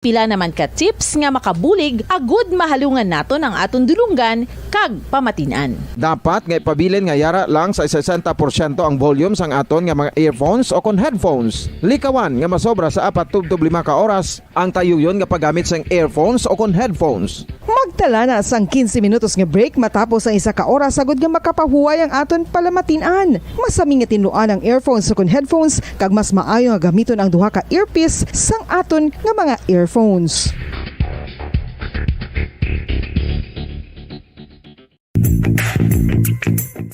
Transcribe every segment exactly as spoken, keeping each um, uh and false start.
Pila naman ka tips nga makabulig agud mahalungan naton ang aton dulonggan kag pamatin-an. Dapat nga ipabilin nga yara lang sa sesenta porsyento ang volume sang aton nga mga earphones o kon headphones. Likawan nga masobra sa apat tubtob lima ka oras ang tayuyon nga paggamit sang earphones o kon headphones. Magtala na sang quince minutos nga break matapos ang isa ka oras, agud nga makapahuway ang aton palamatin-an. Masami nga tinluan ang earphones o kon headphones, kag mas maayo nga gamiton ang duha ka earpiece sang aton nga mga earphones.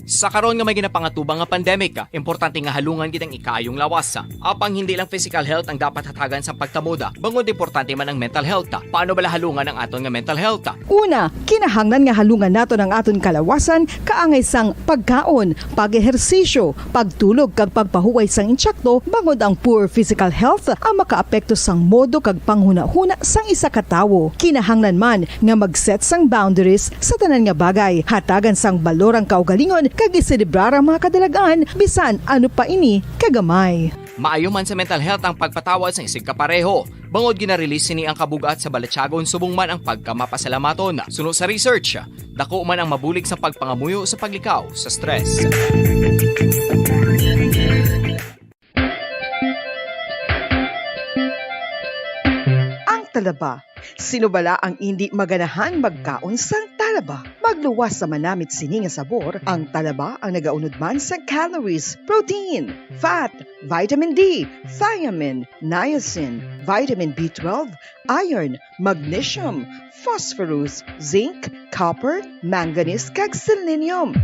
Sa karon nga may ginapangatubang nga pandemic, importante nga halungan gid ang ikaayong lawas. Apang hindi lang physical health ang dapat hatagan sa pagtamod, bangod importante man ang mental health. Paano bala halungan ang aton nga mental health? Una, kinahanglan nga halungan naton ang aton kalawasan kaangay sang pagkaon, pag-ehersisyo, pagtulog kag pagpahuway sang insakto, bangod ang poor physical health ang makaapekto sang modo kag panghunahuna sang isa ka tawo. Kinahanglan man nga mag-set sang boundaries sa tanan nga bagay, hatagan sang balor ang kaugalingon kag iselebrar ang mga kadalag-an, bisan ano pa ini kagamay. Maayo man sa mental health ang pagpatawad sang isigkapareho, bangod gina-release sini ang kabug-at sa balatyagon subong man ang pagkamapasalamaton. Suno sa research, dako man ang mabulig sa pagpangamuyo sa paglikaw sa stress. Ang talaba. Sino bala ang indi maganahang magkaon sang talaba? Magluwas sa manamit sini nga sabor, ang talaba ang nagaunod man sa calories, protein, fat, vitamin D, thiamine, niacin, vitamin B twelve, iron, magnesium, phosphorus, zinc, copper, manganese, kag selenium.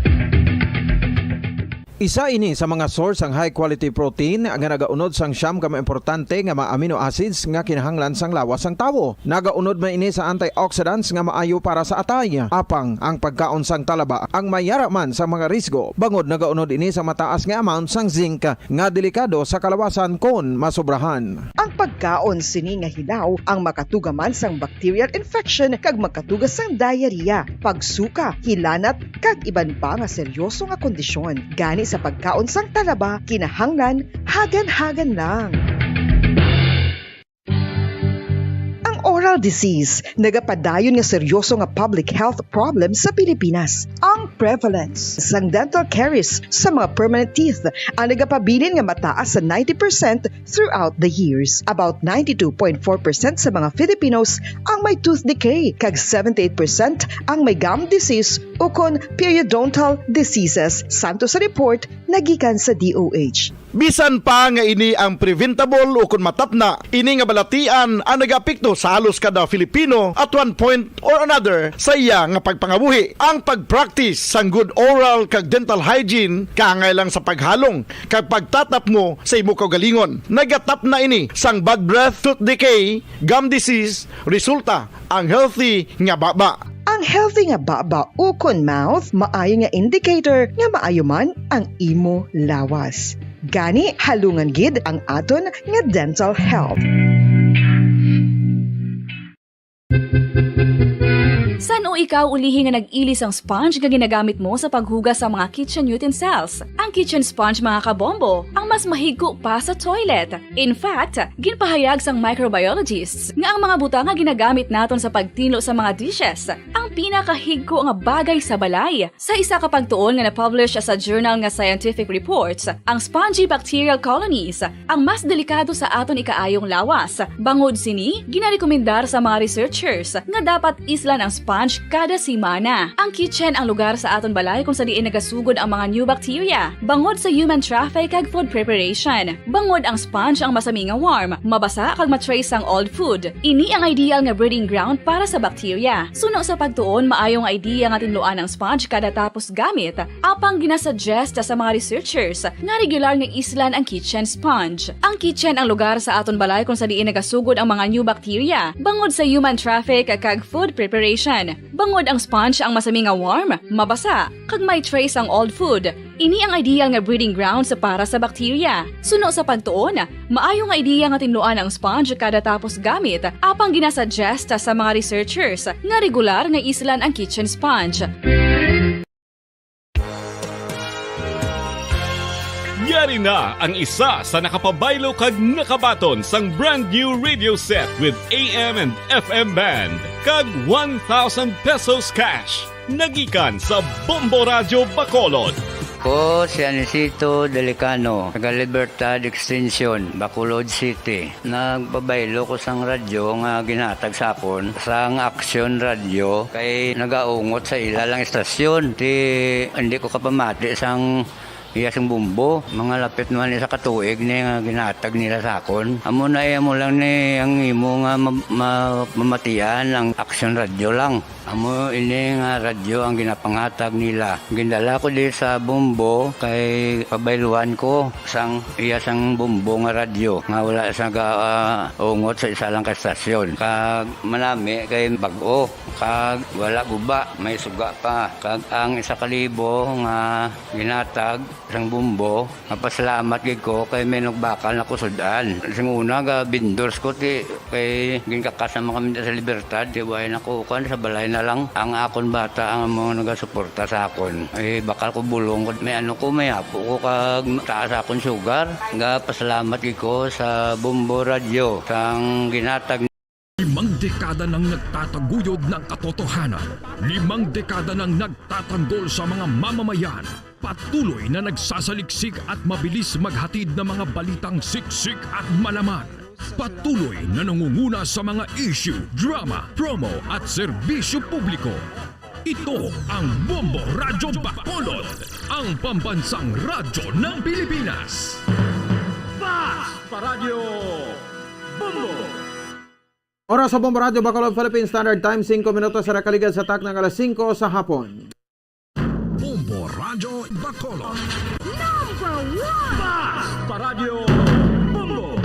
Isa ini sa mga source sang high quality protein nga nagaunod sang siyam ka mga importante nga mga amino acids nga kinahanglan sang lawas sang tawo. Nagaunod man ini sa antioxidants nga maayo para sa atay. Apang ang pagkaon sang talaba ang mayara man sa mga risgo, bangod nagaunod ini sa mataas nga amount sang zinc nga delikado sa kalawasan kon masobrahan. Ang pagkaon sini nga hilaw ang makatuga man sang bacterial infection kag makatuga sang diarrhea, pagsuka, hilanat, kag iban pa nga seryoso nga kondisyon. Gani sa pagkaon sang talaba, kinahanglan hagan-hagan lang. Ang oral disease nagapadayon nga seryoso nga public health problem sa Pilipinas. Ang prevalence sang dental caries sa mga permanent teeth ang nagapabilin nga mataas sa ninety percent throughout the years. About ninety-two point four percent sa mga Filipinos ang may tooth decay, kag seventy-eight percent ang may gum disease ukon periodontal diseases, santo sa report nga gikan sa D O H. Bisan pa nga ini ang preventable ukon matapna, ini nga balatian ang nagaapekto sa halos kada Filipino at one point or another sa iya nga pagpangabuhi. Ang pag-practice sang good oral kag dental hygiene kaangay lang sa paghalong kag pagtatapmo sa imo kaugalingon. Nagatapna ini sang bad breath, tooth decay, gum disease, resulta ang healthy nga baba. Ang healthy nga baba ukon mouth maayo nga indicator nga maayo man ang imo lawas. Gani, halungan gid ang aton nga dental health. San-o ikaw ulihi nga nag-ili sang sponge nga ginagamit mo sa paghugas sa mga kitchen utensils? Ang kitchen sponge, mga kabombo, ang mas mahigko pa sa toilet. In fact, ginpahayag sang microbiologists nga ang mga butang nga ginagamit naton sa pagtinlo sa mga dishes ang pinakahigko nga bagay sa balay. Sa isa ka pagtuon nga na-publish sa journal nga Scientific Reports, ang spongy bacterial colonies ang mas delikado sa aton ikaayong lawas. Bangod sini, ginarekomendar sa mga researchers nga dapat islan ang sponge kada semana. Ang kitchen ang lugar sa aton balay kung sa diin nagasugod ang mga new bacteria. Bangod sa human traffic kag food preparation. Bangod ang sponge ang masami nga warm, mabasa kag ma-trace ang old food. Ini ang ideal nga breeding ground para sa bacteria. Suno sa pagtuon, maayo nga idea nga tinluan ang sponge kada tapos gamit. Apang ginasuggest sa mga researchers nga regular nga islan ang kitchen sponge. Ang kitchen ang lugar sa aton balay kung sa diin nagasugod ang mga new bacteria, bangod sa human traffic kag food preparation. Bangod ang sponge ang masami nga warm, mabasa, kag may trace ang old food. Ini ang ideal nga breeding grounds para sa bacteria. Suno sa pagtuon, maayo nga idea nga tinluan ang sponge kada tapos gamit, apang ginasuggest sa mga researchers nga regular nga islan ang kitchen sponge. Ari na ang isa sa nakapabaylo kag nakabaton sang brand new radio set with A M and F M band kag one thousand pesos cash. Nagikan sa Bombo Radyo Bacolod. Ko si Anisito Delicano, taga Libertad Extension, Bacolod City. Nagpabaylo ko sang radyo nga ginhatag sa akon sang Action Radio kay nagaungot sa ila lang istasyon. Ti, hindi ko kapamati sang iya sang Bombo. Mga lapit naman isa ka tuig ni nga ginhatag nila sa akon. Amo na iya mo lang ni ang imo nga ma-, ma-, mamatian ang Action Radio lang. Amo ini nga radyo ang ginapanghatag nila. Gindala ko di sa Bombo kay pabayluan ko sang iya sang Bombo nga radyo nga wala sa ga, ah, ungot sa isa lang ka estasyon. Kag manami kay bag-o, kag wala guba, may suga pa. Kag ang isa ka libo nga ginatag sang Bombo, mapasalamat gid ko kay may nagbakal na ko sud-an. Sing una, ga vendors ko, ti, kay ginkakas naman kami sa Libertad, ti, way na ko, kuwan, sa balay na lang. Ang akon bata ang amo nagasuporta sa akon. Eh, bakal ko bulong, may ano ko, may apo ko, kag taas akon sugar. Ga pasalamat gid ko sa Bombo Radio, sang ginatag. Limang dekada nang nagtataguyod ng katotohanan. Limang dekada nang nagtatanggol sa mga mamamayan. Patuloy na nagsasaliksik at mabilis maghatid ng mga balitang siksik at malaman. Patuloy na nangunguna sa mga issue, drama, promo at serbisyo publiko. Ito ang Bombo Radyo Bacolod, ang pambansang radyo ng Pilipinas. Fast Paradyo Bombo! Oras sa Bombo Radyo Bacolod, Philippine Standard Time, singko minutos sa nakaligad sa takna nga alas singko sa hapon. Bombo Radyo Bacolod. Number one! Fast Paradyo Bombo!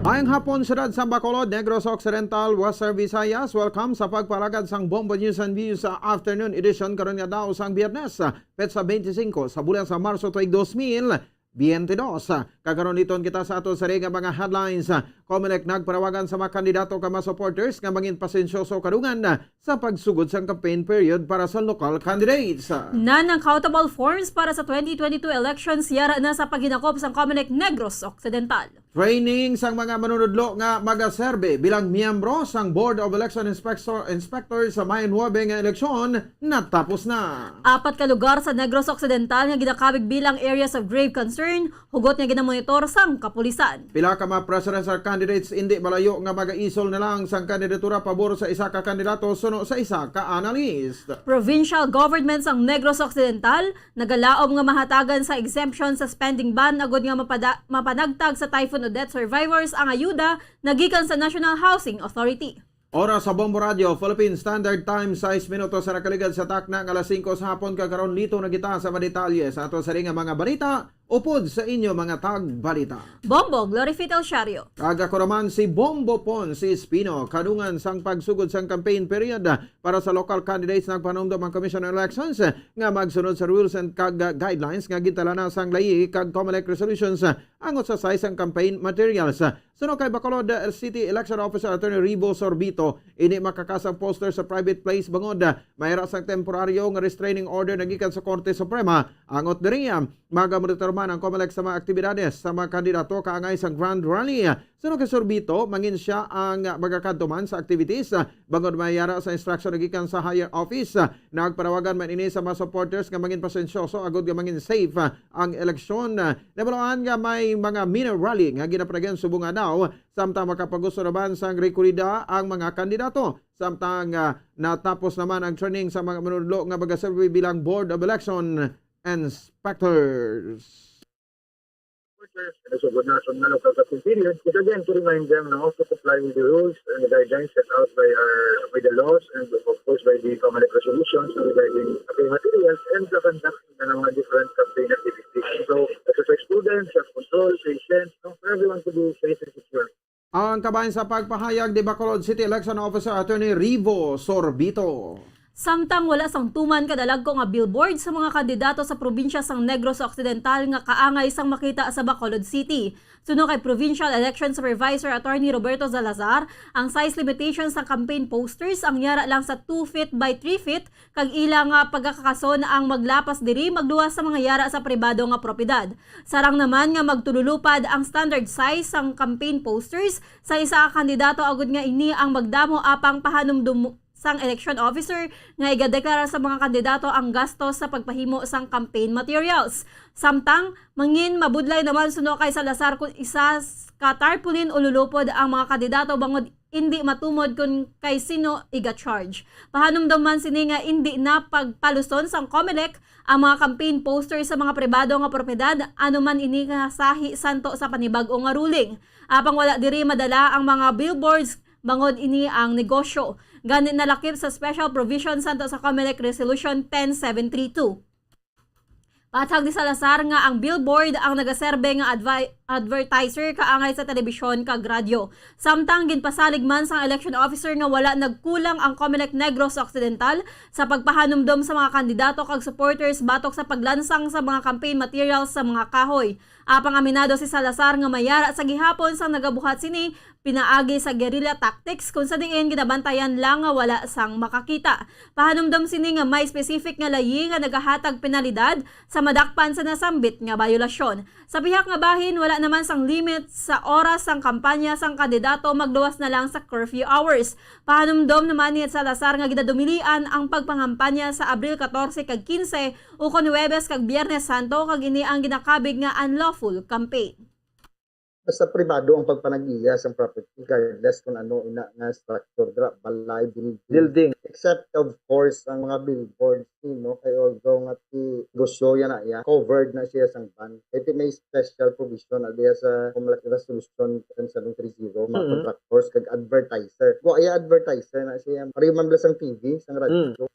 Maayong hapon, siyudad sang Bacolod, Negros Occidental, Western Visayas. Welcome sa pagpalagad sang Bombo News and Views sa afternoon edition karon nga adlaw sang Biyernes, petsa twenty-cinco sa bulan sa Marso tuig dos mil, Biyente dos. Kag karon liton kita sa ato sari nga mga headlines. Comelec nagpanawagan sa mga kandidato kag mga supporters nga mangin pasensyoso kadungan sa pagsugod sang campaign period para sa local candidates. Non-accountable forms para sa twenty twenty-two elections yara na sa paghinakop sang Comelec Negros Occidental. Training sang mga manunudlo nga magaserbi bilang miyembro sang Board of Election Inspector, Inspectors sa May nuebe nga eleksyon natapos na. Apat ka lugar sa Negros Occidental nga ginakabig bilang areas of grave concern, hugot nga ginamonitor sang kapulisan. Pila ka mga presidential candidates indi malayo nga magaisol na lang sang kandidatura pabor sa isa ka kandidato suno sa isa ka analyst. Provincial government sang Negros Occidental nagalaom nga mahatagan sa exemption sa spending ban agud nga mapada-, mapanagtag sa Typhoon Odette survivors ang ayuda nga gikan sa National Housing Authority. Oras sa Bombo Radio, Philippine Standard Time, sais minutos sa nakaligad sa takna nga alas singko sa hapon, kag karon liton na kita sa mga detalye sa ato sari nga mga balita upod sa inyo mga tagbalita. Bombo, Glory Fidel Siario. Kag ako naman si Bombo Pon, si Espino. Kadungan sang pagsugod sang campaign period para sa local candidates, nagpanumdom ang Commission on Elections nga magsunod sa rules and kag guidelines nga gintala na sang layi kag Comelec resolutions angot sa size sang campaign materials. Suno kay Bacolod City Election Officer Attorney Rivo Sorbito, indi makakasang poster sa private place bangod mayara sang temporaryo nga restraining order nagikan sa Korte Suprema. Angot diri, magamonitor man ang Comelec sa mga aktibidades sa mga kandidato kaangay sang Grand Rally. Suno kay Sorbito, mangin sia ang magakadto man sa activities bangod mayara sa instruction nagikan sa higher office. Nagpanawagan man ini sa mga supporters nga mangin pasensyoso agud nga mangin safe ang eleksyon. Nabaluan nga may mga mini rally nga ginapanagan subong nga adlaw, samtang makapagusto naman sang rekorida ang mga kandidato. Samtang, ah, natapos naman ang training sa mga manunudlo nga magaserbi bilang Board of Election Inspectors. Workers, and also good national local government period, is again to remind them, no, to comply with the rules and the guidelines set out by our, by the laws and of course by the Comelec resolutions regarding campaign materials and the conduct ng mga different campaign activities. So, exercise prudence, self-control, patience, no, for everyone to be safe and secure. Ang kabahin sa pagpahayag ni Bacolod City Election Officer Attorney Rivo Sorbito. Samtang wala sang tuman ka dalagko nga billboard sa mga kandidato sa probinsya sang Negros Occidental nga kaangay sang makita sa Bacolod City. Suno kay Provincial Election Supervisor Attorney Roberto Salazar, ang size limitation sang campaign posters ang yara lang sa two feet by three feet, kag ila nga pagkakakason ang maglapas diri magluwas sa mga yara sa pribado nga propiedad. Sarang naman nga magtululupad ang standard size sang campaign posters sa isa ka kandidato, agud nga ini ang magdamo apang pahanumdom sang election officer nga igadeklara sa mga kandidato ang gastos sa pagpahimo sang campaign materials. Samtang, mangin mabudlay naman suno kay Salazar kung isa s-, ka tarpaulin o lulupod ang mga kandidato bangod indi matumod kung kay sino iga-charge. Pahanumdom man sini nga indi na pagpaluson sang Comelec ang mga campaign poster sa mga pribado nga propiedad, ano man ini nga sahi santo sa panibag-o nga ruling. Apang wala diri madala ang mga billboards bangod ini ang negosyo. Gani nalakip sa special provision santo sa Comelec Resolution ten seven three two. Patag ni Salazar nga ang billboard ang nagaserbe nga advi-, advertiser kaangay sa telebisyon kag radyo. Samtang ginpasalig man sang election officer nga wala nagkulang ang Comelec Negros Occidental sa pagpahanumdom sa mga kandidato kag supporters batok sa paglansang sa mga campaign materials sa mga kahoy. Apang aminado si Salazar nga may yara sa gihapon sang nagabuhat sini pinaagi sa guerrilla tactics, kung sa diin ginabantayan lang nga wala sang makakita. Pahanumdom sini nga may specific nga layi nga nagahatag penalidad sa madakpan sa nasambit nga bayolasyon. Sa pihak nga bahin, wala naman sang limit sa oras sang kampanya sang kandidato magluwas na lang sa curfew hours. Pahanumdom naman ni Salazar nga ginadumilian ang pagpangampanya sa Abril katorse kag kinse, ukon Huwebes kag Biyernes Santo, kag ini ang ginakabig nga unlawful campaign. Basta pribado ang pagpanag-iya sang property, regardless kung ano ina nga structure dira, balay, building. Building. Except, of course, ang mga billboards, no? Kay although nga ti negosyo yan na iya, covered na siya sang ban. Kay ti may special provision na diya sa Comelec Resolution ten seven three zero, mga Mm. contractors kag advertiser. Wa iya advertiser na siya. Pareho man bala sang T V, sang radyo. Mm.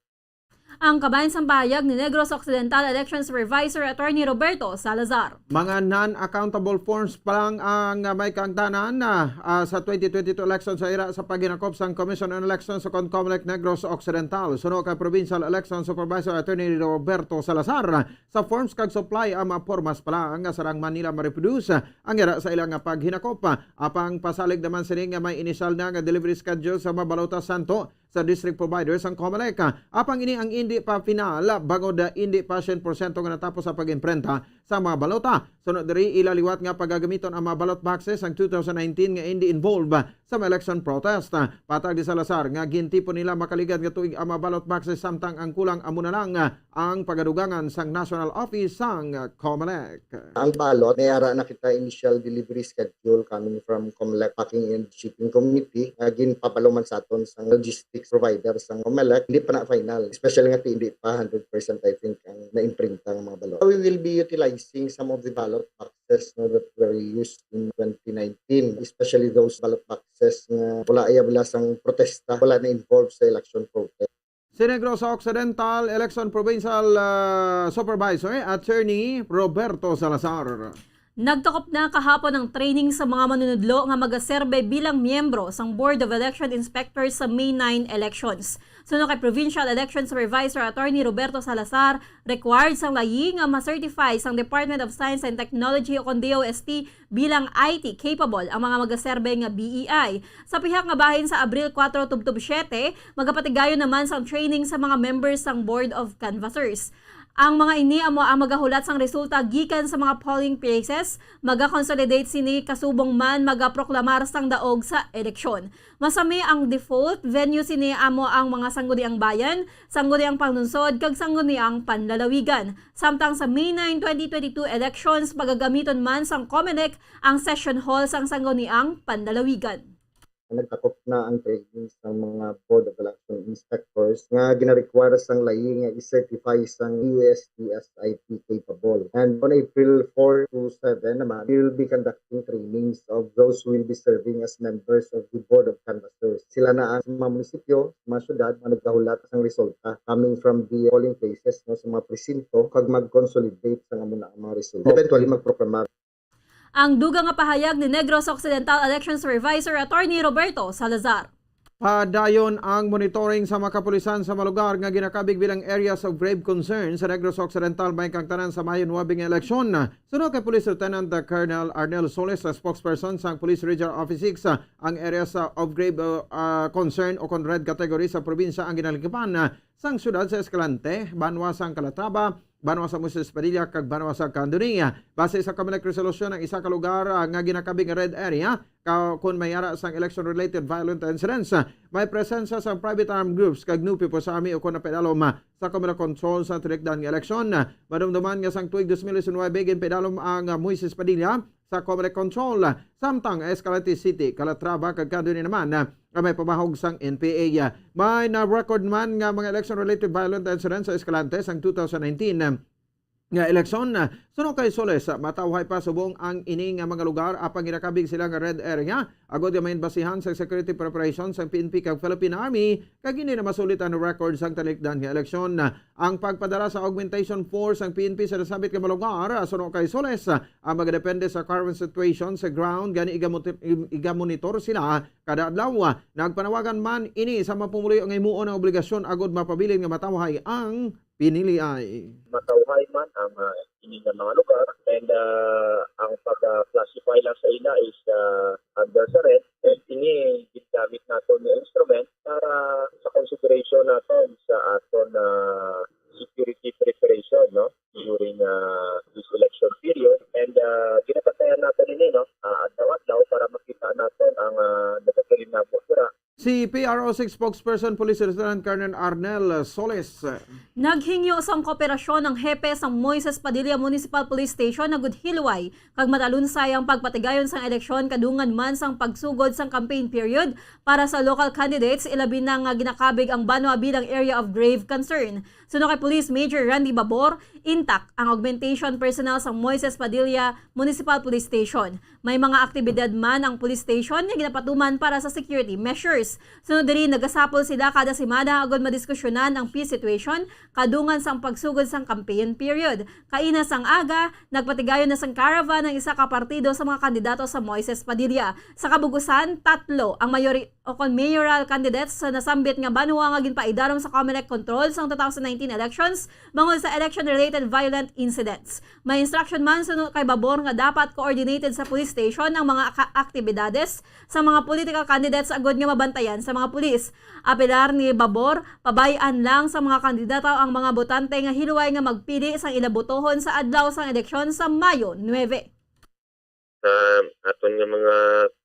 Ang kabahin sang pahayag ni Negros Occidental Election Supervisor Attorney Roberto Salazar. Mga non-accountable forms pa lang ang, ah, may kaangtanan, ah, ah, sa twenty twenty-two election sa ira sa paghinakop sang Commission on Elections sa Comelec Negros Occidental. Suno kay Provincial Election Supervisor Attorney Roberto Salazar, sa forms kag supply ang mga pormas pa lang nga sarang man nila ma-reproduce ang ira sa ilang nga paghinakop. Apang pasalig naman sini nga may inisyal na nga delivery schedule sa mga balota santo sa district provider sang Comelec. Apang ini ang indi pa final, bangod, ah, indi pa sien porsyento nga natapos ang pag-imprenta sa mga balota. Sunod diri, ila liwat nga pagagamiton ang mga ballot boxes sang two thousand nineteen nga indi involved sa mga election protest. Patag ni Salazar nga gintipon nila makaligad nga tuig ang mga ballot boxes, samtang ang kulang amo na lang ang pagadugangan sang National Office sang Comelec. Ang balot, may ara na kita initial delivery schedule coming from Comelec Packing and Shipping Committee, nga ginpabalo man sa aton sang logistics provider sang Comelec. Hindi pa na final, especially nga ti-, hindi pa hundred percent, I think, ang naimprinta nga mga balot. We will be utilizing some of the ballot boxes, no, that were used in twenty nineteen, especially those ballot boxes nga wala iya bala sang protesta, wala na involved sa election protest. Si Negros Occidental Election Provincial, ah, Supervisor, Attorney Roberto Salazar. Nagtakop na kahapon ang training sa mga manunudlo nga magaserbe bilang miyembro sang Board of Election Inspectors sa May nine elections. Suno kay Provincial Election Supervisor Attorney Roberto Salazar, required sang layi nga ma-certify sang Department of Science and Technology o kon D O S T bilang I T capable ang mga magaserbe nga B E I. Sa pihak nga bahin, sa Abril kuwatro tubtob siyete, magapatigayon naman sang training sa mga members sang Board of Canvassers. Ang mga ini amo ang magahulat sang resulta gikan sa mga polling places, magakonsolidate sini kasubong man magaproklamar sang daog sa eleksyon. Masami ang default venue sini amo ang mga Sangguniang Bayan, Sangguniang Panlungsod, kag Sangguniang Panlalawigan. Samtang sa May nine, twenty twenty-two elections, pagagamiton man sang Comelec ang session hall sang Sangguniang Panlalawigan. Nagtakop na ang training sa mga Board of Election Inspectors nga gina-require sang layi nga i-certify sang U S D S I P capable. And on April four to seven naman, we will be conducting trainings of those who will be serving as members of the Board of Canvassers. Sila na ang mga munisipyo, mga syudad, nga nagkahulat sang resulta coming from the polling places, no, sa mga presinto, kag mag-consolidate sa amo na ang mga resulta. Eventually, magproklamar. Ang dugang nga pahayag ni Negros Occidental Election Supervisor Attorney Roberto Salazar. Padayon ang monitoring sa mga kapulisan sa mga lugar nga ginakabig bilang areas of grave concern sa Negros Occidental, may kang tanan sa Mayo nuebe nga eleksyon. Suno kay Police Lieutenant Colonel Arnel Solis, sa spokesperson sang Police Regional Office six, ang areas, ah, of grave, ah, ah, concern o kon red category sa probinsya ang ginalikipan, ah, sang siyudad sa Escalante, banwa sang Calatrava, banwa sa Moises Padilla, kag banwa sa Candoni. Base sa Comelec resolution, ang isa ka lugar, ah, nga ginakabig nga red area ka, kon may ara sang election-related violent incidents, ah, may presensya sang private armed groups kag new people sa ami o kon napaidalom, ah, sa Comelec control sa tinikdan nga eleksyon. Madumduman nga sang tuig dos mil diecinuebe, ginpaidalom ang, ah, Moises Padilla sa Comelec control, samtang Escalante City, Calatrava, kag Candoni naman, ah, nga may pamahog sang N P A. May na-record man nga mga election-related violent incidents sa Escalante sang two thousand nineteen, ah, nga eleksyon. Suno kay Solis, ah, matawhay pa subong ang ini nga mga lugar, apang ginakabig sila nga red area, agod nga may basihan sa security preparation sang P N P kag Philippine Army, kag hindi na masulit ang record sang talikdan nga eleksyon. Ang pagpadala sa augmentation force sang P N P sa nasambit nga mga lugar, ah, suno kay Solis, ah, ang magadepende sa current situation sa ground, gani igamot-, igamonitor sila kada adlaw. Nagpanawagan man ini sa mga pumuluyo nga himuon ang obligasyon agud mapabilin nga matawhay ang piniliay. Matawhay man ang, ah, ini nga mga lugar, and, ah, ang pag-classify lang sa ila is, ah, under sa red, and ini gingamit naton nga instrument para sa consideration naton sa aton, ah, security preparation, no, during, ah, this election period, and, ah, ginabantayan naton ini, no, ah, adlaw-adlaw para makita naton ang, ah, nagapahinabo dira. Si P R O six spokesperson Police Lieutenant Colonel Arnel Solis. Naghingyo sang kooperasyon ang hepe sa Moises Padilla Municipal Police Station agud hilway kag matalunsay ang pagpatigayon sang eleksyon kadungan man sang pagsugod sang campaign period para sa local candidates, ilabi na nga ginakabig ang banwa bilang area of grave concern. Suno kay Police Major Randy Babor, intact ang augmentation personnel sa Moises Padilla Municipal Police Station. May mga aktibidad man ang police station nga ginapatuman para sa security measures. Sunod diri, nagasapol sila kada semana agud madiskusyonan ang peace situation kadungan sang pagsugod sang campaign period. Kaina sang aga, nagpatigayon na sang caravan ang isa ka partido sa mga kandidato sa Moises Padilla. Sa kabug-usan, tatlo ang mayori-, o kon mayoral candidates sa nasambit nga banwa nga ginpaidalom sa Comelec control sang two thousand nineteen elections bangod sa election-related violent incidents. May instruction man suno kay Babor nga dapat coordinated sa police station ang mga aka-, aktibidades sa mga political candidates agud nga mabantayan sa mga pulis. Apelar ni Babor, pabay-an lang sa mga kandidato ang mga botante nga hilway nga magpili sang ila botohon sa adlaw sang eleksyon sa Mayo nuebe. Sa aton nga mga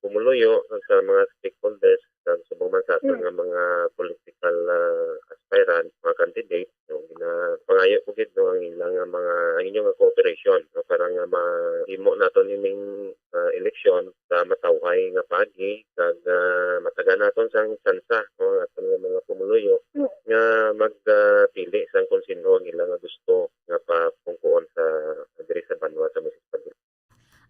pumuluyo, sa mga stakeholders, sa subong man sa aton nga mga political, ah, aspirant, mga candidate, no, ginapangayo ko gid, no, ang ilang nga mga, ang inyo nga cooperation, no, para nga mahimo naton ining, ah, eleksyon sa matawhay nga paagi, kag, ah, matagan naton sang tsansa, no, ang aton nga mga pumuluyo nga mag, ah, pili sang kung sino ang ila nga gusto nga papungkuon sa, diri sa banwa sa Moises Padilla.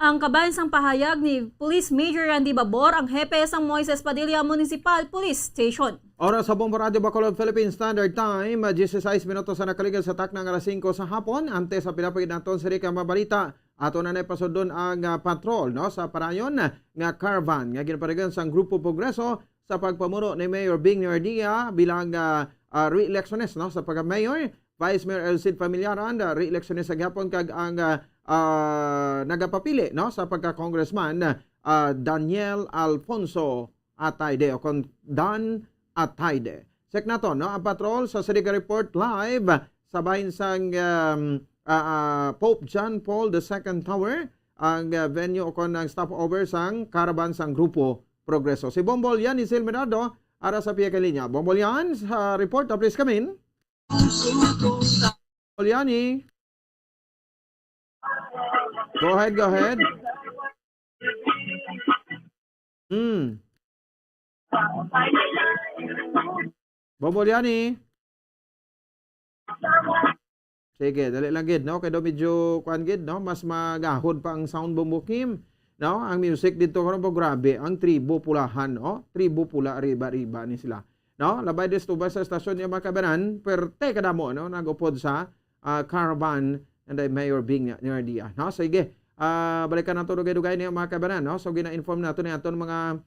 Ang kabahin sang pahayag ni Police Major Randy Babor, ang hepe sang Moises Padilla Municipal Police Station. Oras sa Bombo Radio Bacolod, Philippine Standard Time, dieciséis minutos sa nakaligad sa takna nga alas singko sa hapon. Antes sa pinapagid naton sini ka mabalita, ato na na ipasudlon ang, ah, patrol, no, sa parayon nga caravan nga ginaparigan sang Grupo Progreso sa pagpamuno ni Mayor Bing Nardia bilang, ah, ah, re-electionist, no, sa pagka-mayor. Vice Mayor Elcid Familiaran, ah, re-electionist sa gihapon, kag ang, ah, ah, nagapapili, no, sa pagka-congressman, ah, Daniel Alfonso Atayde, o kon Dan Atayde. Check naton, no, ang patrol sa Sariga Report live sa bahin sang, um, ah, ah, Pope John Paul the Second Tower, ang, ah, venue o kon ang stopover sang caravan sang Grupo Progreso. Si Bombol Yan, ni Sil Menardo, ara sa pihak linya. Bombol Yan, sa report, please come in. Bombol Yani. Go ahead, go ahead. Hmm. Bombol Yani. Sige, dali lang gid, no? Kay daw medyo, kuan gid, no? Mas magahod pa ang sound, Bombo Kim, no? Ang music dito karon po, grabe, ang Tribo Pulahan, no? Tribo Pula, riba-riba ni sila. No? Labay disturbance sa estasyon niya, mga kabanan, perte kadamo, no? Nagupod sa, ah, caravan and the Mayor Bing Nardia, no? Sige, ah, balikan nato dugay-dugay niya, mga kabanan, no? So, gina-inform nato ni aton mga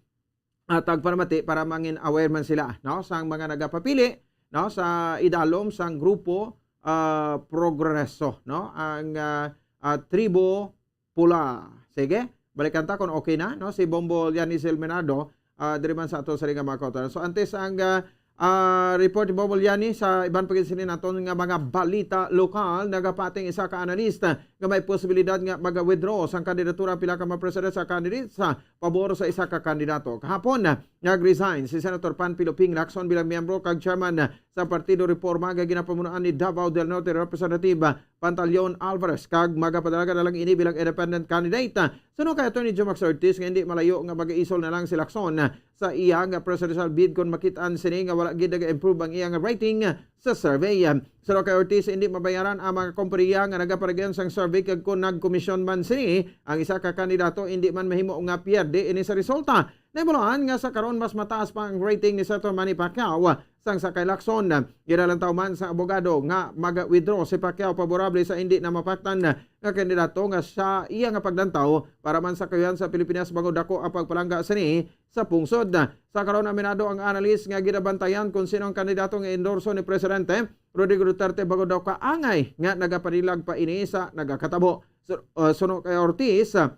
ah, tagpalamati para mangin aware man sila, no, sang mga nagapapili, no, sa idalom sang grupo, ah, Progreso, no, ang, ah, ah, Tribo Pula. Sige, balikan ta kung okay na, no, si Bombo Yanis Ilminado, ah, diri man sa ato sa ring mga kautoran. So, antes ang, ah, ah, report ni Bombo Yani sa iban pa gid sini naton nga mga balita lokal, nagapati ang isa ka analista nga may posibilidad nga mag-withdraw sang kandidatura ang pila ka mga presidential candidates sa pabor sa isa ka kandidato. Kahapon, nag-resign si Senator Panfilo Ping Lacson bilang miyembro kag chairman sa Partido Reforma nga ginapamunuan ni Davao del Norte Representative Pantaleon Alvarez, kag magapadalagan na lang ini bilang independent candidate. Suno kay Attorney Jomax Ortiz nga hindi malayo nga mag-iisol na lang si Lacson sa iya nga presidential bid kon makit-an sini nga wala gid nag-improve ang iya nga rating sa survey. Suno kay Ortiz, hindi mabayaran ang mga kompanya nga nagaparagyan sang survey, kag kon nagkomisyon man sini ang isa ka kandidato, hindi man mahimo nga pierde ini sa resulta. Nahibaluan nga sa karon mas mataas pa ang rating ni Senator Manny Pacquiao sang sa kay Lacson. Ginalantaw man sa abogado nga mag-withdraw si Pacquiao paborable sa hindi na mapaktan nga kandidato nga sa iya nga paglantaw para man sa kahuyang sa Pilipinas bangod dako ang pagpalangga sini sa pungsod. Sa karon, aminado ang analyst nga ginabantayan kung sino ang kandidato nga endorso ni Presidente Rodrigo Duterte bangod daw kaangay nga nagapanilag pa ini sa nagakatabo. Su-, uh, suno kay Ortiz, uh,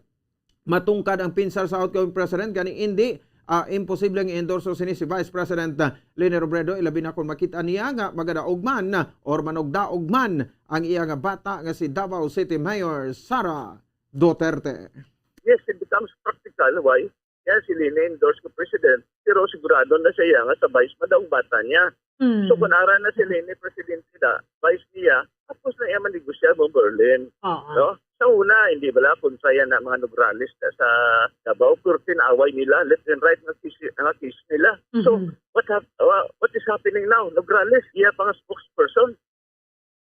matungkad ang pinsar sa outgoing president, gani indi, ah, imposible nga endorso sini si Vice President, ah, Leni Robredo, ilabi na kung makita niya nga magadaog man, ah, or manugdaog man ang iya nga bata nga si Davao City Mayor Sara Duterte. Yes, it becomes practical. Why? Kaya si Leni endorse ko president, pero sigurado na siya nga sa vice madaog bata niya. Mm. So, kung ara na si Leni presidente na, vice niya, tapos na iya manegosya mo Berlin. Oo. No? Sa una, hindi bala kung saya na mga Nograles na sa Davao, pero tinaway nila, left and right, nga kiss, nga kiss nila. So, Mhm. what hap-, uh, what is happening now? Nograles, iya pa nga spokesperson.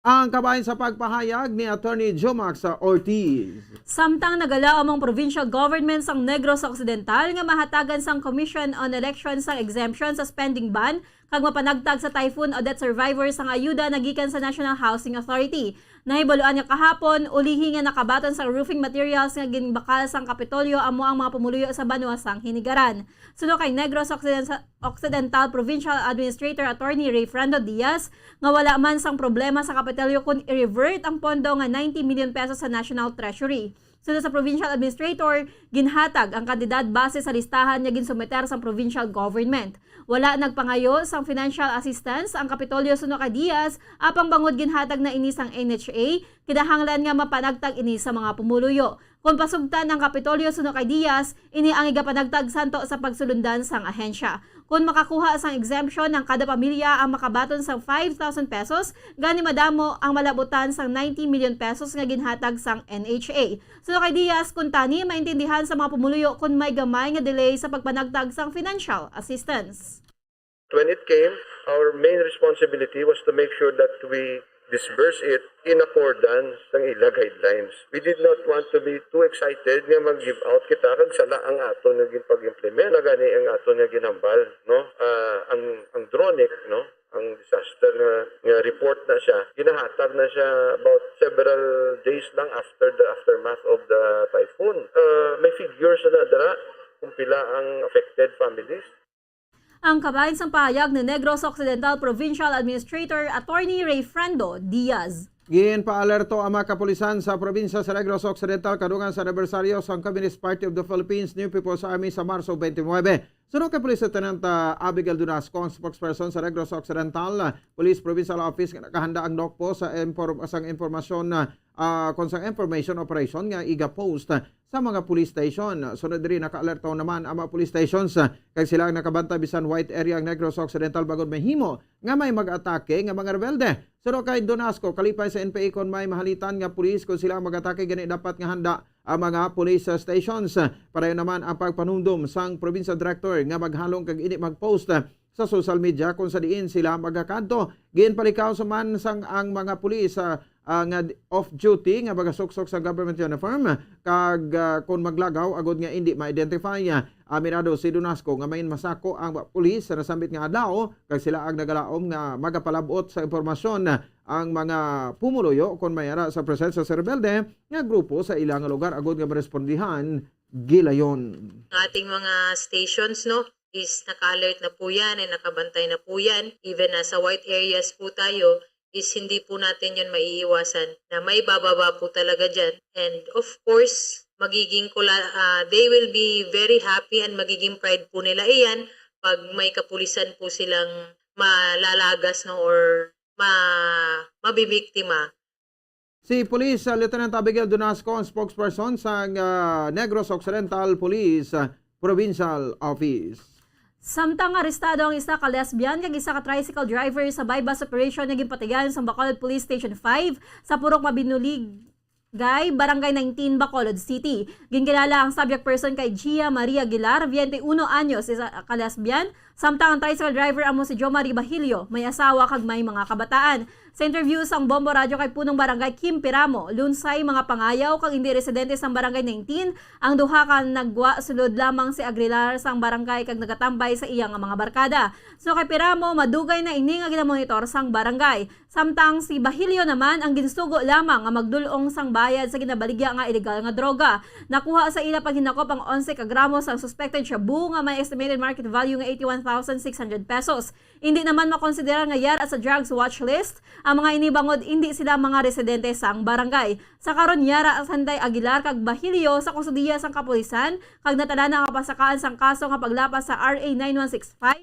Ang kabahin sa pagpahayag ni Attorney Jomax Ortiz. Samtang nagalaom ang provincial government sang Negros Occidental nga mahatagan sang Commission on Elections sang exemption sa spending ban kag mapanagtag sa Typhoon Odette survivors ang ayuda na gikan sa National Housing Authority. Nahibaluan nga kahapon, ulihi nga nakabaton sa roofing materials nga ginbakal sang Kapitolyo amo ang mga pumuluyo sa banwa sang Hinigaran. Suno kay Negros Occiden-, Occidental Provincial Administrator Attorney Rayfrando Diaz, nga wala man sang problema sa Kapitolyo kon i-revert ang pondo nga ninety million pesos sa National Treasury. Suno sa Provincial Administrator, ginhatag ang kantidad base sa listahan nga ginsumeter sang provincial government. Wala nagpangayo sang financial assistance ang Kapitolyo suno kay Diaz, apang bangod ginhatag na ini sang N H A, kinahanglan nga mapanagtag ini sa mga pumuluyo. Kon pasugtan ang Kapitolyo suno kay Diaz, ini ang igapanagtag santo sa pagsulundan sang ahensya. Kon makakuha sang exemption ang kada pamilya ang makabaton sang five thousand pesos, gani madamo ang malabutan sang ninety million pesos nga ginhatag sang N H A. Suno kay Diaz, kuntani maintindihan sa mga pumuluyo kon may gamay nga delay sa pagpanagtag sang financial assistance. When it came, our main responsibility was to make sure that we disburse it in accordance sang ila guidelines. We did not want to be too excited nga mag-give out kita kag sala ang aton nga ginpag-implement, na gani ang aton nga ginhambal, no? Ah, ang, ang DRONIC, no? Ang disaster nga, nga report na siya, ginahatag na siya about several days lang after the aftermath of the typhoon. Ah, may figures na dira kung pila ang affected families. Ang kabahin sang pahayag ni Negros Occidental Provincial Administrator Attorney Rayfrando Diaz. Ginpaalerto ang mga kapulisan sa probinsya sa Negros Occidental kadugang sa anibersaryo sang Communist Party of the Philippines, New People's Army, sa Marso twenty-nine. Suno kay Police Lieutenant, ah, Abigail Dunasco, ang spokesperson sa Negros Occidental, ah, Police Provincial Office, nga nakahanda ang NOCPO sa inform-, sang informasyon, ah, ah, kon sang information operation nga iga-post, ah, sa mga police station. Sunod diri, naka-alerto naman ang mga police stations, ah, kag sila ang nakabantay bisan white area ang Negros Occidental bangod mahimo nga may mag-atake nga mga rebelde. Suno kay Donasco, kalipay sa N P A kon may mahalitan nga pulis kon sila ang mag-atake, gani dapat nga handa ang mga police, ah, stations. Padayon naman ang pagpanumdom sang provincial director nga maghalong kag indi mag-post, ah, sa social media kung sa diin sila magakadto. Ginpalikaw sa man sang ang mga pulis, ah, ah, nga off-duty nga magasuksok sa government uniform kag, ah, kon maglagaw agud nga indi ma-identify. Aminado si Donasco nga may masako ang pulis sa nasambit nga adlaw kag sila ang nagalaom nga magapalab-ot sa impormasyon ang mga pumuluyo kon may ara sa presensya sa rebelde nga grupo sa ila nga lugar agud nga marespondihan gilayon. Ang ating mga stations, no, is naka-alert na po yan and nakabantay na po yan. Even nasa white areas po tayo, is hindi po natin yun maiiwasan na may bababa po talaga dyan. And of course, magiging kula, ah, they will be very happy and magiging pride po nila iyan pag may kapulisan po silang malalagas, no, or ma mabibiktima. Si Police, ah, Lieutenant Abigail Donasco ang spokesperson sang, ah, Negros Occidental Police, ah, Provincial Office. Samtang arestado ang isa ka lesbian kag isa ka tricycle driver sa buy-bust operation nga ginpatigayon sang Bacolod Police Station five sa Purok Mabinuligay, Barangay nineteen, Bacolod City. Ginkilala ang subject person kay Gia Marie Aguilar, twenty-uno anyos, isa ka lesbian, samtang ang tricycle driver amo si Jomari Bahilio, may asawa kag may mga kabataan. Sa interview sang Bombo Radyo kay Punong Barangay Kim Piramo, lunsay mga pangayaw kag indi residente sang Barangay nineteen ang duha ka nagwa. Sulod lamang si Aguilar sang barangay kag nagatambay sa iya nga mga barkada. So kay Piramo, madugay na ini nga ginamonitor sang barangay. Samtang si Bahilio naman ang ginsugo lamang nga magdul-ong sang bayad sa ginabaligya nga iligal nga droga. Nakuha sa ila paghinakop ang onse ka gramo sang suspected shabu nga may estimated market value nga eighty-one thousand six hundred pesos. Indi naman makonsiderar nga yara sa drugs watch list ang mga ini bangod indi sila mga residente sang barangay. Sa karon, yara sanday Aguilar kag Bahilio sa kustodiya sang kapulisan kag natala na ang kapasakaan sang kaso nga paglapas sa R A nine one six five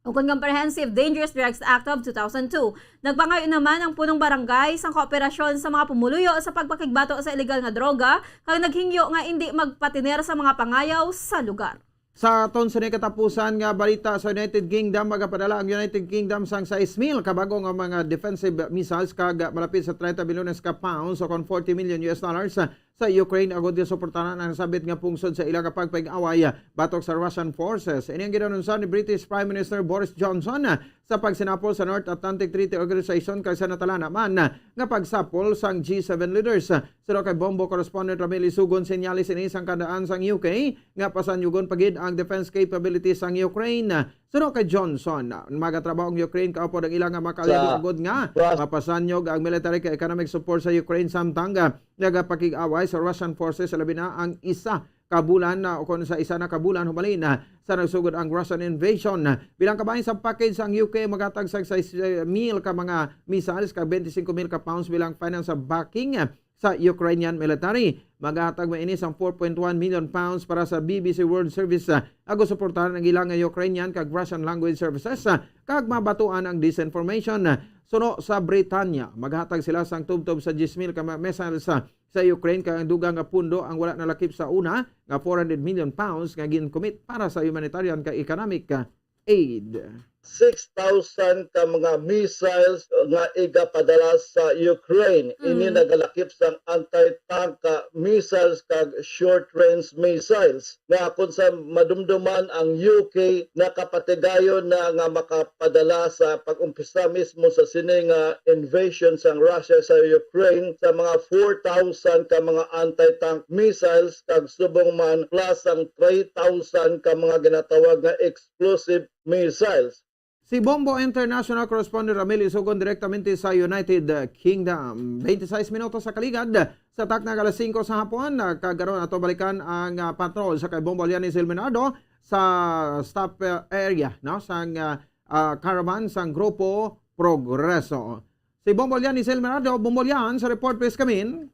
ukon Comprehensive Dangerous Drugs Act of two thousand two. Nagpangayo naman ang punong barangay sang kooperasyon sa mga pumuluyo sa pagpakigbato sa iligal nga droga kag naghingyo nga indi magpatiner sa mga pangayaw sa lugar. Sa aton sini katapusan nga balita, sa United Kingdom, magapadala ang United Kingdom sang sais mil ka bago nga mga defensive missiles kag malapit sa treinta bilyones ka pounds o kon forty million U S dollars sa Ukraine agod nga suportahan ang sabit nga pungsod sa ila nga pagpag-away batok sa Russian forces. Ini ang ginanunsad ni British Prime Minister Boris Johnson sa pagsinapol sa North Atlantic Treaty Organization kag sa natala naman nga pagsapol sang G seven leaders. Suno kay Bombo correspondent Ramil Isugon, senyales ini sang kandaan sang U K nga pasanyugon pa gid ang defense capabilities sang Ukraine. Suno kay Johnson, magatrabaho ang Ukraine kaupod ang ila nga mga kaalyado sa agod nga Rus- mapasanyog ang military kag economic support sa Ukraine samtang, ah, nagapakig-away sa Russian forces, labi na ang isa ka bulan na, o kon sa isa na ka bulan humalin na sa nagsugod ang Russian invasion. Bilang kabahin sa package, ang U K maghatag sa sais mil ka mga missiles kag twenty-cinco mil ka pounds bilang financial backing sa Ukrainian military. Maghatag man ini sang four point one million pounds para sa B B C World Service, ah, agud suportahan ang ilang Ukrainian kag Russian language services, ah, kag mabatuan ang disinformation. Suno sa Britanya, maghatag sila sang tubtob sa diyes mil ka ma-, missiles, ah, sa Ukraine, kag ang dugang nga pundo ang wala nalakip sa una nga four hundred million pounds nga gin-commit para sa humanitarian kag economic, ah, aid. Six thousand ka mga missiles nga igapadala sa Ukraine. Ini Mm. nagalakip sang anti-tank, ah, missiles kag short-range missiles, nga kung sa madumduman ang U K nakapatigayon na nga makapadala sa pag-umpisa mismo sa sini nga invasion sang Russia sa Ukraine sa mga four thousand ka mga anti-tank missiles kag subong man plus ang three thousand ka mga ginatawag nga explosive missiles. Si Bombo International Correspondent Ramil Isugon direktamente sa United Kingdom. Twenty-six minutos sa kaligad sa takna nga alas singko sa hapon, ah, kag karon ato balikan ang, ah, patrol sa kay Bombo Lianis Ilmenado sa stop, ah, area, no, sang, ah, ah, caravan sang Grupo Progreso. Si Bombo Lianis Ilmenado, Bombo Lian, sa report, please come in.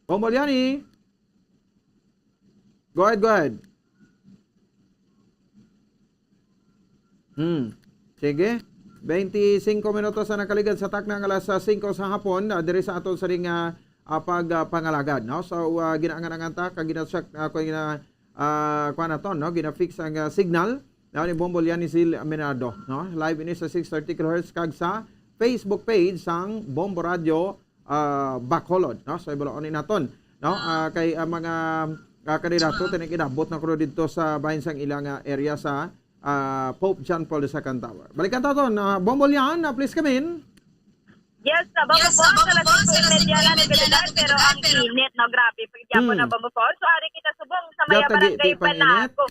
Bombo Liani. Go ahead, go ahead. Hmm. Sige. Twenty-cinco minutos ang nakaligad sa takna nga alas singko sa hapon, ah, diri sa aton sa ring, ah, ah, pag, ah, pangalagad, no? So, ah, ginaangan-angan ta, kag gina-check, ah, kung gina-, ah, kuwan naton, no? Gina-fix ang, ah, signal. Naon ni Bombo Liani Sil Menardo, no? Live ini sa six thirty kilohertz kag sa Facebook page sang Bombo Radio, ah, Bacolod, no? Sa ibaloon ni naton, no? Ah, kay, ah, mga, ah, kandidato, tinig inabot na kuno didto sa bahin sang ilang, ah, area sa, ah, Pope John Paul the Second Tower. Balikan ta to, na Bombo Lian, ah, please come in. Yes, sa Bambo Yes, Falls, sa alas singko media na nagdala, pero ang init, no? Grabe, pagyapon Hmm. na Bambo Falls. So, ari kita subong sa may Yata di, barangay di pang init? Panago.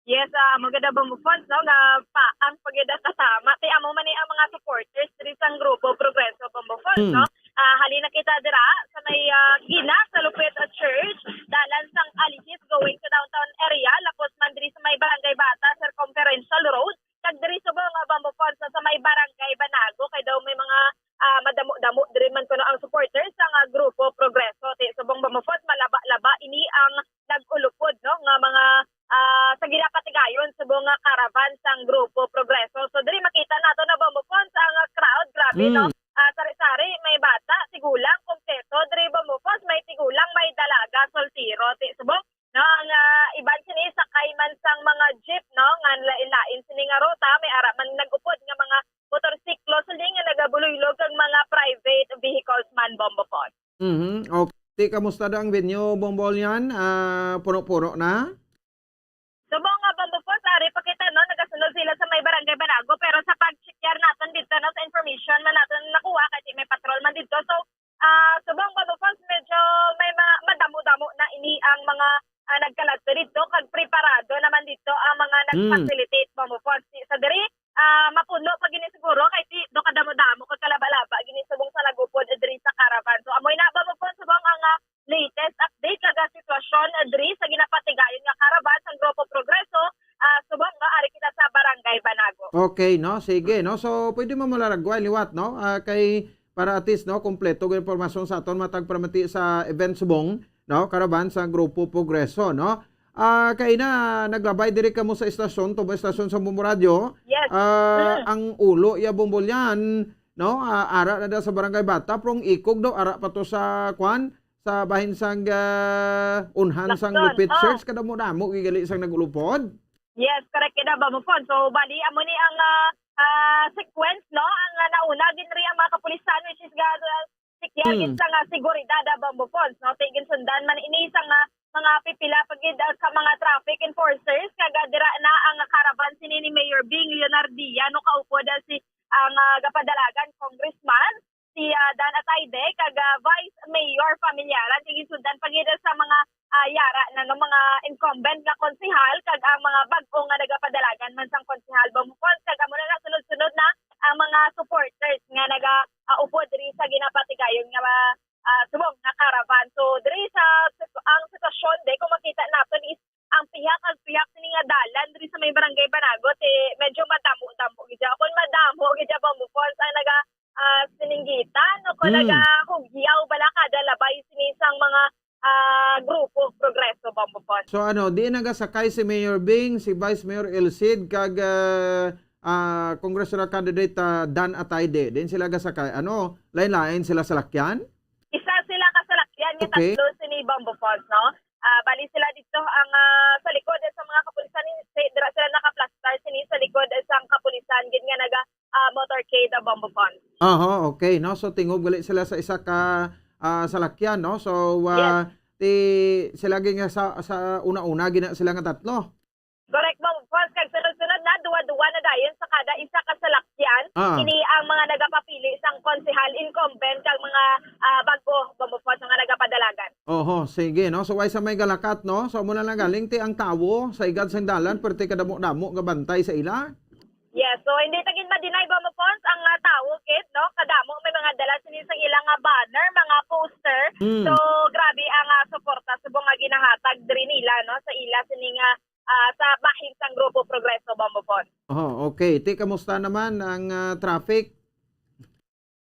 Yes, ah, maganda Bambo Falls, no? Nga pa, ang pagkita kasama. Ti amo man ni ang mga supporters diri sang grupo Progreso Bambo Falls, Hmm. no? Ah, halin na kita dira sa may, ah, gina sa Lupit Church, dalan sang Alihis going sa downtown area, lapos man diri sa may Barangay Bata Circumferential Road, kag diri subong, ah, Bombo Fonds, sa may Barangay Banago, kay daw may mga, ah, madamo-damo diri man kuno ang supporters sang, ah, Grupo Progreso. Ti subong, Bombo Fonds, malaba-laba ini ang nag-ulupod, no, nga mga, ah, sa ginapatigayon subong nga caravan sang Grupo Progreso. So diri makita nato na, Bombo Fonds, ang, ah, crowd, grabe, no? Mm. Ah, sari-sari, may bata, tigulang, kompleto. Diri, Bombo Fonds, may tigulang, may dalaga, soltero. Ti subong, no, ang, ah, iban sini sakay man sang mga jeep, no, nga lain-lain sini nga ruta, may ara man nag-upod nga mga motorsiklo, siling nga nagabuloylog kag mga private vehicles man, Bombo Fonds. Mhm. Okay. Ti, kamusta da ang venue, Bombo Lian? Ah, puno-puno na? Subong nga, Bombo Fonds, ari pa kita, no, nagasunod sila sa may Barangay Banago, pero sa pag-check naton dito, no, sa information man naton nakuha, kay may patrol man dito. So, ah, subong, Bombo Fonds, medyo may ma-, madamo-damo na ini ang mga, ah, nagkaladto dito, kag preparado naman dito ang mga Mm. nag-facilitate, Bombo Fonds. Sa diri, ah, mapuno pa gini siguro, kay ti, do kadamo-damo, kag kalaba-laba gini subong sa nag-upod diri sa caravan. So, amoy na, Bombo Fonds, subong ang, ah, latest update kag, ah, sitwasyon, ah, diri sa ginapatigayon nga caravan sang Grupo Progreso, ah, subong nga ari kita sa Barangay Banago. Okay, no? Sige, no? So, pwede mo malaragway liwat, no? Ah, kay para at least, no, kompleto ang impormasyon sa aton matag paramati sa event subong, no? Caravan sa Grupo Progreso, no? Ah, kay na naglabay diri kamo sa estasyon, tubo estasyon sa Bombo Radyo. Yes. Ah, Mm. ang ulo ya Bombo Lian, no? Ah, ara na daw sa Barangay Bata, pero ang ikog daw ara pa to sa kwan, sa bahin sang, ah, unhan sang Lacson, Lupit oh. Church, kadamo-damo gigali sang nag-ulupod. Yes, correct kita, Bombo Fonz. So, bali, amo ni ang, ah, ah, sequence, no? Ang, ah, nauna, ginri ang mga kapulisan, which is ga-, ah, sikya Hmm. gid sang, ah, seguridad, ah, Bombo Fonz, no? Ti ginsundan man ini sang, ah, mga pipila pa gid, ah, ka mga traffic enforcers, kag, ah, dira na ang caravan sini ni Mayor Bing Leonardia, no? Kaupod, ah, si, ang, ah, gapadalagan congressman, si, ah, Dan Atayde, kag, ah, Vice Mayor Familiaran, kag ginsundan pa gid sa mga, ah, yara na, no, mga incumbent nga konsehal, kag ang mga bag-o nga nagapadalagan man sang konsehal, Bombo Fonz, kag amo na, sunod-sunod na ang mga supporters nga naga, ah, upod diri sa ginapatigayon nga, ah, subong nga caravan. So, diri sa, ang sitwasyon, di, kung makita naton is ang pihak, ang pihak sini nga dalan diri sa may Barangay Banago, ti medyo madamo-damo gid siya. Kung madamo gid siya, Bombo Fonz, ang naga, ah, sininggitan o kung Mm. nagahugyaw bala kada labay sini sang mga, ah, grupo Progreso, Bombo Fonz. So, ano, di nagasakay si Mayor Bing, si Vice Mayor El Cid, kag, ah, ah, congressional candidate, ah, Dan Atayde. Din sila gasakay. Ano, lain-lain sila salakyan? Isa sila ka salakyan nga Okay. tatlo sini, Bombo Fonz, no? Ah, bali sila dito ang, ah, sa likod sa mga kapulisan ni, si, dira sila nakaplastar sini sa likod sang kapulisan gid nga naga, ah, motorcade, ah, Bombo Fonz. Aha, okay, no? So, tingob gali sila sa isa ka, ah, salakyan, no? So, ah, Yes. ti, sila gid nga sa, sa una-una gid na sila nga tatlo. Correct, Bombo Fonz. Kag sunod-sunod na, duwa-duwa na dayon sa kada isa ka salakyan. Ah. Kini ang mga nagapapili sang konsehal incumbent kag mga, ah, bag-o, Bombo Fonz, nga nagapadalagan. Oho, sige, no? So, way sa may galakat, no? So, muna lang galing, ti ang tawo sa igad sang dalan, pero ti kadamo-damo nga bantay sa ila? Yes, so hindi ta gid ma-deny, Bombo Fonz, ang, ah, tawo gid, no? Kadamo may mga dala sini sang ilang, ah, banner, mga poster. Mm. So, grabe ang, ah, suporta subong nga ginahatag diri nila, no, sa ila sini nga, ah, sa bahin sang Grupo Progreso, Bombo Fonz. Oh, okay. Ti, kamusta naman ang, ah, traffic?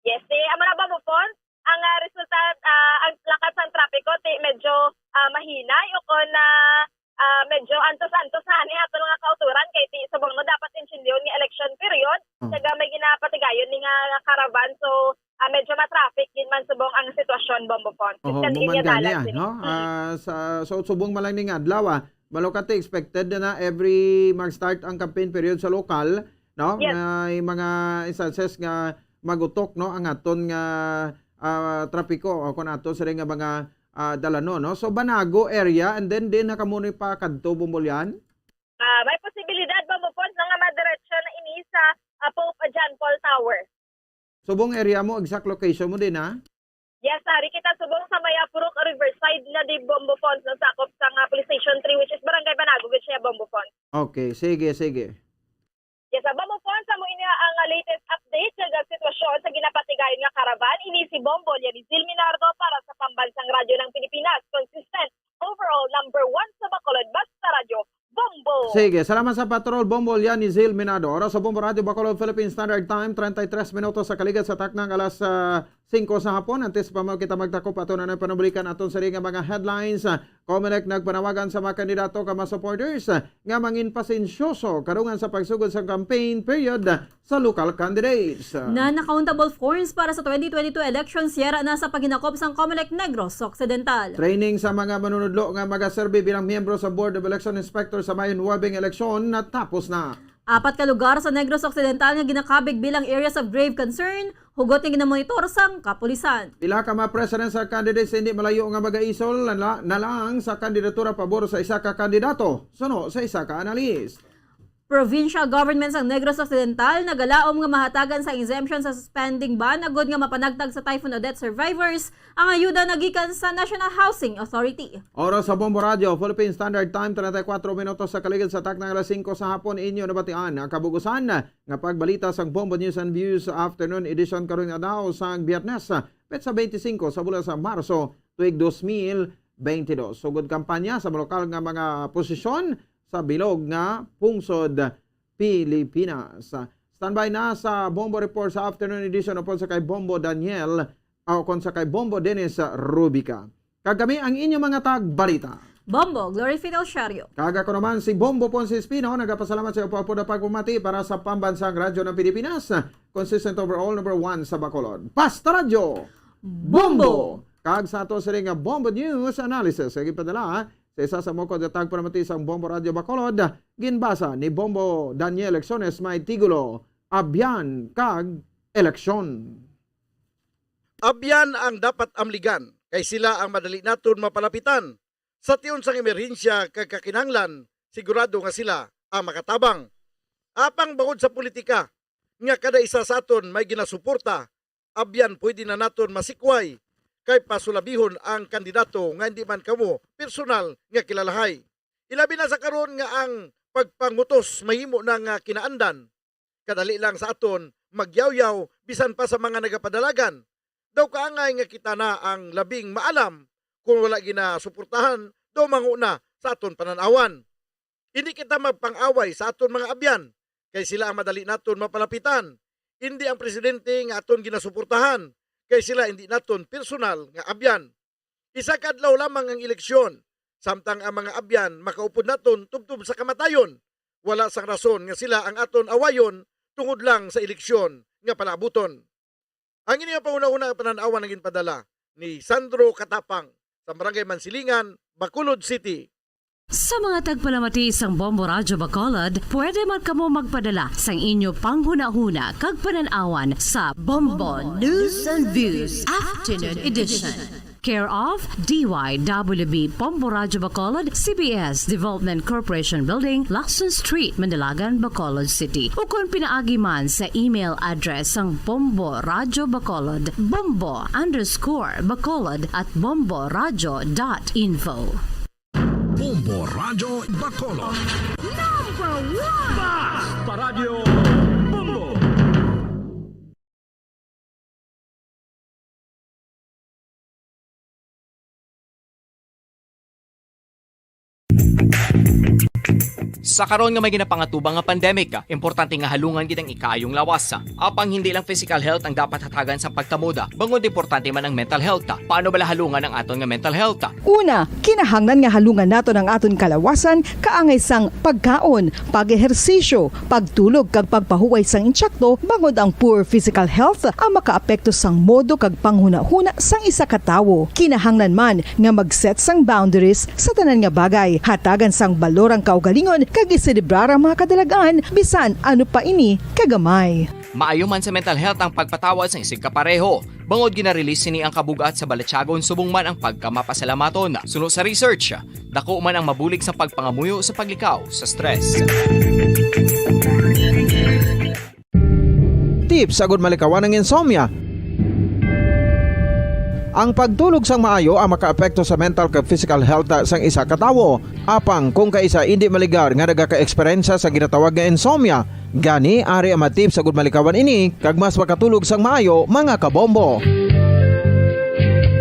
Yes, ti, amo na, Bombo Fonz. Ang, ah, resulta, ah, ang lakat sang trapiko, ti, medyo, ah, mahinay o kon, ah, ah, medyo antos-antos na ni aton nga kautoran kay ti subong, no, dapat intindihon nga election period, Oh. kag may ginapatigayon ni nga caravan, so, ah, medyo ma-traffic gid man subong ang sitwasyon, Bombo Fonz. Oho, Kag mo man iya gani, dalan ah, din. no? Mm. Ah, sa, so, subong man lang ning adlaw, ah, balo ka ti expected na every mag-start ang campaign period sa lokal, no? Yes. May mga instances nga magutok, no, ang aton nga, ah, trapiko o kung ato sila nga mga, ah, dalano, no? So, Banago area, and then din na kamo ni pa kadto, Bombo Lian? Ah, may posibilidad, Bombo Fonz, no, nga madiretso na ini sa, ah, Pope John Paul Tower. Subong area mo, exact location mo din, ha? Yes, ari kita subong sa may, ah, Purok Riverside na di, Bombo Fonz, no, sakop sa nga Police Station three, which is Barangay Banago, gid siya, Bombo Fonz. Okay, sige, sige. Yes, ah, Bombo Fonz, amo ini ang, ah, latest update nga sitwasyon sa ginapatigayon nga caravan, ini si Bombo Lianizil Minardo para sa Pambansang Radyo ng Pilipinas, consistent overall number one sa Bacolod, basta radyo, Bombo. Sige, salamat sa patrol, Bombo Lianizil Minardo. Oras sa Bombo Radyo Bacolod, Philippine Standard Time, treinta y tres minutos sa kaligad sa taknang alas, ah, singko sa hapon. Antes pa mo kita magtakop, ato na nang panublikan aton sa nga mga headlines. Ah, Comelec nagpanawagan sa mga kandidato kag mga supporters, ah, nga mangin pasensyoso karungan sa pagsugod sa campaign period, ah, sa local candidates. Na naka-untable forms para sa twenty twenty-two elections, yara na sa paghinakop sang Comelec Negros Occidental. Training sa mga manunudlo nga magaserbi bilang miyembro sa Board of Election Inspector sa Mayo nuwebe nga eleksyon natapos na. Apat ka lugar sa Negros Occidental nga ginakabig bilang areas of grave concern, hugot nga ginamonitor sang kapulisan. Pila ka mga presidential candidates hindi malayo nga magaisol na, na lang sa kandidatura pabor sa isa ka kandidato, suno sa isa ka analyst. Provincial government sang Negros Occidental nagalaom nga mahatagan sa exemption sa spending ban agud nga mapanagtag sa Typhoon Odette survivors ang ayuda na gikan sa National Housing Authority. Oras sa Bombo Radio, Philippine Standard Time, treinta y cuatro minutos sa kaligid sa taknang alas singko sa hapon. Inyo nabatian ang kabugusan nga pagbalita sang Bombo News and Views Afternoon Edition karon nga adlaw sang Biyernes, petsa twenty-cinco sa bulan sa Marso, tuig dos mil veintidós. Sugod kampanya sa mga lokal nga mga posisyon sa bilog nga pungsod Pilipinas. Standby na sa Bombo Report sa Afternoon Edition upod sa kay Bombo Daniel, o kon sa kay Bombo Dennis Rubica. Kag kami ang inyo mga tagbalita. Bombo, Glory Fidel Shario. Kag ako naman si Bombo Ponce Espino, nagapasalamat sa iyo po, po na pagpumati para sa Pambansang Radyo ng Pilipinas, consistent overall number one sa Bacolod. Basta Radyo! Bombo! Kag sa ato sini nga Bombo News Analysis, nga gipadala sa isa sa mukod nga tagpalamati sang Bombo Radyo Bacolod, ginbasa ni Bombo Daniel Lexones, may titulo, Abyan kag Eleksyon. Abyan ang dapat amligan, kay sila ang madali naton mapalapitan. Sa tion sang emerhensya kag kakinahanglan, sigurado nga sila ang makatabang. Apang bangod sa politika, nga kada isa sa aton may ginasuporta, abyan pwede na naton masikway kay pasulabihon ang kandidato nga hindi man kamo personal nga kilalahay. Ilabi na sa karon nga ang pagpangutos mahimo na nga kinaandan. Kadali lang sa aton magyawyaw bisan pa sa mga nagapadalagan. Daw kaangay nga kita na ang labing maalam, kung wala ginasuportahan, daw mango na sa aton panan-awan. Hindi kita magpang-away sa aton mga abyan, kay sila ang madali naton mapalapitan. Hindi ang presidente nga aton ginasuportahan, kay sila hindi naton personal nga abyan. Isa ka adlaw lamang ang eleksyon, samtang ang mga abyan makaupod naton tubtob sa kamatayon. Wala sang rason nga sila ang aton awayon tungod lang sa eleksyon nga palaabuton. Ang inyo panghunahuna nga panan-awan ang ginpadala ni Sandro Katapang sa Barangay Mansilingan, Bacolod City. Sa mga tagpalamati sang Bombo Radyo Bacolod, pwede man kamo magpadala sang inyo panghunahuna kag panan-awan sa Bombo News and Views Afternoon Edition. Care of D Y W B Bombo Radyo Bacolod, C B S Development Corporation Building, Lacson Street, Mandalagan, Bacolod City. Ukon pinaagi man sa email address sang Bombo Radyo Bacolod, bombo underscore bacolod at bombo radyo dot info. Bombo Radyo Bacolod. Number one! Basta Radyo Bombo! Sa karon nga may ginapangatubang nga pandemic, importante nga halungan gid ang ikaayong lawas. Apang hindi lang physical health ang dapat hatagan sa pagtamod, bangod importante man ang mental health. Paano bala halungan ang aton nga mental health? Una, kinahanglan nga halungan naton ang aton kalawasan kaangay sang pagkaon, pag-ehersisyo, pagtulog kag pagpahuway sang intsakto, bangod ang poor physical health ang makaapekto sang modo kag panghunahuna sang isa ka tawo. Kinahanglan man nga mag-set sang boundaries sa tanan nga bagay, hatagan sang balor ang kaugalingon kag iselebrar ang mga kadalag-an bisan ano pa ini kagamay. Maayo man sa mental health ang pagpatawad sang isigkapareho, bangod gina-release sini ang kabug-at sa balatyagon subong man ang pagkamapasalamaton. Suno sa research, dako man ang mabulig sa pagpangamuyo sa paglikaw sa stress. Tips agud malikawan ang insomnia. Ang pagtulog sang maayo ang makaapekto sa mental kag physical health sang isa ka tawo. Apang kung kaisa indi maligar nga nagakaeksperyensya sa ginatawag nga insomnia, gani ari ang mga tips agud malikawan ini kag mas makatulog sang maayo, mga kabombo.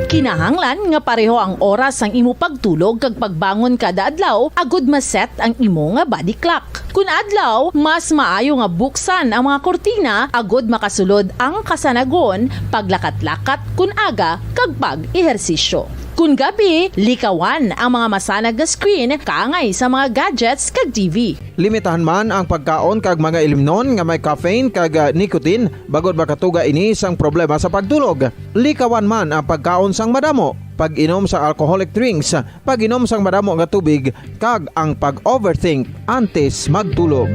Kinahanglan nga pareho ang oras sang imo pagtulog kag pagbangon kada adlaw agud ma-set ang imo nga body clock. Kun adlaw, mas maayo nga buksan ang mga kurtina agud makasulod ang kasanagon, paglakat-lakat kun aga, kag pag-ehersisyo. Kun gabi, likawan ang mga masanag nga screen kaangay sa mga gadgets kag T V. Limitahan man ang pagkaon kag mga ilimnon nga may caffeine kag, ah, nicotine, bangod makatuga ini sang problema sa pagtulog. Likawan man ang pagkaon sang madamo, pag-inom sang alcoholic drinks, pag-inom sang madamo nga tubig, kag ang pag-overthink antes magtulog.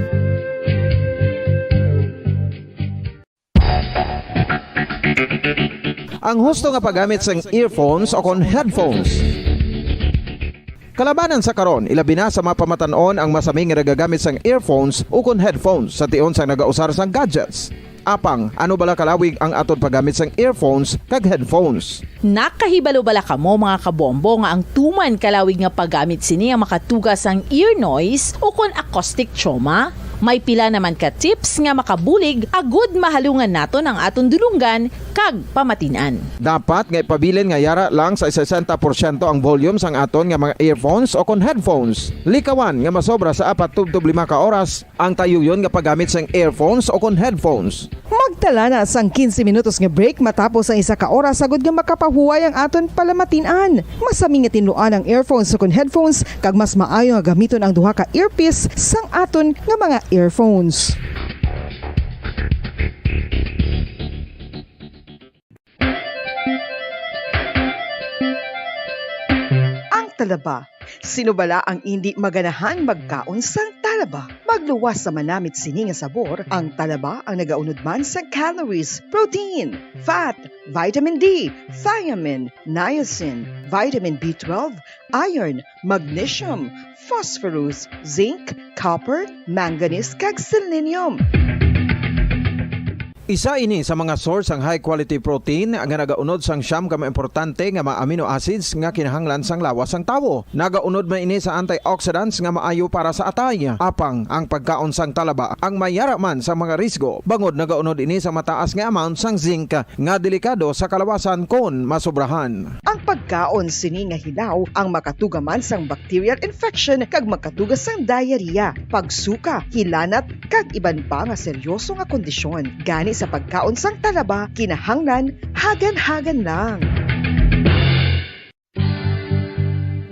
Ang husto nga paggamit sang earphones o kon headphones. Kalabanan sa karon, ilabi na sa mga pamatan-on ang masami nga nagagamit sang earphones o kon headphones sa tion sang nagausar sang gadgets. Apang, ano bala kalawig ang aton paggamit sang earphones kag headphones? Nakahibalo bala kamo, mga kabombo, nga ang tuman kalawig nga paggamit sini ang makatuga sang ear noise o kon acoustic trauma? May pila naman ka tips nga makabulig agud mahalungan naton ang aton dulonggan kag pamatin-an. Dapat nga ipabilin nga yara lang sa sesenta porsyento ang volume sang aton nga mga earphones o kon headphones. Likawan nga masobra sa apat tubtob lima ka oras ang tayuyon nga paggamit sang earphones o kon headphones. Magtala na sang quince minutos nga break matapos ang isa ka oras, agud nga makapahuway ang aton palamatin-an. Masami nga tinluan ang earphones o kon headphones, kag mas maayo nga gamiton ang duha ka earpiece sang aton nga mga earphones. Ang talaba. Sino bala ang indi maganahan magkaon sang talaba? Magluwas sa manamit sini nga sabor, ang talaba ang nagaunod man sa calories, protein, fat, vitamin D, thiamine, niacin, vitamin B twelve, iron, magnesium, phosphorus, zinc, copper, manganese, kag selenium. Isa ini sa mga source sang high quality protein nga nagaunod sang siyam ka mga importante nga mga amino acids nga kinahanglan sang lawas sang tawo. Nagaunod man ini sa antioxidants nga maayo para sa atay. Apang ang pagkaon sang talaba ang may yara man sa mga risgo, bangod nagaunod ini sa mataas nga amount sang zinc nga delikado sa kalawasan kon masobrahan. Ang pagkaon sini nga hilaw ang makatuga man sang bacterial infection kag makatuga sang diarrhea, pagsuka, hilanat, kag iban pa nga seryoso nga kondisyon. Gani sa pagkaon sang talaba, kinahanglan hagan-hagan lang.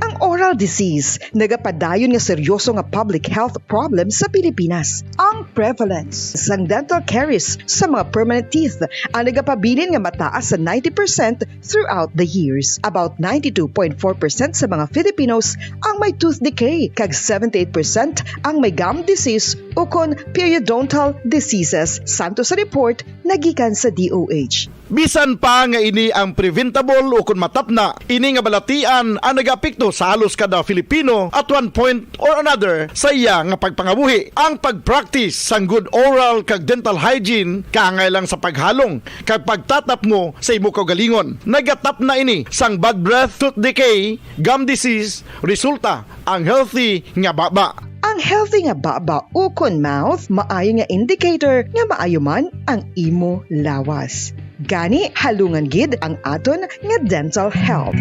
Ang oral disease nagapadayon nga seryoso nga public health problem sa Pilipinas. Ang prevalence sang dental caries sa mga permanent teeth ang nagapabilin nga mataas sa ninety percent throughout the years. About ninety-two point four percent sa mga Filipinos ang may tooth decay, kag seventy-eight percent ang may gum disease ukon periodontal diseases, santo sa report nga gikan sa D O H. Bisan pa nga ini ang preventable ukon matapna, ini nga balatian ang nagaapekto sa halos kada Filipino at one point or another sa iya nga pagpangabuhi. Ang pag-practice sang good oral kag dental hygiene kaangay lang sa paghalong kag pagtatapngo sa imo kaugalingon. Nagatapna ini sang bad breath, tooth decay, gum disease, resulta ang healthy nga baba. Ang healthy nga baba ukon mouth maayo nga indicator nga maayo man ang imo lawas. Gani, halungan gid ang aton nga dental health.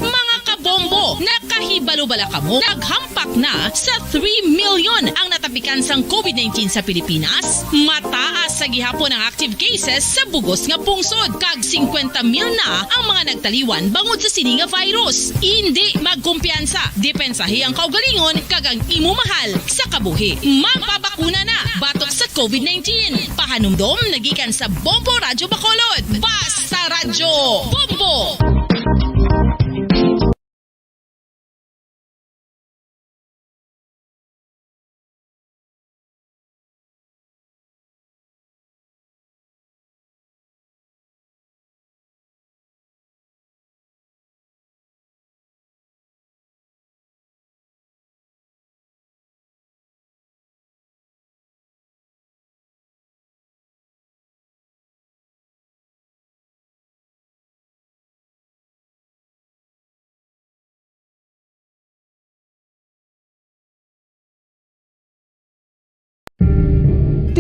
Mga kabombo, nakahibalo bala kamo? Naghampak na sa three million ang natapikan sang COVID nineteen sa Pilipinas. Mataas sa gihapon ang active cases sa bugos nga pungsod, kag singkwenta mil na ang mga nagtaliwan bangod sa sini nga virus. Indi magkumpiyansa, depensahi ang kaugalingon kag ang imo mahal sa kabuhi. Magpabakuna na batok sa COVID nineteen. Pahanumdom nagikan sa Bombo Radyo Bacolod. Basta Radyo Bombo!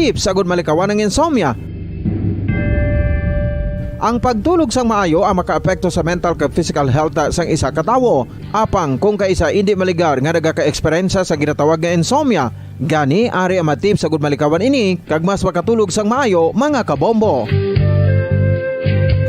tips agud malikawan ang insomnia. Ang pagtulog sang maayo ang makaapekto sa mental kag physical health sang isa ka tawo. Apang kung kaisa indi maligar nga nagaka-eksperyensya sa ginatawag nga insomnia, gani ari ang mga tips agud malikawan ini kag mas makatulog sang maayo, mga kabombo.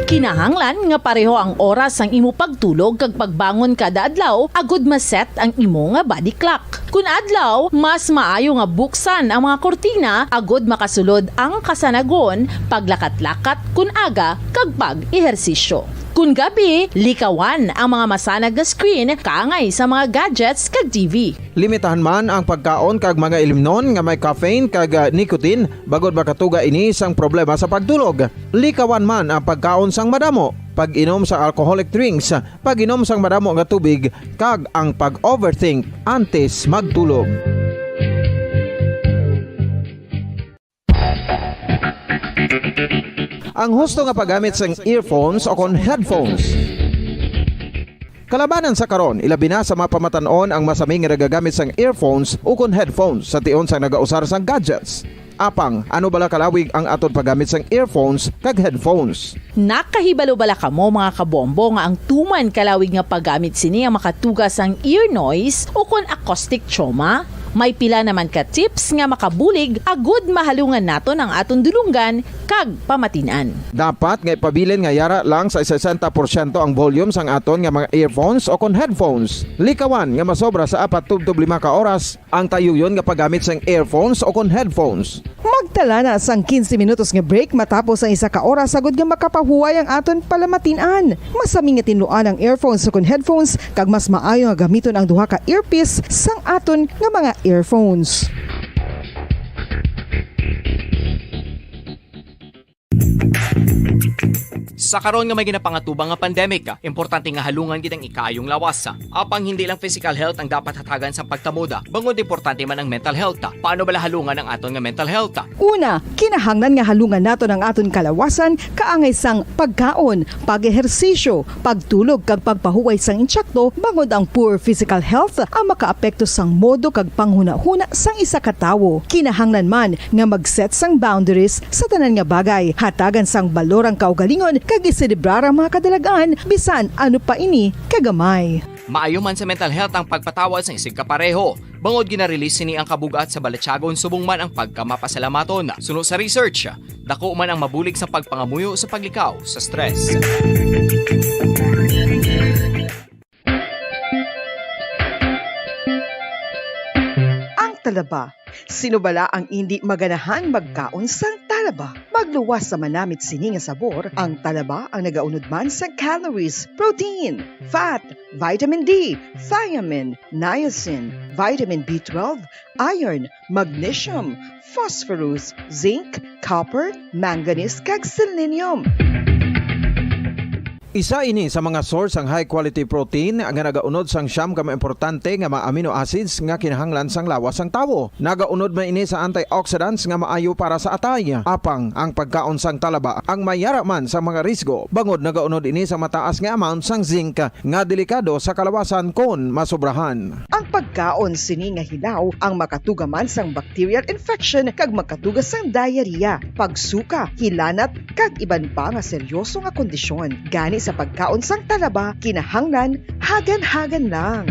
Kinahanglan nga pareho ang oras sang imo pagtulog kag pagbangon kada adlaw agud ma-set ang imo nga body clock. Kun adlaw, mas maayo nga buksan ang mga kurtina agud makasulod ang kasanagon, paglakat-lakat kun aga, kag pag-ehersisyo. Kun gabi, likawan ang mga masanag nga screen kaangay sa mga gadgets kag T V. Limitahan man ang pagkaon kag mga ilimnon nga may caffeine kag, ah, nicotine, bangod makatuga ini sang problema sa pagtulog. Likawan man ang pagkaon sang madamo, pag-inom sa alcoholic drinks, pag-inom sang madamo nga tubig, kag ang pag-overthink antes magtulog. Ang husto nga paggamit sang earphones o kon headphones. Kalabanan sa karon, ilabi na sa mga pamatan-on ang masami nga nagagamit sang earphones o kon headphones sa tion sang nagausar sang gadgets. Apang, ano bala kalawig ang aton paggamit sang earphones kag headphones? Nakahibalo bala kamo, mga kabombo, nga ang tuman kalawig nga paggamit sini ang makatuga sang ear noise o kon acoustic trauma? May pila naman ka tips nga makabulig agud mahalungan naton ang aton dulonggan kag pamatin-an. Dapat nga ipabilin nga yara lang sa sesenta porsyento ang volume sang aton nga mga earphones o kon headphones. Likawan nga masobra sa apat tubtob lima ka oras ang tayuyon nga paggamit sang earphones o kon headphones. Magtala na sang quince minutos nga break matapos ang isa ka oras agud nga makapahuway ang aton palamatin-an. Masami nga tinluan ang earphones o kon headphones, kag mas maayo nga gamiton ang duha ka earpiece sang aton nga mga earphones. Sa karon nga may ginapangatubang nga pandemic, importante nga halungan gid ang ikaayong lawas. Apang hindi lang physical health ang dapat hatagan sang pagtamod, bangod importante man ang mental health. Paano bala halungan ang aton nga mental health? Una, kinahanglan nga halungan naton ang aton kalawasan kaangay sang pagkaon, pag-ehersisyo, pagtulog kag pagpahuway sang insakto, bangod ang poor physical health ang makaapekto sang modo kag panghunahuna sang isa ka tawo. Kinahanglan man nga mag-set sang boundaries sa tanan nga bagay, hatagan sang balor ang kaugalingon kag iselebrar ang mga kadalag-an bisan ano pa ini kagamay. Maayo man sa mental health ang pagpatawad sang isigkapareho, bangod gina-release sini ang kabug-at sa balatyagon subong man ang pagkamapasalamaton. Suno sa research, dako man ang mabulig sa pagpangamuyo sa paglikaw sa stress. Ang talaba. Sino bala ang indi maganahang magkaon sang talaba? Magluwas sa manamit sini nga sabor, ang talaba ang nagaunod man sa calories, protein, fat, vitamin D, thiamine, niacin, vitamin B twelve, iron, magnesium, phosphorus, zinc, copper, manganese, kag selenium. Isa ini sa mga source sang high quality protein nga nagaunod sang siyam ka mga importante nga mga amino acids nga kinahanglan sang lawas sang tawo. Nagaunod man ini sa antioxidants nga maayo para sa atay. Apang ang pagkaon sang talaba ang mayara man sa mga risgo, bangod nagaunod ini sa mataas nga amount sang zinc nga delikado sa kalawasan kon masobrahan. Ang pagkaon sini nga hilaw ang makatuga man sang bacterial infection kag makatuga sang diarrhea, pagsuka, hilanat, kag iban pa nga seryoso nga kondisyon. Gani sa pagkaon sang talaba, kinahanglan hagan-hagan lang.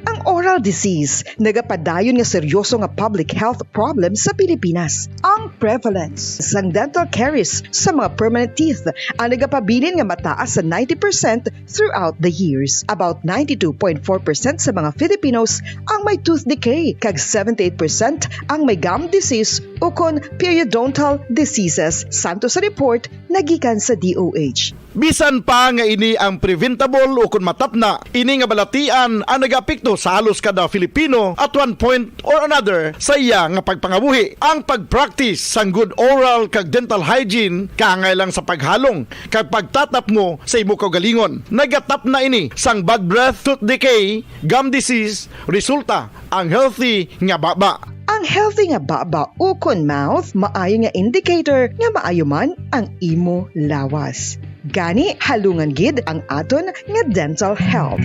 Ang oral disease nagapadayon nga seryoso nga public health problem sa Pilipinas. Ang prevalence sang dental caries sa mga permanent teeth ang nagapabilin nga mataas sa ninety percent throughout the years. About ninety-two point four percent sa mga Filipinos ang may tooth decay, kag seventy-eight percent ang may gum disease ukon periodontal diseases, santo sa report nagikan sa D O H. Bisan pa nga ini ang preventable ukon matapna, ini nga balatian ang nagaapekto sa halos kada Filipino at one point or another sa iya nga pagpangabuhi. Ang pag-practice sang good oral kag dental hygiene kaangay lang sa paghalong kag pagtatapngo sa imo kaugalingon. Nagatapna ini sang bad breath, tooth decay, gum disease, resulta ang healthy nga baba. Ang healthy nga baba ukon mouth maayo nga indicator nga maayo man ang imo lawas. Gani, halungan gid ang aton nga dental health.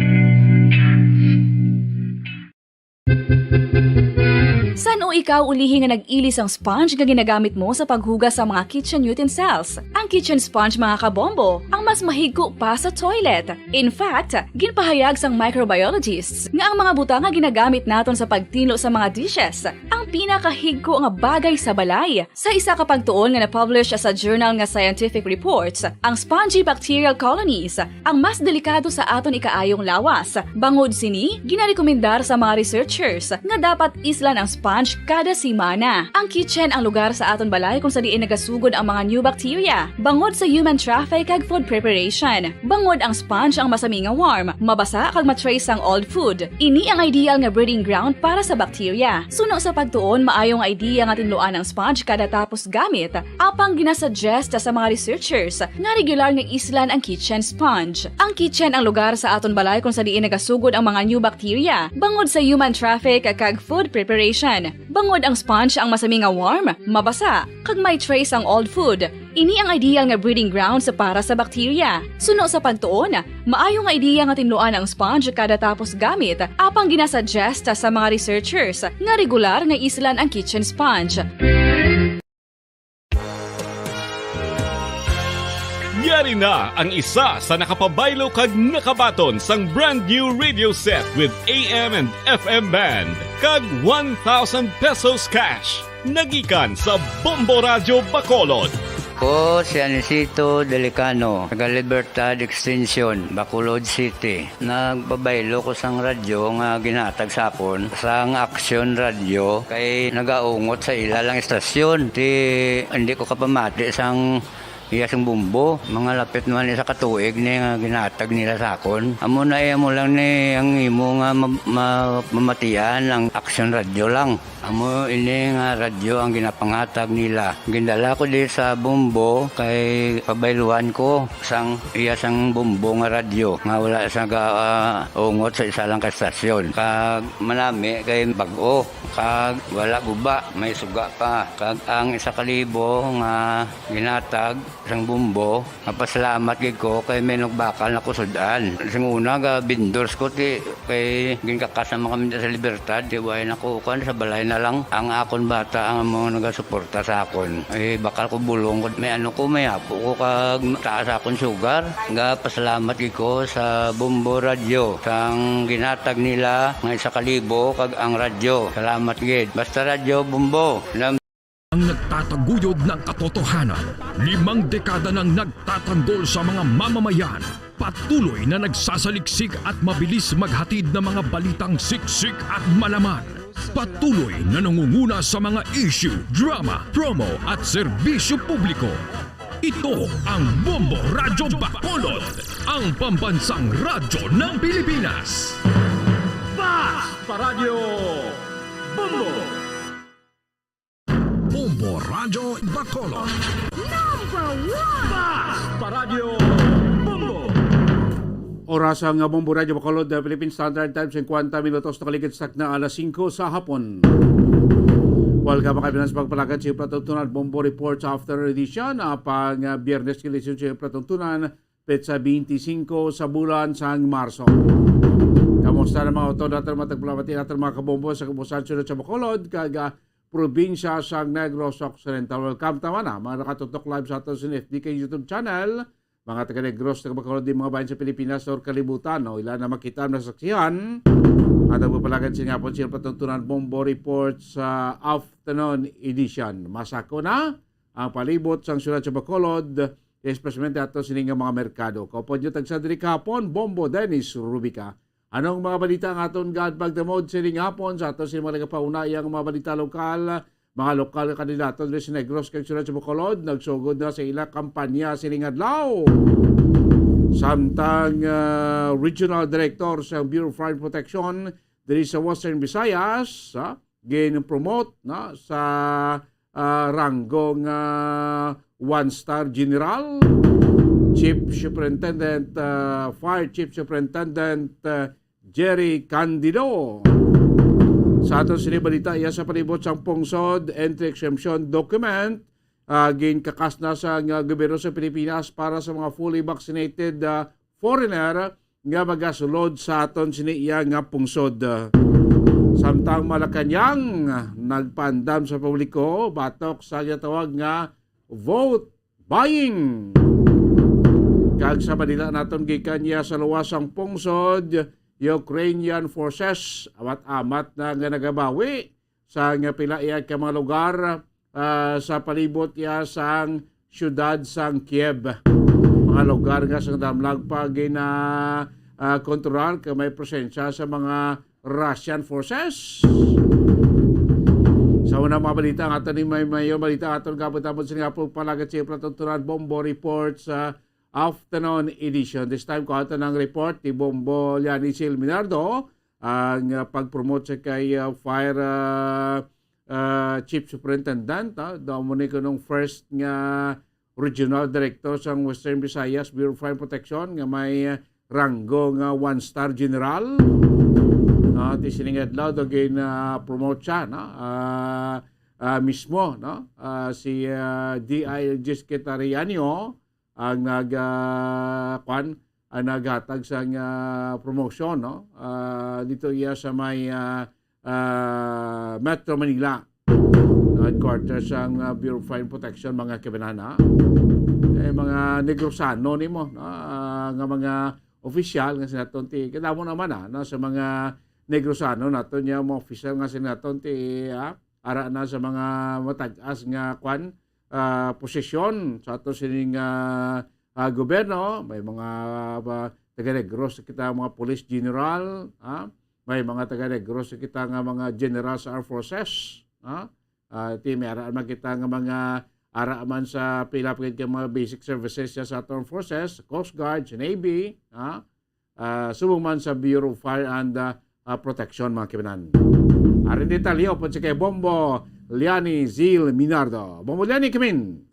Sa Ikaw ulihi nga nag-ili sang sponge nga ginagamit mo sa paghugas sa mga kitchen utensils. Ang kitchen sponge, mga kabombo, ang mas mahigko pa sa toilet. In fact, ginpahayag sang microbiologists nga ang mga butang nga ginagamit naton sa pagtinlo sa mga dishes ang pinakahigko nga bagay sa balay. Sa isa ka pagtuon nga na-publish sa journal nga Scientific Reports, ang spongy bacterial colonies ang mas delikado sa aton ikaayong lawas. Bangod sini, ginarekomendar sa mga researchers nga dapat islan ang sponge kada semana. Ang kitchen ang lugar sa aton balay kung sa diin nagasugod ang mga new bacteria, bangod sa human traffic kag food preparation. Bangod ang sponge ang masami nga warm, mabasa kag ma-trace ang old food. Ini ang ideal nga breeding ground para sa bacteria. Suno sa pagtuon, maayo nga idea nga tinluan ang sponge kada tapos gamit, apang ginasuggest sa mga researchers nga regular nga islan ang kitchen sponge. Ang kitchen ang lugar sa aton balay kung sa diin nagasugod ang mga new bacteria, bangod sa human traffic kag food preparation. Bangod ang sponge ang masami nga warm, mabasa, kag may trace ang old food. Ini ang ideal nga breeding grounds para sa bacteria. Suno sa pagtuon, maayo nga ideya nga tinluan ang sponge kada tapos gamit, apang ginasuggest sa mga researchers nga regular nga islan ang kitchen sponge. Yari na ang isa sa nakapabaylo kag nakabaton sang brand new radio set with A M and F M band kag one thousand pesos cash. Nagikan sa Bombo Radyo Bacolod. Ko si Anisito Delicano, taga Libertad Extension, Bacolod City. Nagpabaylo ko sang radyo nga ginhatag sa akon sang Action Radio kay nagaungot sa ila lang istasyon. Ti hindi ko kapamati sang iya sang bumbo. Mga lapit naman isa ka tuig ni nga ginhatag nila sa akon. Amo na iya mo lang ni ang imo nga ma- ma- mamatian ang Action Radio lang. Amo ini nga radyo ang ginapanghatag nila. Gindala ko di sa Bombo kay pabayluhan ko sang iya sang Bombo nga radyo nga wala sa ga ah, ungot sa isa lang ka estasyon. Kag manami kay bag-o kag wala guba, may suga pa. Kag ang isa ka libo nga ginatag sang Bombo, mapasalamat gid ko kay may nagbakal na ko sud-an. Sing una ga vendors ko ti kay ginkakas naman kami sa Libertad, di way na ko kuan sa balay na lang. Ang akon bata ang mga nagasuporta sa akon. Eh, bakal ko bulong ko, may ano ko, may apo ko kag taas akon sugar. Ga pasalamat gid ko sa Bombo Radyo sang ginatag nila nga isa ka libo kag ang radyo. Salamat gid. Basta Radyo Bombo. Lam- Ang nagtataguyod ng katotohanan, limang dekada nang nagtatanggol sa mga mamamayan, patuloy na nagsasaliksik at mabilis maghatid ng mga balitang siksik at malaman, patuloy na nangunguna sa mga issue, drama, promo at serbisyo publiko. Ito ang Bombo Radyo Bacolod, ang pambansang radyo ng Pilipinas. Bombo Radyo Bacolod. Number one! Basta Radyo Bombo! Oras ang Bombo Radyo Bacolod, uh, Philippine Standard Time, fifty minutos, nakaligid sa na alas singko sa hapon. Welcome, mga kaibigan, sa pagpalagad sa Platon Tunan Bombo Report sa Afternoon Edition, uh, pang uh, Biyernes, kilisyon sa Platon Tunan, petsa twenty-five sa bulan sang Marso. Kamusta na mga utod natin, mga tagpalamati natin, mga kabombo sa kabusan, sunod sa Bacolod, kag uh, probinsya sang Negros Occidental. Welcome taman na mga nakatutok live sa aton sa F D K YouTube channel. Mga taga Negros, taga Bacolod, di mga bayan sa Pilipinas or kalibutan, no? Ila na makita na saksihan. At ang papalagad sa nga po siya patuntunan Bombo Report sa afternoon edition. Masako na ang palibot sang siyudad sa Bacolod, especially ato sini nga mga merkado. Kaupod nyo tagsa diri kahapon, Bombo Dennis Rubica. Anong mga balita ang aton gaadbag damod sining hapon sa aton sini mga nagapauna iyang mga balita lokal, mga lokal nga kandidato diri sa Negros kag Siyudad sa Bacolod nagsugod na sa ila kampanya sining adlaw. Samtang ah, Regional Director sa Bureau of Fire Protection diri sa Western Visayas, ah, gin-promote na sa ah, ranggo nga one-star general, Chief Superintendent, ah, Fire Chief Superintendent ah, Jerry Candido. Sa aton sini balita, iya sa palibot sang pungsod entry exemption document, ah, ginkakas na sa nga gobyerno sa Pilipinas para sa mga fully vaccinated ah, foreigner nga magasulod sa aton sini iya nga pungsod. Sa Samtang Malacañang, nagpaandam sa publiko batok sa ginatawag nga vote buying. Kag sa balita naton gikan niya sa luwas sang pungsod, Ukrainian forces amat-amat na nga nagabawi sa nga pila iya ka mga lugar, ah, sa palibot iya sang siyudad sang Kiev. Mga lugar nga sang damlag pa gina, ah, kontrolar kay may presensya sa mga Russian forces. Sa una mga balita nga aton ni may mayo balita nga aton gabot-abot sa nga pagpalagat sa pagtutunan bombo report sa afternoon edition. This time ko ato ng report ni Bombo Liani Sil Minardo ang, ah, pag-promote sa kay, ah, fire, ah, ah, chief superintendent, ah, daw mo ni kunong first nga regional director sa Western Visayas Bureau of Fire Protection nga may, ah, ranggo nga one star general. Ah, ti sining adlaw daw gin, ah, promote siya, no? Ah, ah, mismo, no? Ah, si, ah, D I L G Secretary Anyo ang nag, ah, kwan, ang naghatag sang, ah, promotion, no? Ah, dito iya sa may, ah, ah, Metro Manila, headquarters sang, ah, Bureau of Fire Protection, mga kabanana. Eh, mga Negrosano nimo, no? Ah, nga mga opisyal nga sinaton ti, kita mo naman, ah, no? Sa mga Negrosano naton niya, mga opisyal nga sinaton ti, ah, ara na sa mga matag-as nga kwan, ah, posisyon sa ato sining, ah, ah, gobyerno. May mga, ah, taga-Negros kita, mga police general, ah, may mga taga-Negros kita nga mga general sa armed forces, ah. Ah, ti may ara man kita nga mga ara man sa pila pa gid ka mga basic services sa, sa armed forces, Coast Guard, sa Navy, ah, ah, subong man sa Bureau of Fire and, ah, ah, Protection, mga kababayan. Arin detalye upod sa kay Bombo Liani Zil Minardo. Bombo Liani, kamin.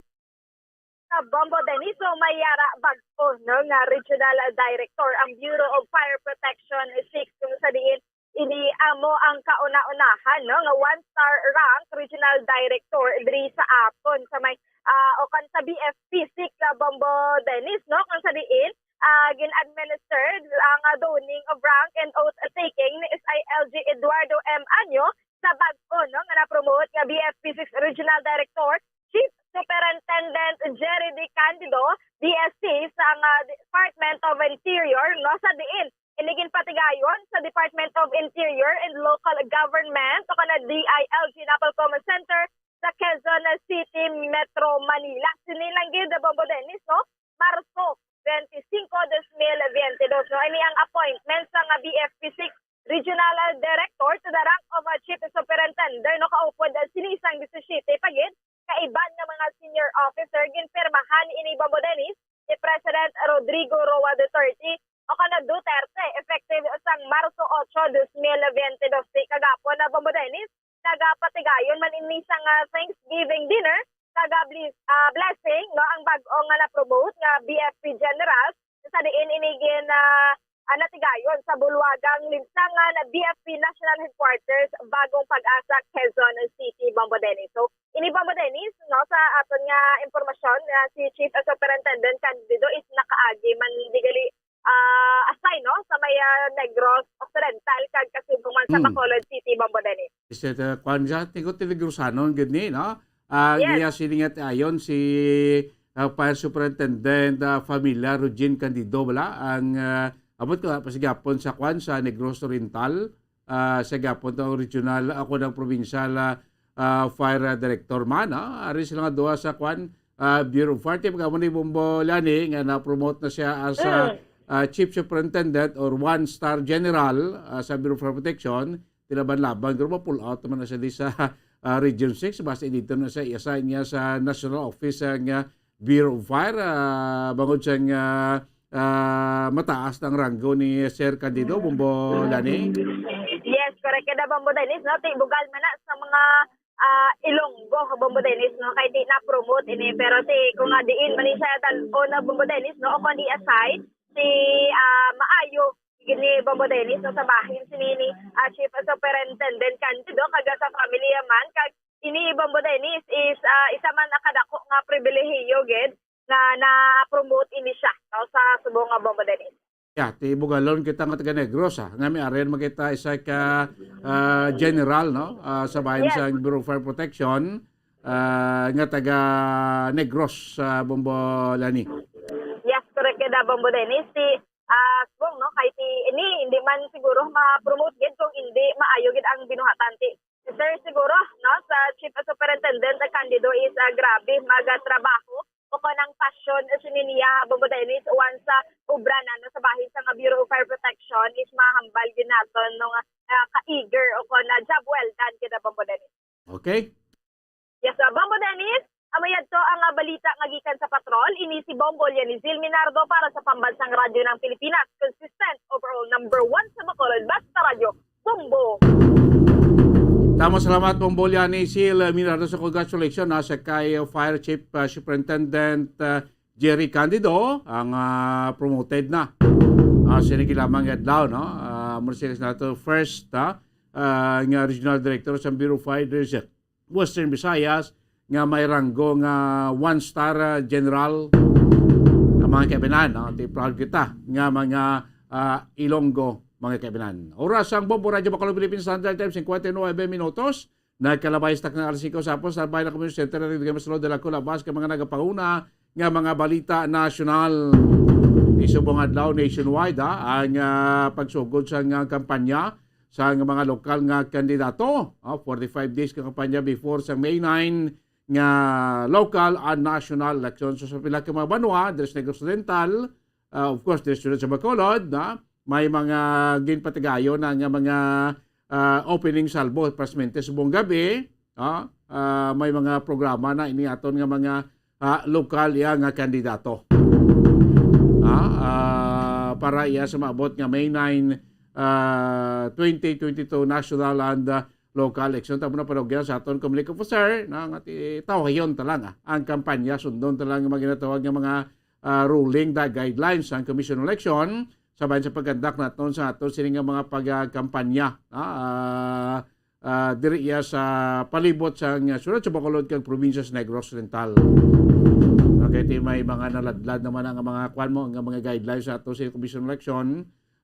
Sa Bombo Dennis, so may yara bag-o, no, nga regional director ang Bureau of Fire Protection six, kung sa diin ini amo ang kauna-unahan, no, nga one star rank regional director diri sa aton sa may, ah, o kan sa B F P six sa Bombo Dennis, no, kung sa diin, ah, gin-administered ang, ah, donning of rank and oath taking ni S I L G Eduardo M Anyo sa bag-o, no, nga na-promote nga B F P six Regional Director, Chief Superintendent Jerry D Candido, D S C sa nga Department of Interior, no, sa diin ini ginpatigayon sa Department of Interior and Local Government o kana D I L G Napolcom Center sa Quezon City, Metro Manila. Sini lang gid, Bombo Dennis, no? Marso twenty-cinco, dos mil veintidós, no? Ini ang appointment sa nga B F P six Regional Director to the rank of, uh, Chief Superintendent, no? Kaupod, uh, sini sang disisiete pa gid ka iban nga mga senior officer, ginpirmahan ini, Bombo Dennis, ni President Rodrigo Roa Duterte o kana Duterte, effective sang Marso ocho, dos mil veintidós. Kagapon na, Bombo Dennis, nagapatigayon man ini sang, ah, Thanksgiving dinner, kag, ah, blis-, ah, blessing, no, ang bag-o nga na-promote nga B F P General, sa diin ini gin, ah, ah, natigayon sa bulwagang Linsangan B F P National Headquarters, Bagong Pag-asa, Quezon City, Bombo Dennis. So, ini, Bombo Dennis, no, sa aton nga impormasyon, nga si Chief Superintendent Candido is nakaagi man di gali, ah, assign, no, sa may, ah, Negros Occidental kag kasubong man sa Hmm. Bacolod City, Bombo Dennis. Mister, uh, kwan siya, tigo ti Negrosanon gid ni, no? Ah, Yes. Iya sini nga ti ayon si, ah, Fire Superintendent, ah, Familia Rugin Candido, wala? Ang, ah, abot ko, ah, pasigapon sa kwan, sa Negros Oriental, ah, sa gapon to regional, ako ng provincial, ah, ah, fire director man, ah. Ari sila nga duha sa kwan, ah, Bureau of Fire. Ti pagamo ni Bombo Lani nga na-promote na siya as, ah, Mm. ah, Chief Superintendent or one-star General, ah, sa Bureau of Fire Protection. Ti laban-laban, pero ma-pull out naman na siya di sa, ah, Region six. Basta dito na siya, i-assign niya sa National Office, ah, nga Bureau of Fire, ah, bangod siya nga, ah, mataas ang ranggo ni Sir Candido, Bombo Lani. Yes, correct. Kaya, Bombo Dennis, no? Ti bugal man na sa mga, ah, Ilonggo, Bombo Dennis, no? Kay di na-promote ini. Pero ti, kung nga diin man ni siya dal-o na, Bombo Dennis, no? O kung di aside, si, ah, maayo gid ni Bombo Dennis, no? Sa bahin sini ni, ah, Chief Superintendent Candido, kag sa family man, kag ini, Bombo Dennis, is, ah, isa man na kadako nga pribilehiyo gid nga na-promote ini siya, no, sa subong nga, Bombo Dennis. Yeah, ti Bugalon kita nga taga Negros, ah. Nga may aren makita isa ka, ah, general, no? Ah, sa bahin Yes. sa Bureau of Fire Protection, ah, nga taga Negros, sa Bombo Lani. Yes, correct ka da, Bombo Dennis. Si, ah, Subong, no? Kay ti, ini, hindi man siguro ma-promote gid kung hindi maayo gid ang binuhatan ti Sir, siguro, no, sa Chief Superintendent Candido is, ah, grabe magatrabaho o kon ang passion sini niya, Bombo Dennis, once sa obra na, no, sa bahin sa nga Bureau of Fire Protection is mahambal gyud naton, no, nga, ah, ka-eager o kon, ah, job well done kita, Bombo Dennis. Okay. Yes, ah, Bombo Dennis, amo yadto ang, ah, balita nga gikan sa patrol. Ini si Bombo Lianizil Minardo para sa Pambansang Radyo ng Pilipinas, consistent, overall number one sa Bacolod, basta radyo. Bombo. Tama, salamat, Bombo Lianizil Minardo, sa congratulations, ha, sa kay Fire Chief, ah, Superintendent, ah, Jerry Candido, ang, ah, promoted na. Ah, sini lamang adlaw, no? Ah, mo sila sa nato first, ha, ah, nga regional director sa Bureau of Fire Division Western Visayas nga may ranggo nga one star, ah, general. Ang mga kaibinan, no? Ti proud kita nga mga, ah, Ilonggo, mga kaibinan. Oras ang Bombo Radyo Bacolod, Philippines Standard Time, cincuenta y nueve minutos. Nagkalabay sa takna alas singko sa hapon, sa Bayan Community Center, sa Sulod de la Culabas, kay mga nagapanguna nga mga balita nasyonal. Ti subong adlaw nationwide, ah, ang, ah, pagsugod sa nga kampanya sa nga mga lokal nga kandidato. Ah, forty-five days ka kampanya before sa May nine nga local and national election. So, sa pila ka mga banwa, diri sa Negros Oriental, ah, of course, diri sa Bacolod, na may mga ginpatigayon na nga mga, ah, opening salvo, precisamente subong gabi, ah, ah, may mga programa na ini aton nga mga, ah, lokal iya nga kandidato. Ah, ah, para iya sa maabot nga May nine, ah, twenty twenty-two national and, ah, local election. Tamo na panugyan sa aton communique officer na nga ti tawhayon ta lang, ah, ang kampanya, sundon ta lang ang mga ginatawag nga mga, ah, ruling da guidelines ang Commission on Election sa bahin sa pagkandak naton sa aton sini nga mga pagkampanya, ah, ah, ah, diri iya sa palibot sa nga syudad sa Bacolod kag probinsya sa Negros Oriental. Okay, ti may mga naladlad naman ang mga kwan mo, ang mga guidelines sa ato sa Commission on Election,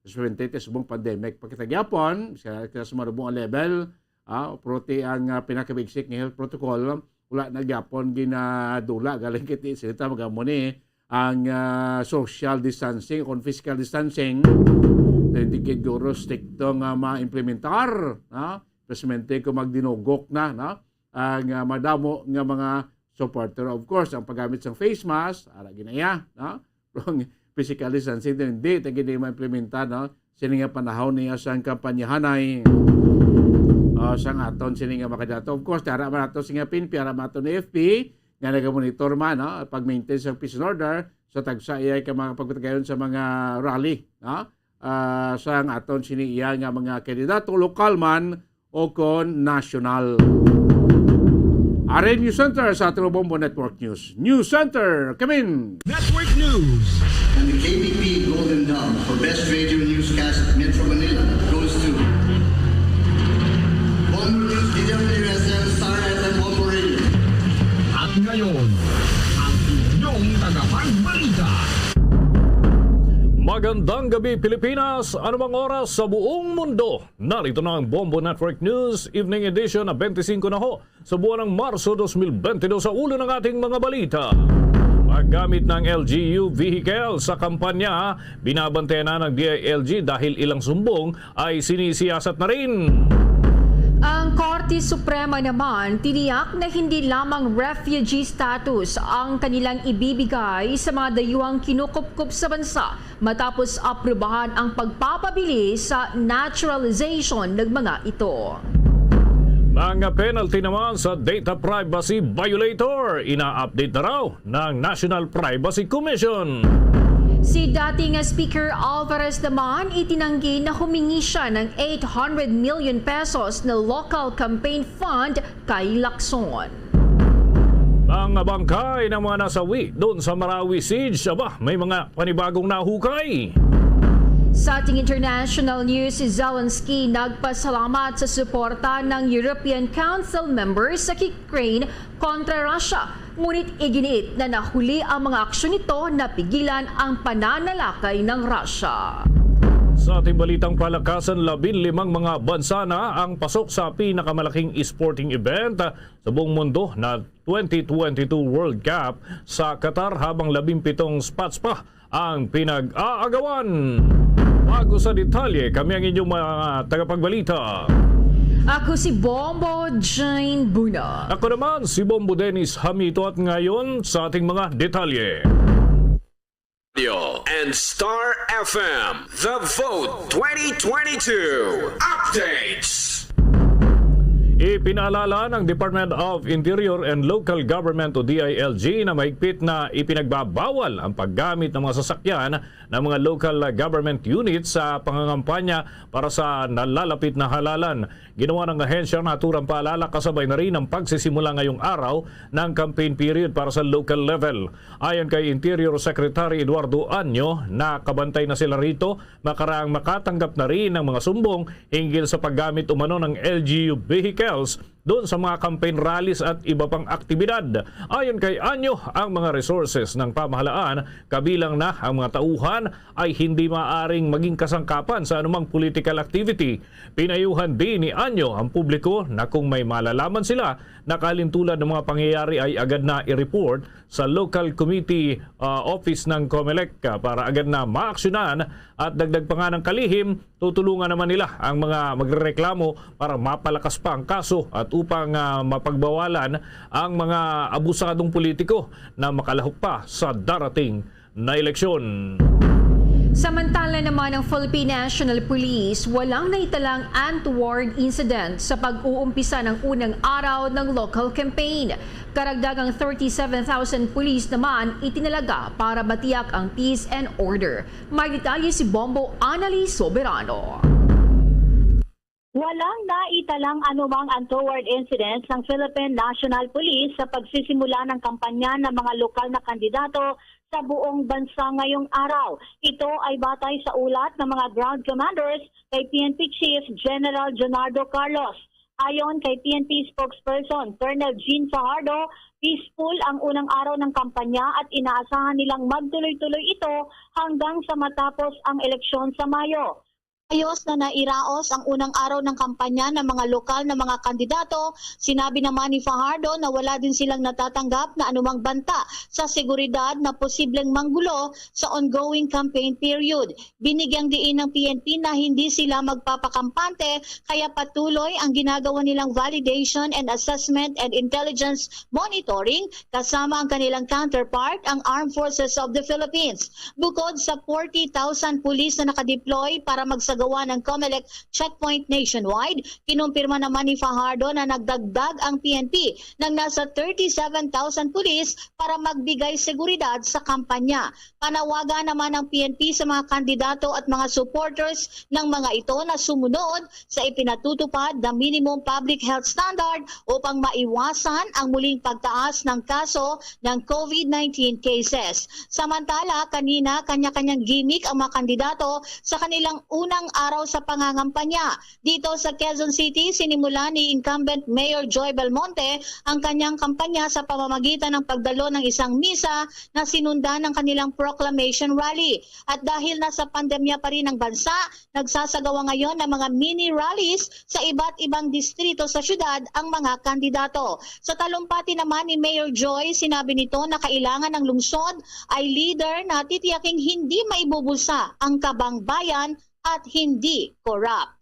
especially sa subong pandemic. Pakita gyapon sa, sa marubong nga level, ah, pero ti ang, ah, pinakabigsik nga health protocol, wala na gyapon ginadula. Galing kiti sila ta magamo ni ang, ah, social distancing o physical distancing. Then, di gid guro stricto nga ma-implementar, ah, especially kung magdinugok na, no? Ang, ah, madamo nga mga supporter. Of course, ang paggamit sang face mask, ara ginaya, no? Ang physical distancing din, hindi ta gid ma-implementar, no? Sini nga panahon niya sang kampanyahanay, ah, sang aton sini nga mga kandidato. Of course, ara man ato sini nga P N P, ara man ato ni F P, nga nagamonitor man, no? Pag-maintain sa peace and order, sa tagsa iya ka mga pagpatigayon sa mga rally, no? Ah, sang aton sini iya nga mga kandidato, lokal man o kon nasyonal. Ari News Center sa aton Bombo Network News. News Center, come in! Network News. And the K B P Golden Dove for Best Radio Newscast Metro Manila goes to Bombo News, D W S M, Star F M, Bombo Radio. At ngayon, ang inyong tagapagbalita. Magandang gabi, Pilipinas. Anumang oras sa buong mundo, narito na ang Bombo Network News Evening Edition na twenty-five na ho sa buwan ng Marso dos mil bente dos. Sa ulo ng ating mga balita: paggamit ng L G U vehicle sa kampanya, binabantayan na ng D I L G dahil ilang sumbong ay sinisiyasat na rin. Ang Korte Suprema naman tiniyak na hindi lamang refugee status ang kanilang ibibigay sa mga dayuhang kinukupkup sa bansa matapos aprubahan ang pagpapabilis sa naturalization ng mga ito. Mga penalty naman sa data privacy violator, ina-update na raw ng National Privacy Commission. Si dating Speaker Alvarez naman itinanggi na humingi siya ng eight hundred million pesos na local campaign fund kay Lacson. Mga bangkay ng mga nasawi doon sa Marawi siege, aba, may mga panibagong nahukay. Sa ating international news, si Zelensky nagpasalamat sa suporta ng European Council members sa Ukraine kontra Russia, Ngunit iginiit na nahuli ang mga aksyon nito na pigilan ang pananalakay ng Russia. Sa ating balitang palakasan, labing limang mga bansa na ang pasok sa pinakamalaking sporting event sa buong mundo na twenty twenty-two World Cup sa Qatar, habang labing pitong spots pa ang pinag-aagawan. Bago sa detalye, kami ang inyong mga tagapagbalita. Ako si Bombo Jane Buna. Ako naman si Bombo Dennis Hamito, at ngayon sa ating mga detalye. Radio and Star F M, The Vote twenty twenty-two Updates. Ipinaalala ng Department of Interior and Local Government o D I L G na mahigpit na ipinagbabawal ang paggamit ng mga sasakyan ng mga local government units sa pangangampanya para sa nalalapit na halalan. Ginawa ng ahensya ang naturang paalala kasabay na rin ang pagsisimula ngayong araw ng campaign period para sa local level. Ayon kay Interior Secretary Eduardo Anyo, nakabantay na sila rito, makaraang makatanggap na rin ng mga sumbong hinggil sa paggamit umano ng L G U vehicles doon sa mga campaign rallies at iba pang aktibidad. Ayon kay Anyo, ang mga resources ng pamahalaan, kabilang na ang mga tauhan, ay hindi maaring maging kasangkapan sa anumang political activity. Pinayuhan din ni Anyo ang publiko na kung may malalaman sila na kahalintulad ng mga pangyayari ay agad na i-report sa local committee, ah, office ng COMELEC, ah, para agad na maaksyonan, at dagdag pa nga ng kalihim, tutulungan naman nila ang mga magrereklamo para mapalakas pa ang kaso at upang, ah, mapagbawalan ang mga abusadong politiko na makalahok pa sa darating na eleksyon. Samantala naman, ang Philippine National Police walang naitalang untoward incident sa pag-uumpisa ng unang araw ng local campaign. Karagdagang thirty-seven thousand police naman itinalaga para matiyak ang peace and order. May detalye si Bombo Anali Soberano. Walang naitalang anumang untoward incidents ng Philippine National Police sa pagsisimula ng kampanya ng mga lokal na kandidato sa buong bansa ngayong araw. Ito ay batay sa ulat ng mga ground commanders kay P N P Chief General Leonardo Carlos. Ayon kay P N P spokesperson Colonel Jean Fajardo, peaceful ang unang araw ng kampanya at inaasahan nilang magtuloy-tuloy ito hanggang sa matapos ang eleksyon sa Mayo. Ayos na nairaos ang unang araw ng kampanya ng mga lokal na mga kandidato. Sinabi naman ni Fajardo na wala din silang natatanggap na anumang banta sa seguridad na posibleng manggulo sa ongoing campaign period. Binigyang diin ng P N P na hindi sila magpapakampante, kaya patuloy ang ginagawa nilang validation and assessment and intelligence monitoring kasama ang kanilang counterpart, ang Armed Forces of the Philippines. Bukod sa forty thousand pulis na nakadeploy para magsagawa ng COMELEC checkpoint nationwide, kinumpirma naman ni Fajardo na nagdagdag ang P N P ng nasa thirty-seven thousand pulis para magbigay seguridad sa kampanya. Panawagan naman ng P N P sa mga kandidato at mga supporters ng mga ito na sumunod sa ipinatutupad na minimum public health standard upang maiwasan ang muling pagtaas ng kaso ng COVID nineteen cases. Samantala, kanina, kanya-kanyang gimmick ang mga kandidato sa kanilang unang araw sa pangangampanya. Dito sa Quezon City, sinimulan ni incumbent Mayor Joy Belmonte ang kanyang kampanya sa pamamagitan ng pagdalo ng isang misa na sinundan ng kanilang proclamation rally. At dahil nasa pandemya pa rin ang bansa, nagsasagawa ngayon ng mga mini rallies sa iba't ibang distrito sa syudad ang mga kandidato. Sa talumpati naman ni Mayor Joy, sinabi nito na kailangan ng lungsod ay leader na titiyaking hindi maibubulsa ang kabang bayan at hindi korap.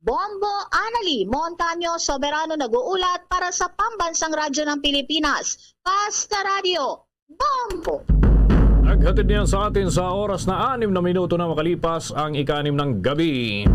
Bombo Anali Montaño Soberano nag-uulat para sa Pambansang Radyo ng Pilipinas, Pasta Radio, Bombo! Naghatid niyan sa atin sa oras na anim na minuto na makalipas ang ika-anim ng gabi.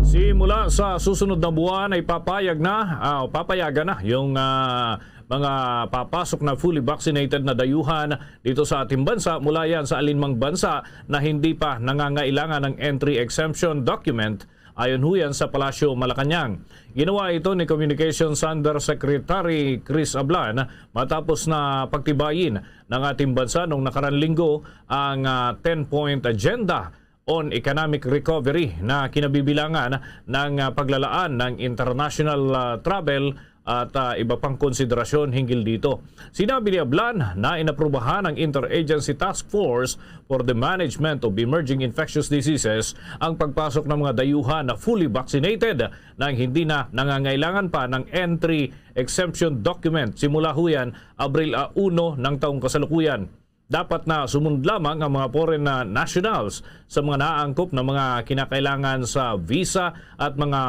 Simula sa susunod na buwan ay papayag na, ah, papayagan na yung, ah, mga papasok na fully vaccinated na dayuhan dito sa ating bansa, mula yan sa alinmang bansa na hindi pa nangangailangan ng entry exemption document, ayon ho yan sa Palasyo Malacañang. Ginawa ito ni Communications Undersecretary Chris Ablan matapos na pagtibayin ng ating bansa noong nakarang linggo ang, ah, ten-point agenda on economic recovery na kinabibilangan ng, ah, paglalaan ng international, ah, travel, at ah, iba pang konsiderasyon hinggil dito. Sinabi ni Ablan na inaprubahan ng Interagency Task Force for the Management of Emerging Infectious Diseases ang pagpasok ng mga dayuhan na fully vaccinated nang hindi na nangangailangan pa ng entry exemption document simula ho yan Abril ah, uno ng taong kasalukuyan. Dapat na sumund lamang ang mga foreign na nationals sa mga naangkop na mga kinakailangan sa visa at mga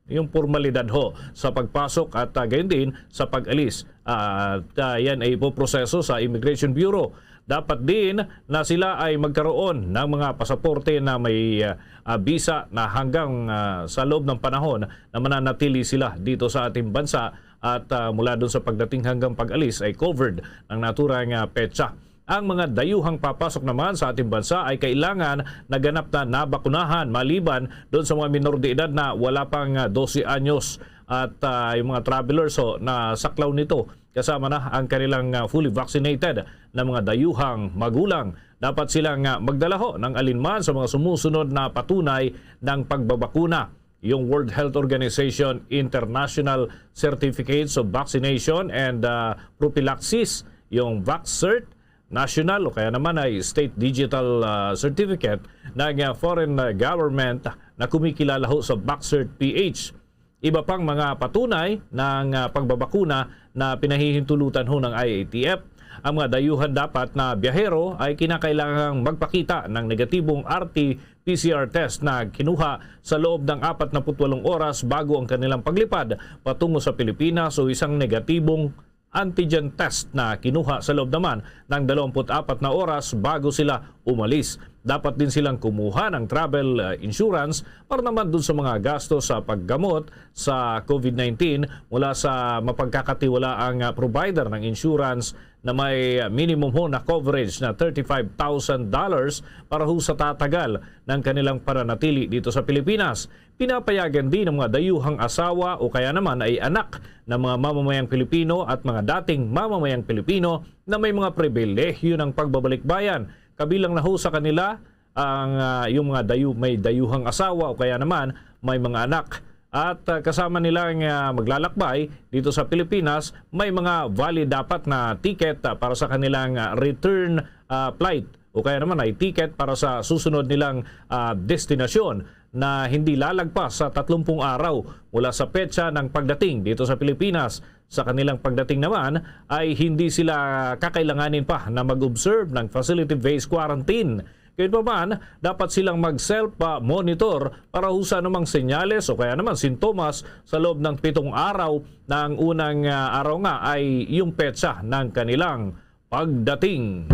yung formalidad ho sa pagpasok at ah, gayon din sa pag-alis. At ah, yan ay ipoproseso sa Immigration Bureau. Dapat din na sila ay magkaroon ng mga pasaporte na may ah, ah, visa na hanggang ah, sa loob ng panahon na mananatili sila dito sa ating bansa at ah, mula doon sa pagdating hanggang pag-alis ay covered ang naturang ah, petsa. Ang mga dayuhang papasok naman sa ating bansa ay kailangan na ganap na nabakunahan maliban doon sa mga minor de edad na wala pang ah, dose anyos at ah, yung mga travelers ho na saklaw nito kasama na ang kanilang ah, fully vaccinated na mga dayuhang magulang. Dapat silang ah, magdala ho ng alinman sa mga sumusunod na patunay ng pagbabakuna, yung World Health Organization International Certificates of Vaccination and ah, Prophylaxis, yung VaxCert National o kaya naman ay State Digital ah, Certificate ng ah, foreign ah, government na kumikilala ho sa VaxCert P H. Iba pang mga patunay ng ah, pagbabakuna na pinahihintulutan ho ng I A T F. Ang mga dayuhan dapat na biyahero ay kinakailangang magpakita ng negatibong R T P C R test na kinuha sa loob ng apat na put walong oras bago ang kanilang paglipad patungo sa Pilipinas o isang negatibong antigen test na kinuha sa loob naman ng dalawampu't apat na oras bago sila umalis. Dapat din silang kumuha ng travel uh, insurance para naman dun sa mga gasto sa paggamot sa COVID nineteen mula sa mapagkakatiwalaang uh, provider ng insurance na may minimum ho na coverage na thirty-five thousand dollars para ho sa tatagal ng kanilang pananatili dito sa Pilipinas. Pinapayagan din ng mga dayuhang asawa o kaya naman ay anak ng mga mamamayang Pilipino at mga dating mamamayang Pilipino na may mga pribilehyo ng pagbabalikbayan. Kabilang na ho sa kanila ang ah, yung mga dayu may dayuhang asawa o kaya naman may mga anak at ah, kasama nilang ah, maglalakbay dito sa Pilipinas, may mga valid dapat na ticket ah, para sa kanilang ah, return ah, flight o kaya naman ay ticket para sa susunod nilang ah, destinasyon na hindi lalagpas sa tatlumpung araw mula sa petsa ng pagdating dito sa Pilipinas. Sa kanilang pagdating naman ay hindi sila kakailanganin pa na mag-observe ng facility-based quarantine. Gayunpaman, dapat silang mag-self-monitor para ho sa anumang senyales o kaya naman sintomas sa loob ng pitong araw na ang unang ah, araw nga ay yung petsa ng kanilang pagdating.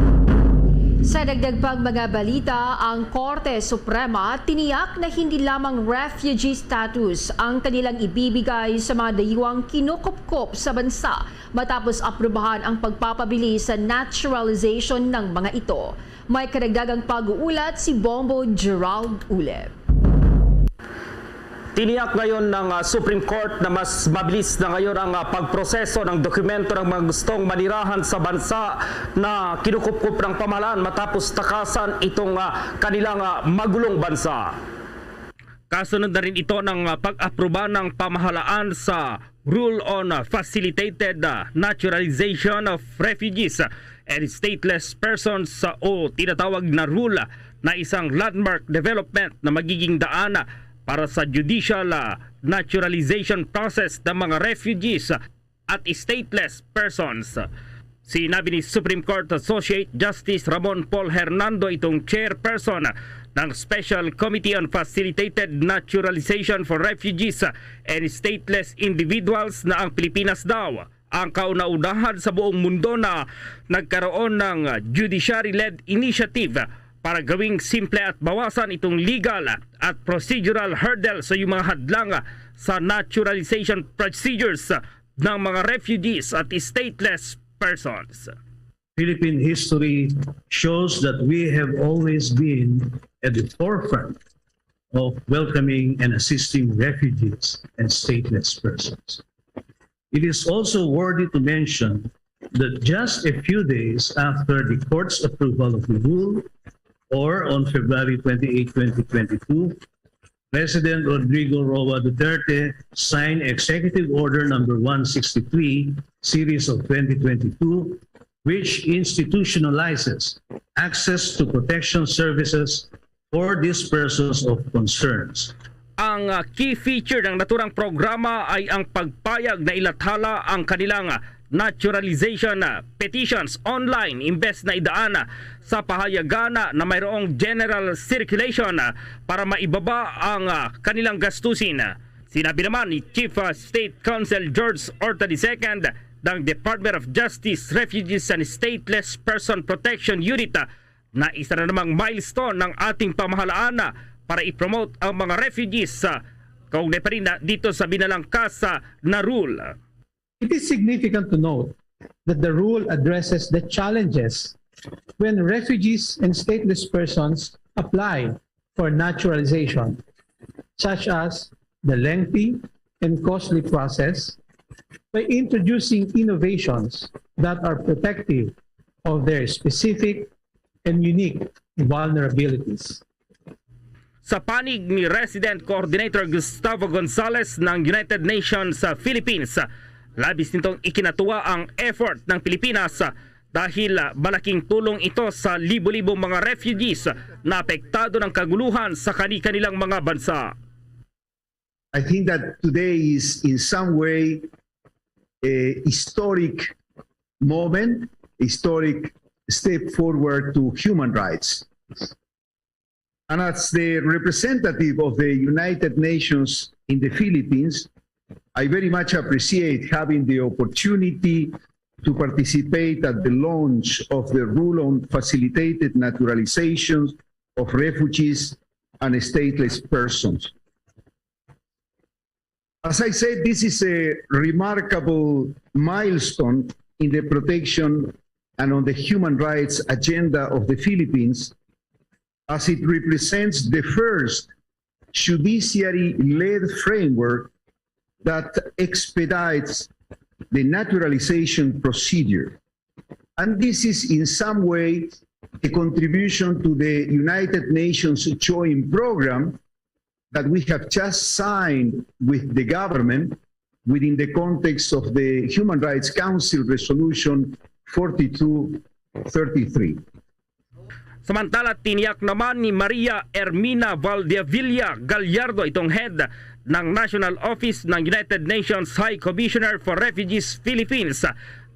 Sa dagdag pang mga balita, ang Korte Suprema tiniyak na hindi lamang refugee status ang kanilang ibibigay sa mga dayuhang kinukupkop sa bansa matapos aprubahan ang pagpapabilis sa naturalization ng mga ito. May karagdagang pag-uulat si Bombo Gerald Ulep. Tiniyak ngayon ng ah, Supreme Court na mas mabilis na ngayon ang ah, pagproseso ng dokumento ng mga gustong manirahan sa bansa na kinukupkup ng pamahalaan matapos takasan itong ah, kanilang ah, magulong bansa. Kasunod na rin ito ng ah, pag-aproba ng pamahalaan sa Rule on ah, Facilitated ah, Naturalization of Refugees and Stateless Persons ah, o tinatawag na rule na isang landmark development na magiging daan para sa judicial ah, naturalization process ng mga refugees at stateless persons. Sinabi ni Supreme Court Associate Justice Ramon Paul Hernando, itong chairperson ng Special Committee on Facilitated Naturalization for Refugees and Stateless Individuals, na ang Pilipinas daw ang kauna-unahan sa buong mundo na nagkaroon ng judiciary-led initiative para gawing simple at bawasan itong legal at procedural hurdle sa iyong mga hadlang sa naturalization procedures ng mga refugees at stateless persons. Philippine history shows that we have always been at the forefront of welcoming and assisting refugees and stateless persons. It is also worthy to mention that just a few days after the court's approval of the rule, or on February twenty-eight, twenty twenty-two, President Rodrigo Roa Duterte signed Executive Order Number one sixty-three, Series of twenty twenty-two, which institutionalizes access to protection services for these persons of concerns. Ang, ah, key feature ng naturang programa ay ang pagpayag na ilathala ang kanilang, ah, naturalization, ah, petitions online imbes na idaan, ah, sa pahayagan, ah, na mayroong general circulation, ah, para maibaba ang, ah, kanilang gastusin. Sinabi naman ni Chief, ah, State Counsel George Orta the second ng Department of Justice, Refugees and Stateless Person Protection Unit, ah, na isa na namang milestone ng ating pamahalaan, ah, para i-promote ang mga refugees, ah, kaugnay pa rin, ah, dito sa binalangkas, ah, na rule. It is significant to note that the rule addresses the challenges when refugees and stateless persons apply for naturalization, such as the lengthy and costly process, by introducing innovations that are protective of their specific and unique vulnerabilities. Sa panig ni Resident Coordinator Gustavo Gonzalez ng United Nations sa Philippines, labis nitong ikinatuwa ang effort ng Pilipinas dahil malaking tulong ito sa libo-libong mga refugees na apektado ng kaguluhan sa kani-kanilang mga bansa. I think that today is in some way a historic moment, historic step forward to human rights. And as the representative of the United Nations in the Philippines, I very much appreciate having the opportunity to participate at the launch of the rule on facilitated naturalizations of refugees and stateless persons. As I said, this is a remarkable milestone in the protection and on the human rights agenda of the Philippines, as it represents the first judiciary-led framework that expedites the naturalization procedure. And this is in some way a contribution to the United Nations joint program that we have just signed with the government within the context of the Human Rights Council Resolution forty-two thirty-three. Samantala, tiniyak naman ni Maria Ermina Valdeavilla Gallardo, itong head ng National Office ng United Nations High Commissioner for Refugees Philippines,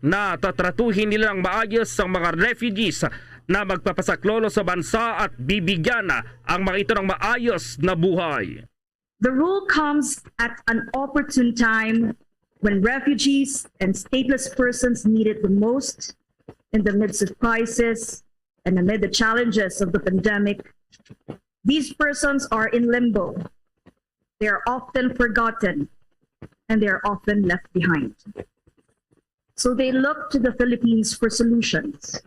na tatratuhin nila ng maayos ang mga refugees na magpapasaklolo sa bansa at bibigyan ang mga ito ng maayos na buhay. The rule comes at an opportune time when refugees and stateless persons need it the most in the midst of crisis and amid the challenges of the pandemic. These persons are in limbo. They are often forgotten and they are often left behind. So they look to the Philippines for solutions.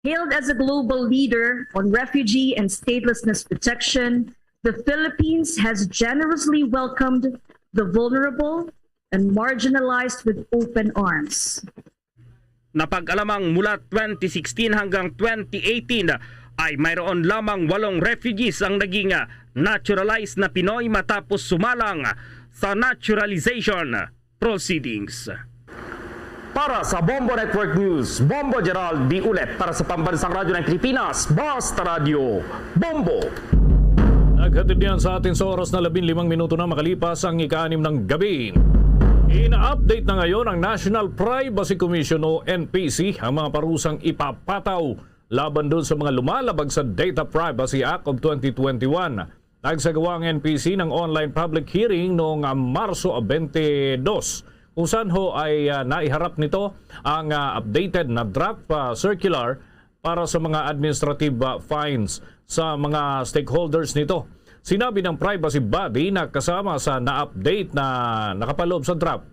Hailed as a global leader on refugee and statelessness protection, the Philippines has generously welcomed the vulnerable and marginalized with open arms. Napag-alamang mula twenty sixteen hanggang twenty eighteen ay mayroon lamang walong refugees ang naging, ah, naturalized na Pinoy matapos sumalang sa naturalization proceedings. Para sa Bombo Network News, Bombo Gerald D. Ulet. Para sa Pambansang Radyo ng Pilipinas, Basta Radyo, Bombo. Naghatid niyan sa atin sa oras na labing limang minuto na makalipas ang ika-anim ng gabi. Ina-update na ngayon ng National Privacy Commission o N P C ang mga parusang ipapataw laban dun sa mga lumalabag sa Data Privacy Act of twenty twenty-one. Nagsagawa ang N P C ng online public hearing noong, ah, Marso twenty-two, kung saan ho ay, ah, naiharap nito ang, ah, updated na draft, ah, circular para sa mga administrative, ah, fines sa mga stakeholders nito. Sinabi ng privacy body na kasama sa na-update na nakapaloob sa draft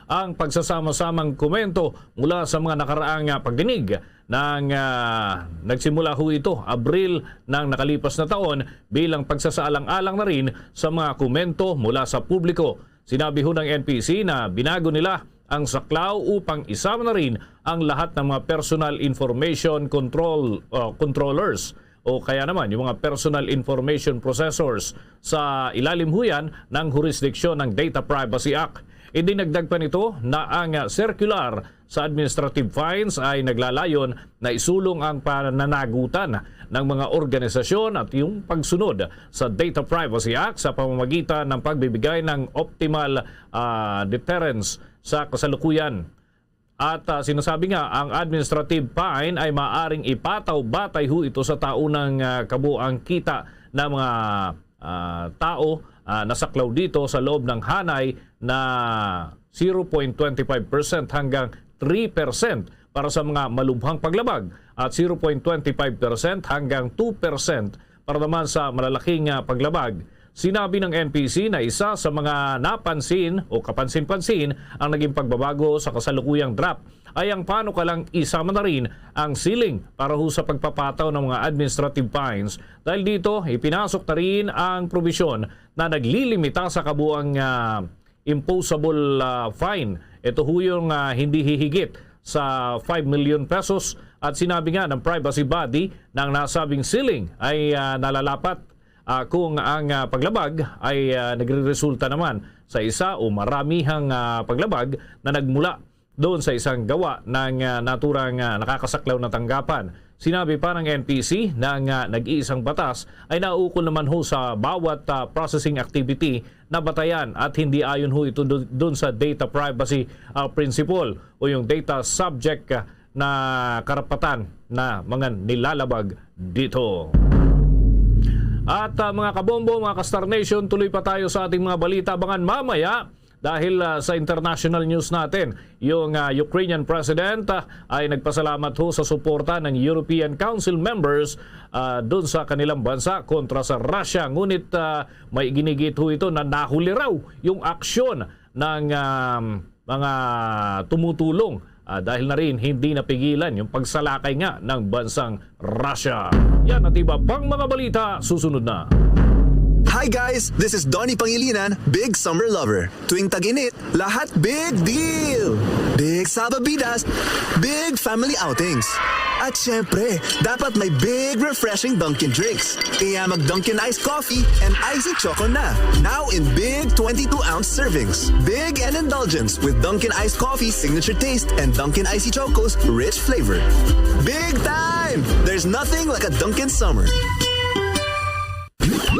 ang pagsasama-samang komento mula sa mga nakaraang, ah, pagdinig ng, ah, nagsimula ho ito, Abril ng nakalipas na taon, bilang pagsasaalang-alang na rin sa mga komento mula sa publiko. Sinabi ho ng N P C na binago nila ang saklaw upang isama na rin ang lahat ng mga personal information control, ah, controllers o kaya naman yung mga personal information processors sa ilalim ho yan ng hurisdiksyon ng Data Privacy Act. Idinagdag pa nito na ang, ah, circular sa administrative fines ay naglalayon na isulong ang pananagutan ng mga organisasyon at yung pagsunod sa Data Privacy Act sa pamamagitan ng pagbibigay ng optimal, ah, deterrence sa kasalukuyan. At, ah, sinasabi nga, ang administrative fine ay maaring ipataw batay ho ito sa taunang, ah, kabuang kita ng mga, ah, tao, ah, nasaklaw dito sa loob ng hanay na zero point twenty five percent hanggang three percent para sa mga malubhang paglabag at zero point twenty five percent hanggang two percent para naman sa malalaking, ah, paglabag. Sinabi ng N P C na isa sa mga napansin o kapansin-pansin ang naging pagbabago sa kasalukuyang draft ay ang panukalang isama na rin ang ceiling para ho sa pagpapataw ng mga administrative fines. Dahil dito, ipinasok na rin ang probisyon na naglilimita sa kabuang, ah, imposable, ah, fine. Ito ho yung, ah, hindi hihigit sa five million pesos. At sinabi nga ng privacy body na ang nasabing ceiling ay, ah, nalalapat, ah, kung ang, ah, paglabag ay, ah, nagreresulta naman sa isa o maramihang, ah, paglabag na nagmula doon sa isang gawa ng, ah, naturang, ah, nakakasaklaw na tanggapan. Sinabi pa ng N P C na ang, ah, nag-iisang batas ay nauukol naman ho sa bawat, ah, processing activity na batayan at hindi ayon ho ito do-, doon sa data privacy, ah, principle o yung data subject, ah, na karapatan na mga nilalabag dito. At, ah, mga kabombo, mga ka-Star Nation, tuloy pa tayo sa ating mga balita. Abangan mamaya dahil, ah, sa international news natin, yung, ah, Ukrainian president, ah, ay nagpasalamat ho sa suporta ng European Council members, ah, dun sa kanilang bansa kontra sa Russia. Ngunit, ah, may ginigit ho ito na nahuli raw yung aksyon ng, um, mga tumutulong, ah, dahil na rin hindi napigilan yung pagsalakay nga ng bansang Russia. Yan at iba pang mga balita susunod na. Hi guys, this is Donnie Pangilinan, big summer lover. Tuwing tag-init, lahat big deal! Big salbabidas, big family outings. At syempre, dapat may big refreshing Dunkin' drinks. Kaya mag Dunkin' Ice Coffee and Icy Choco na. Now in big twenty-two ounce servings. Big and indulgence with Dunkin' Ice Coffee Signature Taste and Dunkin' Icy Choco's rich flavor. Big time! There's nothing like a Dunkin' Summer.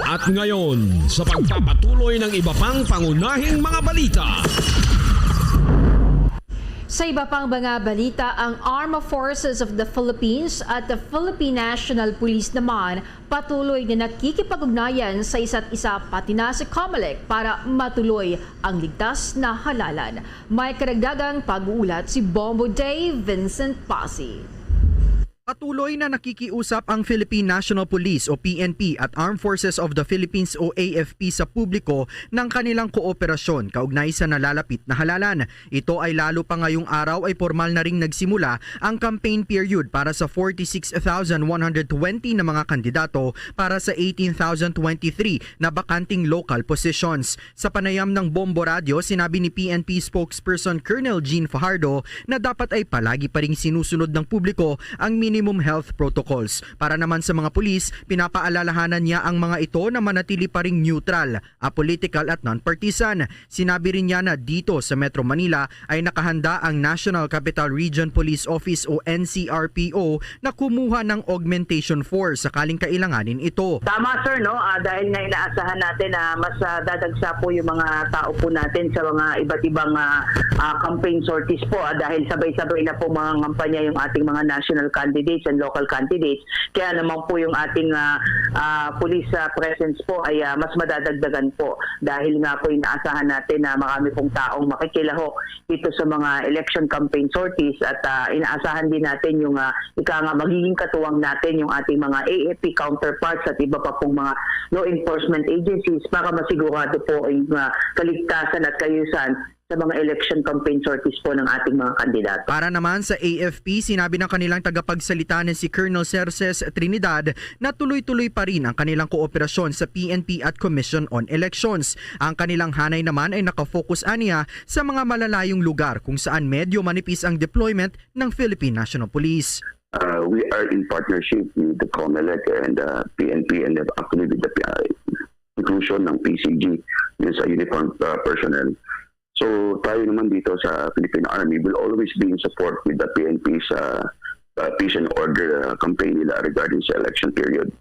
At ngayon, sa pagpapatuloy ng iba pang pangunahing mga balita. Sa iba pang mga balita, ang Armed Forces of the Philippines at the Philippine National Police naman patuloy na nakikipag-ugnayan sa isa't isa pati na sa Comelec para matuloy ang ligtas na halalan. May karagdagang pag-uulat si Bombo Day Vincent Pasi. Patuloy na nakikiusap ang Philippine National Police o P N P at Armed Forces of the Philippines o A F P sa publiko ng kanilang kooperasyon kaugnay sa nalalapit na halalan. Ito ay lalo pa ngayong araw ay pormal na ring nagsimula ang campaign period para sa forty-six thousand one hundred twenty na mga kandidato para sa eighteen thousand twenty-three na bakanting local positions. Sa panayam ng Bombo Radio, sinabi ni P N P spokesperson Colonel Jean Fajardo na dapat ay palagi pa ring sinusunod ng publiko ang minimum health protocols. Para naman sa mga pulis, pinapaalalahanan niya ang mga ito na manatili pa ring neutral, apolitical at non-partisan. Sinabi rin niya na dito sa Metro Manila ay nakahanda ang National Capital Region Police Office o N C R P O na kumuha ng augmentation force sakaling kailanganin ito. Tama sir, no? Ah, dahil nga inaasahan natin na mas ah, dadagsa po yung mga tao po natin sa mga iba't ibang ah, ah, campaign sorties po ah, dahil sabay-sabay na po mga kampanya yung ating mga national candidates and local candidates. Kaya naman po yung ating ah, ah, police ah, presence po ay ah, mas madadagdagan po dahil nga po inaasahan natin na marami pong taong makikilahok dito sa mga election campaign sorties at ah, inaasahan din natin yung ah, ika nga magiging katuwang natin yung ating mga A F P counterparts at iba pa pong mga law enforcement agencies para masigurado po yung ah, kaligtasan at kaayusan sa mga election campaign sorties po ng ating mga kandidato. Para naman sa A F P, sinabi ng kanilang tagapagsalita na si Colonel Cerces Trinidad na tuloy-tuloy pa rin ang kanilang kooperasyon sa P N P at Commission on Elections. Ang kanilang hanay naman ay nakafocus aniya sa mga malalayong lugar kung saan medyo manipis ang deployment ng Philippine National Police. Uh, we are in partnership with the COMELEC and uh, P N P and actually with the P I, inclusion ng P C G, yun sa uniformed uh, personnel. So tayo naman dito sa Philippine Army will always be in support with the P N P sa uh, peace and order uh, campaign nila regarding sa election period.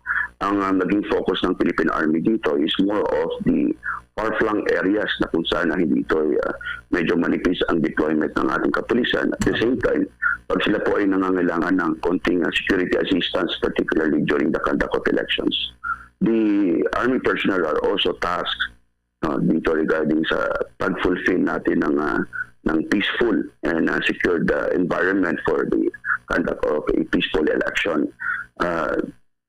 Ang uh, naging focus ng Philippine Army dito is more of the far-flung areas na kung saan na hindi ito uh, medyo manipis ang deployment ng ating kapulisan. At the same time, pag sila po ay nangangailangan ng konting uh, security assistance, particularly during the conduct of elections, the army personnel are also tasked uh, dito regarding sa pag-fulfill natin ng uh, ng peaceful and uh, secured uh, environment for the conduct of a peaceful election. Uh,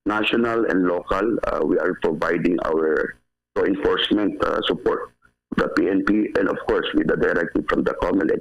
national and local, uh, we are providing our law enforcement uh, support, the P N P, and of course with the directive from the COMELEC,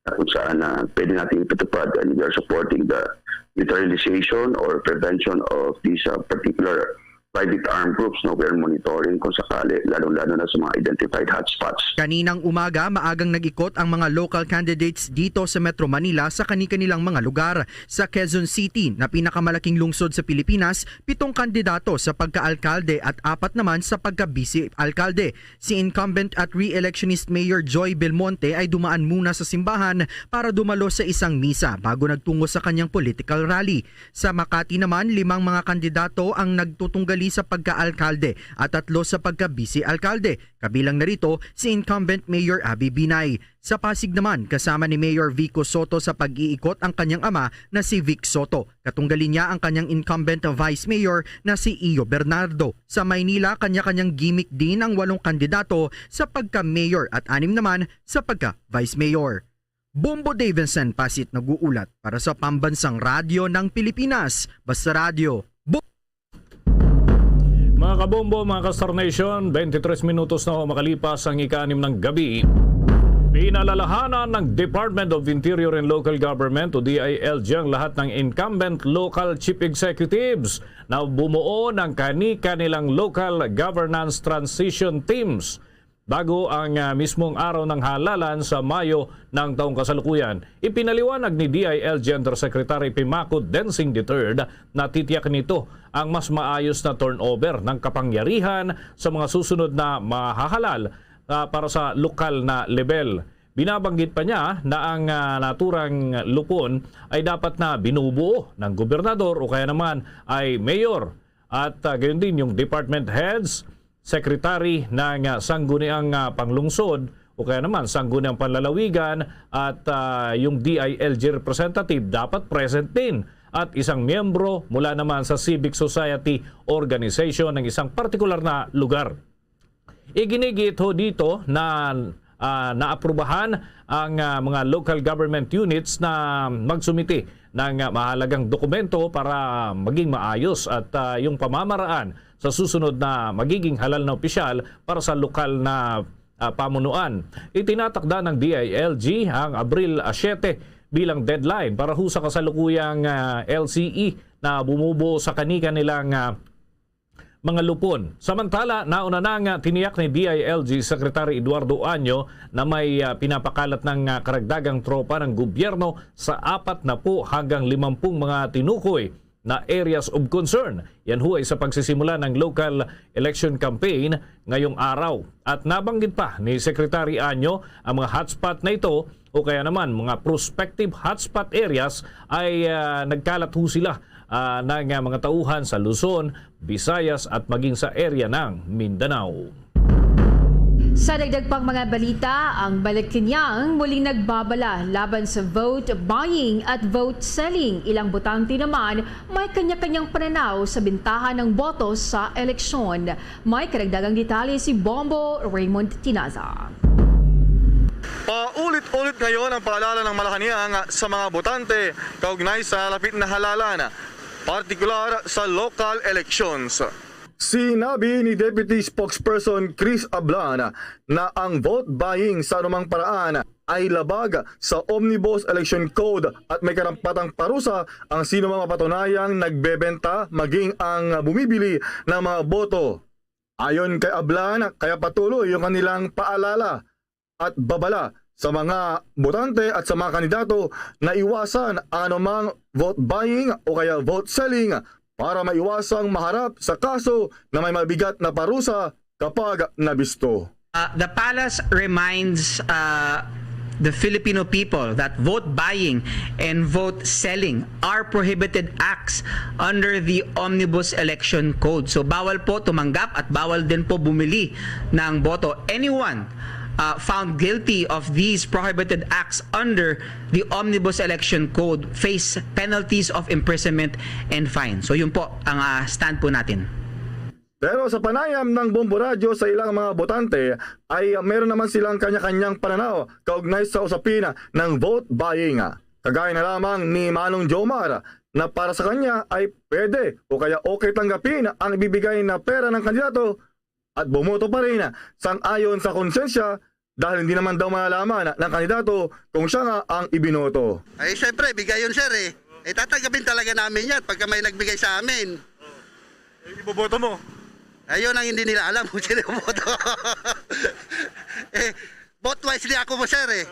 uh, kung saan uh, pwede natin ipatupad, and we are supporting the neutralization or prevention of these uh, particular private armed groups. No, we are monitoring kung sakali, lalong-lalo na sa mga identified hotspots. Kaninang umaga, maagang nag-ikot ang mga local candidates dito sa Metro Manila sa kani-kanilang mga lugar. Sa Quezon City, na pinakamalaking lungsod sa Pilipinas, pitong kandidato sa pagka-alkalde at apat naman sa pagka-bisi-alkalde. Si incumbent at re-electionist Mayor Joy Belmonte ay dumaan muna sa simbahan para dumalo sa isang misa bago nagtungo sa kanyang political rally. Sa Makati naman, limang mga kandidato ang nagtutunggali sa pagka-alkalde at tatlo sa pagka-bisi-alkalde. Kabilang na rito si incumbent Mayor Abby Binay. Sa Pasig naman, kasama ni Mayor Vico Sotto sa pag-iikot ang kanyang ama na si Vic Sotto. Katunggali niya ang kanyang incumbent vice mayor na si Io Bernardo. Sa Maynila, kanya-kanyang gimmick din ang walong kandidato sa pagka-mayor at anim naman sa pagka-vice mayor. Bombo Davidson Pasit nag-uulat para sa Pambansang Radyo ng Pilipinas, Basta Radyo. Bo- Mga kabombo, mga ka-Star Nation, twenty-three minutos na ho makalipas ang ika-anim ng gabi. Pinalalahanan ng Department of Interior and Local Government o D I L G ang lahat ng incumbent local chief executives na bumuo ng kani-kanilang local governance transition teams bago ang ah, mismong araw ng halalan sa Mayo ng taong kasalukuyan. Ipinaliwanag ni D I L G Undersecretary Pimaco Densing the third na titiyak nito ang mas maayos na turnover ng kapangyarihan sa mga susunod na mahahalal ah, para sa lokal na level. Binabanggit pa niya na ang ah, naturang lupon ay dapat na binubuo ng gobernador o kaya naman ay mayor at ah, gayon din yung department heads, secretary ng ah, sangguniang ah, panglungsod o kaya naman sangguniang panlalawigan at ah, yung D I L G representative dapat present din at isang miyembro mula naman sa civic society organization ng isang partikular na lugar. Iginigiit ho dito na ah, naaprubahan ang ah, mga local government units na magsumiti ng ah, mahalagang dokumento para maging maayos at ah, yung pamamaraan sa susunod na magiging halal na opisyal para sa lokal na ah, pamunuan. Itinatakda ng D I L G ang Abril ah, siyete bilang deadline para ho sa kasalukuyang ah, L C E na bumubuo sa kani-kanilang ah, mga lupon. Samantala, nauna na nga tiniyak ni D I L G Secretary Eduardo Año na may ah, pinapakalat ng ah, karagdagang tropa ng gobyerno sa apat na po hanggang limampung mga tinukoy na areas of concern. Yan ho ay sa pagsisimula ng local election campaign ngayong araw. At nabanggit pa ni Secretary Año ang mga hotspot na ito o kaya naman mga prospective hotspot areas ay ah, nagkalat ho sila ah, ng ah, mga tauhan sa Luzon, Visayas at maging sa area ng Mindanao. Sa dagdag pang mga balita, ang Malacañang muling nagbabala laban sa vote buying at vote selling. Ilang botante naman may kanya-kanyang pananaw sa bintahan ng boto sa eleksyon. May karagdagang detalye si Bombo Raymond Tinaza. Paulit-ulit ngayon ang paalala ng Malacañang sa mga botante kaugnay sa lapit na halalan, partikular sa local elections. Sinabi ni Deputy Spokesperson Chris Ablan na ang vote buying sa anumang paraan ay labag sa Omnibus Election Code at may karampatang parusa ang sino mang mapatunayang nagbebenta maging ang bumibili ng mga boto. Ayon kay Ablan, kaya patuloy yung kanilang paalala at babala sa mga botante at sa mga kandidato na iwasan anumang vote buying o kaya vote selling para maiwasang maharap sa kaso na may mabigat na parusa kapag nabisto. Uh, the palace reminds uh, the Filipino people that vote buying and vote selling are prohibited acts under the Omnibus Election Code. So bawal po tumanggap at bawal din po bumili ng boto. Anyone uh, found guilty of these prohibited acts under the Omnibus Election Code face penalties of imprisonment and fine. So yun po ang uh, stand po natin. Pero sa panayam ng Bombo Radyo sa ilang mga botante ay meron naman silang kanya-kanyang pananaw kaugnay sa usapin ng vote buying. Kagaya na lamang ni Manong Jomar na para sa kanya ay pwede o kaya okay tanggapin ang ibibigay na pera ng kandidato at bumoto pa rin sang-ayon sa konsensya dahil hindi naman daw malalaman ng kandidato kung siya nga ang ibinoto. Ay, syempre, bigay yun, sir, eh. Eh, tatanggapin talaga namin yan pagka may nagbigay sa amin. Eh, iboboto mo? Ayun ang hindi nila alam kung sino yung boto. Eh, vote wisely ako mo, sir, eh.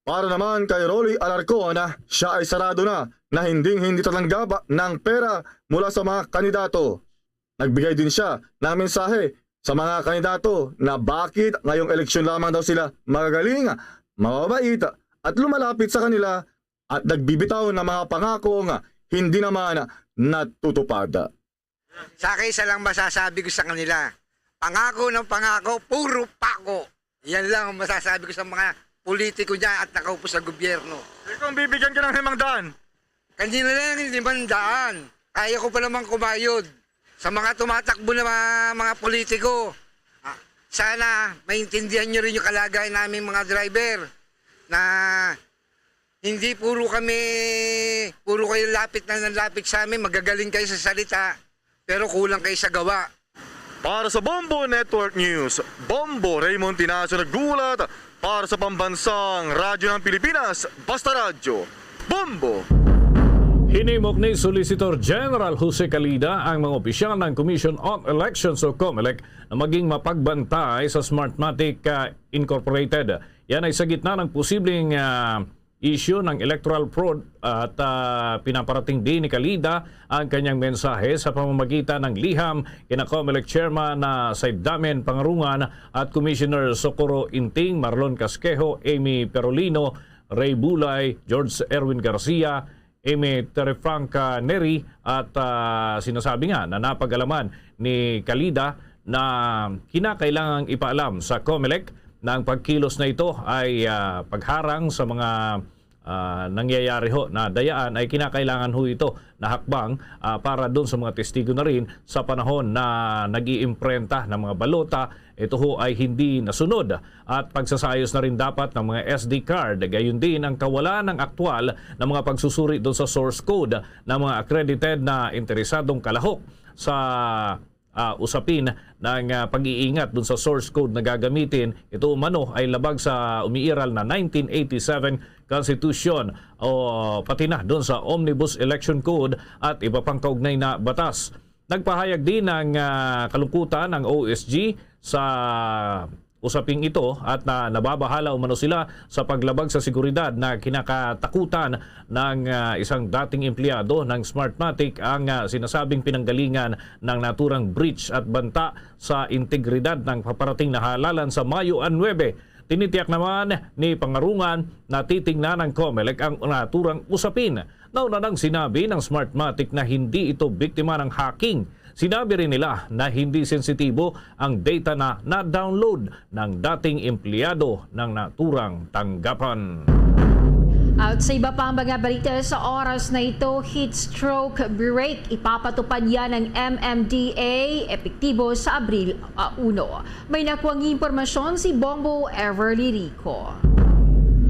Para naman kay Rolly Alarcon, siya ay sarado na na hinding-hindi tatanggap ng pera mula sa mga kandidato. Nagbigay din siya ng mensahe sa mga kandidato na bakit ngayong eleksyon lamang daw sila magagaling, mababait, at lumalapit sa kanila at nagbibitaw ng mga pangakong hindi naman natutupad. Sa akin, isa lang masasabi ko sa kanila. Pangako ng pangako, puro pako. Yan lang ang masasabi ko sa mga politiko dyan at nakaupo sa gobyerno. Ikaw, bibigyan ka ng limang daan. Kanila lang yung limang daan. Kaya ko pa naman kumayod. Sa mga tumatakbo na mga, mga politiko, ah, sana maintindihan nyo rin yung kalagayan namin mga driver na hindi puro kami, puro kayo lapit na ng lapit sa amin, magagaling kayo sa salita, pero kulang kayo sa gawa. Para sa Bombo Network News, Bombo Raymond Tinaso naghulat para sa Pambansang Radyo ng Pilipinas, Basta Radyo, Bombo! Hinimok ni Solicitor General Jose Calida ang mga opisyal ng Commission on Elections o COMELEC na maging mapagbantay sa Smartmatic, ah, Incorporated. Yan ay sa gitna ng posibleng, ah, issue ng electoral fraud at, ah, pinaparating din ni Calida ang kanyang mensahe sa pamamagitan ng liham kina COMELEC Chairman na Said Damen Pangarungan at Commissioner Socorro Inting, Marlon Casquejo, Amy Perolino, Ray Bulay, George Erwin Garcia, Amy Terefranca Neri at, ah, sinasabi nga na napag-alaman ni Calida na kinakailangang ipaalam sa COMELEC na ang pagkilos na ito ay, ah, pagharang sa mga, ah, nangyayari ho na dayaan ay kinakailangan ho ito na hakbang, ah, para dun sa mga testigo na rin sa panahon na nag-iimprenta ng mga balota. Ito ho ay hindi nasunod at pagsasayos na rin dapat ng mga S D card. Gayon din ang kawalan ng aktwal na mga pagsusuri dun sa source code ng mga accredited na interesadong kalahok sa ah, usapin ng, ah, pag-iingat dun sa source code na gagamitin. Ito umano ay labag sa umiiral na nineteen eighty-seven Constitution o pati na dun sa Omnibus Election Code at iba pang kaugnay na batas. Nagpahayag din ng, ah, kalungkutan ang O S G sa usaping ito at na nababahala umano sila sa paglabag sa seguridad na kinakatakutan ng, ah, isang dating empleyado ng Smartmatic ang, ah, sinasabing pinanggalingan ng naturang breach at banta sa integridad ng paparating na halalan sa Mayo nuebe. Tinitiyak naman ni Pangarungan na titingnan ng COMELEC ang naturang usapin. Nauna nang sinabi ng Smartmatic na hindi ito biktima ng hacking. Sinabi rin nila na hindi sensitibo ang data na na-download ng dating empleyado ng naturang tanggapan. At sa iba pang mga balita sa oras na ito, heat stroke break ipapatupad yan ng M M D A, epektibo sa Abril, ah, uno. May nakuhang impormasyon si Bombo Everly Rico.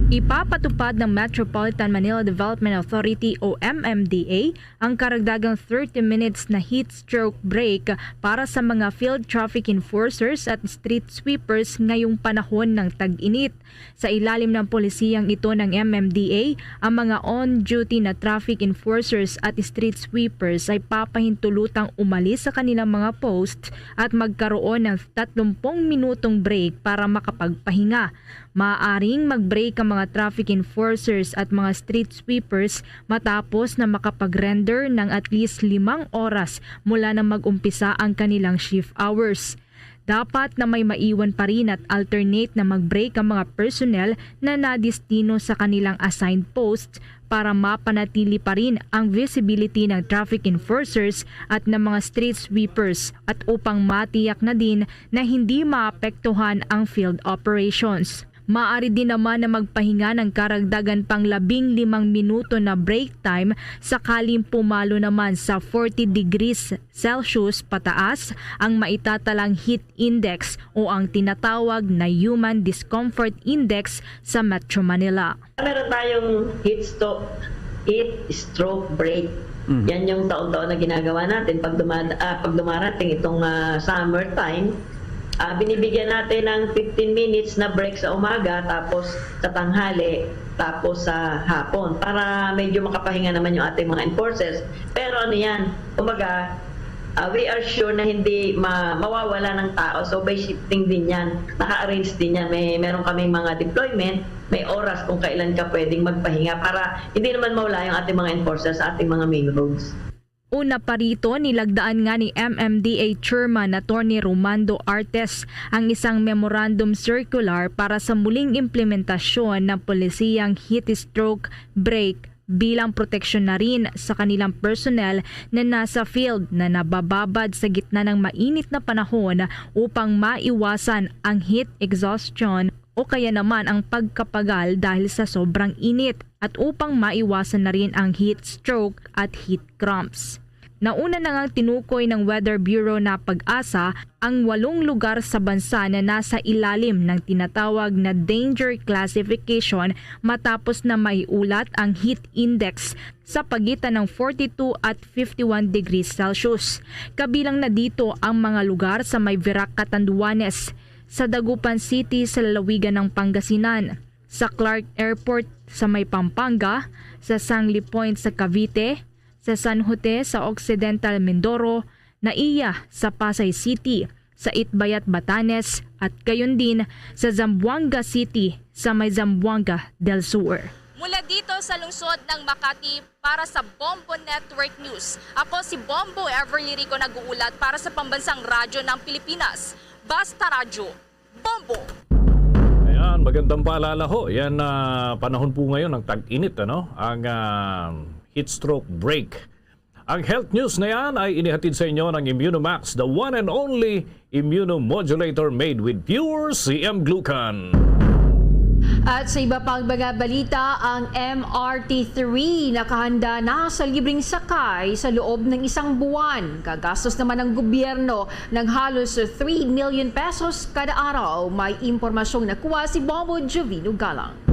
Ipapatupad ng Metropolitan Manila Development Authority o M M D A ang karagdagang thirty minutes na heat stroke break para sa mga field traffic enforcers at street sweepers ngayong panahon ng tag-init. Sa ilalim ng polisiyang ito ng M M D A, ang mga on-duty na traffic enforcers at street sweepers ay papahintulutang umalis sa kanilang mga post at magkaroon ng tatlong minutong break para makapagpahinga. Maaaring mag-break ang mga traffic enforcers at mga street sweepers matapos na makapag-render ng at least limang oras mula na mag-umpisa ang kanilang shift hours. Dapat na may maiwan pa rin at alternate na mag-break ang mga personnel na nadistino sa kanilang assigned posts para mapanatili pa rin ang visibility ng traffic enforcers at ng mga street sweepers at upang matiyak na din na hindi maapektuhan ang field operations. Maaari din naman na magpahinga ng karagdagan pang labing limang minuto na break time sakaling pumalo naman sa forty degrees Celsius pataas ang maitatalang heat index o ang tinatawag na human discomfort index sa Metro Manila. Meron tayong heat stroke, heat stroke break. Mhm. Yan yung taon-taon na ginagawa natin pag dumad-, ah, pag dumarating itong, ah, summer time. Ah, binibigyan natin ng fifteen minutes na break sa umaga, tapos sa tanghali, tapos sa hapon, para medyo makapahinga naman yung ating mga enforcers. Pero ano yan, kumbaga, ah, we are sure na hindi ma-, mawawala ng tao. So, by shifting din yan. Naka-arrange din yan. May, meron kaming mga deployment, may oras kung kailan ka pwedeng magpahinga para hindi naman mawala yung ating mga enforcers sa ating mga main roads. Una pa rito, nilagdaan nga ni M M D A Chairman Attorney Romando Artes ang isang memorandum circular para sa muling implementasyon ng polisiyang heat stroke break bilang proteksyon na rin sa kanilang personnel na nasa field na nabababad sa gitna ng mainit na panahon upang maiwasan ang heat exhaustion o kaya naman ang pagkapagal dahil sa sobrang init at upang maiwasan na rin ang heat stroke at heat cramps. Nauna na ngang tinukoy ng Weather Bureau na PAGASA ang walong lugar sa bansa na nasa ilalim ng tinatawag na danger classification matapos na maiulat ang heat index sa pagitan ng forty-two at fifty-one degrees Celsius. Kabilang na dito ang mga lugar sa may Virac, Catanduanes, sa Dagupan City sa lalawigan ng Pangasinan, sa Clark Airport sa may Pampanga, sa Sangley Point sa Cavite, sa San Jose sa Occidental Mindoro, NAIA sa Pasay City, sa Itbayat, Batanes, at gayon din sa Zamboanga City sa may Zamboanga del Sur. Mula dito sa lungsod ng Makati, para sa Bombo Network News, ako si Bombo Everly Rico, nag-uulat para sa Pambansang Radyo ng Pilipinas, Basta Radyo, Bombo! Ayan, magandang paalala ho. Yan, ah, panahon po ngayon ng tag-init, ano? Ang, ah, heat stroke break. Ang health news na yan ay inihatid sa inyo ng Immunomax, the one and only immunomodulator made with pure C M glucan. At sa iba pang mga balita, ang M R T three nakahanda na sa libreng sakay sa loob ng isang buwan. Gagastos naman ang gobyerno ng halos three million pesos kada araw. May impormasyong nakuha si Bobo Jovino Galang.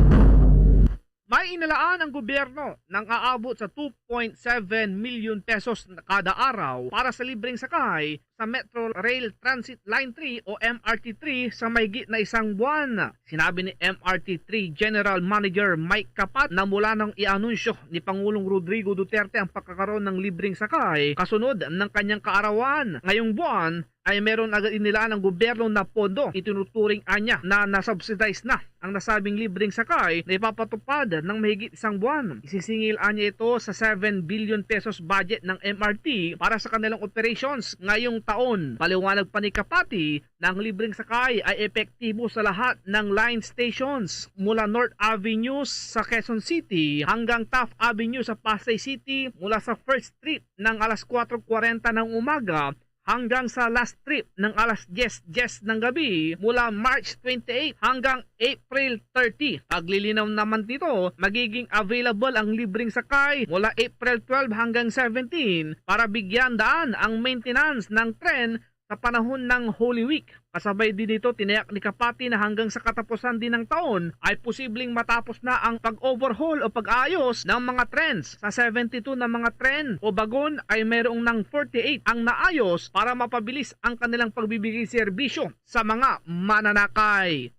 May inilaan ang gobyerno ng aabot sa two point seven million pesos kada araw para sa libreng sakay sa Metro Rail Transit Line three o M R T three sa mahigit na isang buwan. Sinabi ni M R T three General Manager Mike Capat na mula nang i-anunsyo ni Pangulong Rodrigo Duterte ang pagkakaroon ng libreng sakay kasunod ng kanyang kaarawan ngayong buwan, ay meron agad inilaan ng gobyerno na pondo. Itinuturing anya na nasubsidize na ang nasabing libreng sakay na ipapatupad ng mahigit isang buwan. Isisingil anya ito sa seven billion pesos budget ng M R T para sa kanilang operations ngayong taon. Paliwanag pa ni Kapati na ang libreng sakay ay epektibo sa lahat ng line stations mula North Avenue sa Quezon City hanggang Taft Avenue sa Pasay City, mula sa first trip ng alas kwatro kwarenta ng umaga hanggang sa last trip ng alas dyes dyes ng gabi mula March twenty-eight hanggang April thirty. Paglilinaw naman dito, magiging available ang libreng sakay mula April twelve hanggang seventeen para bigyan daan ang maintenance ng tren panahon ng Holy Week. Kasabay din nito, tinayak ni Kapati na hanggang sa katapusan din ng taon ay posibleng matapos na ang pag-overhaul o pag-aayos ng mga trains. Sa seventy-two na mga tren o bagon ay mayroong ng forty-eight ang naayos para mapabilis ang kanilang pagbibigay serbisyo sa mga mananakay.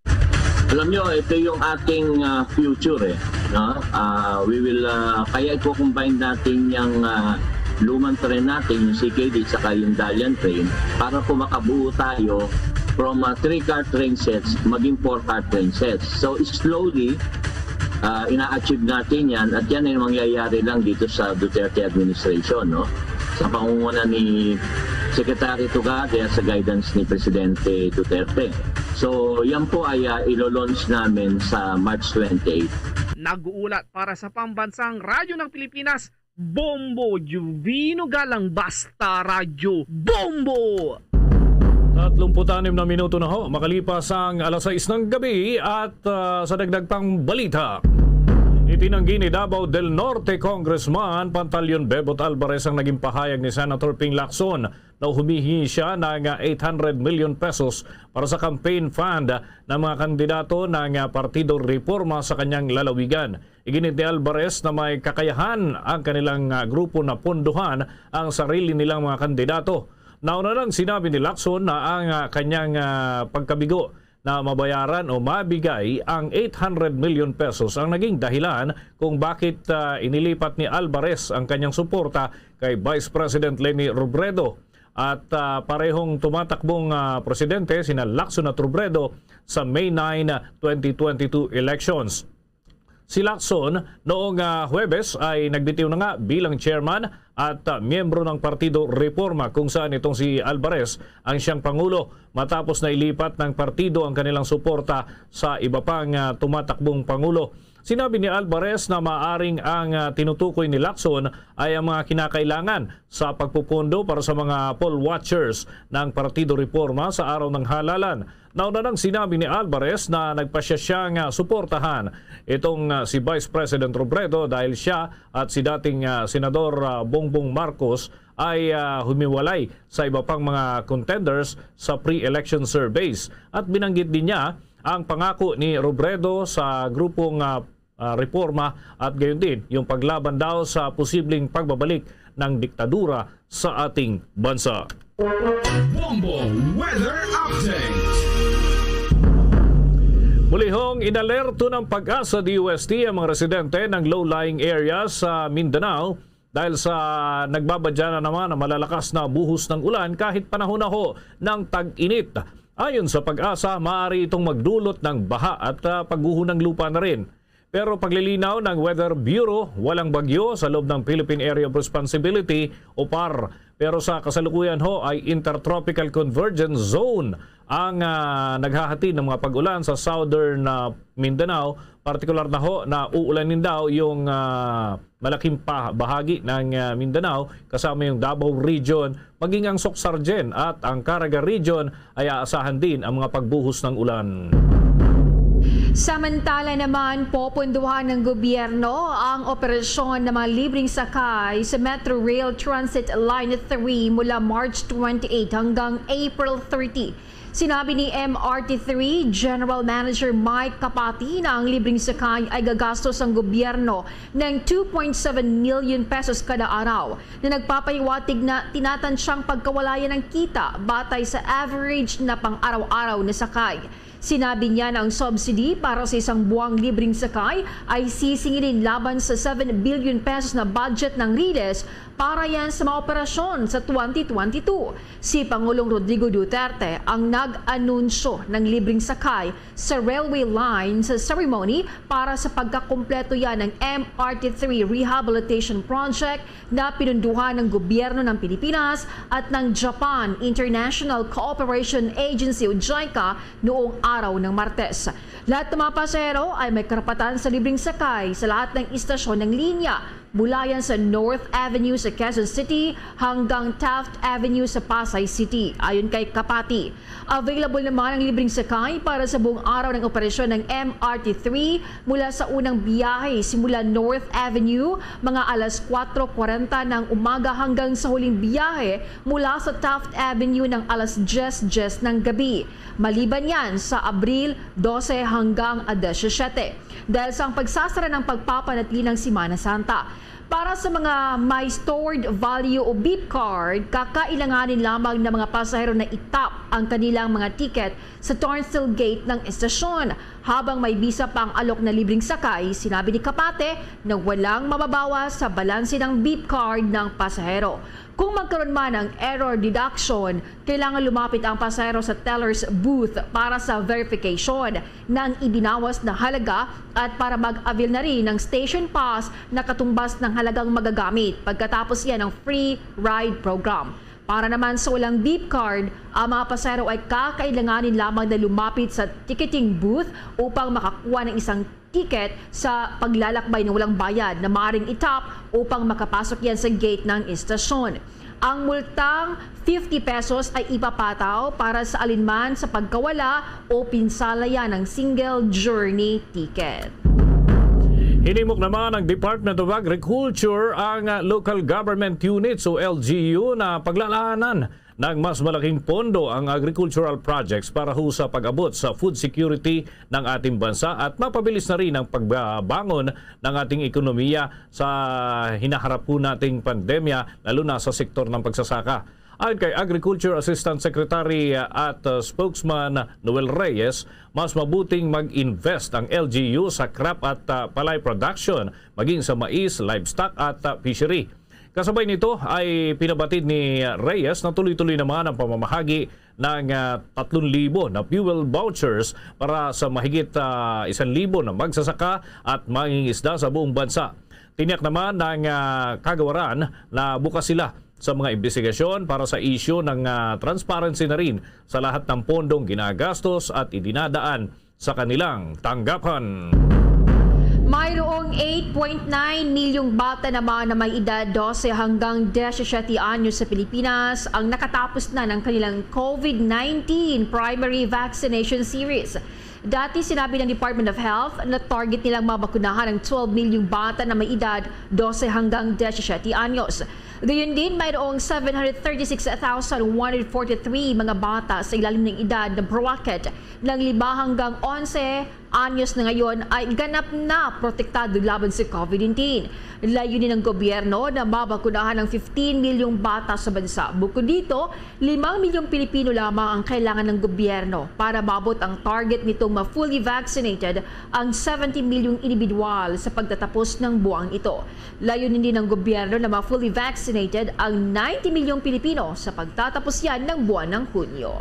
Alam nyo, ito yung ating ah, future eh. No? Ah, we will, ah, kaya i-combine natin yung ah, lumang train natin, yung C K D, saka yung Dalian train, para po makabuo tayo from ah, three-car train sets, maging four-car train sets. So, slowly, ah, ina-achieve natin yan, at yan ay mangyayari lang dito sa Duterte administration, no? Sa pangunguna ni Secretary Tugade at sa guidance ni Presidente Duterte. So, yan po ay ah, ilo-launch namin sa March twenty-eight. Nag-uulat para sa Pambansang Radyo ng Pilipinas, Bombo Juvino Galang, Basta Radyo Bombo! Tatlumpu't anim na minuto na ho makalipas ang alas sais ng gabi at ah, sa dagdag pang balita. Itinanggi ni Davao del Norte Congressman Pantaleon Bebot Alvarez ang naging pahayag ni Senator Ping Lacson na humihingi siya ng ah, eight hundred million pesos para sa campaign fund ng mga kandidato ng ah, Partido Reforma sa kanyang lalawigan. Iginit ni Alvarez na may kakayahan ang kanilang ah, grupo na pondohan ang sarili nilang mga kandidato. Nauna nang sinabi ni Lacson na ang ah, kanyang ah, pagkabigo na mabayaran o mabigay ang eight hundred million pesos ang naging dahilan kung bakit ah, inilipat ni Alvarez ang kanyang suporta kay Vice President Leni Robredo. At ah, parehong tumatakbong ah, presidente sina Lacson at Robredo sa May nine, twenty twenty-two elections. Si Lacson noong ah, Huwebes ay nagbitiw na nga bilang chairman at ah, miyembro ng Partido Reforma, kung saan itong si Alvarez ang siyang pangulo matapos na ilipat ng partido ang kanilang suporta sa iba pang ah, tumatakbong pangulo. Sinabi ni Alvarez na maaring ang ah, tinutukoy ni Lacson ay ang mga kinakailangan sa pagpupondo para sa mga poll watchers ng Partido Reforma sa araw ng halalan. Nauna nang sinabi ni Alvarez na nagpasya siyang ah, suportahan itong ah, si Vice President Robredo dahil siya at si dating ah, Senador ah, Bongbong Marcos ay ah, humiwalay sa iba pang mga contenders sa pre-election surveys. At binanggit din niya ang pangako ni Robredo sa grupong ah, ah, reforma at gayon din yung paglaban daw sa posibleng pagbabalik ng diktadura sa ating bansa. Bombo Weather Update. Mulihong inalerto ng PAGASA DOST ang mga residente ng low-lying area sa Mindanao dahil sa nagbabadya na naman ang malalakas na buhos ng ulan kahit panahon na ho ng tag-init. Ayon sa PAGASA, maaari itong magdulot ng baha at ah, pagguho ng lupa na rin. Pero paglilinaw ng Weather Bureau, walang bagyo sa loob ng Philippine Area of Responsibility o PAR. Pero sa kasalukuyan ho ay Intertropical Convergence Zone ang ah, naghahatid ng mga pag-ulan sa southern ah, Mindanao. Partikular na ho na uulanin daw yung ah, malaking pa bahagi ng ah, Mindanao kasama yung Davao Region, maging ang Soccsksargen at ang Caraga Region ay aasahan din ang mga pagbuhos ng ulan. Samantala naman, popondohan ng gobyerno ang operasyon ng mga libreng sakay sa Metro Rail Transit Line three mula March twenty-eight hanggang April thirty. Sinabi ni M R T three General Manager Mike Capati na ang libreng sakay ay gagastos ang gobyerno ng two point seven million pesos kada araw na nagpapahiwatig na tinatansyang pagkawalayan ng kita batay sa average na pang-araw-araw na sakay. Sinabi niya na ang subsidy para sa isang buwang libreng sakay ay sisingilin laban sa seven billion pesos na budget ng Riles para yan sa mga operasyon sa twenty twenty-two. Si Pangulong Rodrigo Duterte ang nag-anunsyo ng libreng sakay sa railway line sa ceremony para sa pagkakumpleto yan ng M R T three Rehabilitation Project na pinunduhan ng gobyerno ng Pilipinas at ng Japan International Cooperation Agency o JICA noong araw ng Martes. Lahat ng mga pasahero ay may karapatan sa libreng sakay sa lahat ng istasyon ng linya. Mula yan sa North Avenue sa Quezon City hanggang Taft Avenue sa Pasay City, ayon kay Kapati. Available naman ang libreng sakay para sa buong araw ng operasyon ng M R T three mula sa unang biyahe simula North Avenue, mga alas kuwatro kwarenta ng umaga, hanggang sa huling biyahe mula sa Taft Avenue ng alas diyes diyes ng gabi. Maliban yan sa Abril dose hanggang diyesisiyete, dahil sa ang pagsasara ng pagpapanatili ng Semana Santa. Para sa mga may stored value o beep card, kakailanganin lamang ng mga pasahero na itap ang kanilang mga tiket sa turnstile gate ng estasyon. Habang may bisa pa ang alok na libreng sakay, sinabi ni Kapate na walang mababawas sa balanse ng beep card ng pasahero. Kung magkaroon man ng error deduction, kailangan lumapit ang pasahero sa teller's booth para sa verification ng ibinawas na halaga at para mag-avail na rin ng station pass na katumbas ng halagang magagamit pagkatapos yan ng free ride program. Para naman sa walang beep card, ang mga pasahero ay kakailanganin lamang na lumapit sa ticketing booth upang makakuha ng isang ticket sa paglalakbay na walang bayad na maaaring itap upang makapasok yan sa gate ng estasyon. Ang multang fifty pesos ay ipapataw para sa alinman sa pagkawala o pinsala yan ng single journey ticket. Hinimok naman ang Department of Agriculture ang, ah, local government units o L G U na paglalaanan ng mas malaking pondo ang agricultural projects para ho sa pag-abot sa food security ng ating bansa at mapabilis na rin ang pagbangon ng ating ekonomiya sa hinaharap po nating pandemya, lalo na sa sektor ng pagsasaka. Ayon kay Agriculture Assistant Secretary at, uh, Spokesman Noel Reyes, mas mabuting mag-invest ang L G U sa crop at, uh, palay production, maging sa mais, livestock at, uh, fishery. Kasabay nito ay pinabatid ni Reyes na tuloy-tuloy naman ang pamamahagi ng, ah, tatlong libo na fuel vouchers para sa mahigit, ah, isang libo na magsasaka at mangingisda sa buong bansa. Tiniyak naman ng, ah, kagawaran na bukas sila sa mga imbestigasyon para sa isyu ng, ah, transparency na rin sa lahat ng pondong ginagastos at idinadaan sa kanilang tanggapan. Mayroong eight point nine milyong bata naman na may edad dose hanggang diyesisiyete anyos sa Pilipinas ang nakatapos na ng kanilang COVID nineteen primary vaccination series. Dati, sinabi ng Department of Health na target nilang mabakunahan ang twelve milyong bata na may edad dose hanggang diyesisiyete anyos. Gayun din, mayroong seven hundred thirty-six thousand one hundred forty-three mga bata sa ilalim ng edad na bracket ng lima hanggang onse anyos na ngayon ay ganap na protektado laban sa COVID nineteen. Layunin ng gobyerno na mabakunahan ang fifteen milyong bata sa bansa. Bukod dito, limang milyong Pilipino lamang ang kailangan ng gobyerno para maabot ang target nitong ma-fully vaccinated ang seventy milyong individual sa pagtatapos ng buwang ito. Layunin din ng gobyerno na ma-fully vaccinated ang ninety milyong Pilipino sa pagtatapos yan ng buwan ng Hunyo.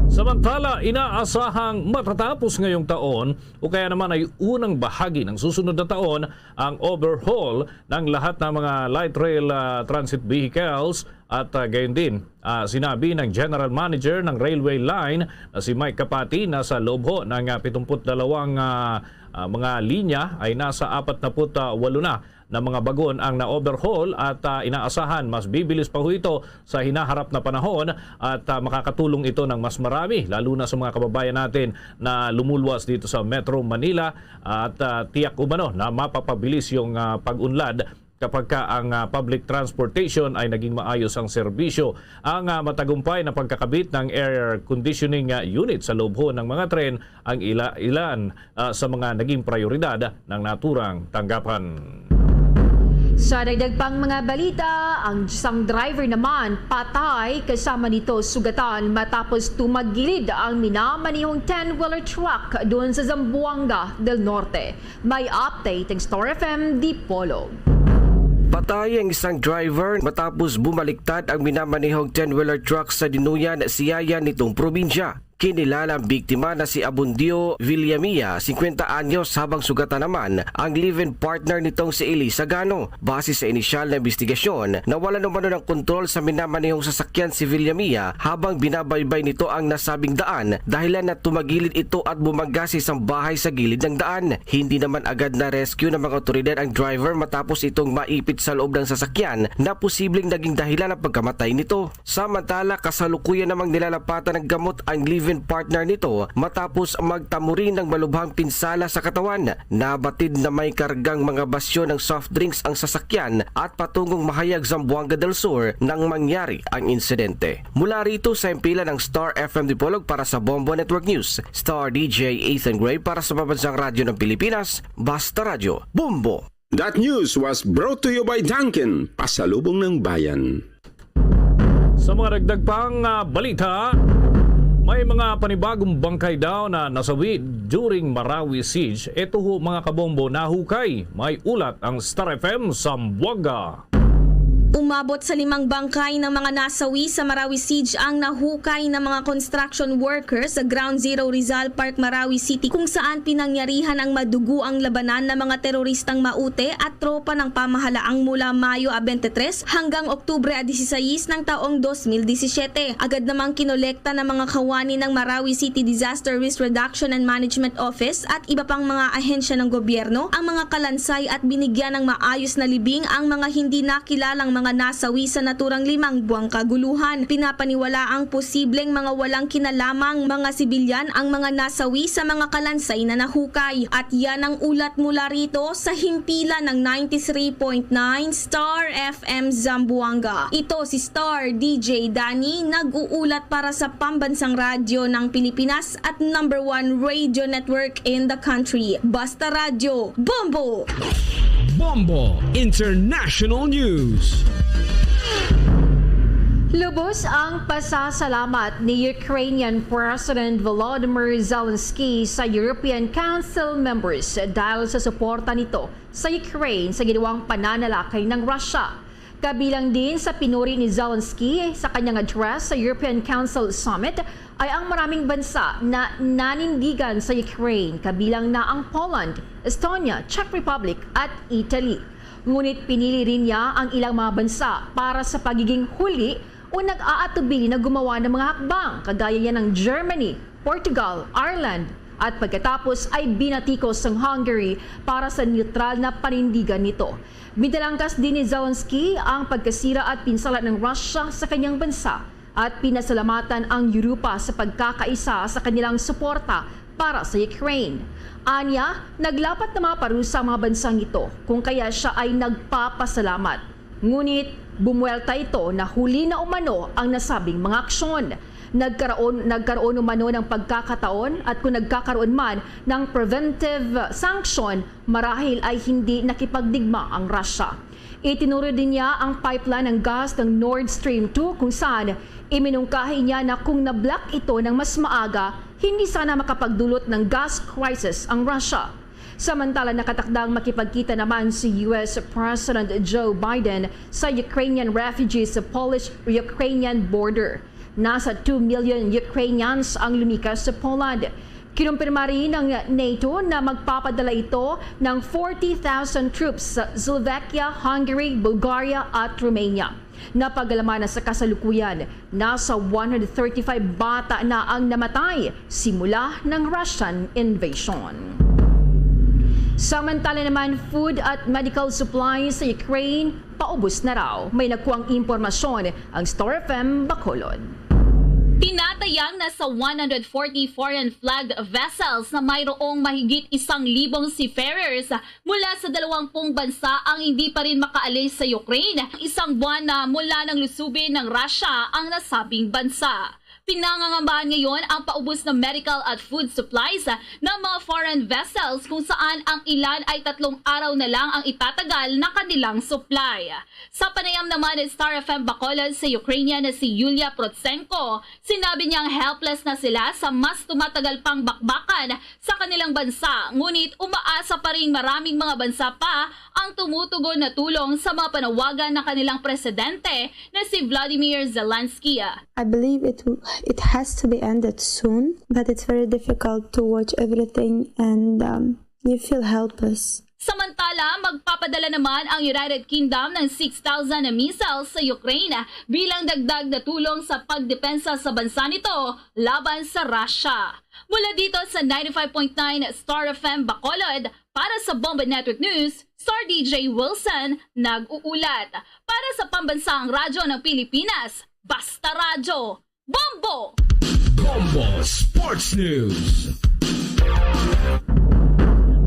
Samantala, inaasahang matatapos ngayong taon o kaya naman ay unang bahagi ng susunod na taon ang overhaul ng lahat ng mga light rail, ah, transit vehicles at, ah, gayon din, ah, sinabi ng General Manager ng railway line na si Mike Capati na sa loob ho ng, ah, pitungput dalawang, ah, ah, mga linya ay nasa apat na put walo na na mga bagon ang na-overhaul at, ah, inaasahan mas bibilis pa ho ito sa hinaharap na panahon at, ah, makakatulong ito ng mas marami, lalo na sa mga kababayan natin na lumuluwas dito sa Metro Manila at, ah, tiyak umano na mapapabilis yung, ah, pag-unlad kapag ka ang, ah, public transportation ay naging maayos ang serbisyo. Ang, ah, matagumpay na pagkakabit ng air conditioning, ah, unit sa loob ho ng mga tren ang ila-, ilan, ah, sa mga naging prioridad ng naturang tanggapan. Sa dagdag pang mga balita, ang isang driver naman patay, kasama nito sugatan matapos tumagilid ang minamanihong ten-wheeler truck doon sa Zamboanga del Norte. May update ang Star F M Dipolog. Patay ang isang driver matapos bumaliktad ang minamanihong ten-wheeler truck sa Dinuyan, Siayan nitong probinsya. Kinilala ang biktima na si Abundio Villamia, singkwenta anyos, habang sugatan naman ang live-in partner nitong si Elisa Gano. Base sa inisyal na imbestigasyon, nawala naman ng kontrol sa minamanehong sasakyan si Villamia habang binabaybay nito ang nasabing daan, dahilan na tumagilid ito at bumangga sa isang bahay sa gilid ng daan. Hindi naman agad na-rescue ng mga otoridad ang driver matapos itong maipit sa loob ng sasakyan na posibleng naging dahilan ng pagkamatay nito. Samantala, kasalukuyan namang nilalapatan ng gamot ang live-in partner nito matapos magtamo rin ng malubhang pinsala sa katawan. Nabatid na may kargang mga basyo ng soft drinks ang sasakyan at patungong Mahayag, Zamboanga del Sur nang mangyari ang insidente. Mula rito sa himpilan ng Star F M Dipolog para sa Bombo Network News, Star D J Ethan Gray para sa Pambansang Radyo ng Pilipinas, Basta Radyo, Bombo! That news was brought to you by Dunkin, Pasalubong ng Bayan. Sa mga dagdag pang, ah, balita, may mga panibagong bangkay daw na nasawi during Marawi siege. Ito ho, mga kabombo, nahukay. May ulat ang Star F M Zamboanga. Umabot sa limang bangkay ng mga nasawi sa Marawi siege ang nahukay ng mga construction workers sa Ground Zero Rizal Park, Marawi City, kung saan pinangyarihan ang maduguang labanan ng mga teroristang maute at tropa ng pamahalaang mula Mayo a twenty-three hanggang Oktubre a dieciséis ng taong dos mil disisiete. Agad namang kinolekta ng mga kawani ng Marawi City Disaster Risk Reduction and Management Office at iba pang mga ahensya ng gobyerno ang mga kalansay at binigyan ng maayos na libing ang mga hindi nakilalang mga nasawi sa naturang limang buwang kaguluhan. Pinapaniwala ang posibleng mga walang kinalamang mga sibilyan ang mga nasawi sa mga kalansay na nahukay. At yan ang ulat mula rito sa himpilan ng ninety-three point nine Star F M Zamboanga. Ito si Star D J Danny, nag-uulat para sa Pambansang Radyo ng Pilipinas at number one radio network in the country. Basta Radyo, Bombo! Bombo International News. Lubos ang pasasalamat ni Ukrainian President Volodymyr Zelensky sa European Council members dahil sa suporta nito sa Ukraine sa ginawang pananalakay ng Russia. Kabilang din sa pinuri ni Zelensky sa kanyang address sa European Council Summit ay ang maraming bansa na nanindigan sa Ukraine, kabilang na ang Poland, Estonia, Czech Republic, at Italy. Ngunit pinili rin niya ang ilang mga bansa para sa pagiging huli o nag-aatubili na gumawa ng mga hakbang, kagaya niya ng Germany, Portugal, Ireland, at pagkatapos ay binatikos ang Hungary para sa neutral na panindigan nito. Binalangkas din ni Zelensky ang pagkasira at pinsala ng Russia sa kanyang bansa at pinasalamatan ang Europa sa pagkakaisa sa kanilang suporta para sa Ukraine. Anya, naglapat na mga parusa ang mga bansang ito, kung kaya siya ay nagpapasalamat. Ngunit, bumuwelta ito na huli na umano ang nasabing mga aksyon. Nagkaroon, nagkaroon umano ng pagkakataon at kung nagkakaroon man ng preventive sanction, marahil ay hindi nakipagdigma ang Russia. Itinuro din niya ang pipeline ng gas ng Nord Stream two, kung saan iminungkahi niya na kung na-block ito ng mas maaga, hindi sana makapagdulot ng gas crisis ang Russia. Samantala, nakatakdang makipagkita naman si U S President Joe Biden sa Ukrainian refugees sa Polish-Ukrainian border. Nasa two million Ukrainians ang lumikas sa Poland. Kinumpirma rin ng NATO na magpapadala ito ng forty thousand troops sa Slovakia, Hungary, Bulgaria at Romania. Napag-alaman na sa kasalukuyan, nasa one hundred thirty-five bata na ang namatay simula ng Russian invasion. Samantala naman, food at medical supplies sa Ukraine paubos na raw. May nakuhang impormasyon ang Star F M Bacolod. Tinatayang nasa one hundred forty foreign flagged vessels na mayroong mahigit isang libong seafarers mula sa dalawampung bansa ang hindi pa rin makaalis sa Ukraine, isang buwan na mula nang lusubin ng Russia ang nasabing bansa. Pinangangambahan ngayon ang paubos ng medical at food supplies ng mga foreign vessels, kung saan ang ilan ay tatlong araw na lang ang itatagal na kanilang supply. Sa panayam naman ni Star F M Bacolod sa Ukraine na si Yulia Protsenko, sinabi niyang helpless na sila sa mas tumatagal pang bakbakan sa kanilang bansa, ngunit umaasa pa ring maraming mga bansa pa ang tumutugon na tulong sa mga panawagan ng kanilang presidente na si Vladimir Zelensky. I believe it It has to be ended soon, but it's very difficult to watch everything and, um, you feel helpless. Samantala, magpapadala naman ang United Kingdom ng six thousand na missiles sa Ukraine bilang dagdag na tulong sa pagdepensa sa bansa nito laban sa Russia. Mula dito sa ninety-five point nine Star F M Bacolod, para sa Bombo Network News, Star D J Wilson nag-uulat. Para sa Pambansang Radyo ng Pilipinas, Basta Radyo, Bombo! Bombo Sports News.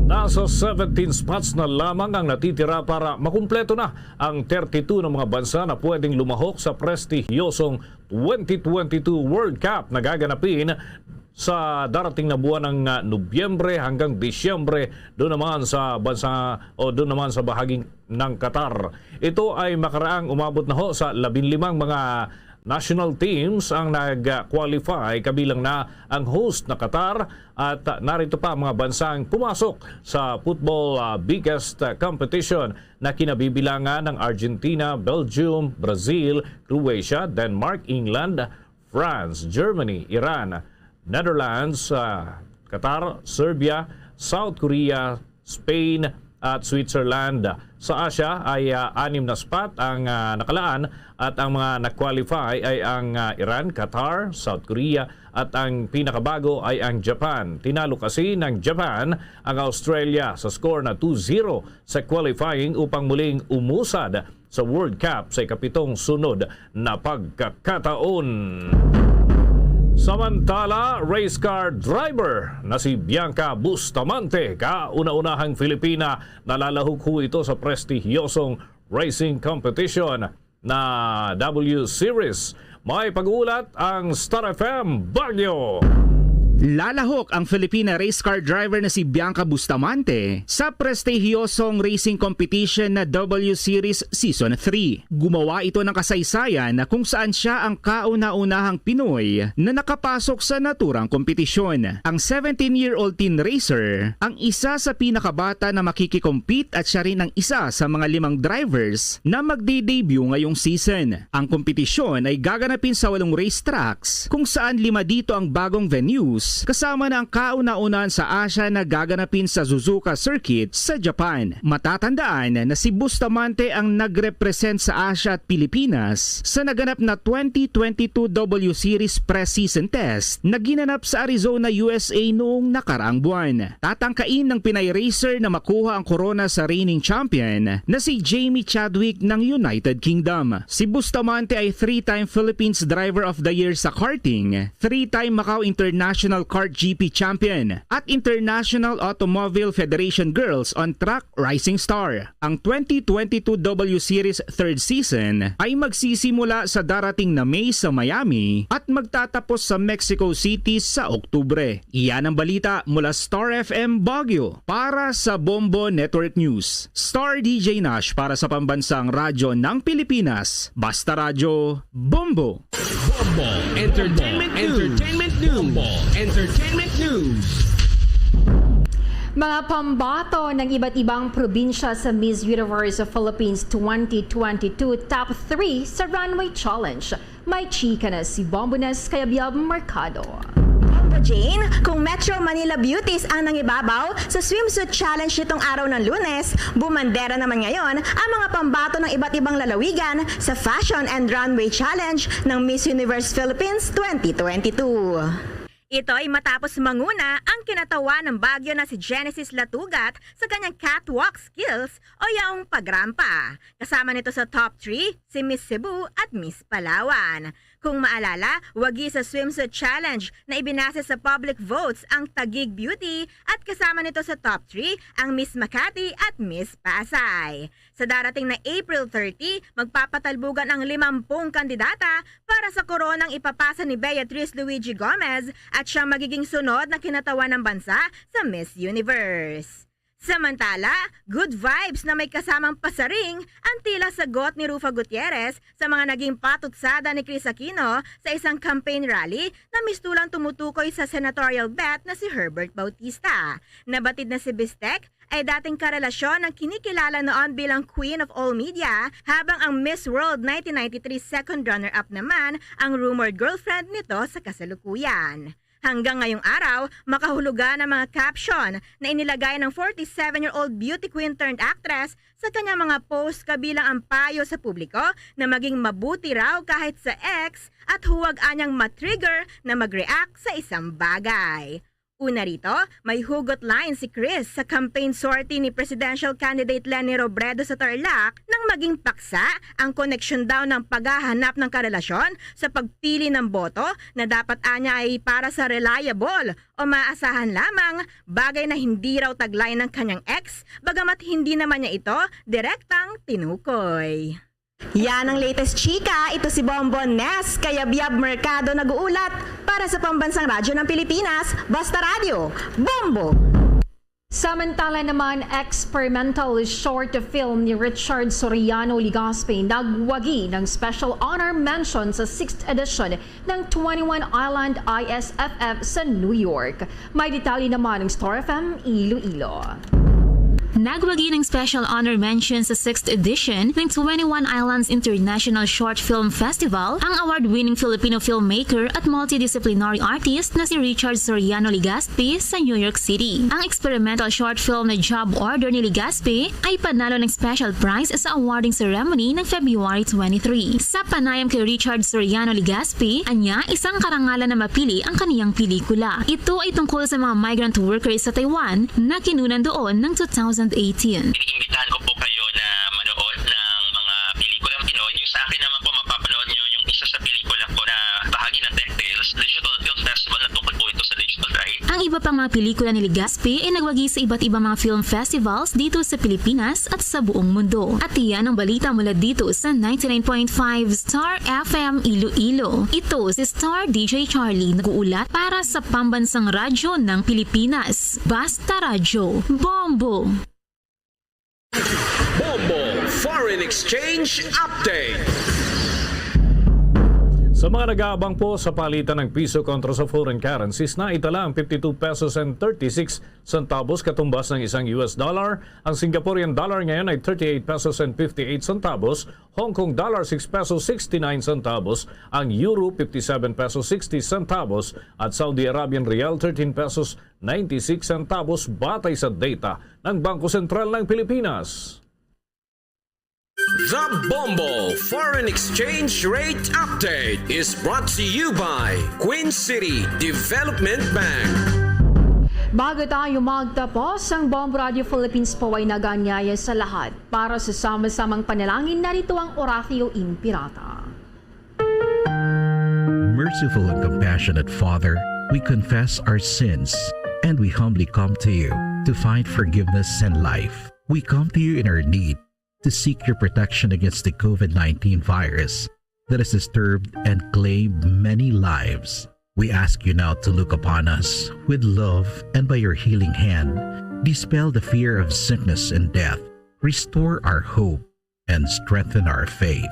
Nasa seventeen spots na lamang ang natitira para makumpleto na ang thirty-two na mga bansa na pwedeng lumahok sa prestihiyosong twenty twenty-two World Cup na gaganapin sa darating na buwan ng, ah, Nobyembre hanggang Disyembre, doon naman sa bansa o doon naman sa bahaging ng Qatar. Ito ay makaraang umabot na ho sa labing limang mga national teams ang nag-qualify, kabilang na ang host na Qatar, at, ah, narito pa ang mga bansang pumasok sa football, ah, biggest, ah, competition na kinabibilangan ng Argentina, Belgium, Brazil, Croatia, Denmark, England, France, Germany, Iran, Netherlands, ah, Qatar, Serbia, South Korea, Spain, at Switzerland. Sa Asia ay, ah, anim na spot ang, ah, nakalaan at ang mga nag-qualify ay ang, ah, Iran, Qatar, South Korea, at ang pinakabago ay ang Japan. Tinalo kasi ng Japan ang Australia sa score na two zero sa qualifying upang muling umusad sa World Cup sa ikapitong sunod na pagkakataon. Samantala, race car driver na si Bianca Bustamante, kauna-unahang Filipina, nalalahok ho ito sa prestihiyosong racing competition na W Series. May pag-uulat ang Star F M Baguio. Lalahok ang Filipina race car driver na si Bianca Bustamante sa prestihiyosong racing competition na W Series Season three. Gumawa ito ng kasaysayan na kung saan siya ang kauna-unahang Pinoy na nakapasok sa naturang kompetisyon. Ang seventeen-year-old teen racer ang isa sa pinakabata na makikikompete at siya rin ang isa sa mga limang drivers na magde-debut ngayong season. Ang kompetisyon ay gaganapin sa walong racetracks, kung saan lima dito ang bagong venues, kasama na ang kauna-unahan sa Asia na gaganapin sa Suzuka Circuit sa Japan. Matatandaan na si Bustamante ang nagrepresent sa Asia at Pilipinas sa naganap na twenty twenty-two W Series pre-season test na ginanap sa Arizona, U S A noong nakaraang buwan. Tatangkain ng Pinay racer na makuha ang korona sa reigning champion na si Jamie Chadwick ng United Kingdom. Si Bustamante ay three-time Philippines Driver of the Year sa karting, three-time Macau International Kart G P champion, at International Automobile Federation Girls on Track Rising Star. Ang twenty twenty-two W Series third season ay magsisimula sa darating na May sa Miami at magtatapos sa Mexico City sa Oktubre. Iyan ang balita mula Star F M Baguio. Para sa Bombo Network News, Star D J Nash para sa Pambansang Radyo ng Pilipinas. Basta Radyo, Bombo! Bombo Entertainment News. Entertainment News. Bombo Entertainment News. Mga pambato ng iba't ibang probinsya sa Miss Universe of Philippines twenty twenty-two Top three sa Runway Challenge. May chika na si Bombones Kayabyab Mercado. Bombo Jane, kung Metro Manila Beauties ang nangibabaw sa swimsuit challenge nitong araw ng Lunes, bumandera naman ngayon ang mga pambato ng iba't ibang lalawigan sa Fashion and Runway Challenge ng Miss Universe Philippines twenty twenty-two. Ito ay matapos manguna ang kinatawan ng Baguio na si Genesis Latugat sa kanyang catwalk skills o yaong pagrampa. Kasama nito sa top three si Miss Cebu at Miss Palawan. Kung maalala, wagi sa swimsuit challenge na ibinase sa public votes ang Taguig Beauty at kasama nito sa top three ang Miss Makati at Miss Pasay. Sa darating na April thirty, magpapatalbugan ang limampung kandidata para sa koronang ipapasa ni Beatrice Luigi Gomez at siyang magiging sunod na kinatawan ng bansa sa Miss Universe. Samantala, good vibes na may kasamang pasaring ang tila sagot ni Rufo Gutierrez sa mga naging patutsada ni Chris Aquino sa isang campaign rally na mistulang tumutukoy sa senatorial bet na si Herbert Bautista. Nabatid na si Bistek ay dating karelasyon ng kinikilala noon bilang Queen of All Media, habang ang Miss World nineteen ninety-three second runner-up naman ang rumored girlfriend nito sa kasalukuyan. Hanggang ngayong araw, makahulugan ang mga caption na inilagay ng forty-seven-year-old beauty queen turned actress sa kanyang mga post, kabilang ang payo sa publiko na maging mabuti raw kahit sa ex at huwag anyang ma-trigger na mag-react sa isang bagay. Una rito, may hugot line si Chris sa campaign sortie ni presidential candidate Leni Robredo sa Tarlac nang maging paksa ang koneksyon daw ng paghahanap ng karelasyon sa pagpili ng boto na dapat anya ay para sa reliable o maasahan lamang, bagay na hindi raw taglay ng kanyang ex, bagamat hindi naman niya ito direktang tinukoy. Yan ang latest chika. Ito si Bombo Nes Kayabyab Mercado nag-uulat para sa Pambansang Radyo ng Pilipinas, Basta Radyo, Bombo! Samantala naman, experimental short film ni Richard Soriano Legaspi nagwagi ng special honor mention sa sixth edition ng twenty-one Island I S F F sa New York. May detalye naman ng Star F M Iloilo. Nagwagi ng special honor mention sa sixth edition ng twenty-one Islands International Short Film Festival ang award-winning Filipino filmmaker at multidisciplinary artist na si Richard Soriano Legaspi sa New York City. Ang experimental short film na Job Order ni Legaspi ay panalo ng special prize sa awarding ceremony ng February twenty-three. Sa panayam kay Richard Soriano Legaspi, anya isang karangalan na mapili ang kaniyang pelikula. Ito ay tungkol sa mga migrant workers sa Taiwan na kinunan doon ng two thousand eighteen. Iniimbitahan ko po kayo na manood ng mga pelikulang Pinoy. Yung sa akin naman po, mapapanood nyo yung isa sa pelikula ko na bahagi ng Tech Tales Digital Film Festival na tungkol po ito sa digital rights. Ang iba pang mga pelikula ni Legaspi ay nagwagi sa iba't ibang mga film festivals dito sa Pilipinas at sa buong mundo. At iyan ang balita mula dito sa ninety-nine point five Star F M Iloilo. Ito si Star D J Charlie nag-uulat para sa Pambansang Radyo ng Pilipinas. Basta Radyo, Bombo! Bombo Foreign Exchange Update. Sa mga nag-aabang po sa palitan ng piso kontra sa foreign currencies, naitala ang fifty-two pesos and thirty-six centavos katumbas ng isang U S dollar. Ang Singaporean dollar ngayon ay thirty-eight pesos and fifty-eight centavos, Hong Kong dollar six pesos sixty-nine centavos, ang euro fifty-seven pesos sixty centavos, at Saudi Arabian rial thirteen pesos ninety-six centavos, batay sa data ng Bangko Sentral ng Pilipinas. The Bombo Foreign Exchange Rate Update is brought to you by Queen City Development Bank. Bago tayo magtapos, ang Bombo Radio Philippines po ay nag-aanyaya sa lahat para sa sama-samang panalangin. Narito ang Oratio Imperata. Merciful and compassionate Father, we confess our sins and we humbly come to you to find forgiveness and life. We come to you in our need to seek your protection against the COVID nineteen virus that has disturbed and claimed many lives. We ask you now to look upon us with love and by your healing hand, dispel the fear of sickness and death, restore our hope, and strengthen our faith.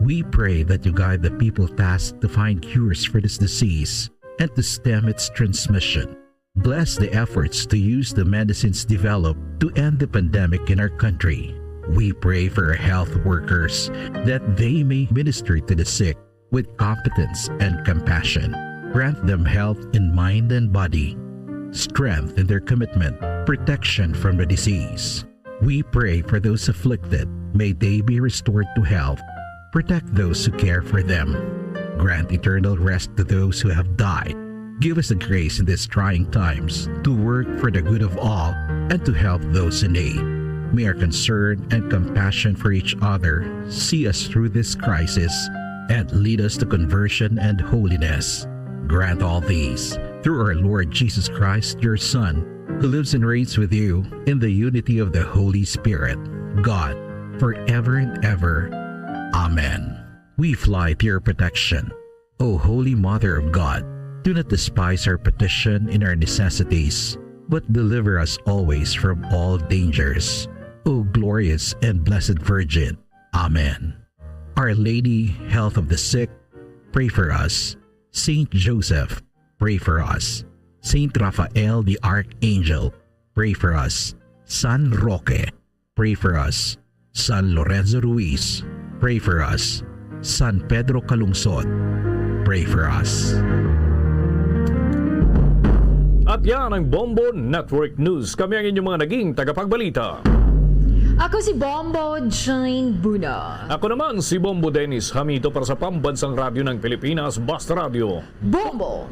We pray that you guide the people tasked to find cures for this disease and to stem its transmission. Bless the efforts to use the medicines developed to end the pandemic in our country. We pray for our health workers that they may minister to the sick with competence and compassion. Grant them health in mind and body, strength in their commitment, protection from the disease. We pray for those afflicted. May they be restored to health. Protect those who care for them. Grant eternal rest to those who have died. Give us the grace in these trying times to work for the good of all and to help those in need. May our concern and compassion for each other see us through this crisis and lead us to conversion and holiness. Grant all these through our Lord Jesus Christ, your Son, who lives and reigns with you in the unity of the Holy Spirit, God, forever and ever. Amen. We fly to your protection, O Holy Mother of God. Do not despise our petition in our necessities, but deliver us always from all dangers, O glorious and blessed Virgin. Amen. Our Lady, Health of the Sick, pray for us. Saint Joseph, pray for us. Saint Raphael the Archangel, pray for us. San Roque, pray for us. San Lorenzo Ruiz, pray for us. San Pedro Calungsod, pray for us. At yan ang Bombo Network News. Kami ang inyong mga naging tagapagbalita. Ako si Bombo Jane Buna. Ako naman si Bombo Dennis Hamito para sa Pambansang Radyo ng Pilipinas, Basta Radyo. Bombo!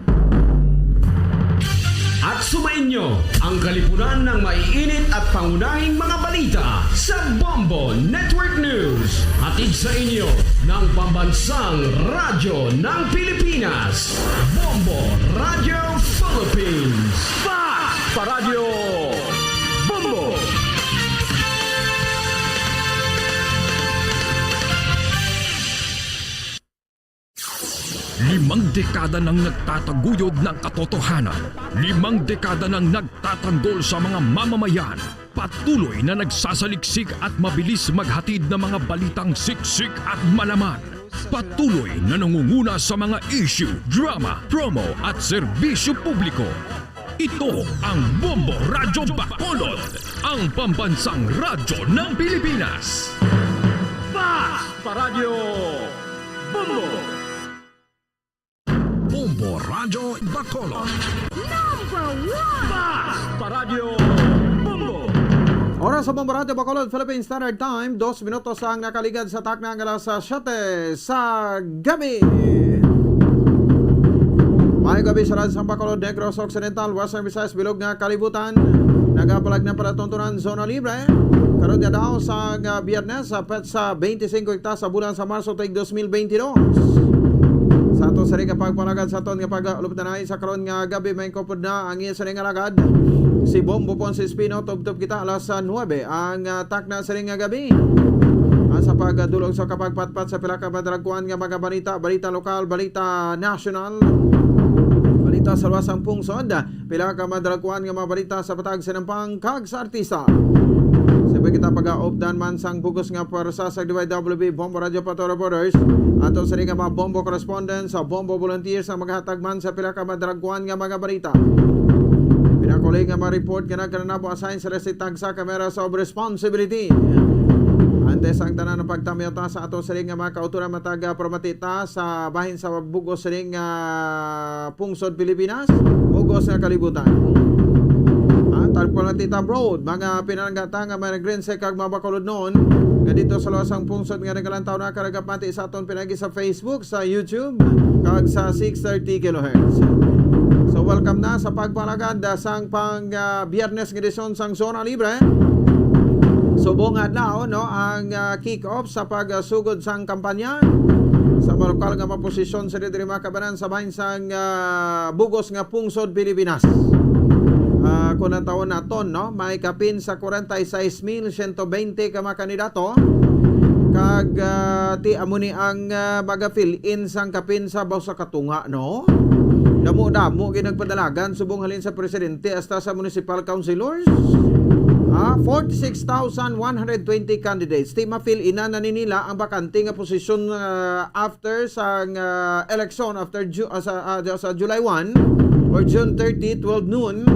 At sumainyo ang kalipunan ng maiinit at pangunahing mga balita sa Bombo Network News. Hatid sa inyo ng Pambansang Radyo ng Pilipinas, Bombo Radio Philippines. Fast pa Radyo Bombo! Limang dekada nang nagtataguyod ng katotohanan. Limang dekada nang nagtatanggol sa mga mamamayan. Patuloy na nagsasaliksik at mabilis maghatid ng mga balitang siksik at malaman. Patuloy na nangunguna sa mga issue, drama, promo at serbisyo publiko. Ito ang Bombo Radyo Bacolod, ang pambansang radyo ng Pilipinas. Fast pa Radyo Bombo! Bombo Radyo Bacolod. Number one! Fast pa Radyo Bombo! Oras sa Bombo Radyo Bacolod, Philippine Standard Time, dos minutos ang nakaligad sa takna nga alas siyete sa gabi. Maayong gabi sa Radyo San Bacolod, Negros Occidental, Western Visayas, bilog nga kalibutan. Nagapalag na palatuntunan, Zona Libre. Karon nga daw sa nga Biyernes, sa petsa twenty-five hekta sa bulan sa Marso, tuig dos mil twenty-two. Sa ato sa rin nga pagpalagad sa aton nga pag-uluptanay sa karon nga gabi, may kupod na ang iya sa rin nga lagad. Si Bombo Ponce Espino, tubtob kita alas sa nuebe ang ah, takna sa rin nga gabi. Ah, sa pagdulog sa kapagpatpat sa pila ka madalagkuan nga mga balita, balita lokal, balita national, balita sa luwas sang pungsod, pila ka madalagkuan nga mga balita sa patag, sinampang, kag sa artista. Sa kita pag-aupdan man sang bugos nga pwersa sa D Y W B Bombo Radio Pato Reporters, ato sa rin nga mga Bombo correspondents, sa Bombo volunteers ang maghatag man sa pila ka madalagkuan nga mga balita. Pinakuling nga mga report nga nagkananabo assign sa Resit Tagsa Cameras of Responsibility. Antes ang tanan ng pagtamyota sa ato sa rin nga mga kauturan matag, ah, promatita sa bahin sa bugos ring, ah, pungsod Pilipinas, bugos nga kalibutan. Ah, tagpo na tita abroad, mga pinanggata nga mga nagrense kag mga bakulod noon, nga dito sa luwas ang pungsod nga nagalantaw na karagapati sa aton pinagi sa Facebook, sa YouTube, kag sa six thirty kilohertz. So, welcome na sa pagpalagad, ah, sang pang, ah, Biyernes nga edisyon sang Zona Libre. Subong nga adlaw, no, ang, ah, kick-off sa pagsugod sang kampanya sa mga lokal nga mga posisyon sa diri, mga kabanan, sa bahin sang, ah, bugos nga pungsod Pilipinas. Ah, kung ang taon naton, no, may kapin sa kwarenta y seis mil siyento bente ka mga kandidato, kag, ah, ti amo ni ang, ah, mga fill-in sang kapin sa baw sa katunga, no? Damo-damo gid nagpadalagan, subong halin sa presidente hasta sa municipal councilors. Ah, forty-six thousand one hundred twenty candidates. Ti ma-fill-in na ni nila ang bakante nga posisyon, ah, after sang, ah, election, after Ju-, ah, sa, ah, sa July one or June thirty, twelve noon.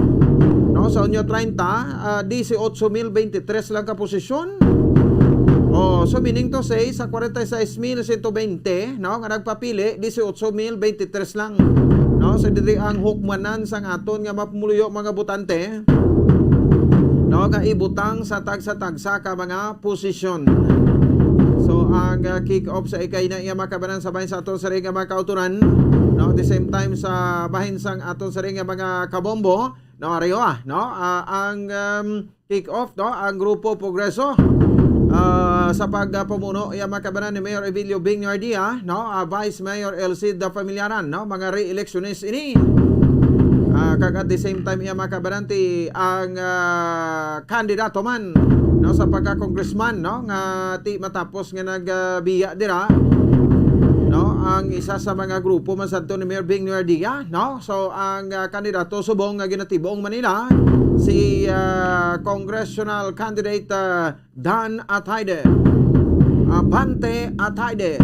No, sa unyo treinta, ah, dieciocho mil veintitrés lang ka posisyon. Oh, so meaning to say, sa kwarenta y seis mil siyento bente, no, nga nagpapili, dieciocho mil veintitrés lang. No, so diri ang hukmanan sang aton nga mapumuluyo, mga botante, no, nga ibutang sa tagsa-tagsa ka mga posisyon. So ang, ah, kick-off sa ikay na iya makabanan sa bahin sa aton sa ring nga mga kauturan, no, at the same time sa bahin sang aton sa ring nga mga kabombo, no, Arioa, no, ah, ang, um, kick-off, no, ang Grupo Progreso, ah, sa pagpamuno iya makabanan ni Mayor Evilio Bing Nardia, no, ah, Vice Mayor Elcid Familiaran, no, mga re-electionist ini. Ah, kag at the same time iya makabanan ti ang, ah, kandidato man, no, sa pagka-congressman, no, nga ti matapos nga nagbiya dira, no, Ang isa sa mga grupo man sadto ni Mayor Bing Nuerdia, no? So, ang, ah, kandidato subong nga ginatibong Manila, si, ah, congressional candidate, ah, Dan Ataide. Abante Ataide.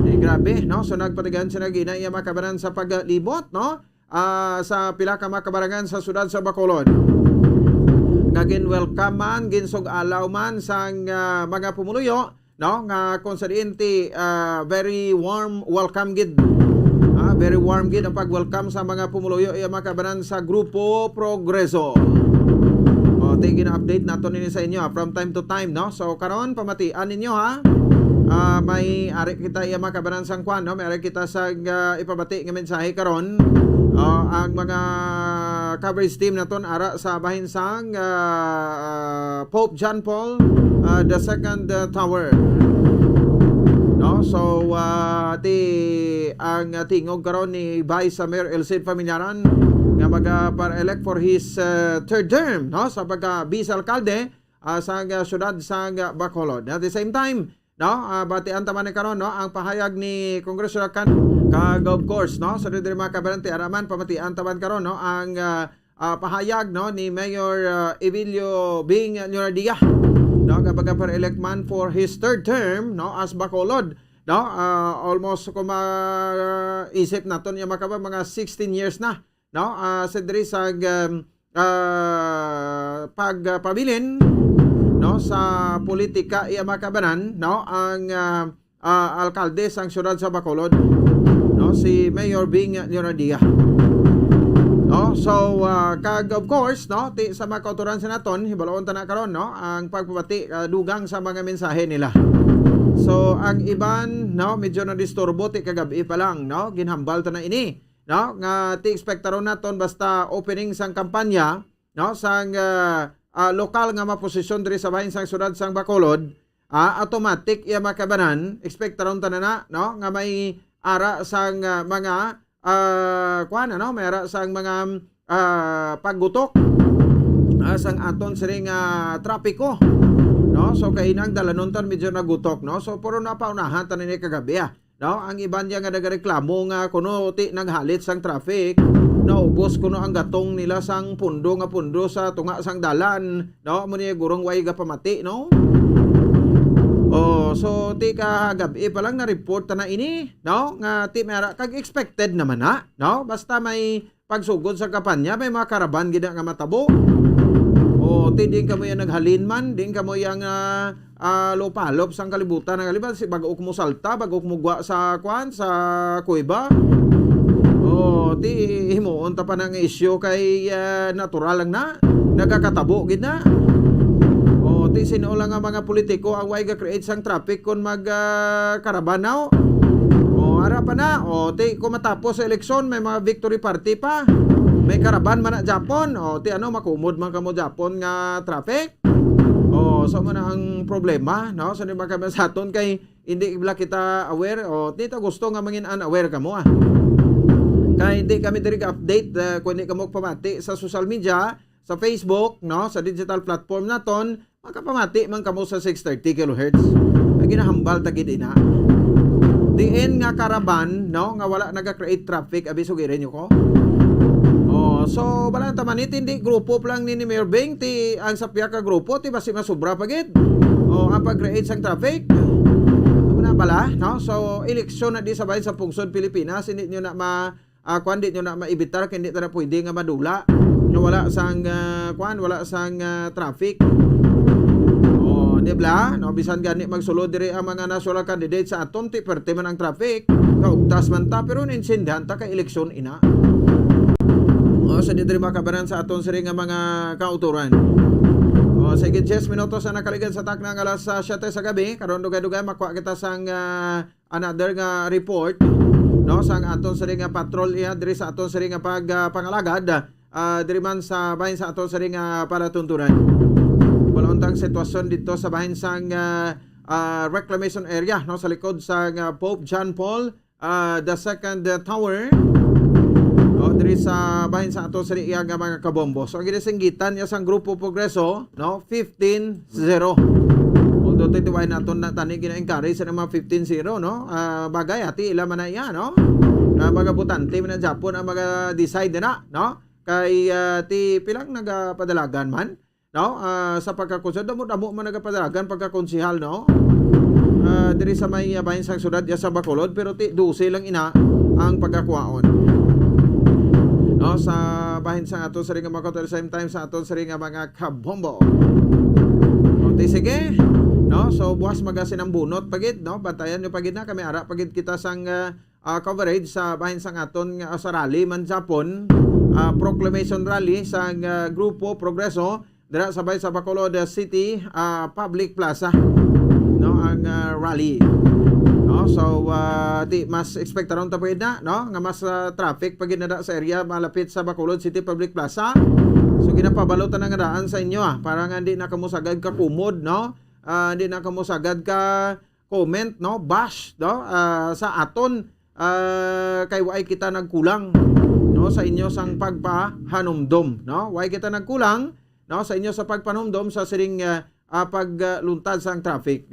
Eh, grabe, no? So, nagpatigan siya nag-ina iya makabanan sa paglibot, no? Ah, sa pila ka mga kabarangan sa siyudad sa Bacolod. Nga gin-welcome man, ginsug-alaw man sang, ah, mga pumuluyo, no? Nga kung sa diin ti, ah, very warm welcome gid. Ah, very warm gid ang pag-welcome sa mga pumuluyo, iya mga kabanan sa Grupo Progreso. O, ti gina-update nato nini sa inyo, ah, from time to time, no? So, karon, pamatian ninyo, ha? Ah, may ari kita iya mga kabanan sang kwan, no? May ari kita sa, ah, ipabati nga mensahe karon. O, ang mga coverage team naton ara sa bahin sang, ah, ah, Pope John Paul, ah, the second, ah, Tower. No? So, ah, ti ang, ah, tingog karon ni Vice Mayor Elcid Familiaran nga maga-para-elect for his, ah, third term, no? Sa pagka-vice alkalde, ah, sa, ah, siyudad sa, ah, Bacolod. At the same time, no, ah, batian ta man ni karon, no, ang pahayag ni Congressional Can-, kag of course, no, sa diri mga kabaranti, ara man, pamatian ta man karon, no, ang, ah, ah, pahayag, no, ni Mayor, ah, Evilio Bing Leonardia, no, nga maga-para-elect man for his third term, no, as Bacolod, no, ah, almost kung maisip naton yung mga, mga sixteen years na, no, ah, sa diri sa, um, ah, pagpabilin, no, sa politika, iya mga kabanan, no, ang, ah, ah, alkalde sang siyudad sa Bacolod, no, si Mayor Bing Leonardia. No? So, ah, kag of course, no, ti, sa mga kautoran sa naton, hibaloon ta na karon, no, ang pagpabati, ah, dugang sa mga mensahe nila. So, ang iban, no, medyo nadisturbo ti kagab-i pa lang, no, ginhambal ta na ini, no, nga ti ekspektaron naton basta opening sang kampanya, no, sang, ah, ah, lokal nga maposisyon diri sa bahin sang siyudad sang Bacolod, ah, automatic iya makabanan, ekspektaron ta na na, no, nga may ara sang, ah, mga, ah, kuwan, ano, may ara sang mga, ah, paggutok, ah, sang aton siring, ah, trapiko, no? So, kainang dalanon tan medyo nagutok, no? So, pero napaunahan ta nini kagabi, ah. No, ang iban niya nga nagareklamo nga kuno ti naghalit sang traffic, naubos kuno ang gatong nila sang pundo nga pundo sa tunga sang dalan, no? Amo ni gurong way gapamati, no? Oh, so ti kagab-i pa lang na-report na ini, no? Nga ti may ara kag expected naman na, no? Basta may pagsugod sa kampanya, may mga karaban gid nga matabo. O, ti, din kamo yang naghalin man, din kamo yang, ah, ah, lupalop sang kalibutan. Ang kalibutan, si bago ko mo salta, bago ko mo gwa sa, kwan, sa kuweba. O, ti, himuon ta pa ng isyu kay, ah, natural lang na. Nagakatabo gid na. O, ti, sino lang ang mga politiko ang way ga-create sang traffic kung mag, ah, karaban na, o? O, ara pa na. O, ti, kung matapos sa eleksyon, may mga victory party pa. May karaban man na Japon. O, ti, ano, makumod man kamo Japon nga traffic? O, so man ang problema, no? So, di ba kami sa aton kay hindi bala kita aware? O, ti, ta gusto nga mangin unaware kamo, ah. Kay hindi kami diri ga-update, ah, kung hindi kamo pamati sa social media, sa Facebook, no? Sa digital platform naton, makapamati man kamo sa six thirty kilohertz. Ang ginahambal ta gid ina. Diin nga karaban, no, nga wala naga-create traffic, abi, sugirin niyo ko. Oh, so, wala ta man, ti hindi grupo pa lang ni, ni Mayor Bing, ti ang sa pihak ka grupo, ti basi masubra pa gid. Oh, ang pag-create sang traffic. Ano na bala, no? So, eleksyon na di sa bayan sa pungsod Pilipinas, hindi nyo na ma, ah, kwan, di nyo na maibitar, kay hindi ta na pwede nga madula. Nga wala sang, ah, kwan, wala sang, ah, traffic. Oh, di bala? No, bisan gani magsulod diri ang mga national candidates sa aton, ti perte man ang traffic. Kaugtas man ta, pero naintindihan ta kay eleksyon ina. Oh, sa di diri makabanan sa aton siri nga mga kauturan. Oh, sige, diyes minutos ang nakaligad sa takna nga alas, ah, siyete sa gabi. Karon dugay-dugay makuha kita sang, ah, another nga report, no, sang aton siri nga patrol iya diri sa aton siri nga pag, ah, pangalagad, ah, diri man sa bahin sa aton siri nga palatuntunan. Ibalon tang sitwasyon dito sa bahin sang, ah, ah, reclamation area, no, sa likod sa, ah, Pope John Paul, ah, the second, ah, tower, no, diri sa bahin sa aton siri iya nga mga kabombo. So, ang ginasinggitan niya sang Grupo Progreso, no, fifteen zero. O, So, titiway naton na tani gina-encourage sa mga fifteen zero, no? Ah, bagay, ati, ila man na iya, no? Ah, mga botante man na Japon ang mga decide na, no? Kay, ah, ti, pilang nagapadalagan man, no? Ah, sa pagkakonse-, damo-damo man nagapadalagan pagkakonsehal, no? Ah, diri sa may, ah, bahin sang syudad, ya sa Bacolod, pero ti, dose lang ina ang pagkakuhaon. No, sa bahin sang aton sari nga mga, at the same time sa aton sari nga mga kabombo. O, ti, sige. No, so buwas magasinambunot pa gid, no? Bantayan nyo pa gid na kami, ara pa gid kita sang, ah, ah, coverage sa bahin sang aton nga, ah, sa rally man Japon, ah, proclamation rally sang, ah, Grupo Progreso dira sa bay sa Bacolod City, ah, Public Plaza, no, ang, ah, rally. No, so, ah, ti, mas expectaron ta pa gid na, no, nga mas, ah, traffic pa gid na da sa area malapit sa Bacolod City Public Plaza. So, ginapabalot na nga daan sa inyo, ah, para nga hindi na kamo sagad kakumod, no? Ah, hindi na kamo sagad ka comment, no, bash, no, ah, sa aton, ah, kay waay kita nagkulang, no, sa inyo sang pagpahanumdom, no? Waay kita nagkulang, no, sa inyo sa pagpanumdom sa siring, ah, ah, pagluntad sang traffic.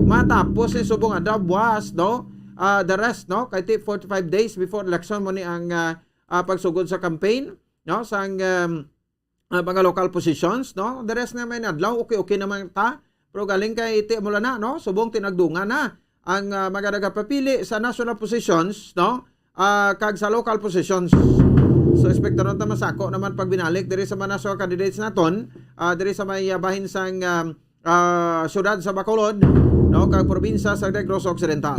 Matapos ni subong adlaw buwas, no, ah, the rest, no, kay ti forty-five days before election mo ni ang, ah, ah, pagsugod sa campaign, no, sang, um, ah, mga local positions, no? The rest nga may adlaw, okay-okay naman ta. Pero galing kay ti mula na, no? Subong tinagdungan na ang, ah, mga nagapapili sa national positions, no? Ah, kag sa local positions. So, expectaron ta masako naman pagbinalik diri sa mga national candidates naton, ah, diri sa may, ah, bahin sang, ah, ah, syudad sa Bacolod, no? Kag probinsya sa Negros Occidental.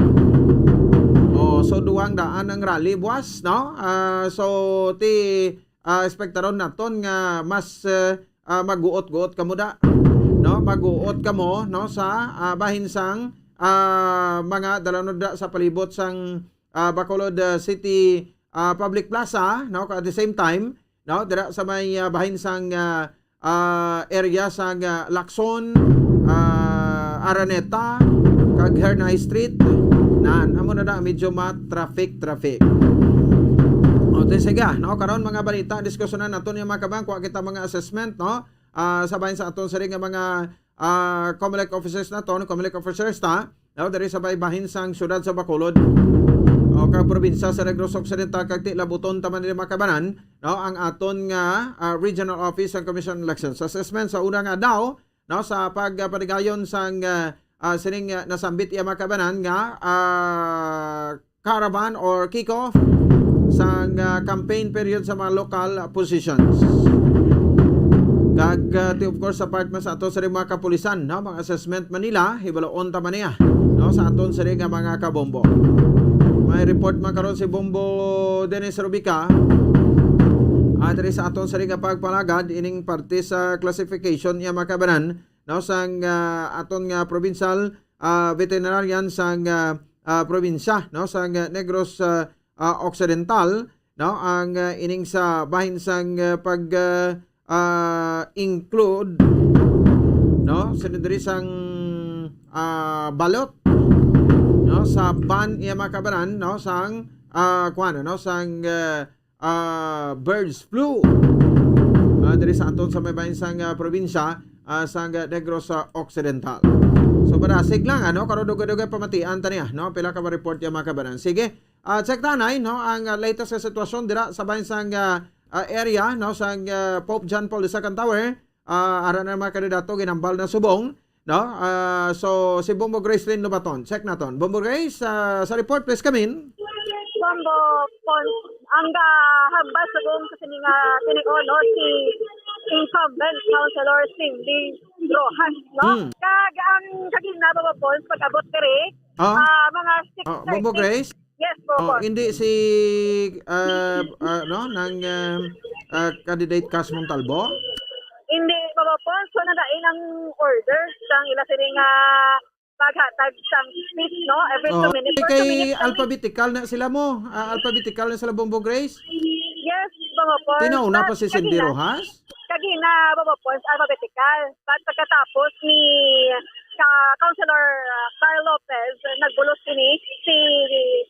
Oh, so duwang daan ang rally buwas, no? Ah, so ti ah, ekspektaron naton nga mas, eh, ah, maguot-guot kamo da, no? Maguot kamo, no, sa, ah, bahin sang, ah, mga dalanod da sa palibot sang, ah, Bacolod, ah, City, ah, Public Plaza, no? At the same time, no, dira sa may, ah, bahin sang, ah, ah, area sang, ah, Lacson, ah, Araneta, kag Hernay Street, nan, amo na da, medyo ma-traffic, traffic. O, ti, sige, no? Karon, mga balita, diskusyonan naton yung mga kabang, kuha kita mga assessment, no? Ah, sa bahin sa aton sari nga mga, ah, Comelec officers naton, Comelec officers ta, no? Diri sa bay bahin sang siyudad sa Bacolod, o, kag probinsya sa Negros Occidental, kag ti labuton ta man diri, mga kabanan, no? Ang aton nga, ah, regional office sang Commission on Elections. Assessment sa una nga adlaw, no, sa pagpatigayon sang, ah, ah, sining, ah, nasambit iya, mga kabanan, nga, ah, caravan or kick-off sang, ah, campaign period sa mga local positions. Kag, ah, ti, of course, sa part man sa ato sa mga kapulisan, no, mga assessment man nila, hibaloon ta man niya, no, sa aton sari nga mga kabombo. May report man karon si Bombo Dennis Rubica, ah, diri sa aton sari nga pagpalagad ining parte sa classification niya, mga kabanan, no, sang, ah, aton nga provincial, ah, veterinarian sang, ah, ah, probinsya, no, sang, ah, Negros, ah, ah, Occidental, no, ang, ah, ining sa bahin sang, ah, pag, ah, ah, include, no, sa diri sang, ah, balot, no, sa ban iya, mga kabanan, no, sang, ah, kuwan, no, sang, ah, ah, birds flu, ah, diri sa aton sa may bahin sang, ah, probinsya, ah, sang, ah, Negros Occidental. So, barasig lang, ano, karon dugay-dugay pamatian ta niya, no? Pila ka ma-report yung, mga kabanan. Sige, ah, check ta anay, no, ang, ah, latest nga sitwasyon dira sa bahin sang, ah, ah, area, no, sang, ah, Pope John Paul the Second Tower. Ah, ara na mga kandidato, ginambal na subong, no? Ah, so, si Bombo Grace Lynn Lobaton. Check naton. Bombo Grace, ah, sa report, please come in. Bombo Pons, ang gahambal subong sa sini nga tinik-on, no, si incumbent Councilor Cindy Rojas, no? Hmm. Kag ang kagina, Bombo Pons, pag-abot diri, ah, ah, mga six thirty. Oh, Bombo Grace? Yes, Bombo. Oh, hindi si, ah, ah, no, nang, ah, ah, candidate Cas Montalbo? Hindi, Bombo Pons. So, nadain ang order sang ila sini nga paghatag sang speech, no? Every two minutes. Oh, kay alphabetical na sila mo. Ah, alphabetical na sila, Bombo Grace? Yes, Bombo Pons. Tinauna pa si Cindy Rojas? Kagina, Bombo Pons, alphabetical. But pagkatapos ni ka Councilor, ah, Carl Lopez, nagbulos ini si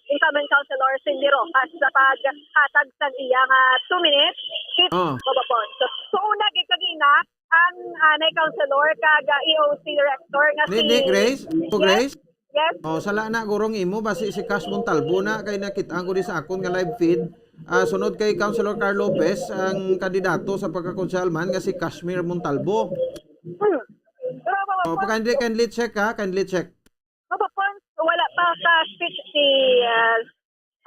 incumbent Councilor Cindy Rojas sa paghatag sa iya nga two minutes speech, Bombo Pons. So, so una gid kagina, ang anay councilor kag, ah, E O C director nga Ni, si ni Grace? O, Yes. Grace? Yes. Oh, sala na gurong imo, basi si Cash Montalvo na, kay nakita ko di sa akon nga live feed. Ah, sunod kay Councilor Carl Lopez, ang kandidato sa pagkakonsehal man nga si Cashmere Montalvo. Hmm. Pero, Oh, Papa, kindly, kindly check ha, kindly check. Papa Pons, wala pa ka-speech si, ah,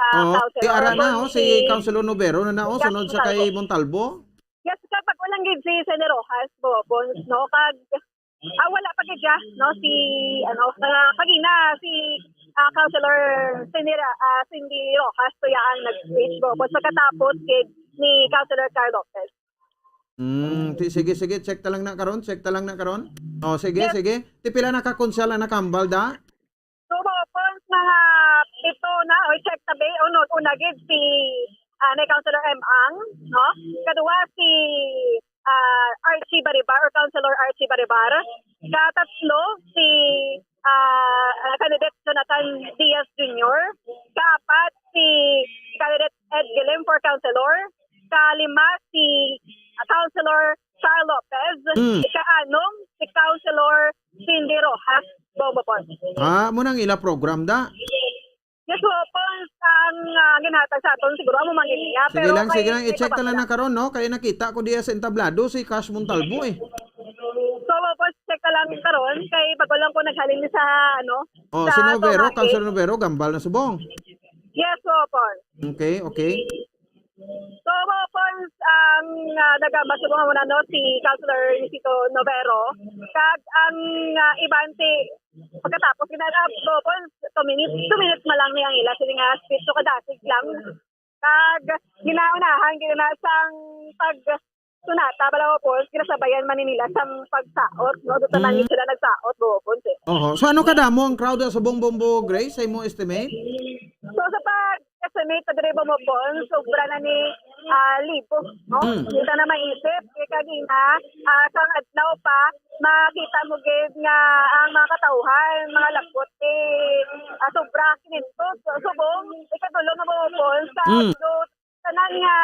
ah, Oh, Councilor si ara na, Bon, oh, si si Councilor Novero na na, oh, Yes, sunod sa kay Montalvo. Montalvo. Yes, kapag walang gid si Sene Rojas, Papa Pons, no? Kag, ah, wala pa gid siya, no? Si, ano, ah, kagina, si, ah, Councilor Cindy Ra-, ah, Cindy Rojas, to ang nag-speech, Papa Pons. Pagkatapos gid ni Councilor Carl Lopez. Mm, ti-, sige, sige, check ta lang na karon, check ta lang na karon. Oh, sige, Yes. sige. Ti pila na ka konsehal ang nakahambal da? So, Papa Pons, mga pito na, o check tabi, unod, una gid si, ah, ni Councilor M Ang, no? Kadua si, ah, Archie Baribar or Councilor Archie Baribar. Katatlo si, ah, ah, candidate Jonathan Diaz Junior. Kaapat si candidate Ed Guilem for councilor. Kalima si, ah, Councilor Sar Lopez. Mm. Kaanom si Councilor Cindy Rojas, Papa Pons. Ah, mo nang ila program da? Yes, Papa Pons, ang, ah, ginhatag sa aton siguro amo man gid niya, Sige pero lang, sige kay lang, i-check ta lang na karon, no? Kay nakita ko diya sa entablado si Cash Montalvo, eh. So, Papa Pons, check ta lang karon kay bago lang ko naghalin sa, ano, Oh, sa si Novero, Tomates. Councilor Novero, gambal na subong. Yes, Papa Pons. Okay, okay. So, Papa Pons, ang, ah, nagambal subong muna, no, si Councilor Luisito Novero. Kag ang, ah, iban si, pagkatapos, ginanap, Papa Pons, two minutes, two minutes man lang niya ang ila. Sila nga, speech, so kadasig lang. Kag ginaunahan, gina sang pag sunata, bala, Papa Pons, ginasabayan man ni nila sang pagsaot, no? Doon tanan Mm. sila nagsaot, Papa Pons, eh. Oho. So, ano kadamo ang crowd sa Bongbong Grace, sa imo estimate? So, sa pag-estimate na diri, Papa Pons, sobra na ni, ah, libo, no? Mm. Kita na maisip, kay kagina, ah, sang adlaw pa, makita mo gid nga ang mga katawhan, mga labot, eh, ah, sobra kinindot. So, subong, ikatulo nga, Papa Pons, sa Mm. do-, tanan nga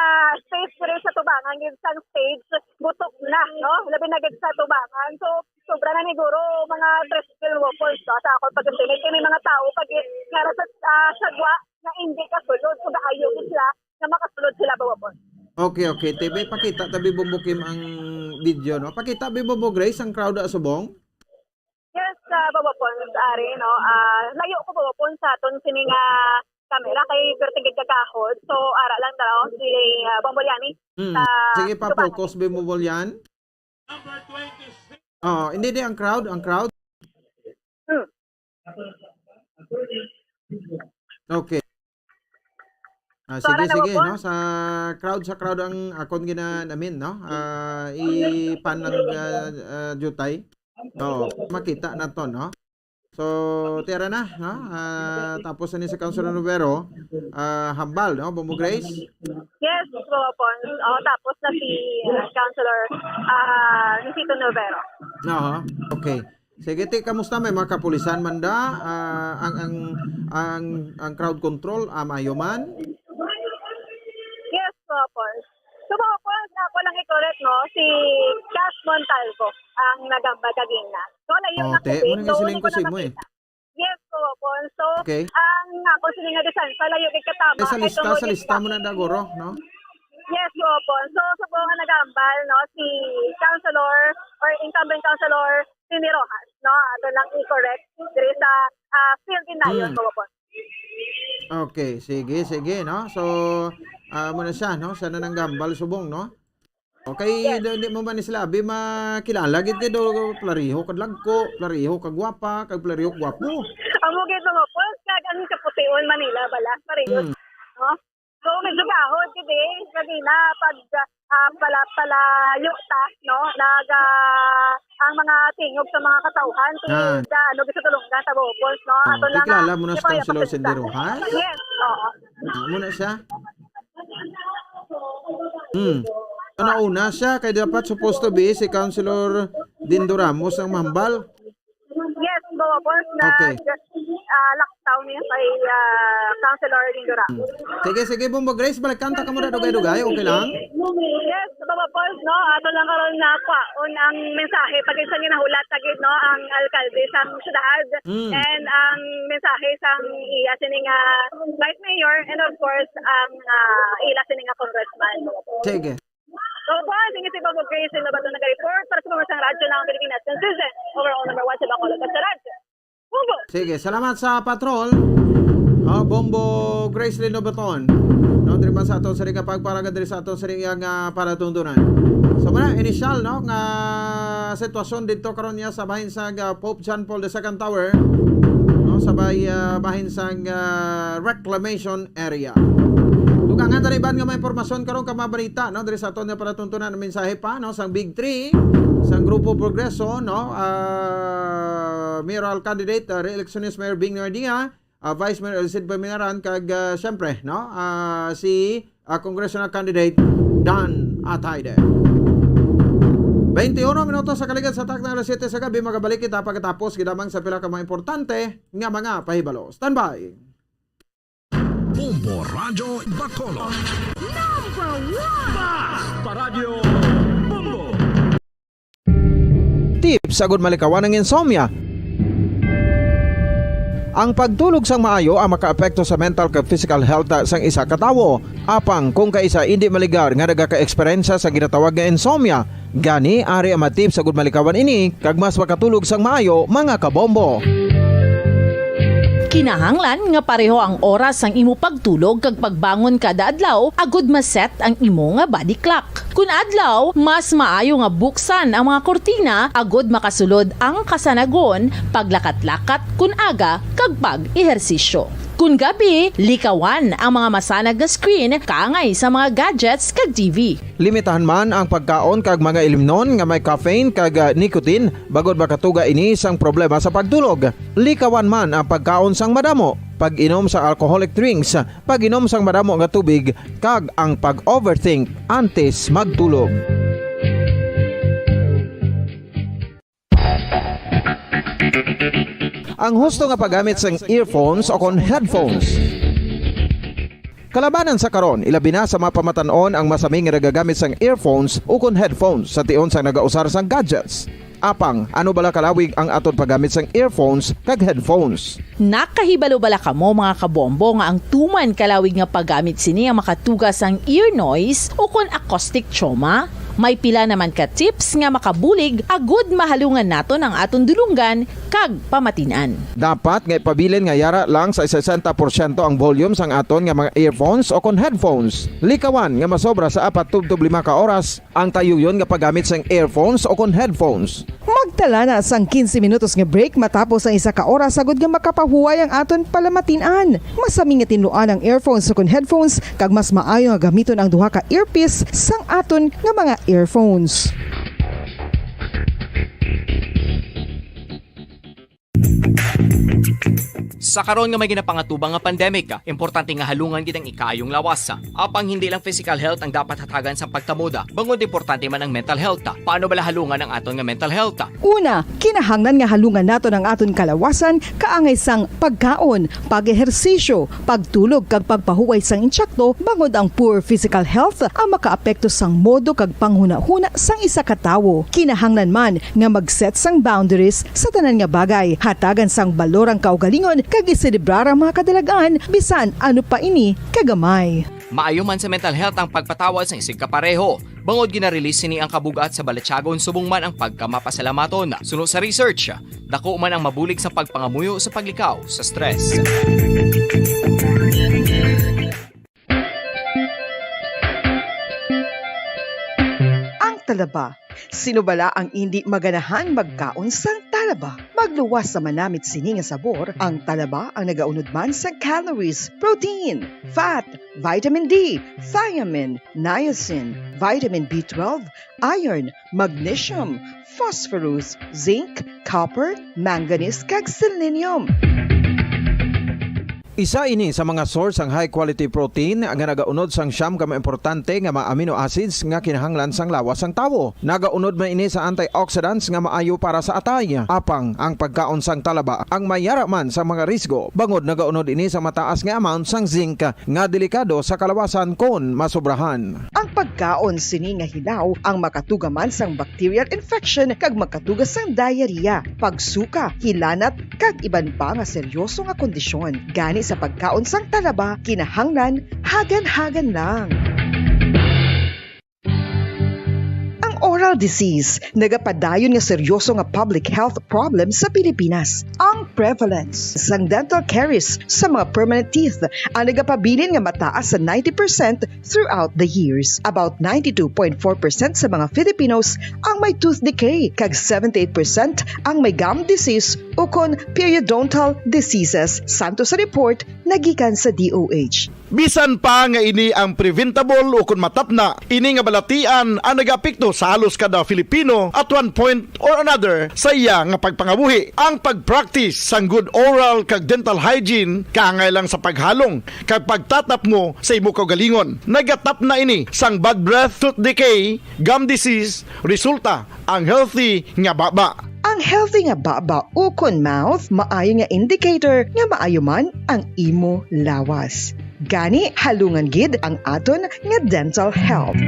space diri sa tubangan, gid sang stage, butok na, no? Labi na gid sa tubangan. So, sobra na niguro mga tres mil, Papa Pons, no? Sa akon pag-estimate, kay may mga tawo pa gid nga nasa, ah, sagwa nga hindi kasulod. So, gaayo gid sila nga makasulod sila, Papa Pons. Okay, okay. Te, be, pakita tabi, Bombo Kim, ang video, no? Pakita, be, Bombo Grace, ang crowd sa subong. Yes, ah, Papa Pons, ari, no? Ah, layo ko, Papa Pons, sa aton sini nga camera kay perti gid kagahod. So, ara lang daw si, ah, Bombo Liani Mm. sa Sige pa, tubangan. Focus, be, Bombo Lian. Oh, hindi, di ang crowd, ang crowd. Hmm. Okay. Ah, So, sige, ara na, sige, Papa Pons. No? Sa crowd, sa crowd ang akon ginanamin, no? Ah, i-pan lang, ah, ah, jutay. Oo, makita na to, no? So, tira na, no? Ah, tapos na ni si Councilor Novero, ah, hambal, no? Bombo Grace? Yes, Papa Pons. Oh, tapos na si, ah, Councilor, ah, Luisito Novero. Oo, okay. Sige, ti, kamusta? May mga kapulisan man da? Ah, ang, ang, ang, ang crowd control, ah, maayo man? Yes, Papa Pons. So, Papa Pons, ako lang i-correct, no? Si Cash Montalvo ang nagambal kagina. So, layo Oh, na te, kasi. Muna nga So, siling hindi ko ko na simo, eh. Makita. Yes, Papa Pons. So, Okay. ang ako sini nga desansa, layo kay katama. Eh, sa Kay lista, tungod sa lista kay mo na daguro, no? Yes, Papa Pons. So, sa buong nga nagambal, no, si Councilor or incumbent Councilor Cindy Rojas, no? Ato lang i-correct diri sa, ah, field in Nayon, Mm. Papa Pons. Okay, sige, sige, no? So, ah, mo na siya, no? Siya na nang gambal subong, no? Okay, Yes. di, di mo man ni sila, abi, makilala gid kay do, plariho ka dlagko, plariho ka gwapa, kag plariho ka gwapo. Amo gid, Papa Pons, kag ang kapution man nila, bala, pareho, Mm. no? So, medyo gahod gid, eh, kagina pag, ah, pala, palayo ta, no? Nag, ah, ang mga tingog sa mga katawhan, si Ah. da, ano, gid sa tulunggan sa Papa Pons, no? Ah, Ato lang, kilala ah, mo na si ipahayag Councilor pa Cindy sa Rojas? Yes, oo. Ah, mo na siya? Hmm. Una-una siya, kay dapat supposed to be si Councilor Dindo Ramos ang mahambal. Yes, Papa Pons, na, Okay. ah, lockdown niya kay, ah, Councilor Dindo Ramos. Hmm. Sige, sige, Bombo Grace, balikan ta kamo na dugay-dugay, okay lang? Yes, Papa Pons, no? Oh, ato lang karon na kwaon ang mensahe pag sa ginahulat ta gid, no, ang alkalde sang syudad. Mm. And ang mensahe sang iya sini nga vice mayor, and of course ang, ah, ila sini nga congressman. Sige. So, po, sige, si Bobo Grace, sino ba ito nag-report para sa mga sang radyo ng Pilipinas? Consistent, overall number one sa Bacolod. At sa radyo, Bombo! Sige, salamat sa patrol. Oh, Bombo Grace Lino Baton. No, diri pa sa aton sa ring pagparaga diri sa aton sa ring, ah, palatuntunan. So, muna, initial, no, nga sitwasyon dito karon niya sa bahin sa, ah, Pope John Paul the Second Tower, no, sa bay-, ah, bahin sa, ah, reclamation area. Dugangan tani ban nga may impormasyon karon ka mga balita, no, diri sa aton nga palatuntunan, ang mensahe pa, no, sang Big Three, sang Grupo Progreso, no, ah, mayoral candidate, ah, re-electionist Mayor Bing Nardia, ah, Vice Mayor Elcid Paminaran, kag, ah, siyempre, no, ah, si, ah, congressional candidate Dan Atayde. Twenty-uno minutos sa kaligad sa takna alas siyete sa gabi, magabalik kita pagkatapos gid lamang sa pila ka mga importante nga mga pahibalo. Standby! Bombo Radyo Bacolod. Number one! Basta Radyo Bombo! Tips agud malikawan ang insomnia. Ang pagtulog sang maayo ang makaapekto sa mental kag physical health sang isa ka tawo. Apang kung kaisa indi maligar nga nagaka-eksperyensya sa ginatawag nga insomnia, gani ari ang mga tips agud malikawan ini kag mas makatulog sang maayo, mga kabombo. Kinahanglan nga pareho ang oras sang imo pagtulog kag pagbangon kada adlaw agud ma-set ang imo nga body clock. Kun adlaw, mas maayo nga buksan ang mga kurtina agud makasulod ang kasanagon, paglakat-lakat kun aga, kag pag-ehersisyo. Kun gabi, likawan ang mga masanag nga screen kaangay sa mga gadgets kag T V. Limitahan man ang pagkaon kag mga ilimnon nga may caffeine kag, ah, nicotine bangod makatuga ini sang problema sa pagtulog. Likawan man ang pagkaon sang madamo, pag-inom sa alcoholic drinks, pag-inom sang madamo nga tubig, kag ang pag-overthink antes magtulog. Ang husto nga paggamit sang earphones o kon headphones. Kalabanan sa karon, ilabi na sa mga pamatan-on ang masami nga nagagamit sang earphones o kon headphones sa tion sang nagausar sang gadgets. Apang, ano bala kalawig ang aton paggamit sang earphones kag headphones? Nakahibalo bala kamo, mga kabombo, nga ang tuman kalawig nga paggamit sini ang makatuga sang ear noise o kon acoustic trauma? May pila naman ka tips nga makabulig agud mahalungan naton ang aton dulonggan kag pamatin-an. Dapat nga ipabilin nga yara lang sa sesenta porsyento ang volume sang aton nga mga earphones o kon headphones. Likawan nga masobra sa apat tubtob lima ka oras ang tayuyon nga paggamit sang earphones o kon headphones. Magtala na sang quince minutos nga break matapos ang isa ka oras agud nga makapahuway ang aton palamatin-an. Masami nga tinluan ang earphones o kon headphones, kag mas maayo nga gamiton ang duha ka earpiece sang aton nga mga earphones. Sa karon nga may ginapangatubang nga pandemic, importante nga halungan gid ang ikaayong lawas. Apang hindi lang physical health ang dapat hatagan sa pagtamod, bangod importante man ang mental health. Paano bala halungan ang aton nga mental health? Una, kinahanglan nga halungan naton ang aton kalawasan kaangay sang pagkaon, pag-ehersisyo, pagtulog kag pagpahuway sang insakto, bangod ang poor physical health ang makaapekto sang modo kag panghunahuna sang isa ka tawo. Kinahanglan man nga mag-set sang boundaries sa tanan nga bagay, hatagan sang balor ang kaugalingon kag iselebrar ang mga kadalag-an, bisan ano pa ini kagamay. Maayo man sa mental health ang pagpatawad sang isigkapareho, bangod gina-release sini ang kabug-at sa balatyagon subong man ang pagkamapasalamaton. Suno sa research, dako man ang mabulig sa pagpangamuyo sa paglikaw sa stress. Ang talaba. Sino bala ang indi maganahan magkaon sang talaba? Magluwas sa manamit sini nga sabor, ang talaba ang nagaunod man sa calories, protein, fat, vitamin D, thiamine, niacin, vitamin B twelve, iron, magnesium, phosphorus, zinc, copper, manganese, kag selenium. Isa ini sa mga source sang high quality protein nga nagaunod sang siyam ka mga importante nga mga amino acids nga kinahanglan sang lawas sang tawo. Nagaunod man ini sa antioxidants nga maayo para sa atay. Apang ang pagkaon sang talaba ang mayara man sa mga risgo, bangod nagaunod ini sa mataas nga amount sang zinc nga delikado sa kalawasan kon masobrahan. Ang pagkaon sini nga hilaw ang makatuga man sang bacterial infection kag makatuga sang diarrhea, pagsuka, hilanat, kag iban pa nga seryoso nga kondisyon. Gani sa pagkaon sang talaba, kinahanglan hagan-hagan lang. Ang oral disease nagapadayon nga seryoso nga public health problem sa Pilipinas. Ang prevalence sang dental caries sa mga permanent teeth ang nagapabilin nga mataas sa ninety percent throughout the years. About ninety-two point four percent sa mga Filipinos ang may tooth decay, kag seventy-eight percent ang may gum disease ukon periodontal diseases, santo sa report nagikan sa D O H. Bisan pa nga ini ang preventable ukon matapna, ini nga balatian ang nagaapekto sa halos kada Filipino at one point or another sa iya nga pagpangabuhi. Ang pag-practice sang good oral kag dental hygiene kaangay lang sa paghalong kag pagtatapmo sa imo kaugalingon. Nagatapna ini sang bad breath, tooth decay, gum disease, resulta ang healthy nga baba. Ang healthy nga baba ukon mouth maayo nga indicator nga maayo man ang imo lawas. Gani, halungan gid ang aton nga dental health.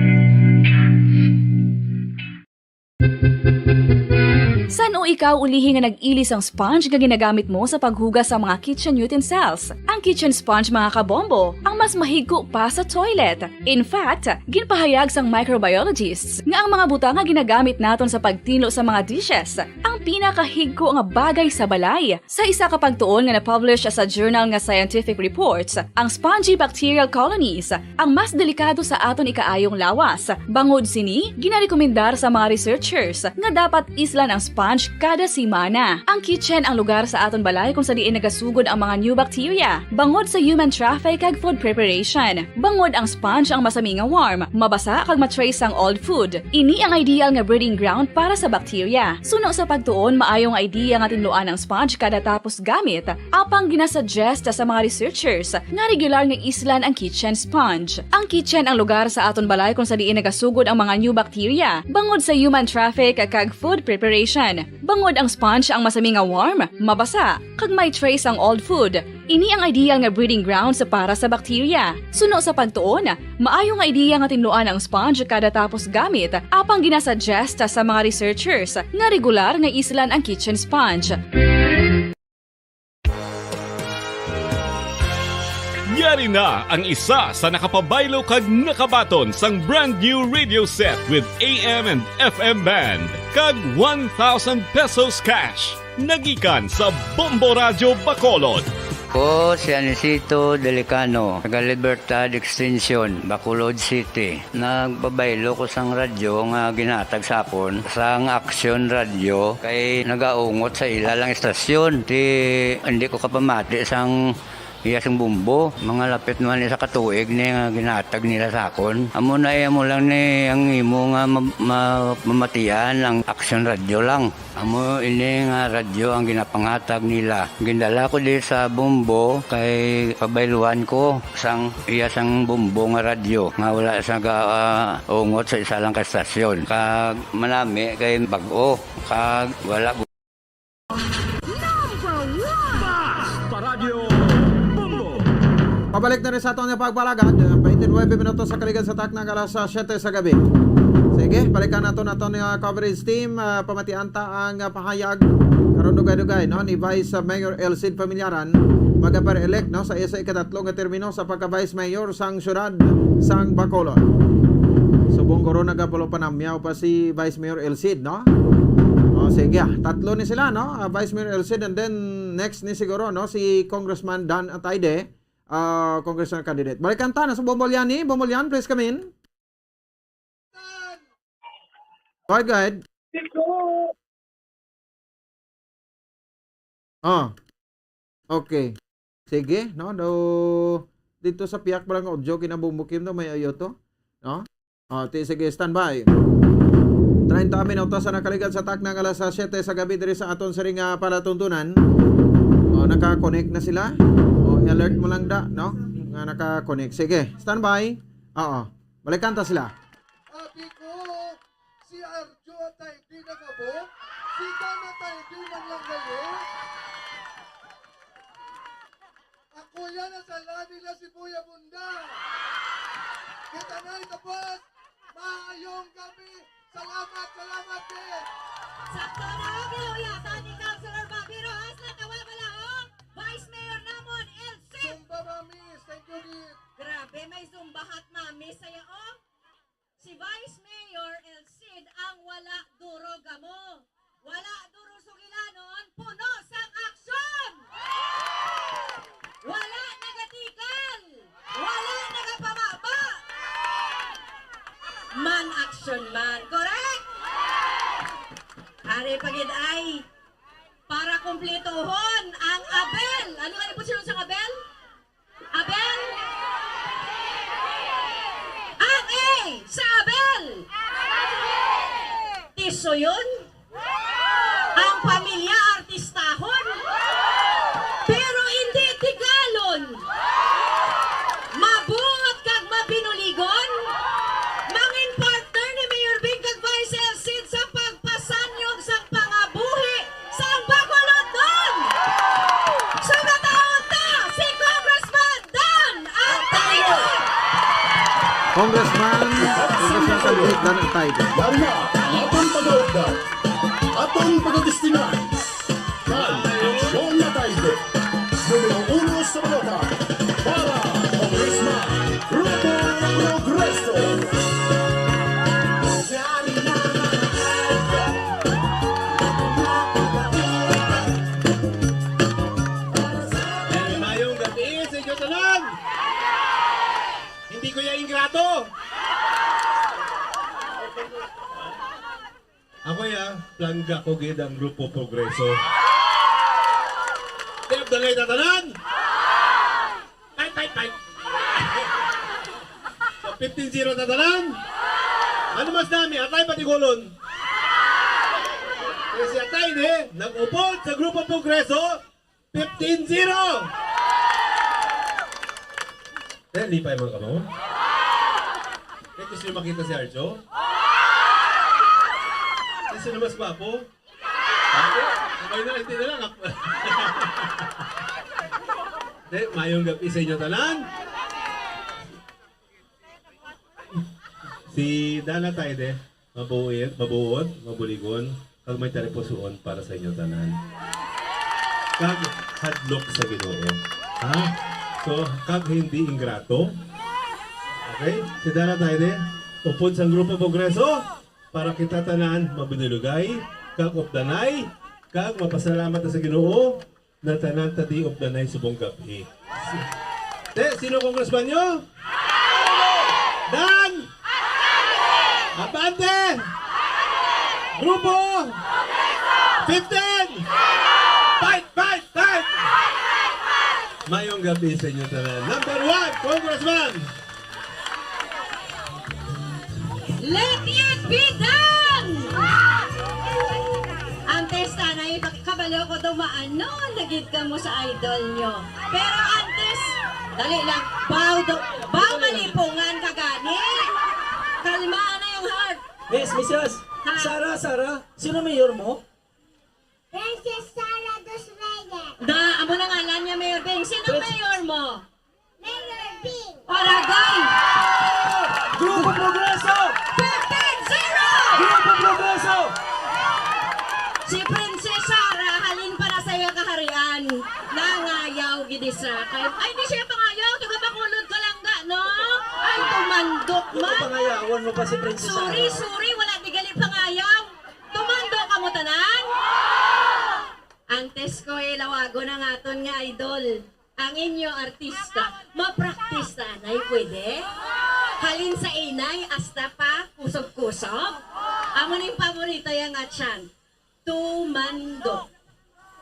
San-o ikaw ulihi nga nag-ili sang sponge nga ginagamit mo sa paghugas sa mga kitchen utensils? Ang kitchen sponge, mga kabombo, ang mas mahigko pa sa toilet. In fact, ginpahayag sang microbiologists nga ang mga butang nga ginagamit naton sa pagtinlo sa mga dishes ang pinakahigko nga bagay sa balay. Sa isa ka pagtuon nga na-publish sa journal nga Scientific Reports, ang spongy bacterial colonies ang mas delikado sa aton ikaayong lawas. Bangod sini, ginarekomendar sa mga researchers nga dapat islan ang sponge kada semana. Ang kitchen ang lugar sa aton balay kung sa diin nagasugod ang mga new bacteria, bangod sa human traffic kag food preparation. Bangod ang sponge ang masami nga warm, mabasa kag ma-trace sang old food. Ini ang ideal nga breeding ground para sa bacteria. Suno sa pagtuon, maayo nga idea nga tinluan ang sponge kada tapos gamit, apang ginasuggest sa mga researchers nga regular nga islan ang kitchen sponge. Ang kitchen ang lugar sa aton balay kung sa diin nagasugod ang mga new bacteria, bangod sa human traffic kag food preparation. Bangod ang sponge ang masami nga warm, mabasa, kag may trace ang old food. Ini ang ideal nga breeding grounds para sa bacteria. Suno sa pagtuon, maayo nga idea nga tinluan ang sponge kada tapos gamit, apang ginasuggest sa mga researchers nga regular nga islan ang kitchen sponge. Yari na ang isa sa nakapabaylo kag nakabaton sang brand new radio set with A M and F M band kag one thousand pesos cash. Nagikan sa Bombo Radyo Bacolod. Ko si Anisito Delicano, taga Libertad Extension, Bacolod City. Nagpabaylo ko sang radyo nga ginatag sa akon sang Action Radio kay nagaungot sa ila lang istasyon. Ti, hindi ko kapamati sang iya sing bumbo. Mga lapit naman isa ka tuig ni nga ginatag nila sa akon. Amo na, eh, amo lang ni ang imo nga ma-, ma-, mamatian ang Action Radio lang. Amo ini nga radyo ang ginapangatag nila. Gindala ko di sa bumbo kay pabayluan ko sang iya sang bumbo nga radyo nga wala sa ga-, ah, ungot sa isa lang ka stasyon. Kag manami kay bag-o, kag wala gu- Number one! Basta Radyo Bombo! Pabalik na rin sa aton nga pagpalagad, ah, twenty-nine minutos sa kaligan sa takna nga alas, ah, siyete sa gabi. Sige, balikan nato naton nga coverage team, ah, pamatian ta ang, ah, pahayag karon dugay-dugay, no, ni Vice, ah, Mayor Elcid Familiaran, magaper-elect, no, sa isa ikatatlo nga termino sa pagka-Vice Mayor sang siyudad sang Bacolod. Subong guro nagapulo panamyaw pa si Vice Mayor Elcid, no? O, sige, ah, tatlo ni sila, no? Ah, Vice Mayor Elcid, and then next ni siguro, no, si Congressman Dan Atayde, ah, congressional candidate. Balikan ta na sa Bombo Liani. Bombo Lian, please come in. Go ahead, go ahead. Ah. Okay. Sige, no? Do, dito sa piyak pa lang audio, kinabumukim na may audio to. No? Ah, ti, sige, standby. Treinta minutos sa nakaligad sa takna nga alas siyete sa gabi diri sa aton siring nga palatuntunan. O, naka-connect na sila. O, Alert mo lang da, no? Nga naka-connect. Sige, standby. Oo. Balikan ta sila. Abi ko, si Arjo Atay di nakabot? Si Dan Atay di man lang gali? Ako yan ang sala nila si Boy Abunda. Kita na ito, boss. Maayong gabi. Salamat, salamat din. Sakto na, okay, uyatan ni Councilor Bobby Rojas na tawag wala, oh. Vice Mayor namon, El Cid. Zumba Mamis, thank you, Gid. Grabe, may Zumba Hot Mamis saya, oh. Si Vice Mayor El Cid ang wala duro gamo. Wala duro sugilanon, puno sang aksyon. Wala nagatikal. Wala nagapamaba. Man action man. Correct? Ari pa gid ay. Para kumpletohon ang Abel. Ano nga ni po siya sa Abel? Abel? Ang A sa Abel. Tisoyon. Ang pamilya artistahon. Pero hindi tigalon. Mabuot kag mabinuligon. Mangin partner ni Mayor Bing kag Vice El Cid sa pagpasanyog sang pangabuhi sang Bacolod nun. Sa mataon ta, si Congressman Dan Atayde. Congressman, Congressman Candidate Dan Atayde. Yari na ang aton pag-augda, aton pagkadestinay. Kay John Atayde, numero uno sa balota para Congressman Grupo Progreso. Mayong gabi sa inyo tanan. Hindi ko ya ingrato. Ako ya, plangga ko gid ang Grupo Progreso. Tiyap dalay tatanan. Fight, fight, fight. So, fifteen zero tatanan. Ano mas nami? Atay pati gulon. Kaya si Atay ni, nag-upod sa Grupo Progreso, fifteen zero. Kaya lipay man kamo? Kaya gusto niyo makita si Arjo? Gusto niyo mas gwapo? Okay na, hindi na lang. Hindi, mayong gabi sa inyo tanan. Si Dan Atayde, mabuhi-, mabuot, mabuligon, kag may tagipusoon para sa inyo tanan. Kag hadlok sa Ginoo. Ha? So, kag hindi ingrato. Okay? Si Dan Atayde, upod sang Grupo Progreso, para kita tanan mabinulugay, kag updanay, kag mapasalamat ta sa Ginoo, nga tanan ta di updanay subong gab-i. Te, sino congressman nyo? Dan! Abante! Grupo! Fifteen! Fight, fight, fight! Mayong gabi sa inyo tanan. Number one, Congressman! Let it be done! Antes, tanay, kabalo ko, dumaan na gid kamo sa idol nyo. Pero antes, dali lang, baw, do, baw malipungan ka gani. Kalma na yung heart. Miss, Missus, Ha? Sarah, Sarah, sino mayor mo? Princess Sarah Dos Reyes. Da, amo na ngalan niya, Mayor Bing. Sino Prince- mayor mo? Mayor Bing. Aragay! Grupo Progreso! Fifteen zero! Grupo Progreso! Si Princess Sarah, halin pa na sa iya kaharian. Nangayaw gid sa kay, ay, di siya pangayaw, taga Bacolod, Kalanga, no? Ay, tumandok Ano man. Pangayawon mo pa si Princess Sorry, Sarah? sorry, wala di gali pangayaw. Tumandok kamo tanan? Antes ko ilawagon ang aton nga idol, ang inyo artista, ma-practice ta anay, pwede? Halin sa inay, hasta pa, kusog-kusog. Amo ning paborito ya nga chant. Tumandok.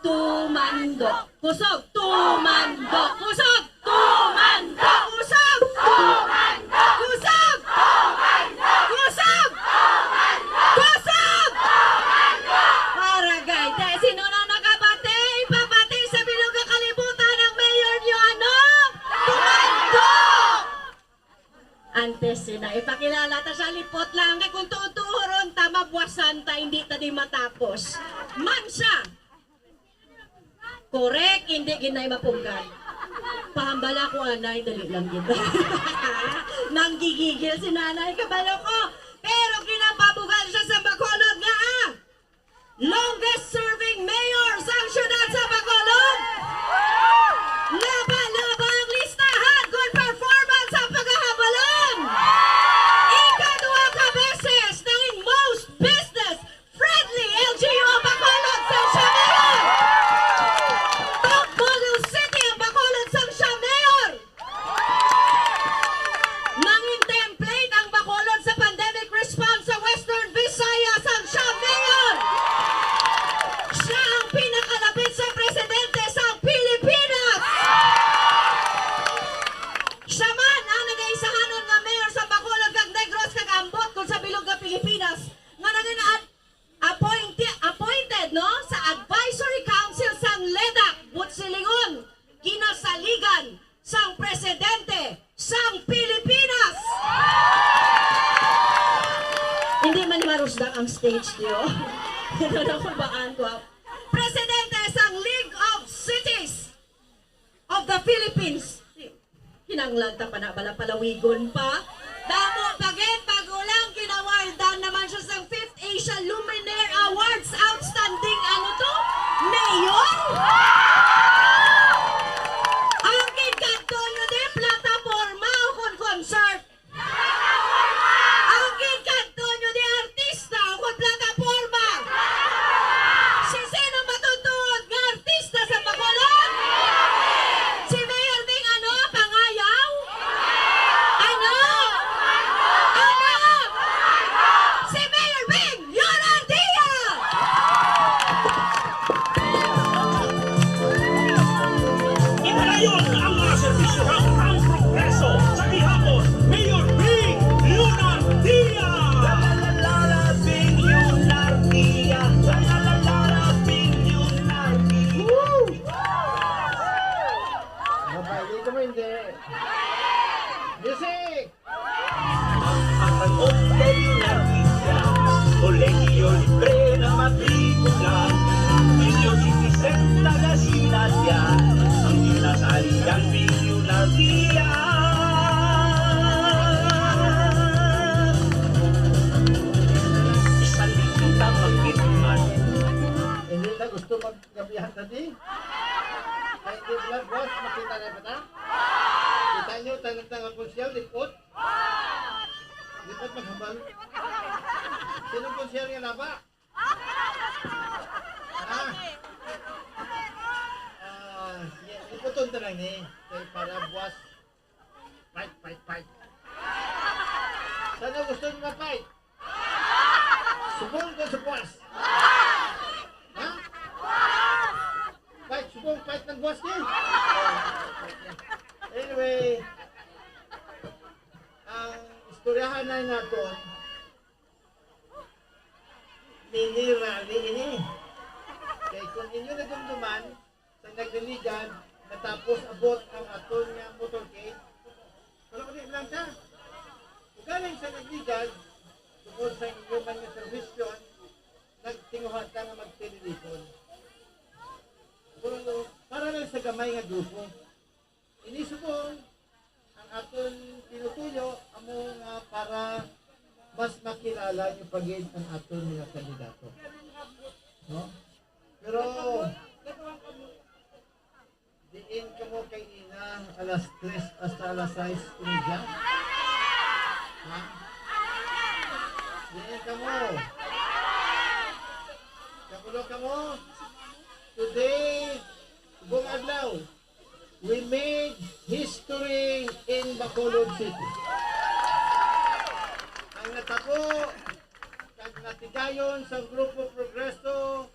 Tumandok. Kusog. Tumandok. Kusog. Tumandok. Kusog. Tumandok. Kusog. Tumandok. Kusog. Tumandok. Kusog. Tumandok. Aragay. Te, sino na nakabati? Ipabati sa bilog nga kalibutan ang mayor nyo, ano? di matapos. Man siya. Correct, hindi gid na mapunggan. Pahambala ko, anay, dali lang gid. Nanggigigil si nanay, kabalo ko. Pero ginapabugal siya sa Bacolod nga, ah, longest serving mayor sa siyudad sa Bacolod. Laba-laba ang listahan, good performance ang paghahambalan. Ikaduha ka beses, nangin most business friendly L G U ang Bacolod sang siya mayor. Top model city ang Bacolod sang siya mayor. Nangin template ang Bacolod sa pandemic response sa Western Visayas sang siya mayor. Siya ang pinakalapit sa presidente sa Pilipinas. Siya man ang nagaisahanon nga mayor sa Bacolod kag Negros kag ambot kon sa bilog nga Pilipinas nga naging ad- appointi-, appointed, no, sa Advisory Council sang ledak, buot silingon, ginasaligan sang presidente sang Pilipinas. Hindi man marusdak ang stage niyo. Ano na kung baan ko? Presidente sang League of Cities of the Philippines. Kinanglan ta pa na bala palawigon pa. Damo pa gid, magulang, ginawardan naman siya sang Fifth Asia Luminaire Awards Outstanding, ano to? Mayor? Ang ginkadto nyo di plataporma o kon concert? Ang ginkadto nyo di artista o kon plataporma? Si sino matutuod nga artista sa Bacolod? Si Mayor Bing ano? Pangayaw? Ano? Ano? Si Mayor Bing Leonardia! Ipadayon ang mga serbisyo kag ang progreso sa gihapon. Mayor Bing Leonardia! La, la, la, la, la, Bing Leonardia. La, la, la, la, la, Bing Leonardia. Woo! Mabayi ka mo, hindi. Music! Ang pagpatag-op kay Leonardia, Kolehiyo libre na matrikula. Senior citizen taga Sinadya, ang ginasaligan ni Leonardia. Isang kita magkitman. Hindi na gusto magkabihan tadi. Kaya hindi blood wash, makita na ba ta? Kita nyo, tanang-tanang kong siyal, lipot. Di ba't maghambal? Sinong konsehal nga naba? Ha? Ah, sige, iputon ta lang ni. Kay para buwas. Fight, fight, fight. Saan ang gusto niyo ma-fight? Subong ko sa buwas. Ha? Fight, subong, fight ng buwas niyo. Anyway, ang istoryahan na naton, mini rally ini. Kay kung inyo nadumduman, sa nagligad, natapos abot ang aton nga motorcade, wala ko di lang siya. Ugaling sa nagligad, tungod sa inyo man nga servisyon, nagtinguha ta nga magtililipon. Pero para lang sa gamay nga grupo, ini subong, ang aton tinutuyo amo nga para mas makilala niyo pa gid ang aton mga kandidato. No? Pero diin kamo kay ina alas tres hasta alas sais y media? Ha? Diin kamo? Kapulo kamo? Today, subong adlaw, we made history in Bacolod City. Ang natabo kag natigayon sa Grupo Progreso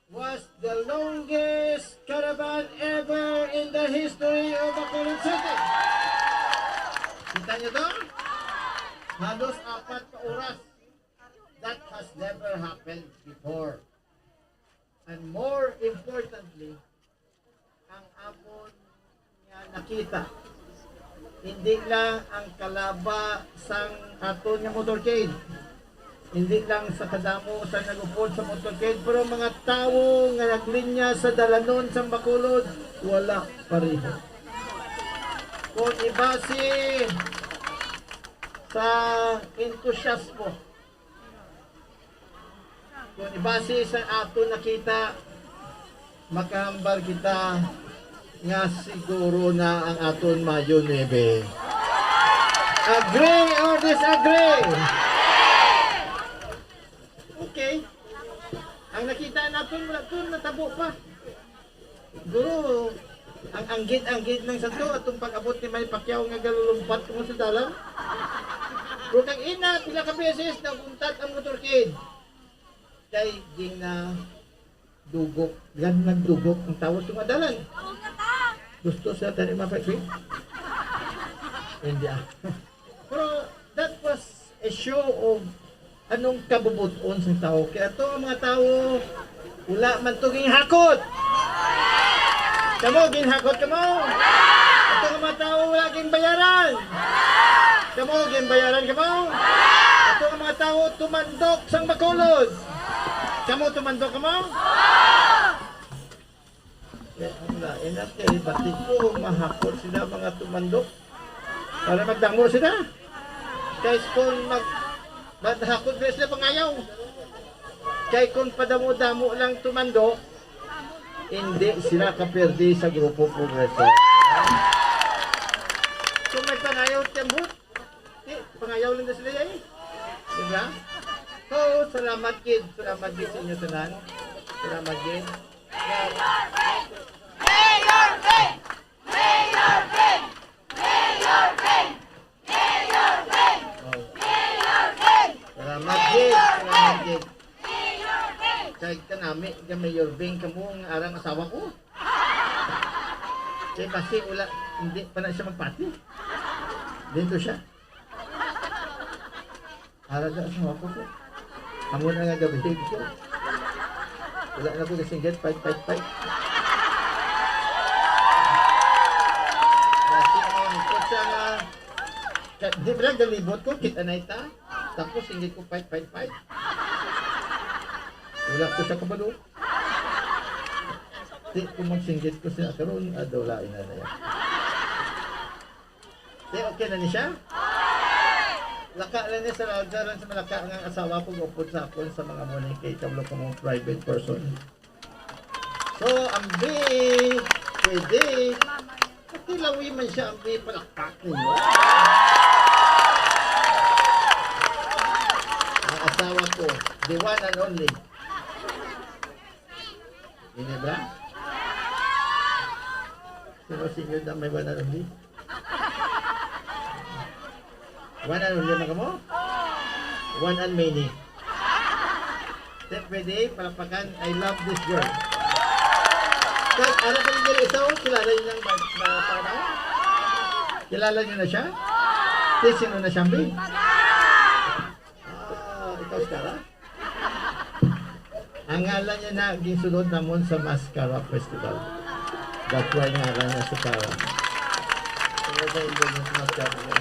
was the longest caravan ever in the history of Bacolod City. Kita niyo to? Halos apat ka oras. That has never happened before. And more importantly, ang amon nga nakita, hindi lang ang kalaba sang aton nga motorcade, Hindi lang sa kadamo sa nag-upod sa motorcade, pero mga tawo nga naglinya sa dalanon sa Bacolod, wala pareho. Kung ibase sa entusiasmo, kung ibase sa aton nakita, makahambal kita nga siguro na ang aton Mayo nuebe. Agree or disagree? Okay. Ang nakita naton, wala to natabo pa. Siguro, ang anggid-anggid lang sa to, atong pag-abot ni Manny Pacquiao nga galulumpat ko sa dalan. Pero kag ina, pila ka beses naguntat ang motorcade. Kay ging na dugok. Gan nagdugok ang tawo sa mga dalan. Gusto sa tani mapagpig? Hindi ah. Pero that was a show of anong kabubuton sa tawo. Kaya to ang mga tawo, wala man to ginhakot. Kamo, ginhakot kamo? Ato nga mga tawo, wala ginbayaran. Kamo, ginbayaran kamo? Ato nga mga tawo, tumandok sang Bacolod. Kamo, tumandok kamo? Eh, ang lain na kay bati ko, mahakot sila mga tumandok. Para magdamo sila. Kay kung mag-, maghakot na sila pangayaw. Kay kung padamo-damo lang tumandok, hindi sila kapirdi sa Grupo Progreso. Kung may pangayaw, tiyambot, di, pangayaw lang na sila, eh. Di ba? So, salamat, kid. Salamat, kid, sa inyo tanan. Salamat, kid. Mayor Beng! Mayor Beng! Mayor Beng! Mayor Beng! Oh. Mayor Beng! Salamat, Jake. Salamat, Jake. Mayor Beng! Kay kanami nga Mayor Beng kamo nga arang asawa ko. Kay basi wala, hindi pa na siya magpati. Dito siya. Ara sa asawa ko po. Amo na nga gabi ko. Wala na ko kasinggit, fight, fight, fight. Basi ang kutsa nga, ka-, di ba galibot ko, kita na ita. Tapos singgit ko, fight, fight, fight. Wala ko sa kabalo. Di ko magsinggit ko siya karon, ah, daw lain na na yan. Di, okay na ni siya? Laka lang niya sa radyo, ron sa malaka nga asawa ko, upod sa akon sa mga mo ni kay kabalo ko mo private person. So, ambi, pwede. Pati lawi man siya, ambi, palakpak ninyo. Ang asawa ko, the one and only. Ginebra? Sino singil na may one and only? One and only man kamo? One and many. Te, pwede, palakpakan, I love this girl. Kag, ano pa yung isa, oh, kilala niyo ng ba-, ba-, ba-, ba-, kilala niyo na siya? Te, sino na siya, Bi? Ah, ikaw si Kara? Ang ngalan niya na ginsulod namon sa Mascara Festival. That's why ngalan niya si Kara. Ano ba yung ganyan sa Mascara niya?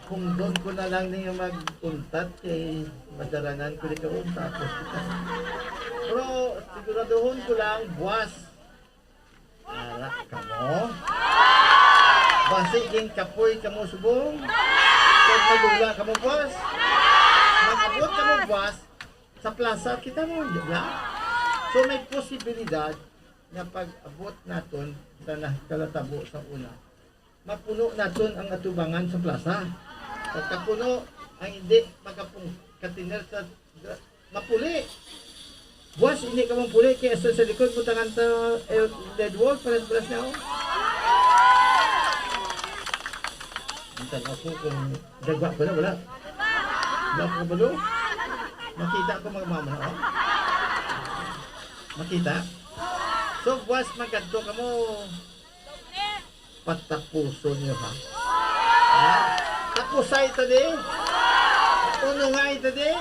Kung doon ko na lang niya mag-untat kay madaranan ko ni kaon, tapos kita. Pero siguraduhon ko lang, buwas, ara kamo. Basi ginkapoy kamo subong. Kag magula kamo, buwas. Mag-abot kamo, buwas, sa plaza, kita mo, di ba? So, may posibilidad nga pag-abot naton sa nakalatabo sa una, mapuno naton ang atubangan sa plaza. Pagkapuno, ang hindi makapung-, katiner sa gra-, mapuli. Buwas, hindi ka mapuli, kaya sa, sa likod, butangan ta, eh, dead wall, pares-pares na, oh. Ang tanaw ko kung dagwa pa na, wala. Wala ko kabalo. Makita ko mga mama, oh. Makita? So, buwas, magkadto ka mo. Patapuson niyo, ha? Ha? Tapusay ta di? Unungay ta di?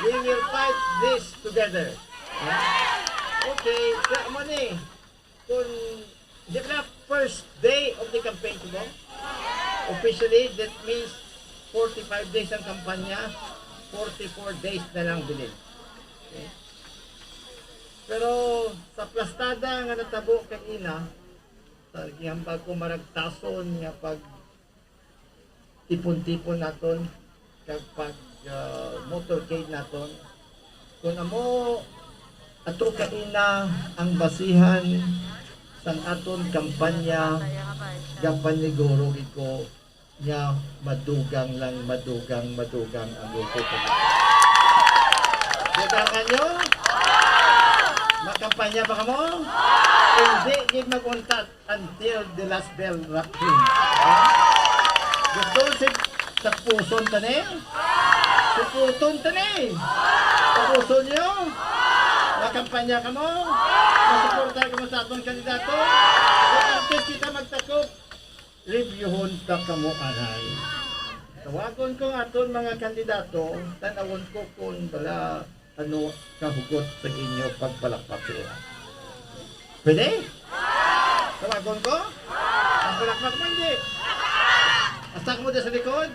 We will fight this together. Ha? Okay, kaya mo ni, kung, di ba, first day of the campaign ko mo? Officially, that means forty-five days ang kampanya. forty-four days na lang bilin. Okay? Pero sa plastada nga natabo kag ina, sa gihambal ko maragtason nga pag tipon-tipon naton kag pag, ah, motorcade naton. Kung amo ato kaina ang basihan sang aton kampanya, gapaniguro gid ko nga madugang lang, madugang, madugang ang grupo. Dugangan nyo? Makampanya ba kamo? Hindi gid mag-untat until the last bell rings. Ha? Gusto si tapuson ta ni? Sukuton ta ni? Tapuson nyo? Makampanya kamo? Masuporta kamo sa atong kandidato? Kung antes kita magtakop, reviewon ta kamo anay. Tawagon ko ang aton mga kandidato, tanawon ko kung bala ano kahugot sa inyo pagpalakpak sa ila. Pwede? Tawagon ko? Ang palakpak mo, hindi? Hasta mo sa likod?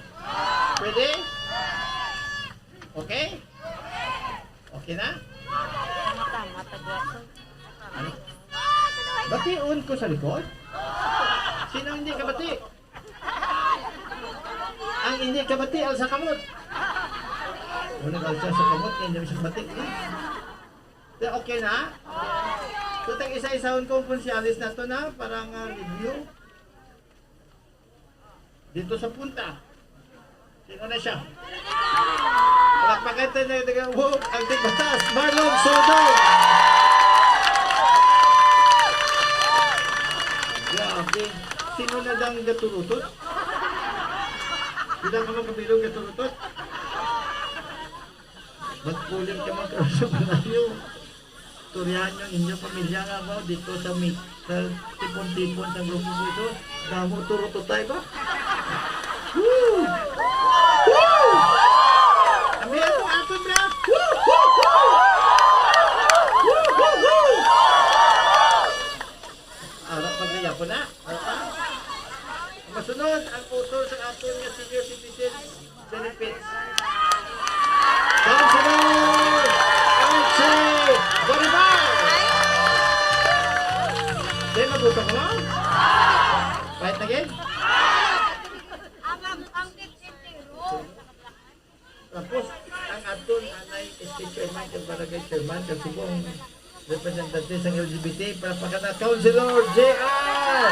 Pwede? Okay? Okay na? Tama, tama, tagwa ko. Ano? Bation ko sa likod? Sino hindi kabati? Ang hindi kabati, alsa kamot. Kung nag-alsa sa kamot, hindi siya kabati. Di, okay na? So, tag-isa-isahon ko ang konsehales nato na para nga review. Dito sa punta. Sino na siya? Palakpakan tayo na yung taga-, wow, ang tigbatas, Marlon Soto. Grabe. Sino na dang gaturutot? Kita ka magkabilog gaturutot? Magpuling ka, magkaroon sa malayo. Istoryahan nyo ang inyong pamilya nga ba dito sa mi-, sa tipon-tipon sa grupo ko ito. Damo turututay ba? Woo! Woo! Ang bilang ko ato, bro. Woo! Woo! Woo! Woo! Woo! Woo! Ara, paglayapo na. Ara pa. Masunod ang utol sa aton nga senior citizen benefits. Councilor Archie Bonifacio! Di, magutom ka na? Kahit na, gid? Tapos, ang aton anay S K chairman, kag barangay chairman, kag subong representante sang L G B T, palakpakan na, Councilor J R!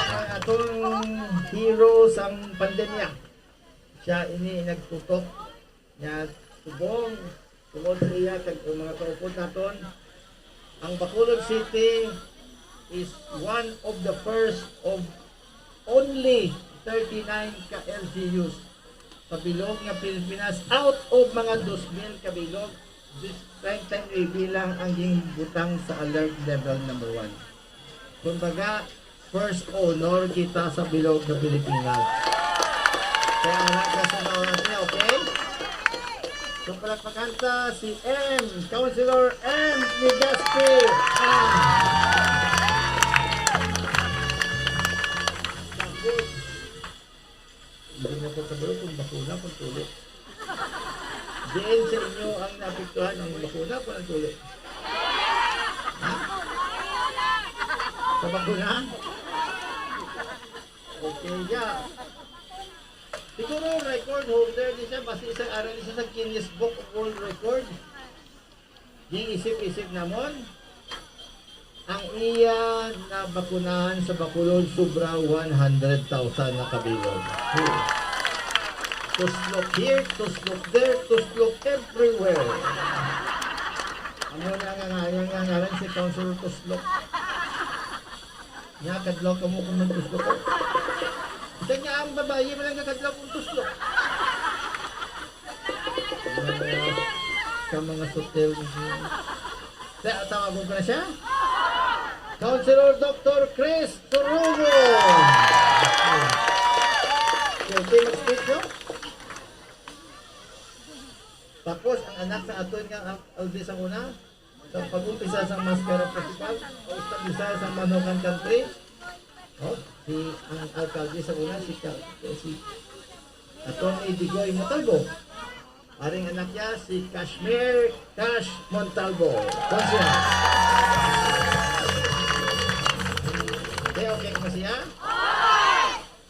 Ang aton hero sang pandemya. Siya ini nagtutok nga subong, tungod sa iya kag ang mga kaupod naton, ang Bacolod City is one of the first of only thirty-nine ka L G Us sa bilog nga Pilipinas, out of mga dos mil ka bilog, treinta y nuebe lang ang ginbutang sa alert level number one. Kumbaga, first honor kita sa bilog nga Pilipinas. Kaya anak na sa mga niya, okay? So, palakpakan ta si M, Councilor M Legaspi. Ah. Tapos, hindi na ko kabalo kung bakuna, kung tulo. Diin sa inyo ang naapektuhan ang bakuna o ang tulo? Ha? Sa bakuna? Okay, yeah. Siguro record holder ni siya, basi isang aral ni siya sa Guinness Book of World Record. Giisip-isip namon, ang iya nabakunahan sa Bacolod, sobra one hundred thousand na kabilog. Tuslok here, tuslok there, tuslok everywhere. Amo na nga ngayon nga ngalan si Councilor Tuslok. Nya, kadlaw kamo kung nagtuslok ko. Isa niya ang babayi, wala nga kadlaw kung tuslok. Mga, sa mga sutil. Kaya tawagon ko na siya. Councilor Doctor Chris Turugo. Okay, mag-speech, no? Tapos, ang anak sa aton nga, ang Alvin sa una, sa pag-umpisa sa Mascara Festival, o establisa sa Manokan Country, Oh, si, ang alkalde sa una, si Ka-, si Attorney Digoy Montalvo. Ari ang anak niya, si Kashmir Cash Montalvo. Konsehal. Okay, okay ka ba siya?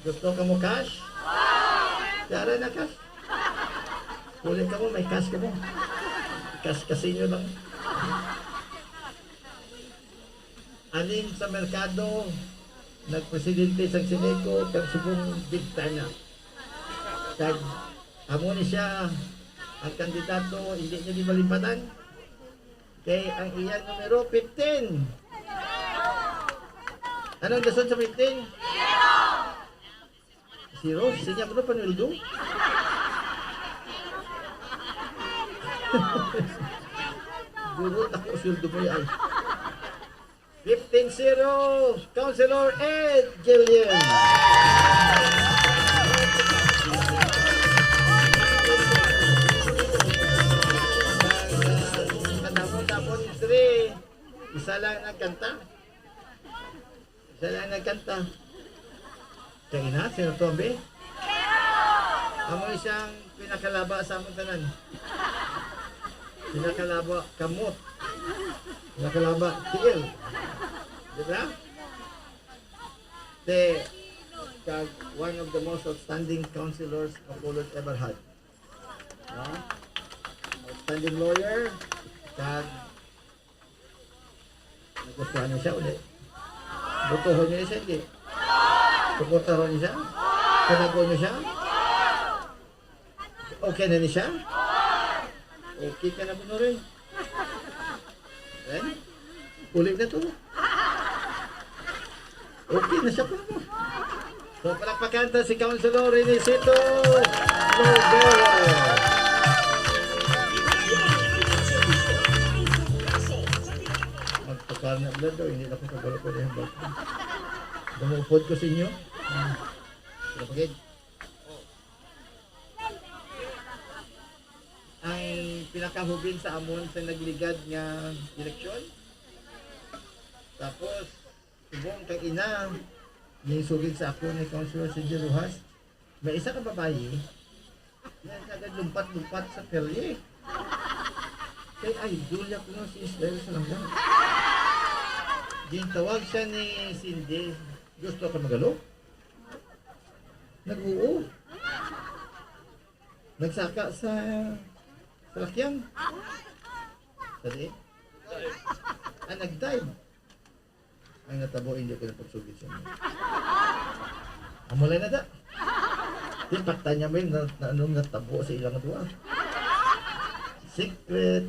Gusto ka mo cash? Yara na cash. Kulit ka mo, may cash ka mo. Cash casino lang. Alin sa merkado, nagpresidente sa Sineco, kag subong bigtana. Kag amo ni siya ang kandidato, hindi niya ginalimpatan. Kay ang iya numero, fifteen. Anong gason sa fifteen? Zero. Sinya mo na, Panueldo? Burot ako, sweldo mo yan. Fifteen zero, Councilor Ed Gillian. Katapos-tapos, three. Isa lang nagkanta. Isa lang nagkanta. Kay ina, sino to, be? Amo siyang pinakalaba sa amon tanan. Pinakalaba kamot. Pinakalaba tiil. Di ba? Te, kag one of the most outstanding councilors Bacolod ever had. No? Outstanding lawyer, kag nagustuhan niyo siya, uli. Botohon niyo siya, hindi. Suportahon niyo siya? Kanago niyo siya? Okay na ni siya? Okay ka na, Bunoy? Then, uli na to. Okay na siya pa mo. So, palakpakan ta si Councilor Renesito Lovera. Magpakal na blood daw, hindi na ko kabalo ko na yung bag. Dumupod ko sa inyo. Palakpakin. Ang pinakahubin sa amon sa nagligad nga eleksyon. Tapos, subong kay ina, ginsugid sa ako ni Councilor Cindy Rojas, may isa ka babayi nga nagalumpat-lumpat sa kalye. Kay idol niya kuno si Israel Salangga. Gintawag siya ni Cindy, "Gusto ka magalo?" Nag-uo. Nagsaka sa salakyan. Dali. Ah, nag-dive. Ang natabo, hindi ko na pagsugid sa inyo. Amo lang na da. Di, pakta niya mo yung na, na, anong natabo sa ilang duwa. Secret.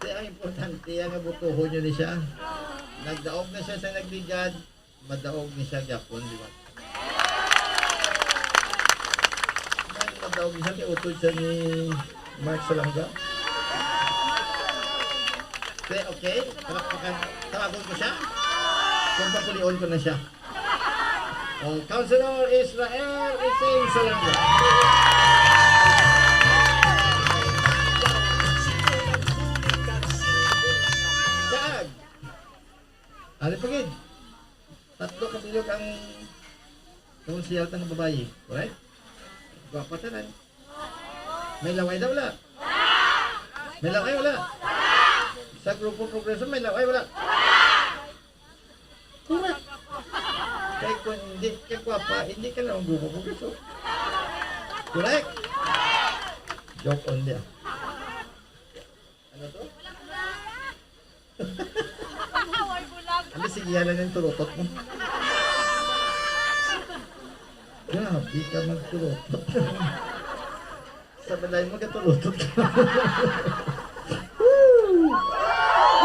Kaya ang importante, ang abutuhon nyo ni siya. Nagdaog na siya sa nagligad. Madaog ni siya gyapon, di ba? Nang madaog ni siya, kay utod siya ni Mark Salangga. Okay, okay. Palakpakan. Tawagon ko siya. Kung papulion ko na siya. Oh, Councilor Israel Ising Salangga. Kag, ari pa gid. Tatlo ka bilog ang konsehal nga babayi, correct? Gwapa tanan. May laway daw, wala? May laway, wala? Sa Grupo Progreso, may laway, wala? Correct. Kay kung hindi ka gwapa, hindi ka na ang Grupo Progreso. Correct? Joke only, ah. Ano to? Ang haway bulag. Ano, sige, yan lang yung turutot mo. Grabe ka magturutot. Sa balay mo, katurutot ka. Woo!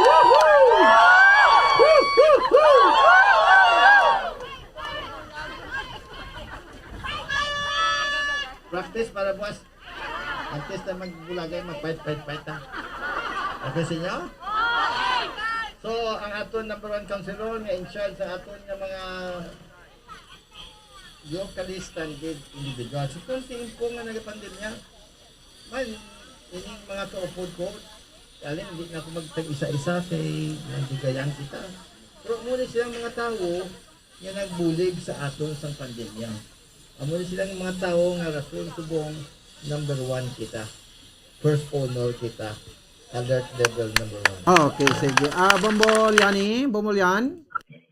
Woohoo! Practice para bukas. Antes na magbulagay, mag-fight, fight, fight, ha? Okay sa inyo? So, ang aton number one counselor nga in charge sa aton nga mga locally standard individuals. So, kung tiempo nga nagapandemya, man, ining mga kaupod ko, alin, hindi na ako magtag-isa-isa kay nagbigayan kita. Pero amo ni silang mga tawo nga nagbulig sa aton sang pandemya. Amo ni silang mga tawo nga rason subong number one kita. First honor kita. Alert level number one. Okay, sige. Ah, Bombo Liani, Bombo Lian?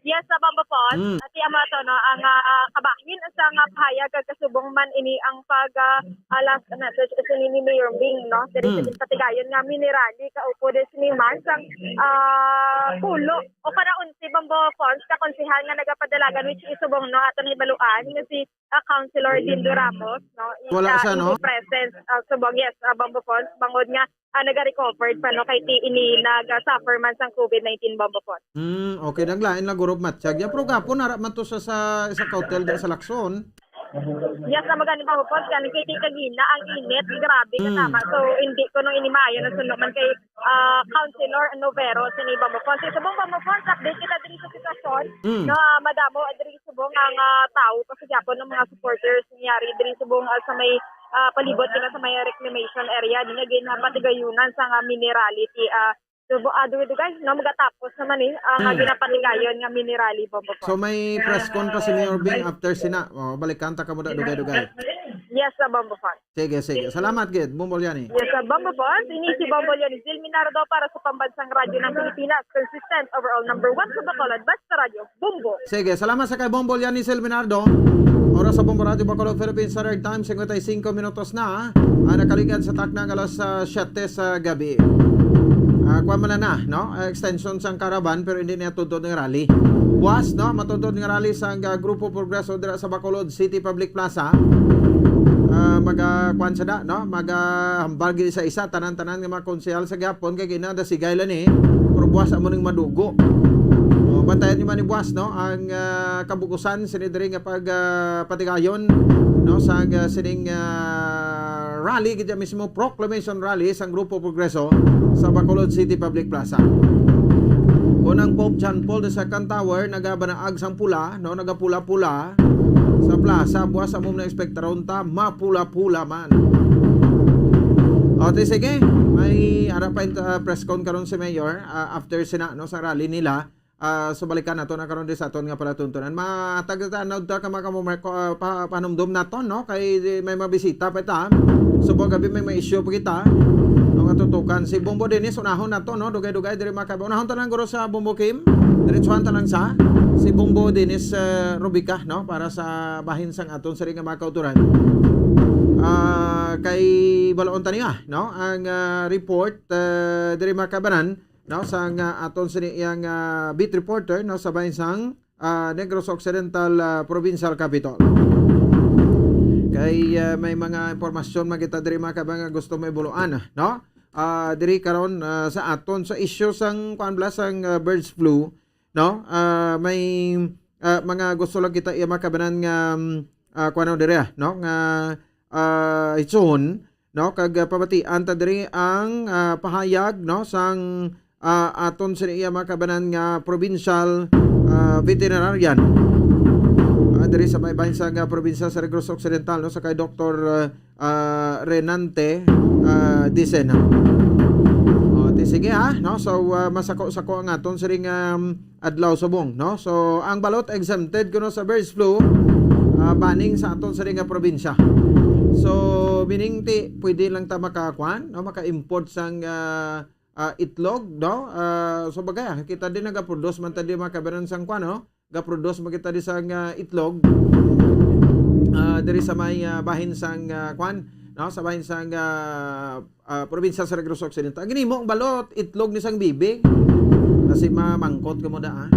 Yes, sa Bombo Pons. Mm. Ati amo to, no, ang, ah, kabahin sa nga pahayag kag kasubong man ini ang pag, ah, ah, last message is ni, ni Mayor Bing, no? Diri sa Mm. ginpatigayon nga mini-rally kaupo din ni Mars ang, ah, pulo o kanaunti Bombo Pons ka konsehal nga nagapadalagan, which is subong, no, aton hibaluan nga si, ah, Councilor Dindo Ramos, no? Is, Wala ah, siya, in no? the presence, ah, subong, yes, ah, Bombo Pons, bangod nga, ah, nagarecovered pa, no, kay ti ini nag-suffer man sang covid nineteen, Bombo Pons. Hmm, okay, naglain lang guro matsyag. Ya, pero gapon, nara man to sa, sa, sa hotel di sa Lacson. Yes, na magani, Bombo Pons, kani kay ti kagina ang init, grabe Mm. katama. So, hindi ko nung ini maayo na suno man kay, ah, Councilor Novero sini, Bombo Pons. Sa subong, Bombo Pons, update kita diri sa sitwasyon. Mm. No, ah, madamo diri subong ang, ah, tawo pa sa gyapon ng mga supporters niya rin diri subong, ah, sa may, ah, palibot nila sa may reclamation area. Di nga ginapatigayunan sa nga mini-rally ti, ah, Subo, ah, dugay-dugay, no, magatapos naman eh, ang, ah, Mm. ginapatigayon nga mini-rally, Bombo Pons. So, may press con pa si Mayor Bing after sina. Oh, balikan ta kamo da dugay-dugay. Yes, sa Bombo Pons. Sige, sige. Salamat gid, Bombo Liani. Yes, sa Bombo Pons. Ini si Bombo Liani Zil Minardo para sa Pambansang Radyo ng Pilipinas. Consistent, overall number one sa Bacolod. Basta Radyo, Bombo. Sige, salamat sa kay Bombo Liani Zil Minardo. Oras sa Bombo Radyo Bacolod, Philippines Standard Time, singkwenta y singko minutos na. Ang nakaligad sa takna nga alas, ah, siyete sa gabi. Ah, kuwan man na, no? Ah, extension sang caravan, pero hindi niya tuntun nga rally. Buwas, no? Matuntun nga rally sang, ah, Grupo Progreso dira sa Bacolod City Public Plaza. Ah, maga, kuwan sa da, no? Maga hambal gid sa isa, tanan-tanan nga mga konsehal sa gihapon, kay ginadasigay lang eh. Pero buwas amo ning madugo. O, bantayan niyo man ni buwas, no? Ang, ah, kabukusan, sini diri nga pag, ah, patigayon, no? Sa, ah, sining, ah, rally, gid mismo, proclamation rally sang Grupo Progreso sa Bacolod City Public Plaza. Kung ang Pope John Paul the Second Tower nagabanaag sang pula, no, nagapula-pula sa plaza, buwas amo na ekspektaron ta mapula-pula man. O, ti, sige, may ara pa yung, ah, press con karon si Mayor, ah, after sina, no, sa rally nila. Ah, so balikan nato na karon di sa aton nga palatuntunan. Matag ta, ano, ta ka, maka-, ah, pa-, panumdom naton, no? Kay di, may mabisita pa ta. So, pag gabi may, may issue pa kita. No, nga tutukan. Si Bombo Dennis, unahon nato, no? Dugay-dugay, diri maka-, unahon ta lang guro sa Bombo Kim. Diretsuhan ta lang sa si Bombo Dennis, eh, Rubica, no? Para sa bahin sang aton sa nga mga kauturan. Ah, kay balaon ta niya, no? Ang, ah, report, eh, diri makabanan, no, sang, ah, aton sini iyang, ah, beat reporter, no, sa bahin sang, ah, Negros Occidental, ah, Provincial Capitol. Kay, ah, may mga impormasyon man kita diri, mga kababayan, nga gusto mo ibuluan, no? Ah, diri karon, ah, sa aton sa issue sang, kuan bala, sang, ah, birds flu, no? Ah, may, ah, mga gusto lang kita iya makabanan nga, mm, ah, kuan diri, ah, no? Nga, ah, itsuhon, no? Kag, ah, pamatian ta diri ang, ah, pahayag, no, sang, ah, aton sa iya makabanan nga provincial, ah, veterinarian. Ah, diri sa may bahin sang, ah, probinsya sa Negros Occidental, no, sa kay Doktor, ah, ah, Renante, ah, Dicena. O, ti, sige ha, no? So, ah, masako-sako ang aton siring, um, adlaw subong, no? So, ang balot exempted kuno sa birds flu, ah, banning sa aton siring nga probinsya. So, meaning ti, pwede lang ta makakuan, no? Maka-import sang, ah, ah, itlog, no? Ah, so, bagay, ah, kita din nagaproduce man ta di makabanan sang kuan, no? Gaproduce man kita di sang, ah, itlog, ah, diri sa may, ah, bahin sang, ah, kuan, no? Sa bahin sang, ah, ah, probinsya sa Negros Occidental. Ang ginimo ang balot, itlog ni sang bibi. Kasi mamangkot ka mo da, ah.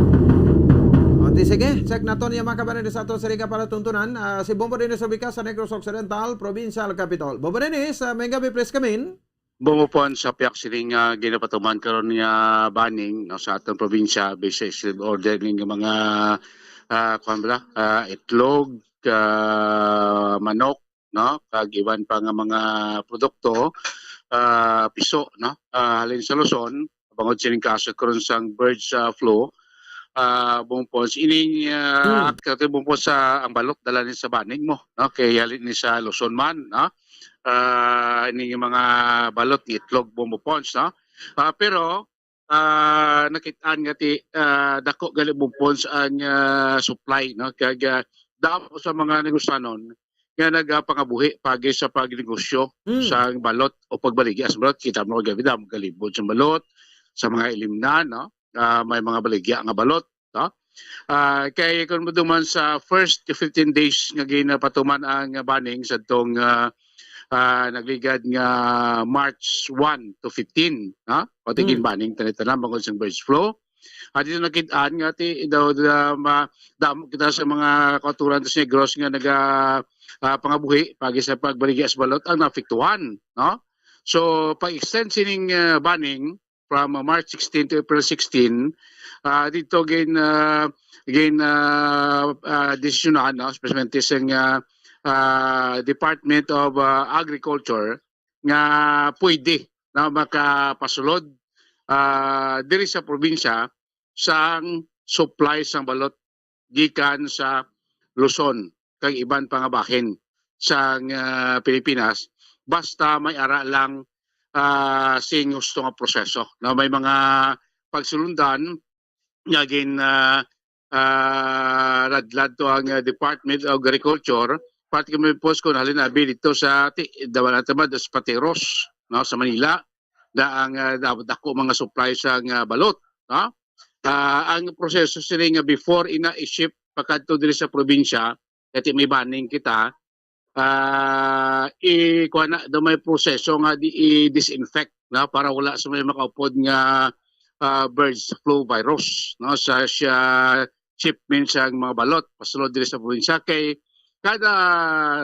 O, ti, sige, check naton niya, mga kababayan, sa aton sa Riga para tuntunan. Ah, si Bombo Dennis Rubica sa Negros Occidental, Provincial Capitol. Bombo Dennis, ah, may gabi, please come in. Bombo Pons, sa piyak sining, ah, ginapatuman karon nga banning, no, sa aton probinsya, based sa executive order ning mga, ah, kuwan bala, ah, itlog, ah, manok, no, kag iban pa nga mga produkto, ah, piso, no, ah, halin sa Luzon, bangod sining kaso karon sang birds, ah, flu, ah, Bombo Pons, ining, ah, Hmm. act-, Bombo Pons, sa ang balot dala ni sa banning mo, no, kay halin ni sa Luzon man, no, ah, ining mga balot nga itlog, Bombo Pons, no. Ah, pero ah, nakit-an nga ti, ah, dako gali bumpons ang, ah, supply, no? Kag, ah, damo sa mga negosyanon nga nagapangabuhi pagi sa pagnegosyo Mm. sa balot o pagbaligya sa balot. Kita mo, gabi, damo galibod sa balot, sa mga ilimnan, no? Ah, may mga baligya nga balot, no? Ah, kay kung mo duman sa first fifteen days nga ginapatuman ang banning sa tong, ah, ah, nagligad nga March one to fifteen, ha? O, Mm. ginbanning tanan-tanan bangod sa birds flu. At dito nakit-an nga ti daw da, ma, damo kita sa mga kauturan sa Negros nga naga, ah, pangabuhi pagi sa pagbaligya sa balot ang naapektuhan, no? So, pag-extend sining, ah, banning from, ah, March sixteen to April sixteen, ah, dito gin, ah, gin, ah, ah, desisyonan, no? Especially sa, ah, ah, Department of, ah, Agriculture nga pwede na makapasulod, ah, diri sa probinsya sang supply sang balot gikan sa Luzon kag iban pa nga bahin sang, ah, Pilipinas, basta may ara lang, ah, sing husto nga proseso, no? May mga pagsulundan nga gin, ah, ah, ladlad to ang, ah, Department of Agriculture, particularly po kung halin abi dito sa ti-, dawa na tamad sa Patiros, no, sa Manila, da ang, ah, da-, dako mga supply sa nga balot, no? Ah, ang proseso sini nga before ina i-ship pakadto diri sa probinsya, kay may banning kita, ah, i-, kuha na, daw may proseso nga di, i-disinfect, no, para wala sa may makaupod nga, ah, birds flu virus, no, sa siya shipment sa mga balot pasulod diri sa probinsya. Kay kada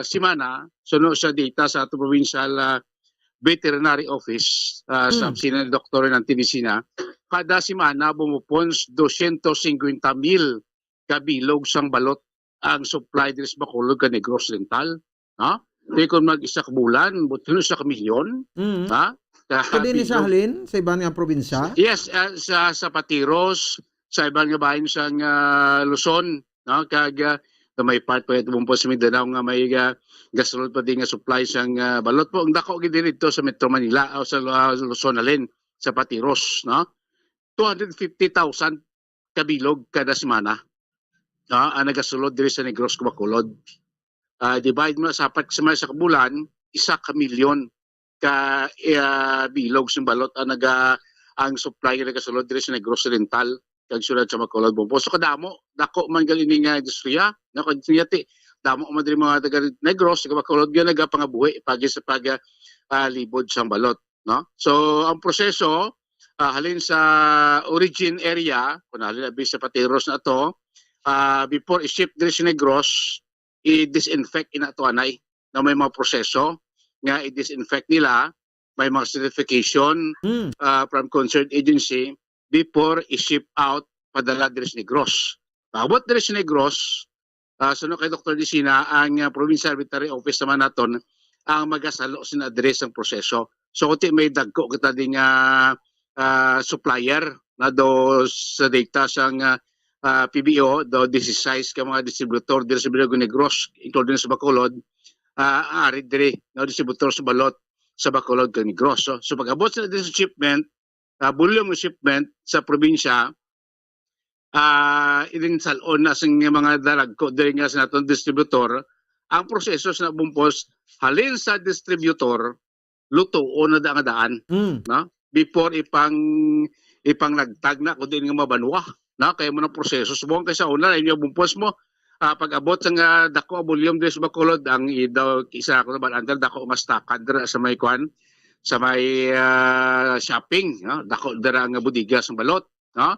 semana, suno sa data sa ato provincial, ah, veterinary office, ah, sa Mm. opisina ni Doktor Renan Tinisina, kada semana bumupons dosyentos singkwenta mil ka bilog sang balot ang supply diri sa Bacolod kag Negros Oriental. Ha? Di kon mag-isa ka bulan, buto sa ka milyon. Mm. Ha? Ka Pwede ni sa bilog. Halin, sa iban nga probinsya? Yes, ah, sa, sa Patiros, sa iban nga bahin sang, ah, Luzon, no? Kag, ah, na may part pa ito po sa Mindanao nga may, ah, gasulod pa din nga supply sang, ah, balot po. Ang dako gid dito sa Metro Manila o sa, ah, Luzon halin, sa Patiros, no? Two hundred fifty thousand ka bilog kada semana, no, ang nagasulod diri sa Negros kag Bacolod. Ah, divide mo sa apat ka semana sa kabulan, isa ka milyon ka, ah, bilog sing balot ang naga-, ang supply nga nagasulod diri sa Negros Oriental kag siyudad sa Bacolod, Bombos. So kadamo, dako man gali ni nga industriya, no, kag industriya ti, damo man diri mga taga Negros, taga Bacolod nga nagapangabuhi pagi sa pag, ah, libod sang balot, no? So ang proseso, ah, halin sa origin area, kung halin abi sa Patiros na to, ah, before i-ship diri sa Negros, i-disinfect ina to anay na may mga proseso nga i-disinfect nila, may mga certification, Mm. ah, from concerned agency before i-ship out padala diri sa Negros. Paabot diri sa Negros, ah, suno kay Doktor Disina, ang, ah, Provincial Veterinary Office naman naton ang magasalo sin address ang proseso. So, kuti may dagko kita din nga, ah, supplier na do sa data sang, ah, ah, P B O, do disisais ka mga distributor diri sa Bilog Negros, including sa Bacolod, ah, ari diri, no, distributor sa balot sa Bacolod kag Negros. So, so pag-abot sa diri sa shipment, ah, volume ng shipment sa probinsya, ah, ininsalon na sa mga dalagko diri nga sa naton distributor, ang proseso sa bumpos halin sa distributor, lutuon na da nga daan, Mm. no? Before ipang-, ipanglagtag na kung diin nga mabanwa, no? Kaya mo ng proseso. Subong kay sa una, inyo bumpos mo, ah, pag-abot sa nga dako ang volume diri sa Bacolod, ang i-, daw isa ako na ba, under dako nga stakad dira sa may kwan, sa may, ah, shopping, no? Dako dira nga bodega sa balot, no?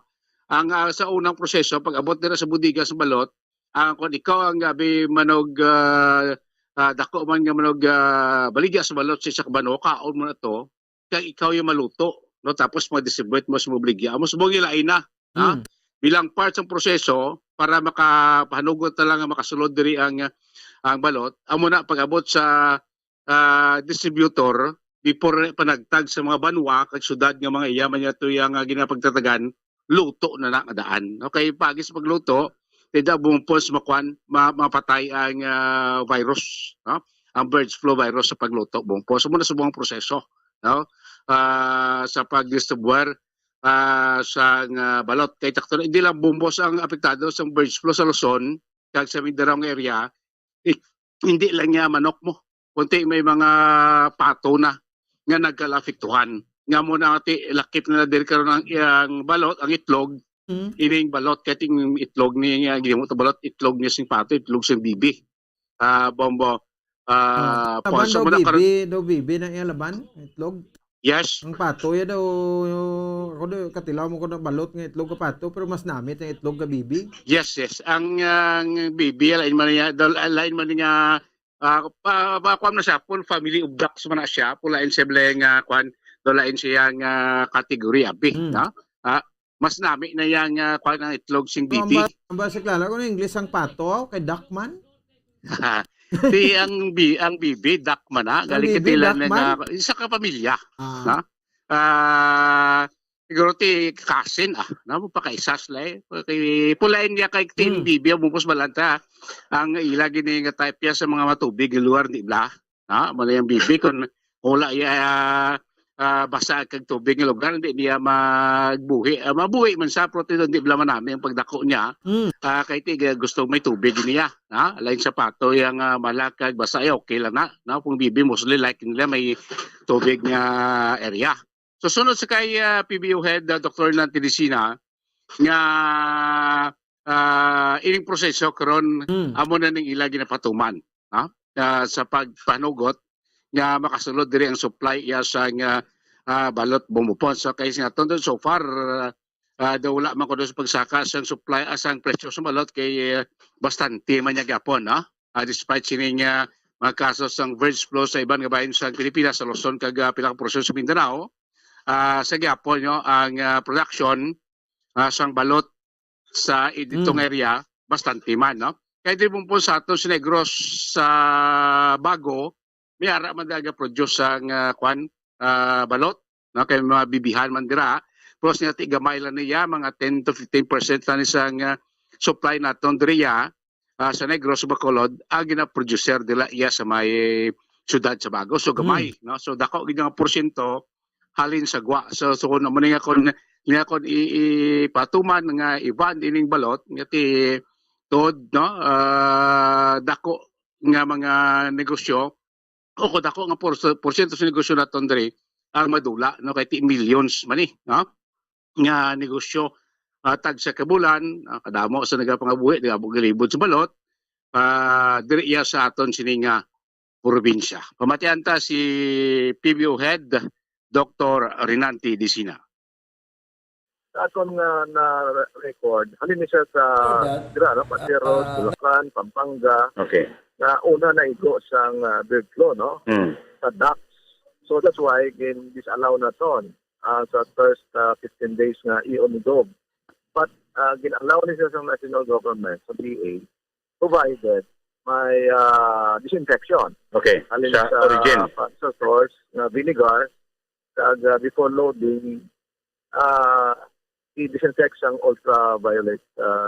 Ang, ah, sa unang proseso, pag-abot dira sa bodega sa balot, ang kung ikaw ang abi manog, ah, ah, dako man nga manog, ah, baligya sa balot sa isa ka banwa, kaon mo na to, kag ikaw yung maluto, no? Tapos mag-distribute mo sa mga baligya mo, subong ilain na, ha? Mm. Bilang part sa proseso para makapahanugot na lang nga makasulod diri ang, ang balot, amo na pag-abot sa, ah, distributor before na panagtag sa mga banwa kag syudad nga mga iya man yato iya nga ginapagtatagan, luto na na nga daan. Okay, pagis pagluto, tidak bumupos makuan, ma-, mapatay ang, ah, virus, no? Ang bird flu virus sa pagluto, bumupos. Amo na subong ang proseso, no? Ah, sa pag-distribuer, ah, sang, ah, balot. Kay takto, hindi lang bumbos ang apektado sang bird flu sa Luzon kag sa Mindanao nga area, eh, hindi lang niya manok mo, kundi may mga pato na nga nagkalaapektuhan. Nga mo na ti lakip na diri karon ang, ang balot, ang itlog, Mm. ining balot, kay ting itlog ni, nga ginimo to balot, itlog niya sing pato, itlog sing bibi. Ah, bombo. Ah, Ah, laban ponso daw mo na karon. Bibi, daw bibi na iya laban, itlog. Yes. Ang pato ya daw, ako daw, katilaw mo ko na balot nga itlog ka pato, pero mas namit ang itlog ka bibi. Yes, yes. Ang, ang bibi, lain man niya, dal-, lain man niya, ah, pa, pa, kuwan na siya, full family of ducks man na siya, pulain siya bala nga, kuwan, dalain siya nga category, abi, Hmm. no? Ah, mas nami na yang, ah, kuwan, ang itlog sing So, ang bibi. ba-, ang ba sa klaro, kung English ang pato, kay duck man? Ti ang bi-, ang bibi, duck man, ha? Ang Galing bibi, katila duck na man? nga, isa ka pamilya, Ah. ha? Ah, siguro ti cousin, ah, na mo pakaisas la, eh. Kay pulain niya kay ti Hmm. bibi, ang bungkos balanta. Ang ila gini nga type niya sa mga matubig nga lugar, di ba? Ha? Mali ang bibi, kung wala iya, ah, basa kag tubig nga lugar, hindi niya magbuhi. Ah, mabuhi man sa protein, hindi bala manami ang pagdako niya. Mm. Ah, kay ti, gusto may tubig niya. Ha? Lain sa pato, yang, ah, malakag, basa, ay okay lang na. No? Kung bibi, mostly like nila may tubig nga area. So, sunod sa kay, ah, P B O Head, ah, Doctor Nanti Dicina, nga, ah, ining proseso karon Mm. amo na ning ila ginapatuman, no? Ah, sa pagpanugot nga makasulod diri ang supply iya sa nga, ah, balot bumupon. So, kay sa aton dun, so far, ah, daw wala man kuno sa pagsaka sang supply, ah, sang presyo sa balot kay, ah, bastante man niya gyapon, no? Ah, despite sining, ah, mga kaso sang bird flu sa iban nga bahin sa Pilipinas, sa Luzon kag, ah, pila ka porsyon sa Mindanao, ah, sa gyapon, no, ang, ah, production, ah, sang balot sa i-, didto Mm. nga area, bastante man, no? Kay di mo po sa aton sa Negros, sa Bago, may ara man talaga produce sang, ah, kwan, ah, balot, no? Kay mga bibihan man dira. Plus niya, ti gamay lang niya, mga ten to fifteen percent lang isang, ah, supply naton diriya, ah, sa Negros, Bacolod, ang gina-producer dila iya sa may syudad sa Bago. So, gamay, Mm. no? So, dako gid nga porsyento halin sa gwa. So, so, kung amo ni nga kon, nga kon i-, ipatuman nga iban ining balot, nga ti tuod, no? Ah, dako nga mga negosyo, o kung dako nga por-, porsyento sa negosyo naton diri ang madula, no? Kay ti millions man ni, no? Nga negosyo, ah, tagsa ka bulan, ah, kadamo sa nagapangabuhi, nagagalibot sa balot, ah, diri iya sa aton sini nga probinsya. Pamatian ta si P B O Head, Doctor Rinanti Dicina. Sa aton nga na-record, halin ni siya sa For that, dira, no? Pateros, ah, Bulacan, Pampanga, Okay. na una naigo sang, ah, bird flu, no? Hmm. Sa ducks. So that's why gin-disallow naton, ah, sa first, ah, fifteen days nga iyon ni Dog. But, ah, gin-allow ni siya sa national government, sa D A, provided may, ah, disinfection. Okay, Halin sa sa origin. pa-, sa source nga vinegar, kag, ah, before loading, ah, i-disinfect sang ultraviolet, ah,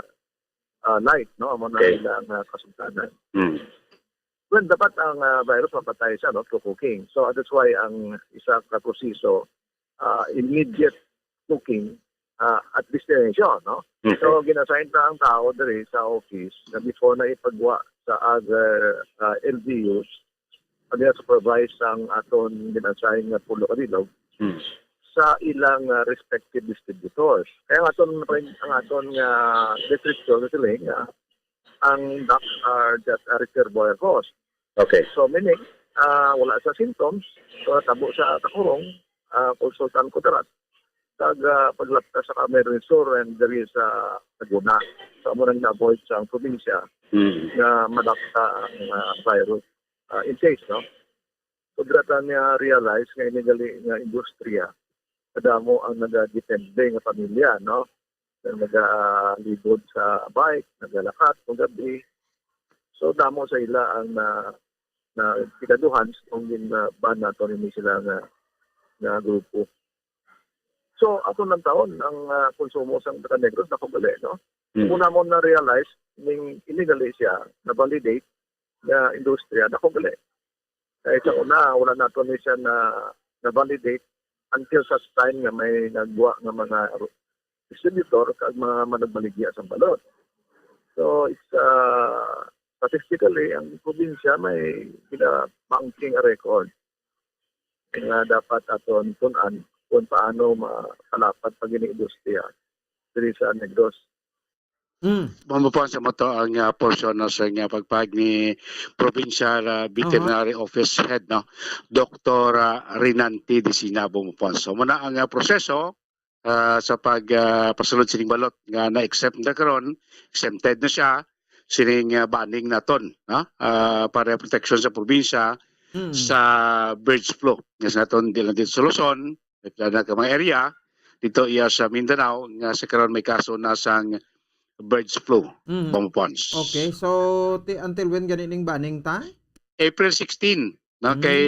ah, light, no? Amo na Okay. ilang, ah, kasultanan. Mm. Well, dapat ang, ah, virus mapatay siya, no, through cooking. So, that's why ang isa ka proseso, ah, immediate cooking, ah, at destination, no? Okay. So, gin-assign na ang tao diri sa office na before na ipagwa sa other, ah, L G Us, ang gina-supervise sang aton gin-assign nga pulo ka bilog Hmm. sa ilang, ah, respective distributors. Kaya ang aton, ang aton nga description, nga siling, ah, ang ducks are just a reservoir host. Okay. So, meaning, ah, wala sa symptoms, so, tabo sa Tacurong, ah, Consultan Kudarat, kag, ah, paglapta sa Camarines Sur and diri sa Laguna. So, amo nang na-avoid sa probinsya Hmm. nga madakta ang, ah, virus, ah, in case, no? So, dira ta niya realize nga ini gali nga industriya, kadamo ang nagadepende nga pamilya, no? Nga nagalibot sa bike, nagalakat kung gabi. So, damo sa ila ang na, na kinaduhan sa kung gin, ah, ban nato nini sila nga, nga grupo. So, ato lang taon ang, ah, konsumo sang Taga Negros, dako gali, no? Hmm. Una mo na-realize ning illegally siya na-validate nga industriya, dako gali. Kay sa una, wala nato ni siya na, na-validate until such time nga may nagwa nga mga distributor kag mga managbaligya sa balot. So, it's, uh, statistically, ang probinsya may gina-banking a record nga dapat aton tun-an kung paano mapalapad pa gini industriya diri sa Negros. Mm. Bumupon sa moto ang, ah, portion na sa nga pagpahayag ni Provincial, ah, Aha. Veterinary Office Head, no? Doktor, ah, Rinanti Disina Bumupon. So, muna ang, ah, proseso, ah, sa pag, ah, pasulod sining balot nga na-exempt na karon, exempted na siya sining, ah, banning naton, no? Ah, para protection sa probinsya Mm. sa birds flu. Nga sa naton, di lang dito sa Luzon, may plano ka mga area, dito iya sa Mindanao, nga sa karon may kaso na sang birds flu, Mm. Bumupons. Okay, so, ti-, until when gani ning banning ta? April sixteen, no? Mm. Kay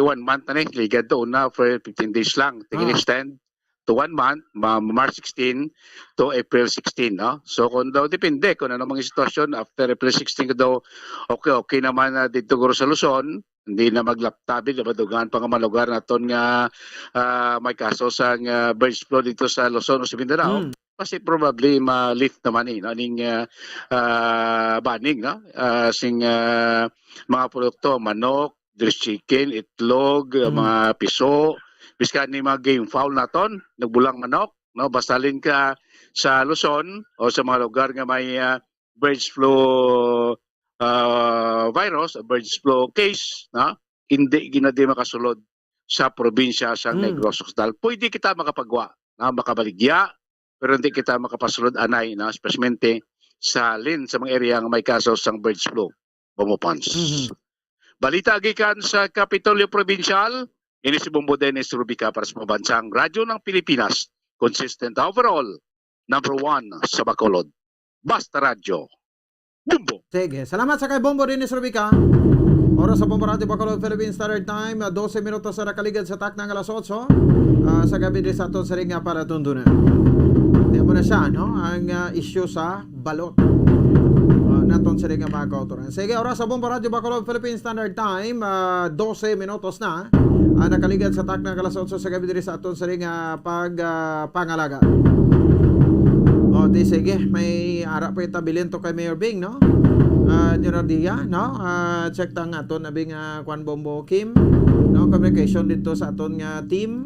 one month na ni, ligad to una for fifteen days lang. Tingin Ah. extend to one month, ma-, March sixteen to April sixteen, no? So, kung daw, depende kung ano mga sitwasyon after April sixteen, kung daw okay, okay naman na dito guro sa Luzon, hindi na maglaptabi, di ba, dugaan pa nga mga lugar naton nga, ah, may kaso sang, ah, birds flu dito sa Luzon o sa Mindanao. Mm. Kasi probably ma-lift naman, eh, no? Ning, ah, ah, banning, no? Ah, sing, ah, mga produkto, manok, dressed chicken, itlog, ah, Mm. mga piso, biskan ni mga game fowl naton, nagbulang manok, no? Basta halin ka sa Luzon o sa mga lugar nga may, ah, birds flu, ah, virus, birds flu case, no? Hindi gina di makasulod sa probinsya sa Mm. Negros Occidental. Pwede kita makapagwa, no? Makabaligya, pero hindi kita makapasulod anay, no? Especially sa halin sa mga area nga may kaso sang birds flu, Bumupons. Mhm. Balita gikan sa Kapitolyo Provincial, ini si Bombo Dennis Rubica para sa Pambansang Radyo ng Pilipinas, consistent overall, number one sa Bacolod. Basta Radyo, Bombo! Sige, salamat sa kay Bombo Dennis Rubica. Oras sa Bombo Radyo Bacolod, Philippine Standard Time, ah, dose minutos na nakaligad sa takna nga alas otso, ah, sa gabi diri sa aton siring nga palatuntunan. Di mo na siya, no? Ang, ah, issue sa balot. Ah, naton sila nga mga kautoran. Sige, oras sa Bombo Radyo Bacolod, Philippine Standard Time, ah, dose minutos na. Ah, nakaligad sa takna nga alas otso sa gabi diri sa aton sila nga pag, ah, pangalaga. O, di sige, may ara pa itabilin to kay Mayor Bing, no? Ah, Leonardia, no? Ah, check ta nga aton na Bing, ah, Kwan Bombo Kim, no? Communication dito sa aton nga team.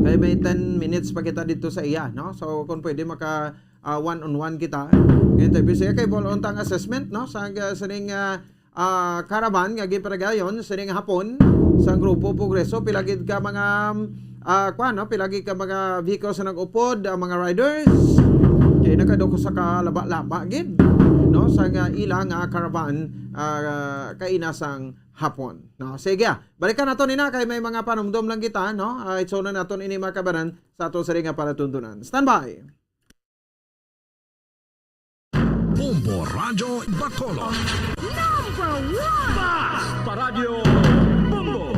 Kay may ten minutes pa kita dito sa iya, no? So, kung pwede, maka, ah, one-on-one kita. Interview siya kay Bol Untang assessment, no? Sa, ah, sining, ah, ah, caravan nga ginpadayon sining hapon sa Grupo Progreso. Pila gid ka mga, ah, kwan, no? Pila gid ka mga vehicles na nag-upod, ah, mga riders. Kay nakadako sa kalaba-laba gid, no? Sa nga ila nga caravan, ah, kaina sang hapon, no? Sige, ah. Balikan nato nina kay may mga panumdom lang kita, no? Ah, itsunan naton ini, mga kabanan, sa aton sila nga palatuntunan. Standby. Bombo Radyo Bacolod. Number one! Basta Radyo Bombo!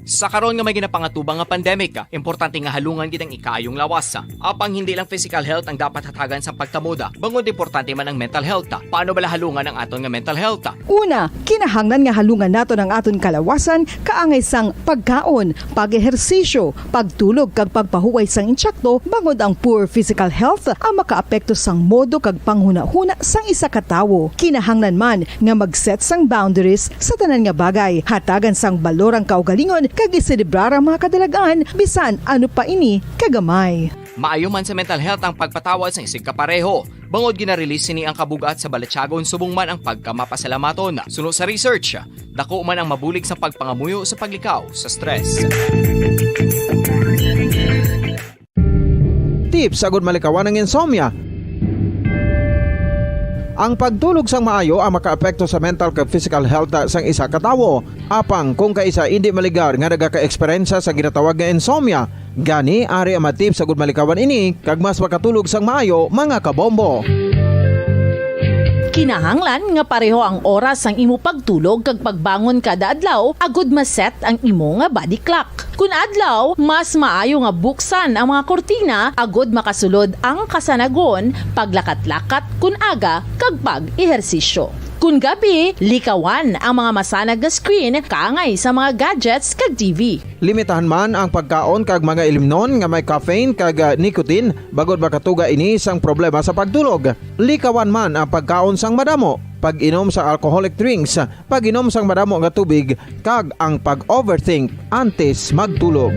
Sa karon nga may ginapangatubang nga pandemic, importante nga halungan gid ang ikaayong lawas. Apang hindi lang physical health ang dapat hatagan sa pagtamod, bangod importante man ang mental health. Paano bala halungan ang aton nga mental health? Una, kinahanglan nga halungan naton ang aton kalawasan kaangay sang pagkaon, pag-ehersisyo, pagtulog kag pagpahuway sang intsakto, bangod ang poor physical health ang makaapekto sang modo kag panghunahuna sang isa ka tawo. Kinahanglan man nga mag-set sang boundaries sa tanan nga bagay, hatagan sang balor ang kaugalingon kag iselebrar ang mga kadalag-an bisan ano pa ini kagamay. Maayo man sa mental health ang pagpatawad sang isigkapareho. Bangod gina-release sini ang kabugat sa balatyagon subong man ang pagkamapasalamaton. Suno sa research, dako man ang mabulig sa pagpangamuyo sa paglikaw sa stress. Tips agud malikawan ang insomnia. Ang pagtulog sang maayo ang makaapekto sa mental kag physical health sang isa ka tawo. Apang kung kaisa indi maligar nga nagaka-eksperyensya sa ginatawag nga insomnia, gani ari ang mga tips agud malikawan ini kag mas makatulog sang maayo, mga kabombo. Kinahanglan nga pareho ang oras sang imo pagtulog kag pagbangon kada adlaw agud ma-set ang imo nga body clock. Kun adlaw, mas maayo nga buksan ang mga kurtina agud makasulod ang kasanagon, paglakat-lakat kun aga, kag pag-ehersisyo. Kon gabi, likawan ang mga masanag nga screen kaangay sa mga gadgets kag T V. Limitahan man ang pagkaon kag mga ilimnon nga may caffeine kag, ah, nicotine, bangod makatuga ini sang problema sa pagtulog. Likawan man ang pagkaon sang madamo, pag-inom sang alcoholic drinks, pag-inom sang madamo nga tubig, kag ang pag-overthink antes magtulog.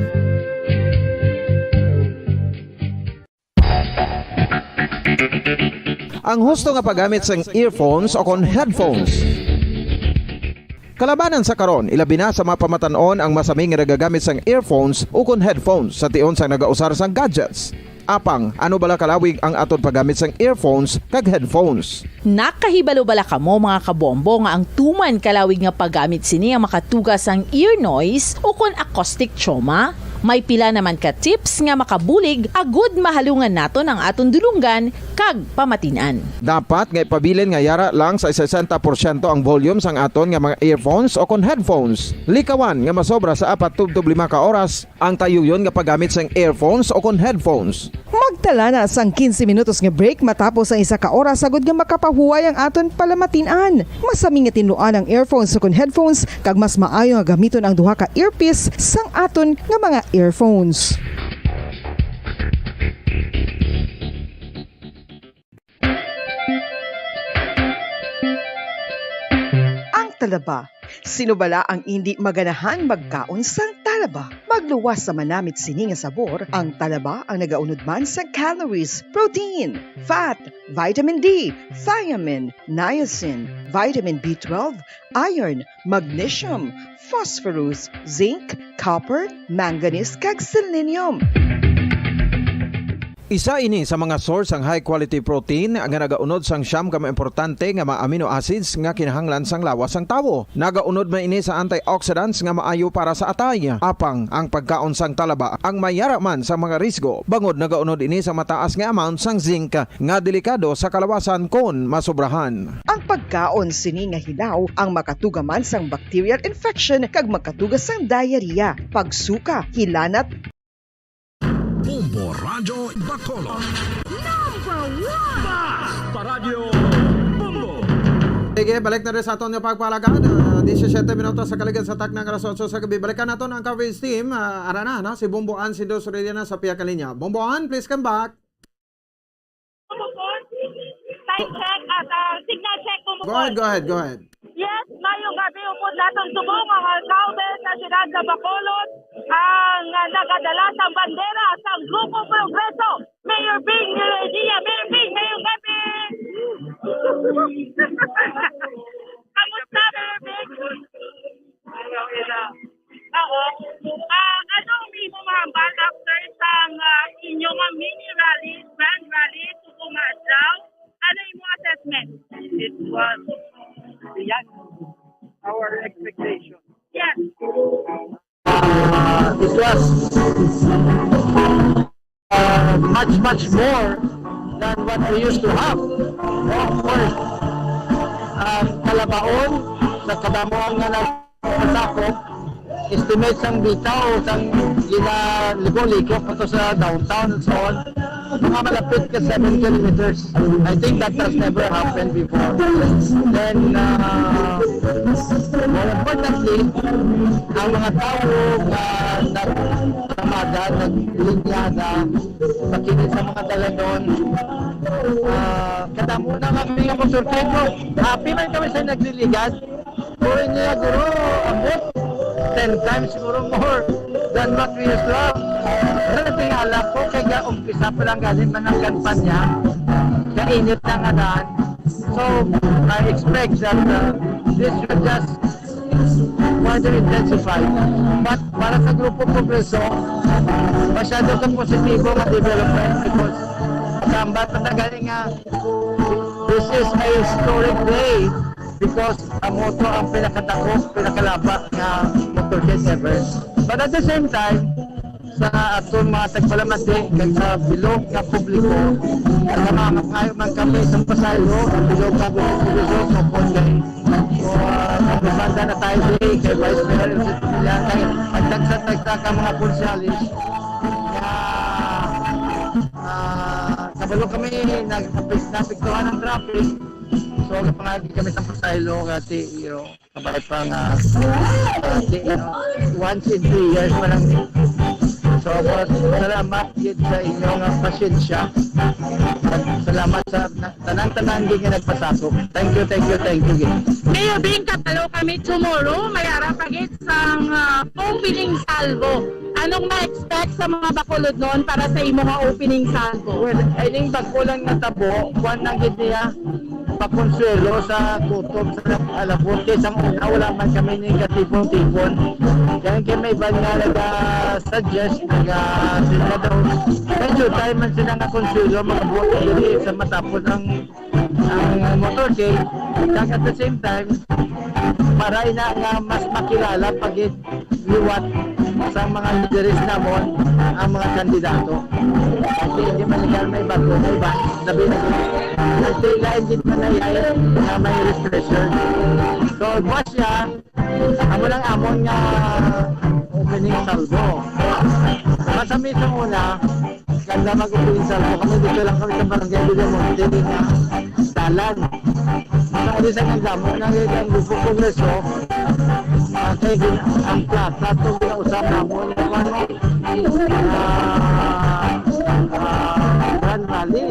Ang husto nga paggamit sang earphones o kon headphones. Kalabanan sa karon, ilabi na sa mga pamatan-on ang masami nga nagagamit sang earphones o kon headphones sa tion sang nagausar sang gadgets. Apang, ano bala kalawig ang aton paggamit sang earphones kag headphones? Nakahibalo bala kamo, mga kabombo, nga ang tuman kalawig nga paggamit sini ang makatuga sang ear noise o kon acoustic trauma? May pila naman ka tips nga makabulig agud mahalungan naton ang aton dulonggan kag pamatin-an. Dapat nga ipabilin nga yara lang sa sesenta porsyento ang volume sang aton nga mga earphones o kon headphones. Likawan nga masobra sa apat tubtob lima ka oras ang tayuyon nga paggamit sang earphones o kon headphones. Magtala na sang quince minutos nga break matapos ang isa ka oras, agud nga makapahuway ang aton palamatin-an. Masami nga tinluan ang earphones o kon headphones, kag mas maayo nga gamiton ang duha ka earpiece sang aton nga mga earphones. Ang talaba. Sino bala ang indi maganahan magkaon sang talaba? Magluwas sa manamit sini nga sabor, ang talaba ang nagaunod man sa calories, protein, fat, vitamin D, thiamine, niacin, vitamin B twelve, iron, magnesium, phosphorus, zinc, copper, manganese, kag selenium. Isa ini sa mga source sang high quality protein nga nagaunod sang siyam ka mga importante nga mga amino acids nga kinahanglan sang lawas sang tawo. Nagaunod man ini sa antioxidants nga maayo para sa atay. Apang ang pagkaon sang talaba ang mayara man sa mga risgo, bangod nagaunod ini sa mataas nga amount sang zinc nga delikado sa kalawasan kon masobrahan. Ang pagkaon sini nga hilaw ang makatuga man sang bacterial infection kag makatuga sang diarrhea, pagsuka, hilanat, Bombo Radyo Bacolod. Number one! Basta Radyo Bombo! Sige, balik na rin sa aton nga pagpalagad. Ah, disisiete minutos sa kaligid sa takna nga alas otso sa gabi. Balikan naton ang coverage team. Ah, ara na, no? Si Bombo Ann Sindos Reyna sa piya ka linya. Bombo Ann, please come back. Time check at, ah, signal check po. Go ahead, go ahead, go ahead. Yes, mayong gabi upod naton subong ang alkalde sa siyudad sa Bacolod, ang, ah, nagadala sang bandera sang Grupo Progreso, Mayor Bing Niredia. Mayor Bing, mayong gabi! Kamusta, Mayor Bing? Oo. Ah, ano ang imo mahambal after sang, ah, inyo nga mini rally, grand rally, subong nga adlaw? Ano imo assessment? It was beyond our expectation. Yes. Uh, it was uh, much, much more than what we used to have. Of course, ang kalabaon, sa kadamo nga nagpasakop, estimate sang bitaw, sang ginaligo-ligo pa to sa downtown and so on, mga malapit ka seven kilometers. I think that has never happened before. Then, uh, more importantly, ang mga tawo nga nagdamagan, naglinyada, pakigit sa mga daladon, ah, kadamo na nga kami nga motorkado. Happy man kami sa nagliligad. Pero niya, guro, ambot, ten times siguro more than what we used to have. Pero natingala ko, kay ga-umpisa pa lang galing man ang kampanya, kainit na nga daan. So, I expect that, uh, this will just further intensify. But para sa Grupo Progreso, masyado ka positibo nga development because sambat na galing nga this is a historic day because amo to ang pinakadako, pinakalaba nga motorcade ever. But at the same time, sa aton mga tagpalamati kag sa bilog nga publiko, nagamamat ngayo man kami sa pasaylo, ang bilog nga publiko, tungkol kay, uh, Congressman Dana Tayde, kay Vice Mayor Elsie Trillan, kay pagtagsa-tagsa ka mga konsehales nga, ah, kabalo kami, nag-, napik-, napiktuhan ang traffic. So, mga kami sa Pasaylo, kati, you know, kabay pa nga, kati, you know, once in three years pa lang. So, salamat gid sa inyo nga pasensya. Salamat sa na- tanan-tanan gid nga nagpasakop. Thank you, thank you, thank you gid. Mayor Bing, kabalo kami tomorrow, may ara pa gid sang, ah, opening salvo. Anong ma-expect sa mga Bacolodnon para sa imo nga opening salvo? Well, ining bag-o lang natabo, kuwan lang gid niya, pakonsuelo sa kutob sa alabot. Kay sang una, wala man kami ning katipon-tipon. Kaya kay may iban nga naga-suggest, naga-, sila daw, medyo time man sila nga konsuelo, mag-abot diri sa matapos ang, ang motorcade. Kag at the same time, para ina nga mas makilala pag liwat sa mga lideres namon ang mga kandidato. Kasi hindi man lang may bago, may ba? Sabi na, nagtila, hindi man na yan na may registration. So, buwas siya, amo lang amon nga opening salvo. Basta mismo una, ganda mag-opening salvo. Kami dito lang kami sa Barangay Villamonte nga dalan. Sa uli sa nagdamo, nang ang grupo Kongreso, ah, kay gin-, ang plaza to ginausap namon, ano, ah, ah, Grand Rally.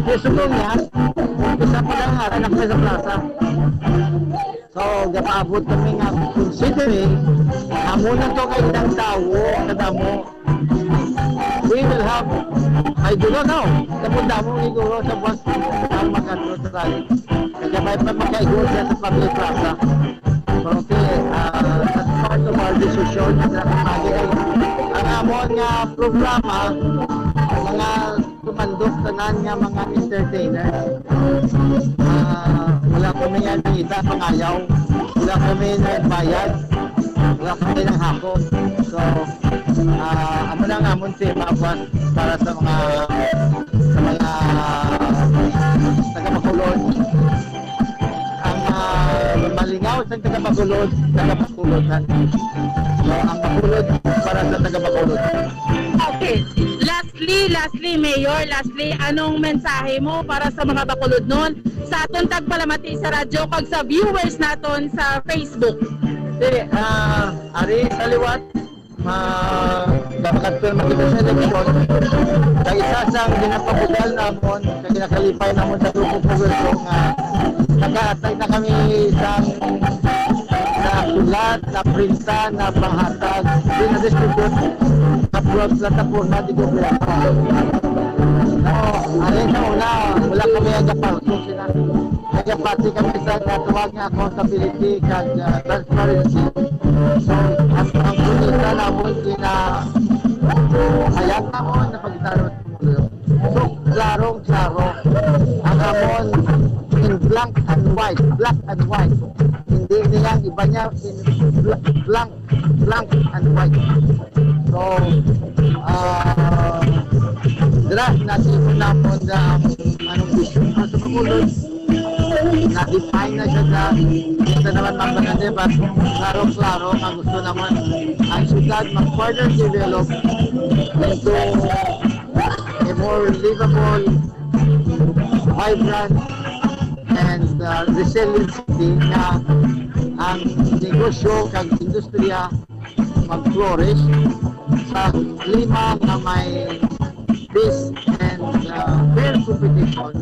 Kaya sugo niya, umpisa pa lang nga, anak na sa plaza. So, gapaabot kami nga, considering, amo na to kay ilang tawo, kadamo, we will have, I do not know, damo-damo siguro sa buwan ang magkano sa rally. Kaya may pa makaigo siya sa public plaza. Pero okay, ah, that's part of our decision. Ang amon nga programa, mga tumandok tanan nga mga entertainers. Ah, wala kami nga nakita pangayaw. Wala kami nagbayad. Wala kami nang hako. So, ah, amo na nga amon si Mabas para sa mga, sa mga taga Bacolod. Ang, ah, malingaw sa taga Bacolod, taga Bacolod na. So, ang Bacolod para sa taga Bacolod. Okay. Lastly, lastly, Mayor, lastly, anong mensahe mo para sa mga Bacolodnon, sa aton tagpalamati sa radyo, kag sa viewers naton sa Facebook? Di, ah, ari sa liwat, ma-, dapat pirma kita sa eleksyon. Kay isa sang ginapabugal namon, sa ginakalipay namon sa Grupo Progreso nga nakaatay na kami sa, sa sulat, na printa, na panghatag, di na distribute, sa pro-, plataporma di gobyerno. No, ari sa una, wala kami ang kapalto sila. Nagapati kami sa natawag nga accountability kag, ah, transparency. So, ang, ang punita namon, ina-, hayag namon na pagtarong sa Pangulo. So, klarong-klaro. Ang amon in black and white, black and white. Hindi niya iba niya in bla-, blank, blank and white. So, ah, dira, nasibo namon na ang anong vision sa Pangulo. Na-define na siya sa, kita naman, mga Bananebat, klaro-klaro nga gusto naman ang syudad mag-further develop into a more livable, vibrant, and, uh, resilient city nga ang negosyo kag industriya mag-flourish sa klima nga may peace and, uh, fair competition,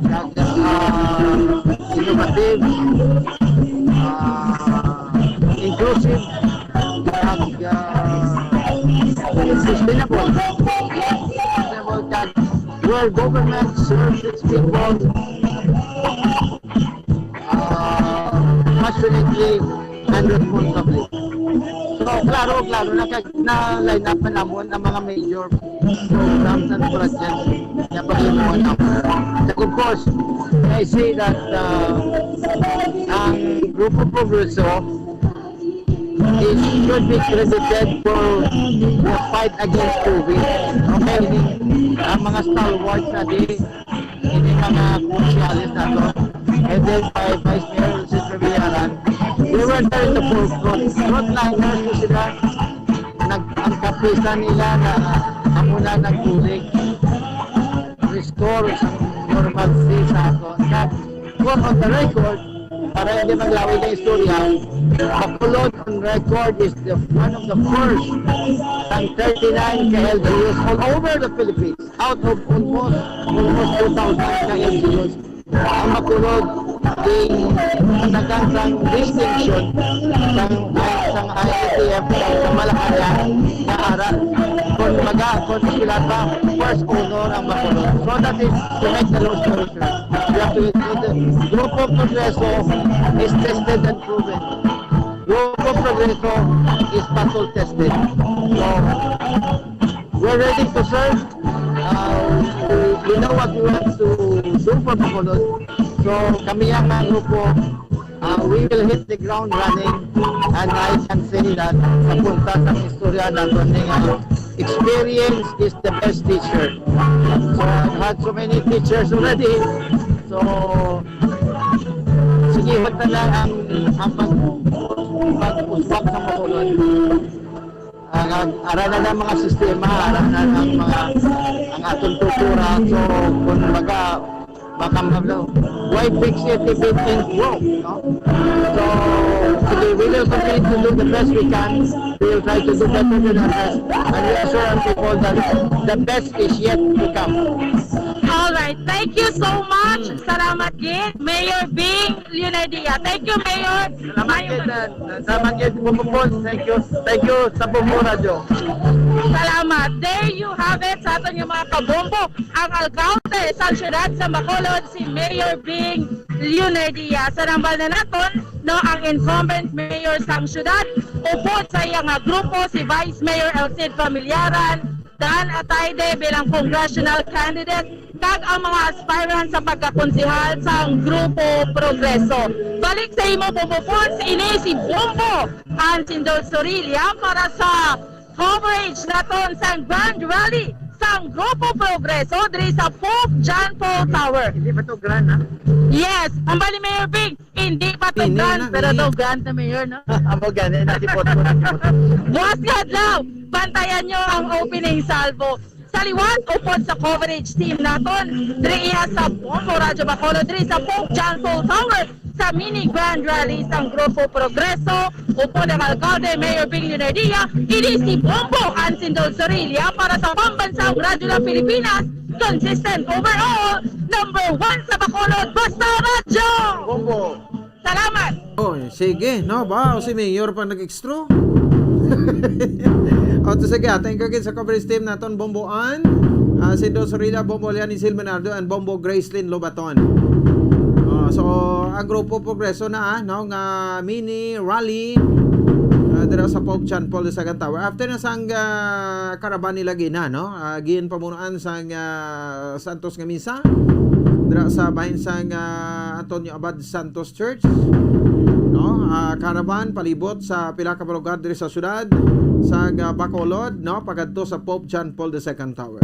kag, uh, innovative, uh, inclusive, kag, uh, sustainable. Sustainable, kag where government serves its people, uh, passionately and responsibly. So, klaro, klaro, naka-, na-line up na namon ang mga major programs and projects nga paghimuon namon. And of course, I see that, uh, ang Grupo Progreso is, should be credited for the fight against COVID. Okay, ini ang mga stalwarts na di, ini mga konsehales nato, headed by Vice Mayor Lucy Trevillaran, they were there in the forefront, frontliners to sila. Nag-, ang kapisan nila na amo na nagbulig, restore sa normalcy sa ato. Kag for on the record, para hindi maglawig ang istorya, Bacolod on record is the, one of the first sang thirty-nine ka L G Us all over the Philippines, out of almost, almost two thousand ka L G Us. Ang Bacolod, ding katagan sang distinction, sang, sang I I T F, sang Malacañang, nga ara, kung baga, kung sila pa, first honor ang Bacolod. So that is to make the long story short. You have to, the Grupo Progreso is tested and proven. Grupo Progreso is battle tested. So, we're ready to serve. Uh, we, we know what we want to do for Bacolod. So, kami ang mga grupo, uh, we will hit the ground running. And I can say that sa punta sa istorya nato ni nga experience is the best teacher. So, I've had so many teachers already. So, sige, wag na lang ang, ang pag, pag-usap sa Bacolod. Ang, ang, ara na ang mga sistema, ara na ang mga, ang atong kultura. So, kung baga, baka mablo, why fix it if it ain't broke, no? So, sige, we will continue to do the best we can. We will try to do better than others. And we assure our people that the best is yet to come. All right. Thank you so much. Salamat gid, Mayor Bing Leonadia. Thank you, Mayor. Salamat gid, uh, salamat gid, Bombo Boss. Thank you. Thank you sa Bombo Radyo. Salamat. There you have it sa aton nga mga kabombo, ang alkalde sa siyudad sa Bacolod, si Mayor Bing Leonadia. Sa nambal na naton, no, ang incumbent mayor sang siyudad, upod sa iya nga grupo, si Vice Mayor Elcid Familiaran, Dan Atayde bilang congressional candidate, kag ang mga aspirant sa pagkakonsehal sang Grupo Progreso. Balik sa imo, Bombo Pons, ini si Bombo Ansin Dol Sorilla para sa coverage naton sang Grand Rally sang Grupo Progreso diri sa Pope John Paul Tower. Hindi ba to grand, ha? Yes, ang bali Mayor Bing, hindi pa to Hindi grand, na, pero hindi. To grand na, Mayor, no? Amo gani, nakipot ko, nakipot ko. Buwas nga adlaw, bantayan nyo ang opening salvo. Sa liwat, upod sa coverage team naton, diri iya sa Bombo Radyo Bacolod, diri sa Pope John Paul Tower, sa mini grand rally sang Grupo Progreso, upod ang alkalde Mayor Bing Leonadia, ini si Bombo Ansin Dol Sorilla para sa Pambansang Radyo ng Pilipinas, consistent overall, number one sa Bacolod, basta radyo! Bombo. Salamat! Oh, sige, no? Ba, si Mayor pa nag-extra. O, to sige, ah, thank you again sa coverage team naton, Bombo Ann, ah, Sindo Sorilla, Bombo Lian Isil Menardo, and Bombo Gracelyn Lobaton. Oh, so, ang Grupo Progreso na, ah, no, nga mini rally, ah, dira sa Pope John Paul the Second Tower. After na sang, ah, caravan nila gina, no? Ah, gin pamunuan sang, ah, Santos nga Misa dira sa bahin sang, ah, Antonio Abad Santos Church, no? Ah, caravan palibot sa pila ka lugar diri sa syudad sa, ah, Bacolod, no? Pagadto sa Pope John Paul the Second Tower.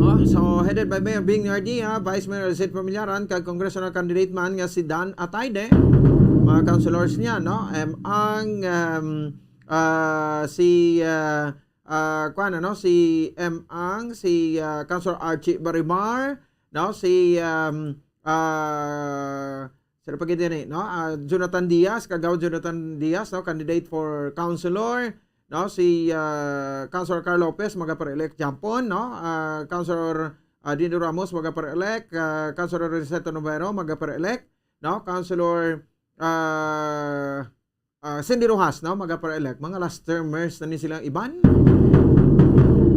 Oh, so, headed by Mayor Bing Leonadia, Vice Mayor Elcid Familiaran, kag congressional candidate man nga si Dan Atayde, mga councilors niya, no? Em, ang, em, ah, si, ah, ah, kuwan, ano, si Em Ang, si, ah, Councilor Archie Barimar, no? Si, um, ah, sino pa gid yan eh, no? Ah, Jonathan Diaz, Kagawad Jonathan Diaz, no? Candidate for councilor, no? Si, ah, Councilor Carl Lopez, magapareelect gihapon, no? Ah, Councilor, ah, Dino Ramos, magapareelect, ah, Councilor Rosetta Novero, magapareelect, no? Councilor, ah, ah, Cindy Rojas, no? Magapareelect. Mga last termers na ni silang iban.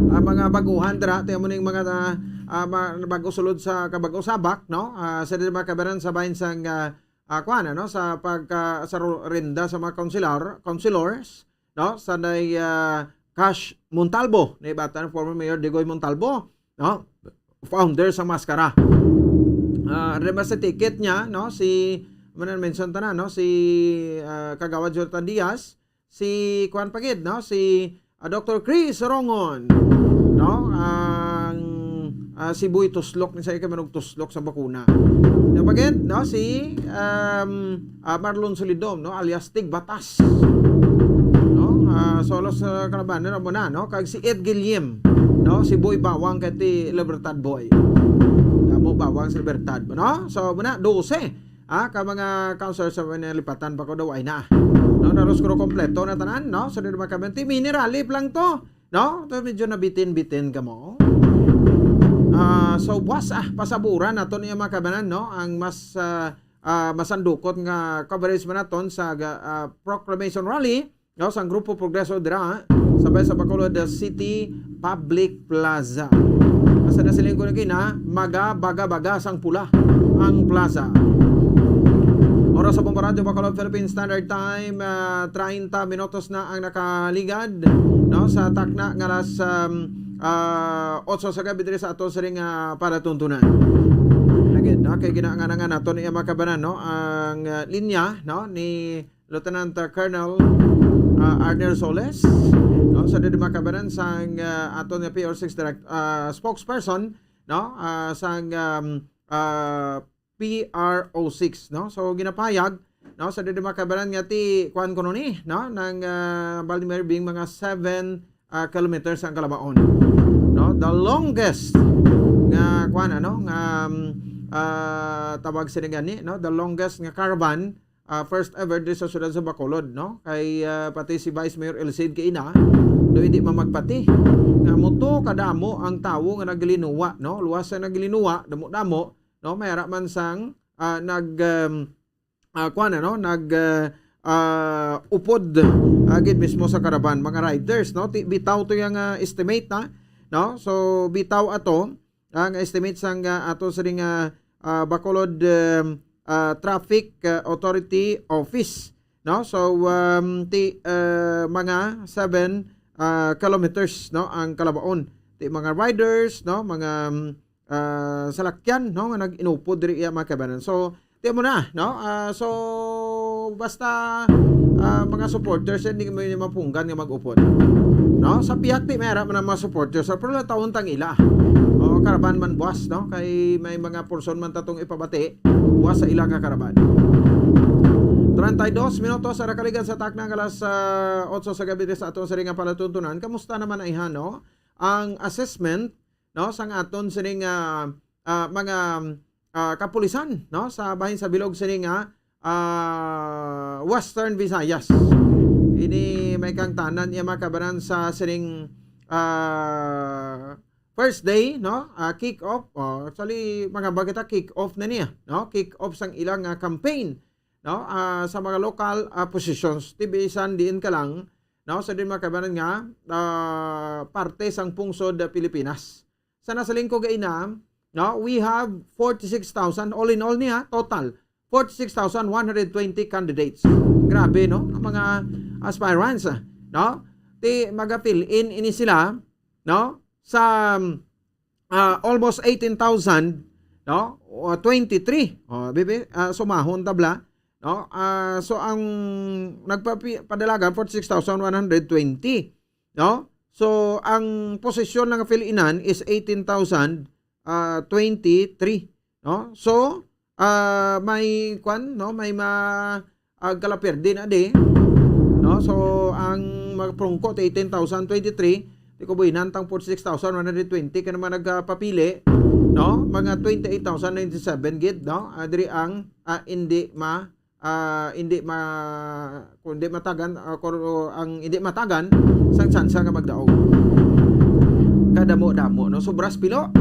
Ang mga baguhan dira, tiyan mo ning mga, ah, ah, ma-, bago sulod sa kabag-o sabak, no? Ah, sa mga kabaran sa bahin sang, ah, ah, kuwan, ano, sa pagka-, sa ro-, renda sa mga councilor, councilors, no? Sa nay, ah, Cash Montalvo, naibatan ng former Mayor Digoy Montalvo, no? Founder sa Maskara. Ah, rema sa ticket niya, no? Si, man mention ta na, no? Si, ah, Kagawad Jonathan Diaz, si kuwan pa gid, no? Si, ah, Doctor Chris Rongon, no? Ang, ah, si Boy Tuslok, ni sa ika manog Tuslok sa bakuna. Siya pa gid, no? Si, um, ah, Marlon Solidom, no? Alias Tigbatas. No? Ah, solo sa kalabanan mo na, no? Kag si Ed Guillim, no? Si Boy Bawang kay ti Libertad Boy. Damo Bawang sa Libertad, no? So, muna, dose, ah, ka mga councilors sa mga lipatan pa ko daw ay na. No, naros ko kompleto na tanan, no? So, di ba, kabante, mini rally lang to, no? To medyo nabitin-bitin ka mo. Ah, so, buwas, ah, pasaburan nato niya, mga kabanan, no? Ang mas, ah, ah, masandukot nga coverage man naton sa ga-, ah, proclamation rally, no, sang Grupo Progreso dira, sabay sa Bacolod City Public Plaza. Asa na siling ko na kina, maga, baga, baga sang pula ang plaza. Oras sa Bombo Radyo Bacolod Philippine Standard Time, ah, treinta minutos na ang nakaligad, no, sa takna nga alas, um, ah, otso sa gabi diri sa ato siring, ah, palatuntunan. Again, no, kay ginaangan-angan nato ni mga kabanan, no, ang, ah, linya, no, ni Lieutenant, uh, Colonel, uh, Arnel Soles, no, sa diri mga kabanan sang, uh, aton nga P R six direct, uh, spokesperson, no, uh, sang, um, uh, P R O six, no. So, ginapahayag, no, sa diri mga kabanan nga ti kuan kuno ni, no, nang, uh, Baltimore Bing mga seven, uh, kilometers ang kalabaon, no. The longest nga kuan, ano, nga, um, uh, tawag sini gani, no, the longest nga caravan, ah, first ever diri sa siyudad sa Bacolod, no? Kay, ah, pati si Vice Mayor El Cid kay ina, do hindi mamagpati. Nga mo to kadamo ang tawo nga naglinuwa, no? Luwas sa naglinuwa, damo-damo, no? May ara man sang, ah, nag, um, ah, kuwan, ano? Nag, ah, ah, upod, ah, gid mismo sa karaban, mga riders, no? Ti-, bitaw to yung, ah, estimate, ha? No? So, bitaw ato, ang estimate sang, ah, ato siring nga, ah, Bacolod, um, ah, Traffic, ah, Authority Office, no? So, um, ti, ah, mga seven, ah, kilometers, no, ang kalabaon. Ti mga riders, no, mga, um, ah, salakyan, no, nga nag-inupod diri iya mga kabanan. So, ti mo na, no? Ah, so, basta, ah, mga supporters, hindi mo yun mapunggan nga mag-upod. No? Sa pihak, ti may ara man ang mga supporters, pero latawon tang ila. O, karaban man buwas, no? Kay may mga portion man tatong ipabati, buwas sa ila nga karaban. Treinta y dos minutos, ara kaligan sa takna nga alas, ah, otso sa gabi sa atong siring nga palatuntunan. Kamusta naman ay, ha, no? Ang assessment, no, sang aton sining, ah, ah, mga, ah, kapulisan, no, sa bahin sa bilog sini nga, ah, Western Visayas. Ini may kangtanan iya mga kabanan sa sining, ah, first day, no, ah, kick off. Oh, actually, mga bagita kick off na niya, no, kick off sang ilang, ah, campaign, no, ah, sa mga local, ah, positions. Ti bisan diin ka lang, no, sa din mga kabanan nga, ah, parte sang pungsod, ah, Pilipinas. Sa nasaling ko gaina, no, we have forty-six thousand, all in all niya, total, forty-six thousand one hundred twenty candidates. Grabe, no? Ang mga aspirants, ah, no? Ti, maga-fill in ini sila, no? Sa, ah, almost eighteen thousand, no? O, twenty-three. O, bibi, ah, sumahon tabla, no? Ah, so, ang nagpapi-, padalagan, forty-six thousand one hundred twenty, no? So, ang posisyon nga fill-inan is eighteen thousand, ah, twenty-three, no? So, ah, may kwan, no? May ma-, ah, galaperde na di, no? So, ang magprungko ti eighteen thousand twenty-three, ti kubuinan tang forty-six thousand one hundred twenty ka naman nagpapili, no? Mga twenty-eight thousand ninety-seven gid, no? Ah, diri ang, ah, hindi ma-, ah, hindi ma-, kung hindi matagan, ah, kung ang hindi matagan, sang tsansa nga magdaog. Kadamo-damo, no? Sobras pilo,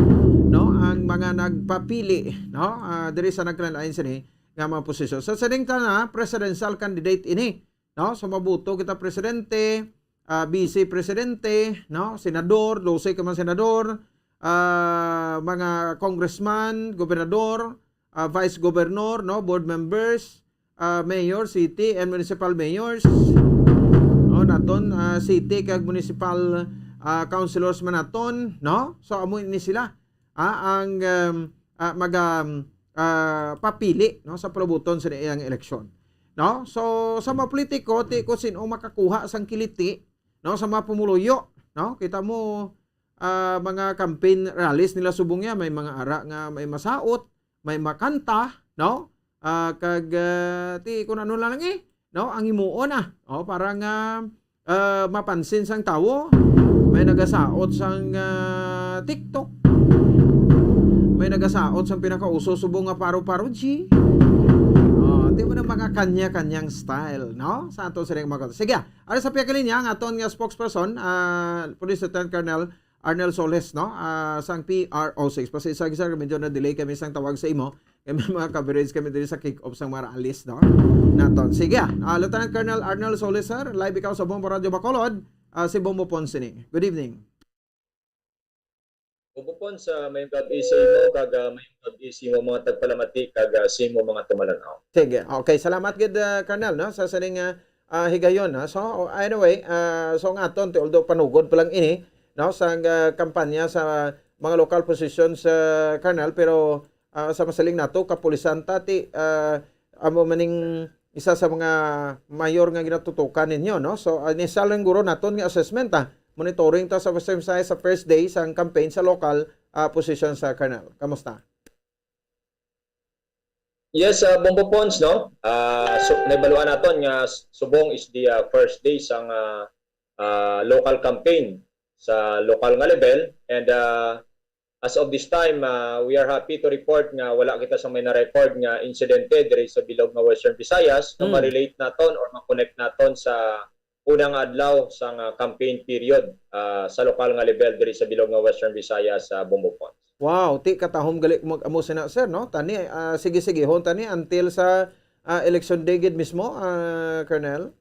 no? Ang mga nagpapili, no? Ah, diri sa nagkalain-lain sini nga mga posisyon. Sa sining tana, presidential candidate ini, no? So, mabuto kita presidente, ah, vice presidente, no? Senador, dose ka man senador, ah, mga congressman, gobernador, ah, vice governor, no? Board members, ah, mayor, city and municipal mayors, no? Naton, ah, city kag municipal, ah, councilors man naton, no? So, amo ini sila, ah, ang, um, ah, maga-, um, ah, papili, no, sa palabuton sa iyang eleksyon, no? So, sa mga politiko, ti ko sin-o makakuha sang kiliti, no, sa mga pumuluyo, no? Kita mo, ah, mga campaign rallies nila subong niya, may mga ara nga may masaot, may makanta, no? Ah, kag, ah, ti kun ano lang eh, no? Ang himuon, ah. Oh, para nga, ah, mapansin sang tawo, may nagasaot sang, ah, TikTok. Nagasaot sang pinakauso subong nga paro-paro, G. Oh, di mo na mga kanya-kanyang style, no? Sa ato sa mga... Sige, ari sa pihak linya ang aton nga spokesperson, ah, Police Lieutenant Colonel Arnel Solis, no? Ah, sang P R O six. Pasensya, sir, medyo na-delay kami sang tawag sa imo. Kay may mga coverage kami diri sa kick-off sang mga rallies, no? Naton. Sige, ah, Lieutenant Colonel Arnel Solis, sir, live ikaw sa Bombo Radyo Bacolod, ah, si Bombo Pons ini. Good evening. Bombo Pons, ah, mayong gab-i sa imo, kag, ah, mayong gab-i sa imo mga tagpalamati, kag, ah, sa imo mga tumalan-aw. Sige. Okay, salamat gid, ah, Colonel, no, sa sining, ah, ah, higayon, ha. So, anyway, ah, so nga aton, ti, although panugod pa lang ini, no, sa, ah, kampanya sa mga local positions, ah, Colonel, pero, ah, sa masiling nato, kapulisan ta, ti, ah, amo maning isa sa mga mayor nga ginatutukan ninyo, no? So, ah, initial lang guro naton nga assessment, ah. Monitoring ta sa Western Visayas sa first day sang campaign sa local, ah, position sa Colonel. Kamusta? Yes, ah, Bombo Pons, no? Ah, so, nahibaluan naton nga s-, subong is the, ah, first day sang, ah, ah, local campaign sa lokal nga level. And, ah, as of this time, ah, we are happy to report nga wala kita sa may na-record nga insidente diri sa bilog nga Western Visayas nga Mm. ma-relate naton or ma-connect naton sa unang adlaw sang, ah, campaign period, ah, sa lokal nga level diri sa bilog nga Western Visayas, sa Bombo Pons. Wow, ti katahom gali mag-amo sina, sir, no? Tani, ah, sige-sigihon tani until sa, ah, election day gid mismo, ah, Colonel?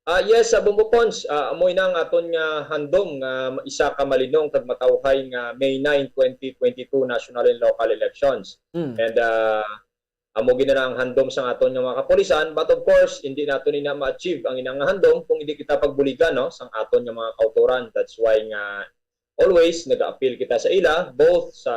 Ah, yes, sa Bombo Pons, ah, amo ina ang aton nga handom nga isa ka malinong kag matawhay nga May nine, twenty twenty-two national and local elections. Mm. And, ah, amo gid na ang handom sang aton nga mga kapulisan, but of course, hindi naton ina ma-achieve ang ina nga handom kung hindi kita pagbuligan, no, sang aton nga mga kautoran. That's why nga always nag-appeal kita sa ila, both sa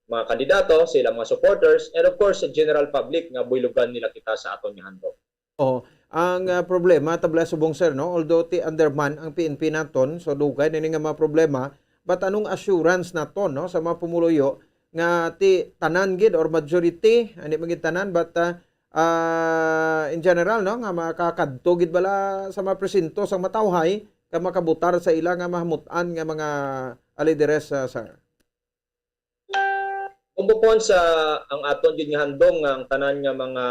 mga kandidato, sa ilang mga supporters, and of course, sa general public nga buylogan nila kita sa aton nga handom. Oh, ang, ah, problema, tabla subong, sir, no? Although ti underman ang P N P naton, so dugay na ini nga mga problema, but anong assurance naton, no, sa mga pumuluyo nga ti tanan gid or majority, hindi man gid tanan, but, ah, ah, in general, no, nga makakadto gid bala sa mga presinto sang matawhay ka makabutar sa ila nga mahamut-an nga mga alideres, ah, sir? Kung bukon sa ang aton gid nga handom nga ang tanan nga mga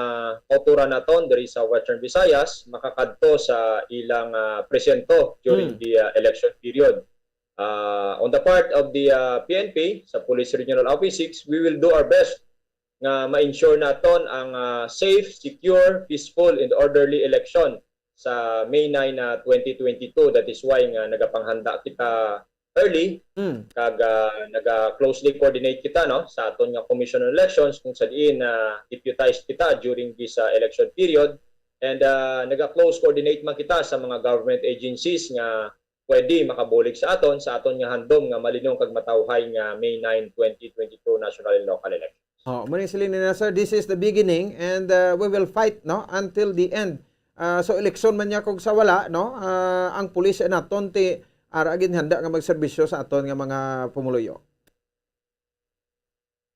kautoran naton diri sa Western Visayas makakadto sa ilang, ah, presyento during Hmm. the, ah, election period. Ah, on the part of the, ah, P N P, sa Police Regional Office six, we will do our best nga ma-ensure naton ang, ah, safe, secure, peaceful, and orderly election sa May nine, ah, twenty twenty-two. That is why nga nagapanghanda kita early, Mm. kag, ah, naga-closely coordinate kita, no, sa aton nga Commission on Elections, kung sa diin, ah, deputized kita during this, ah, election period. And, ah, naga-close coordinate man kita sa mga government agencies nga pwede makabulig sa aton, sa aton nga handom nga malinong kag matawhay nga May nine, twenty twenty-two national and local election. Oh, muna yung siling nila, sir, this is the beginning and, uh, we will fight, no, until the end. Ah, so, eleksyon man niya kung sa wala, no, ah, ang pulis ay naton ti ara gid handa nga magserbisyo sa aton nga mga pumuluyo.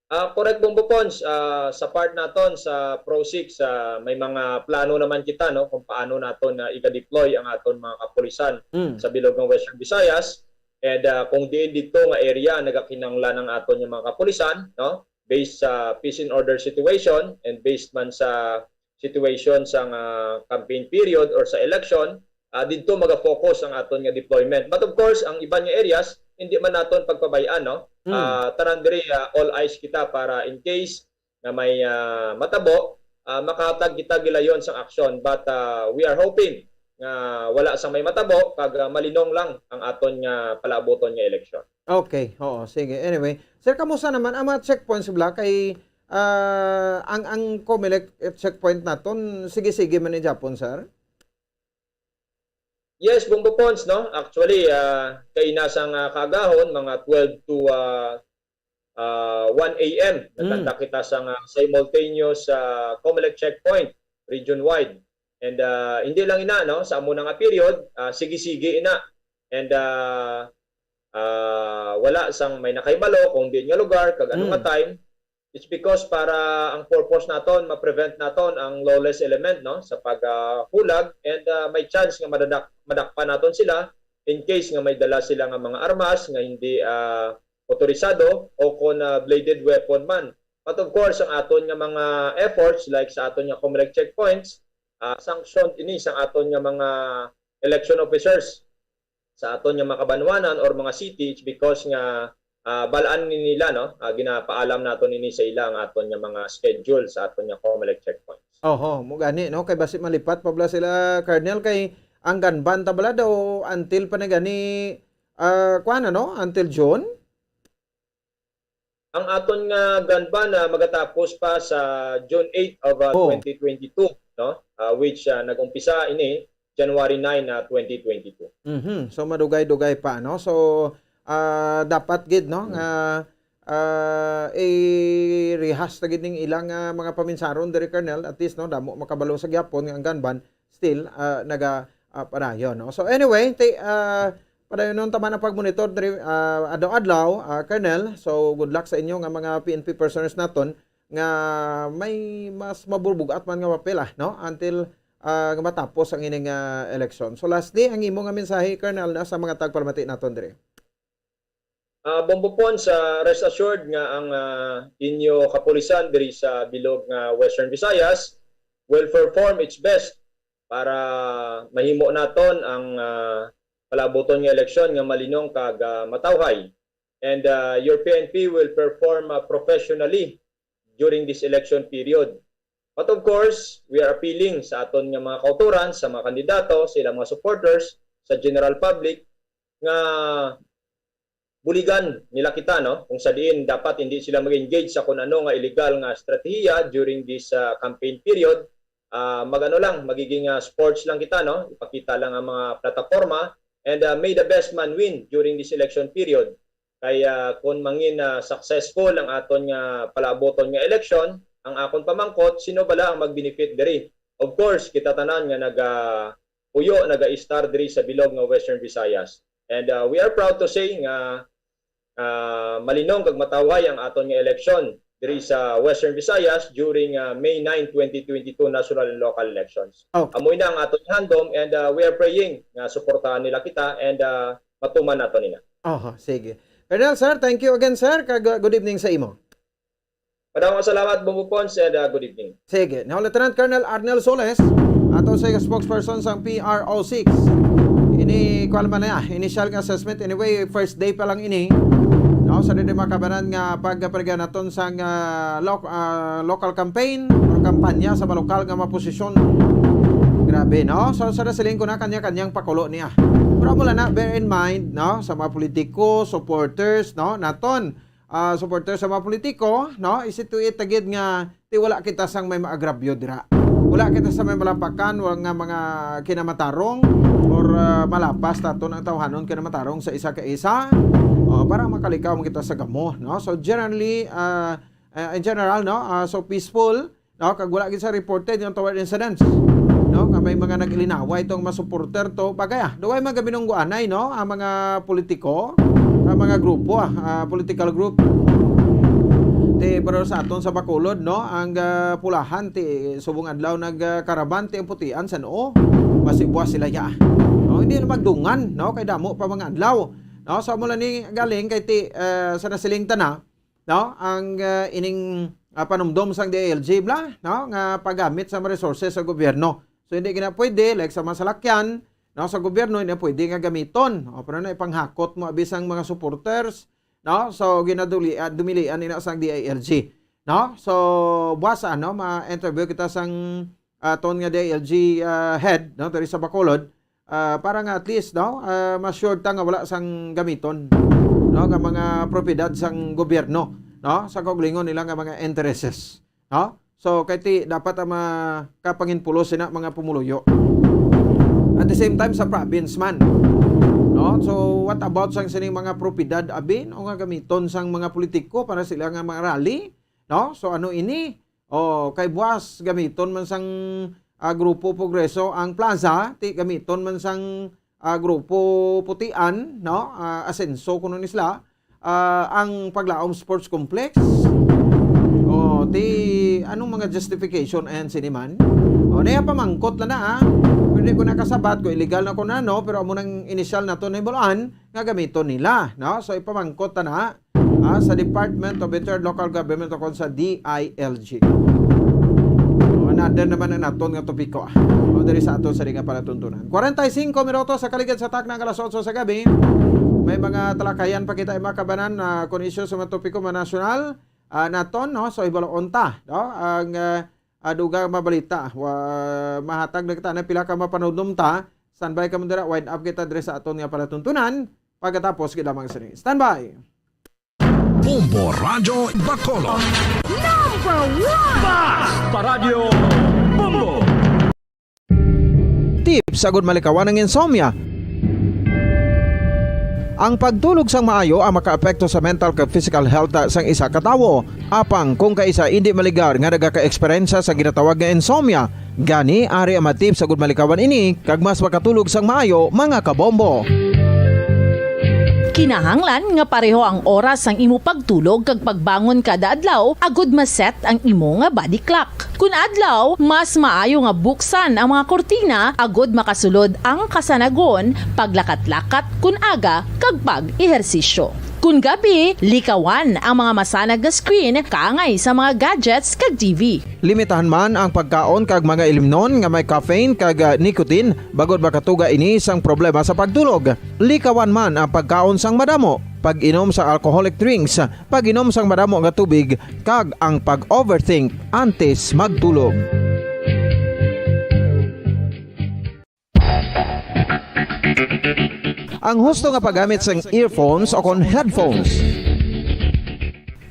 Ah, correct, Bombo Pons. Ah, sa part naton sa Pro six, ah, may mga plano naman kita, no, kung paano naton na iga-deploy ang aton mga kapulisan Mm. sa bilog ng Western Visayas. And, ah, kung diin dito nga area nagakinahanglan ang aton yung mga kapulisan, no, based sa peace and order situation and based man sa situation sa nga campaign period or sa election, ah, didto maga-focus ang aton nga deployment. But of course, ang iban nga areas, hindi man naton pagpabay-an, no? Mm. Ah, tanan diri, ah, all eyes kita para in case nga may, ah, matabo, ah, makahatag kita gilayon sang aksyon. But, ah, we are hoping nga wala sang may matabo, kag, ah, malinong lang ang aton nga palaabuton nga eleksyon. Okay, oo, sige. Anyway, sir, kamusta naman ang mga checkpoints, bala? Kay, ah, ang, ang Comelec checkpoint naton, sige-sige man ni Japon, sir? Yes, Bombo Pons, no? Actually, ah, kaina sang, ah, kaagahon, mga twelve to, ah, ah, one A M, Mm. nagkanta kita sang, ah, simultaneous, ah, Comelec checkpoint, region-wide. And, ah, hindi lang ina, no? Sa amo na nga period, ah, sige-sige ina. And, ah, ah, wala sang may nakahibalo kung diin nga lugar, kag ano Mm. nga time. It's because para ang purpose naton, ma-prevent naton ang lawless element, no, sa pag, ah, hulag, and, ah, may chance nga madadak-, madakpan naton sila in case nga may dala sila nga mga armas nga hindi, ah, otorisado o kon, ah, bladed weapon man. But of course, ang aton nga mga efforts, like sa aton nga COMELEC checkpoints, ah, sanctioned ini sa aton nga mga election officers sa aton nga mga kabanwanan or mga city. It's because nga, ah, balaan ni nila, no? Ah, ginapaalam naton ini sa ila ang aton nga mga schedule sa aton nga COMELEC checkpoints. Oho, mo gani, no? Kay basi malipat pa bala sila, Colonel, kay ang gun ban ta bala daw until pa na gani, ah, kuwan, ano? Until June? Ang aton nga gun ban, ah, magatapos pa sa June eight of, ah, Oh. twenty twenty-two, no? Ah, which, ah, nag-umpisa ini January nine, ah, twenty twenty-two. Mhm. So, madugay-dugay pa, no? So, ah, dapat gid, no, Mm. nga, ah, i-rehas ta gid ning ilang, ah, mga paminsaron diri, Colonel. At least, no, damo makabalo sa gihapon nga ang gun ban still, ah, naga, ah, padayon, no? So, anyway, ti-, ah, padayonon ta man ang pagmonitor diri, ah, adlaw-adlaw, ah, Colonel. So, good luck sa inyo nga mga P N P personnel naton nga may mas mabulbugat man nga papel, ah, no? Until, ah, nga matapos ang ining, ah, eleksyon. So, lastly, ang imo nga mensahe, Colonel, na sa mga tagpalamati naton diri. Ah, Bombo Pons, ah, rest assured nga ang, ah, inyo kapulisan diri sa bilog nga Western Visayas will perform its best para mahimo naton ang, ah, palaabuton nga eleksyon nga malinong kag, ah, matawhay. And, ah, your P N P will perform, ah, professionally during this election period. But of course, we are appealing sa aton nga mga kautoran, sa mga kandidato, sa ilang mga supporters, sa general public, nga buligan nila kita, no? Kung sa diin dapat hindi sila mag-engage sa kung ano nga illegal nga estratehiya during this, ah, campaign period. Ah, mag-ano lang, magiging, ah, sports lang kita, no? Ipakita lang ang mga plataporma. And, ah, may the best man win during this election period. Kay, ah, kung mangin, ah, successful ang aton nga palaabuton nga eleksyon, ang akon pamangkot, sino bala ang mag-benefit diri? Of course, kita tanan nga naga-, puyo, naga-istar diri sa bilog nga Western Visayas. And, uh, we are proud to say nga, uh, malinong kag matawhay ang aton nga eleksyon diri sa Western Visayas during, uh, May nine, twenty twenty-two national and local elections. Okay. Amo ina ang aton handom, and, uh, we are praying nga suportahan nila kita and, uh, matuman nato nila. Oho, sige. Colonel, sir, thank you again, sir, kag, uh, good evening sa imo. Madamo nga salamat, Bombo Pons, and, uh, good evening. Sige. Now, Lieutenant Colonel Arnel Soles, ato sa spokesperson sang P R O six. Ini, kuwan man na, initial nga assessment. Anyway, first day pa lang ini. No, sa dili makabanan nga pagpaligya naton sang, ah, loc-, ah, local campaign or kampanya sa mga lokal nga mga posisyon. Grabe, no? So, sa nasiling ko na, kanya-kanyang pakulo niya. Pero amo lang na, bear in mind, no, sa mga politiko, supporters, no, naton, ah, supporter sa mga politiko, no? Isi-tweet ta gid nga ti wala kita sang may maagrabyo dira. Wala kita sa may malapakan, wala nga mga kinamatarong or, ah, malapas taton ang tawhanon kinamatarong sa isa ka isa. O, para makalikaw man kita sa gamo, no? So, generally, ah, ah, in general, no? Ah, so, peaceful, no? Kag wala gid sa reported nga untoward incidents, no? Nga may mga nag-ilinaway tong mga supporter to. Bagay, ah, duway mga binungguanay, no? Ang mga politiko, ang mga grupo, ah, ah, political group. Ti, pero sa aton sa Bacolod, no? Ang, ah, pulahan, ti, subong adlaw nag, ah, karaban, ti, ang putian sa noo. Basi buwas sila ya. No? Hindi na magdungan, no? Kay damo pa mga adlaw. No? So, mula ni galing kay ti, ah, sa nasiling ta na, no? Ang, ah, ining, ah, panumdom sang D I L G bla, no? Nga paggamit sa mga resources sa gobyerno. So, hindi gina pwede, like sa mga salakyan, no? Sa gobyerno, hindi pwede nga gamiton. O, pero na ipanghakot mo, abi sang mga supporters, no? So, ginaduli-, ah, dumilian nila sang D I L G, no? So, buwas, ano, ma-interview kita sang aton nga D I L G, ah, head, no? Diri sa Bacolod, ah, para nga at least, no, ah, ma-sure ta nga wala sang gamiton, no, nga mga propiedad sang gobyerno, no, sa kaugalingon nila nga mga interests, no? So, kay ti, dapat ang mga kapanginpulos sina mga pumuluyo. At the same time, sa province man, no? So, what about sang sining mga propiedad, abi, no, nga gamiton sang mga politiko para sila nga mga rally, no? So, ano ini? O, kay buwas, gamiton man sang, ah, Grupo Progreso ang plaza, ti gamiton man sang, ah, Grupo Putian, no? Ah, Asenso kuno ni sila, ah, ang Paglaom Sports Complex. O, ti, anong mga justification ayan sini man? O, naya pamangkot lang na, ah. Pwede ko nakasabat ko illegal na ko na, no? Pero amo nang initial na to na himulaan nga gamiton nila, no? So, ipamangkot ta na. ah, sa Department of Interior, Local Government, o kon sa D I L G. O, another naman ang naton nga topiko, ah. O, diri sa aton sa nga palatuntunan. Kwarenta y singko minutos sa kaligid sa takna nga alas otso sa gabi. May mga talakayan pa kita, mga kabanan, ah, kon isyu sa mga topiko mga nasyonal, ah, naton, no? So, hibaluon ta, no? Ang, ah, ah, dugang mabalita. Wa-, mahatag na kita na pila ka mapanudlom ta. Standby kamo dira, wind up kita diri sa aton nga palatuntunan. Pagkatapos, gid lamang sini. Standby! Bombo Radyo Bacolod. Number one! Basta Radyo Bombo! Tips agud malikawan ang insomnia. Ang pagtulog sang maayo ang makaapekto sa mental kag physical health sang isa ka tawo. Apang kung kaisa indi maligar nga nagakaeksperyensya sa ginatawag nga insomnia, gani ari ang mga tips agud malikawan ini kag mas makatulog sang maayo, mga kabombo. Kinahanglan nga pareho ang oras sang imo pagtulog kag pagbangon kada adlaw agud ma-set ang imo nga body clock. Kun adlaw, mas maayo nga buksan ang mga kurtina agud makasulod ang kasanagon, paglakat-lakat kun aga, kag pag-ehersisyo. Kun gabi, likawan ang mga masanag nga screen kaangay sa mga gadgets kag T V. Limitahan man ang pagkaon kag mga ilimnon nga may caffeine kag, ah, nicotine, bangod makatuga ini sang problema sa pagtulog. Likawan man ang pagkaon sang madamo, pag-inom sa alcoholic drinks, pag-inom sang madamo nga tubig, kag ang pag-overthink antes magtulog. Ang husto nga paggamit sang earphones o kon headphones.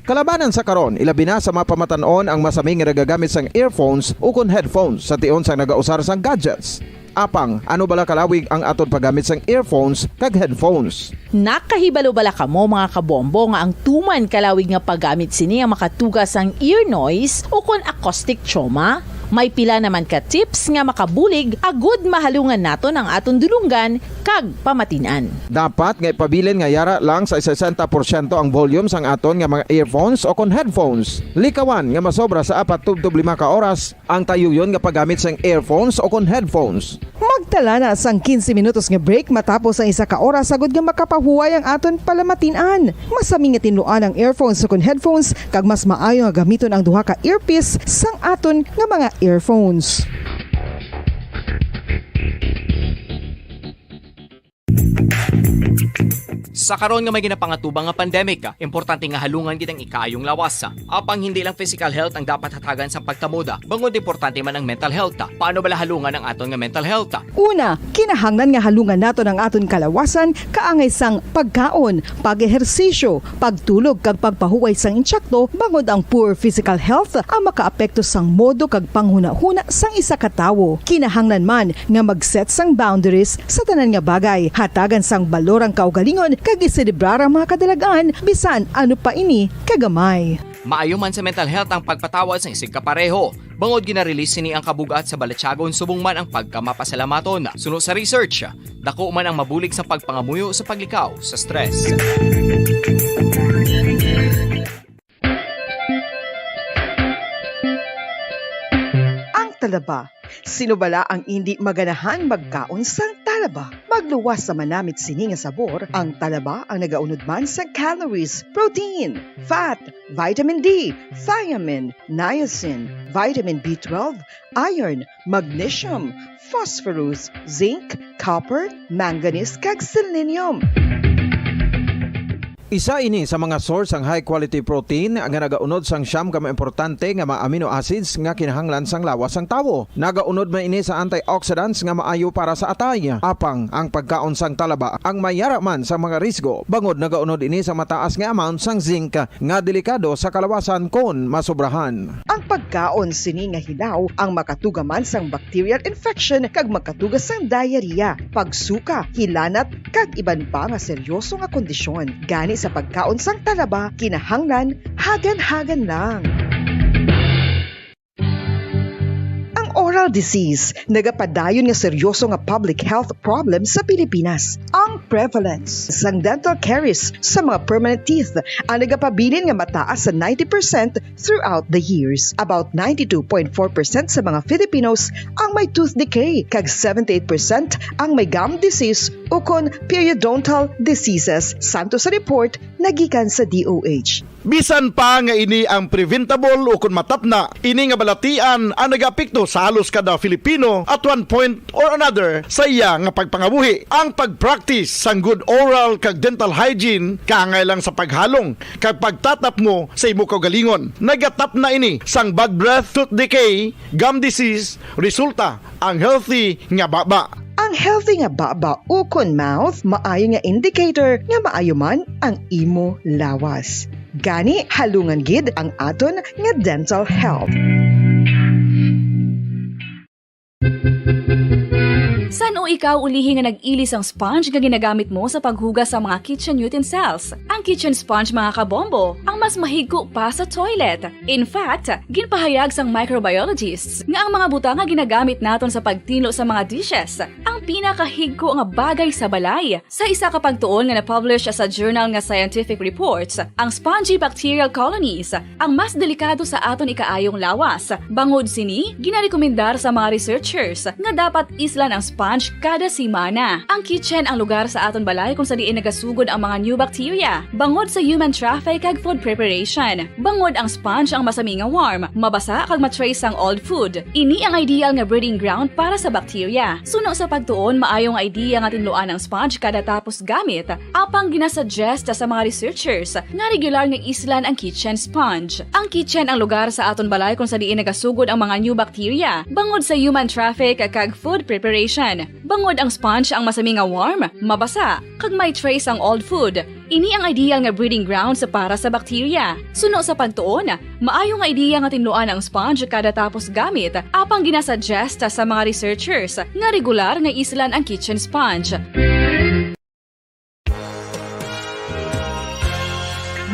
Kalabanan sa karon, ilabi na sa mga pamatan-on ang masami nga nagagamit sang earphones o kon headphones sa tion sang nagausar sang gadgets. Apang, ano bala kalawig ang aton paggamit sang earphones kag headphones? Nakahibalo bala kamo, mga kabombo, nga ang tuman kalawig nga paggamit sini ang makatuga sang ear noise o kon acoustic trauma? May pila naman ka tips nga makabulig agud mahalungan naton ang aton dulonggan kag pamatin-an. Dapat nga ipabilin nga yara lang sa sesenta porsyento ang volume sang aton nga mga earphones o kon headphones. Likawan nga masobra sa apat tubtob lima ka oras ang tayuyon nga paggamit sang earphones o kon headphones. Magtala na sang quince minutos nga break matapos ang isa ka oras agud nga makapahuway ang aton palamatin-an. Masami nga tinluan ang earphones o kon headphones, kag mas maayo nga gamiton ang duha ka earpiece sang aton nga mga earphones. Sa karon nga may ginapangatubang nga pandemic, importante nga halungan gid ang ikaayong lawas. Apang hindi lang physical health ang dapat hatagan sang pagtamod, bangod importante man ang mental health. Paano bala halungan ang aton nga mental health? Una, kinahanglan nga halungan naton ang aton kalawasan kaangay sang pagkaon, pag-ehersisyo, pagtulog kag pagpahuway sang insakto, bangod ang poor physical health ang makaapekto sang modo kag panghunahuna sang isa ka tawo. Kinahanglan man nga mag-set sang boundaries sa tanan nga bagay, hatagan sang balor ang kaugalingon kag iselebrar ang mga kadalag-an, bisan ano pa ini kagamay. Maayo man sa mental health ang pagpatawad sang isigkapareho, bangod gina-release sini ang kabug-at sa balatyagon subong man ang pagkamapasalamaton. Suno sa research, dako man ang mabulig sa pagpangamuyo sa paglikaw sa stress. Ang talaba. Sino bala ang indi maganahan magkaon sang talaba? Magluwas sa manamit sini nga sabor, ang talaba ang nagaunod man sa calories, protein, fat, vitamin D, thiamine, niacin, vitamin B twelve, iron, magnesium, phosphorus, zinc, copper, manganese, kag selenium. Isa ini sa mga source sang high quality protein nga nagaunod sang siyam ka mga importante nga mga amino acids nga kinahanglan sang lawas sang tawo. Nagaunod man ini sa antioxidants nga maayo para sa atay. Apang ang pagkaon sang talaba ang may yara man sa mga risgo, bangod nagaunod ini sa mataas nga amount sang zinc nga delikado sa kalawasan kon masobrahan. Ang pagkaon sini nga hilaw ang makatuga man sang bacterial infection kag makatuga sang diarrhea, pagsuka, hilanat, kag iban pa nga seryoso nga kondisyon. Gani sa pagkaon sang talaba, kinahanglan hagan-hagan lang. Ang oral disease nagapadayon nga seryoso nga public health problem sa Pilipinas. Ang Prevalence sang dental caries sa mga permanent teeth ang nagapabilin nga mataas sa ninety percent throughout the years. About ninety-two point four percent sa mga Filipinos ang may tooth decay, kag seventy-eight percent ang may gum disease ukon periodontal diseases, santo sa report nga gikan sa D O H. Bisan pa nga ini ang preventable ukon matapna, ini nga balatian ang nagaapekto sa halos kada Filipino at one point or another sa iya nga pagpangabuhi. Ang pag-practice sang good oral kag dental hygiene kaangay lang sa paghalong kag pagtatapmo sa imo kaugalingon. Nagatapna ini sang bad breath, tooth decay, gum disease, resulta ang healthy nga baba. Ang healthy nga baba ukon mouth maayo nga indicator nga maayo man ang imo lawas. Gani, halungan gid ang aton nga dental health. San-o ikaw ulihi nga nag-ili sang sponge nga ginagamit mo sa paghugas sa mga kitchen utensils? Ang kitchen sponge, mga kabombo, ang mas mahigko pa sa toilet. In fact, ginpahayag sang microbiologists nga ang mga butang nga ginagamit naton sa pagtinlo sa mga dishes ang pinakahigko nga bagay sa balay. Sa isa ka pagtuon nga na-publish sa journal nga Scientific Reports, ang spongy bacterial colonies ang mas delikado sa aton ikaayong lawas. Bangod sini, ginarekomendar sa mga researchers nga dapat islan ang sponge kada semana. Ang kitchen ang lugar sa aton balay kung sa diin nagasugod ang mga new bacteria, bangod sa human traffic kag food preparation. Bangod ang sponge ang masami nga warm, mabasa kag ma-trace sang old food. Ini ang ideal nga breeding ground para sa bacteria. Suno sa pagtuon, maayo nga idea nga tinluan ang sponge kada tapos gamit. Apang ginasuggest sa mga researchers nga regular nga islan ang kitchen sponge. Ang kitchen ang lugar sa aton balay kung sa diin nagasugod ang mga new bacteria, bangod sa human traffic kag food preparation. Bangod ang sponge ang masami nga warm, mabasa, kag may trace ang old food. Ini ang ideal nga breeding grounds para sa bacteria. Suno sa pagtuon, maayo nga ideya nga tinluan ang sponge kada tapos gamit, apang ginasuggest sa mga researchers nga regular nga islan ang kitchen sponge.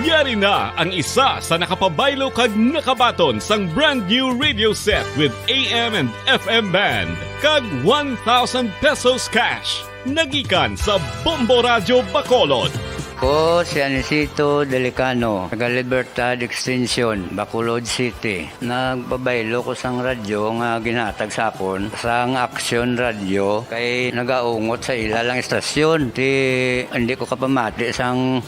Yari na ang isa sa nakapabaylo kag nakabaton sang brand new radio set with A M and F M band kag one thousand pesos cash. Nagikan sa Bombo Radyo Bacolod. Ko si Anisito Delicano, taga Libertad Extension, Bacolod City. Nagpabaylo ko sang radyo nga ginhatag sa akon sang Action Radio kay nagaungot sa ila lang istasyon. Ti hindi ko kapamati sang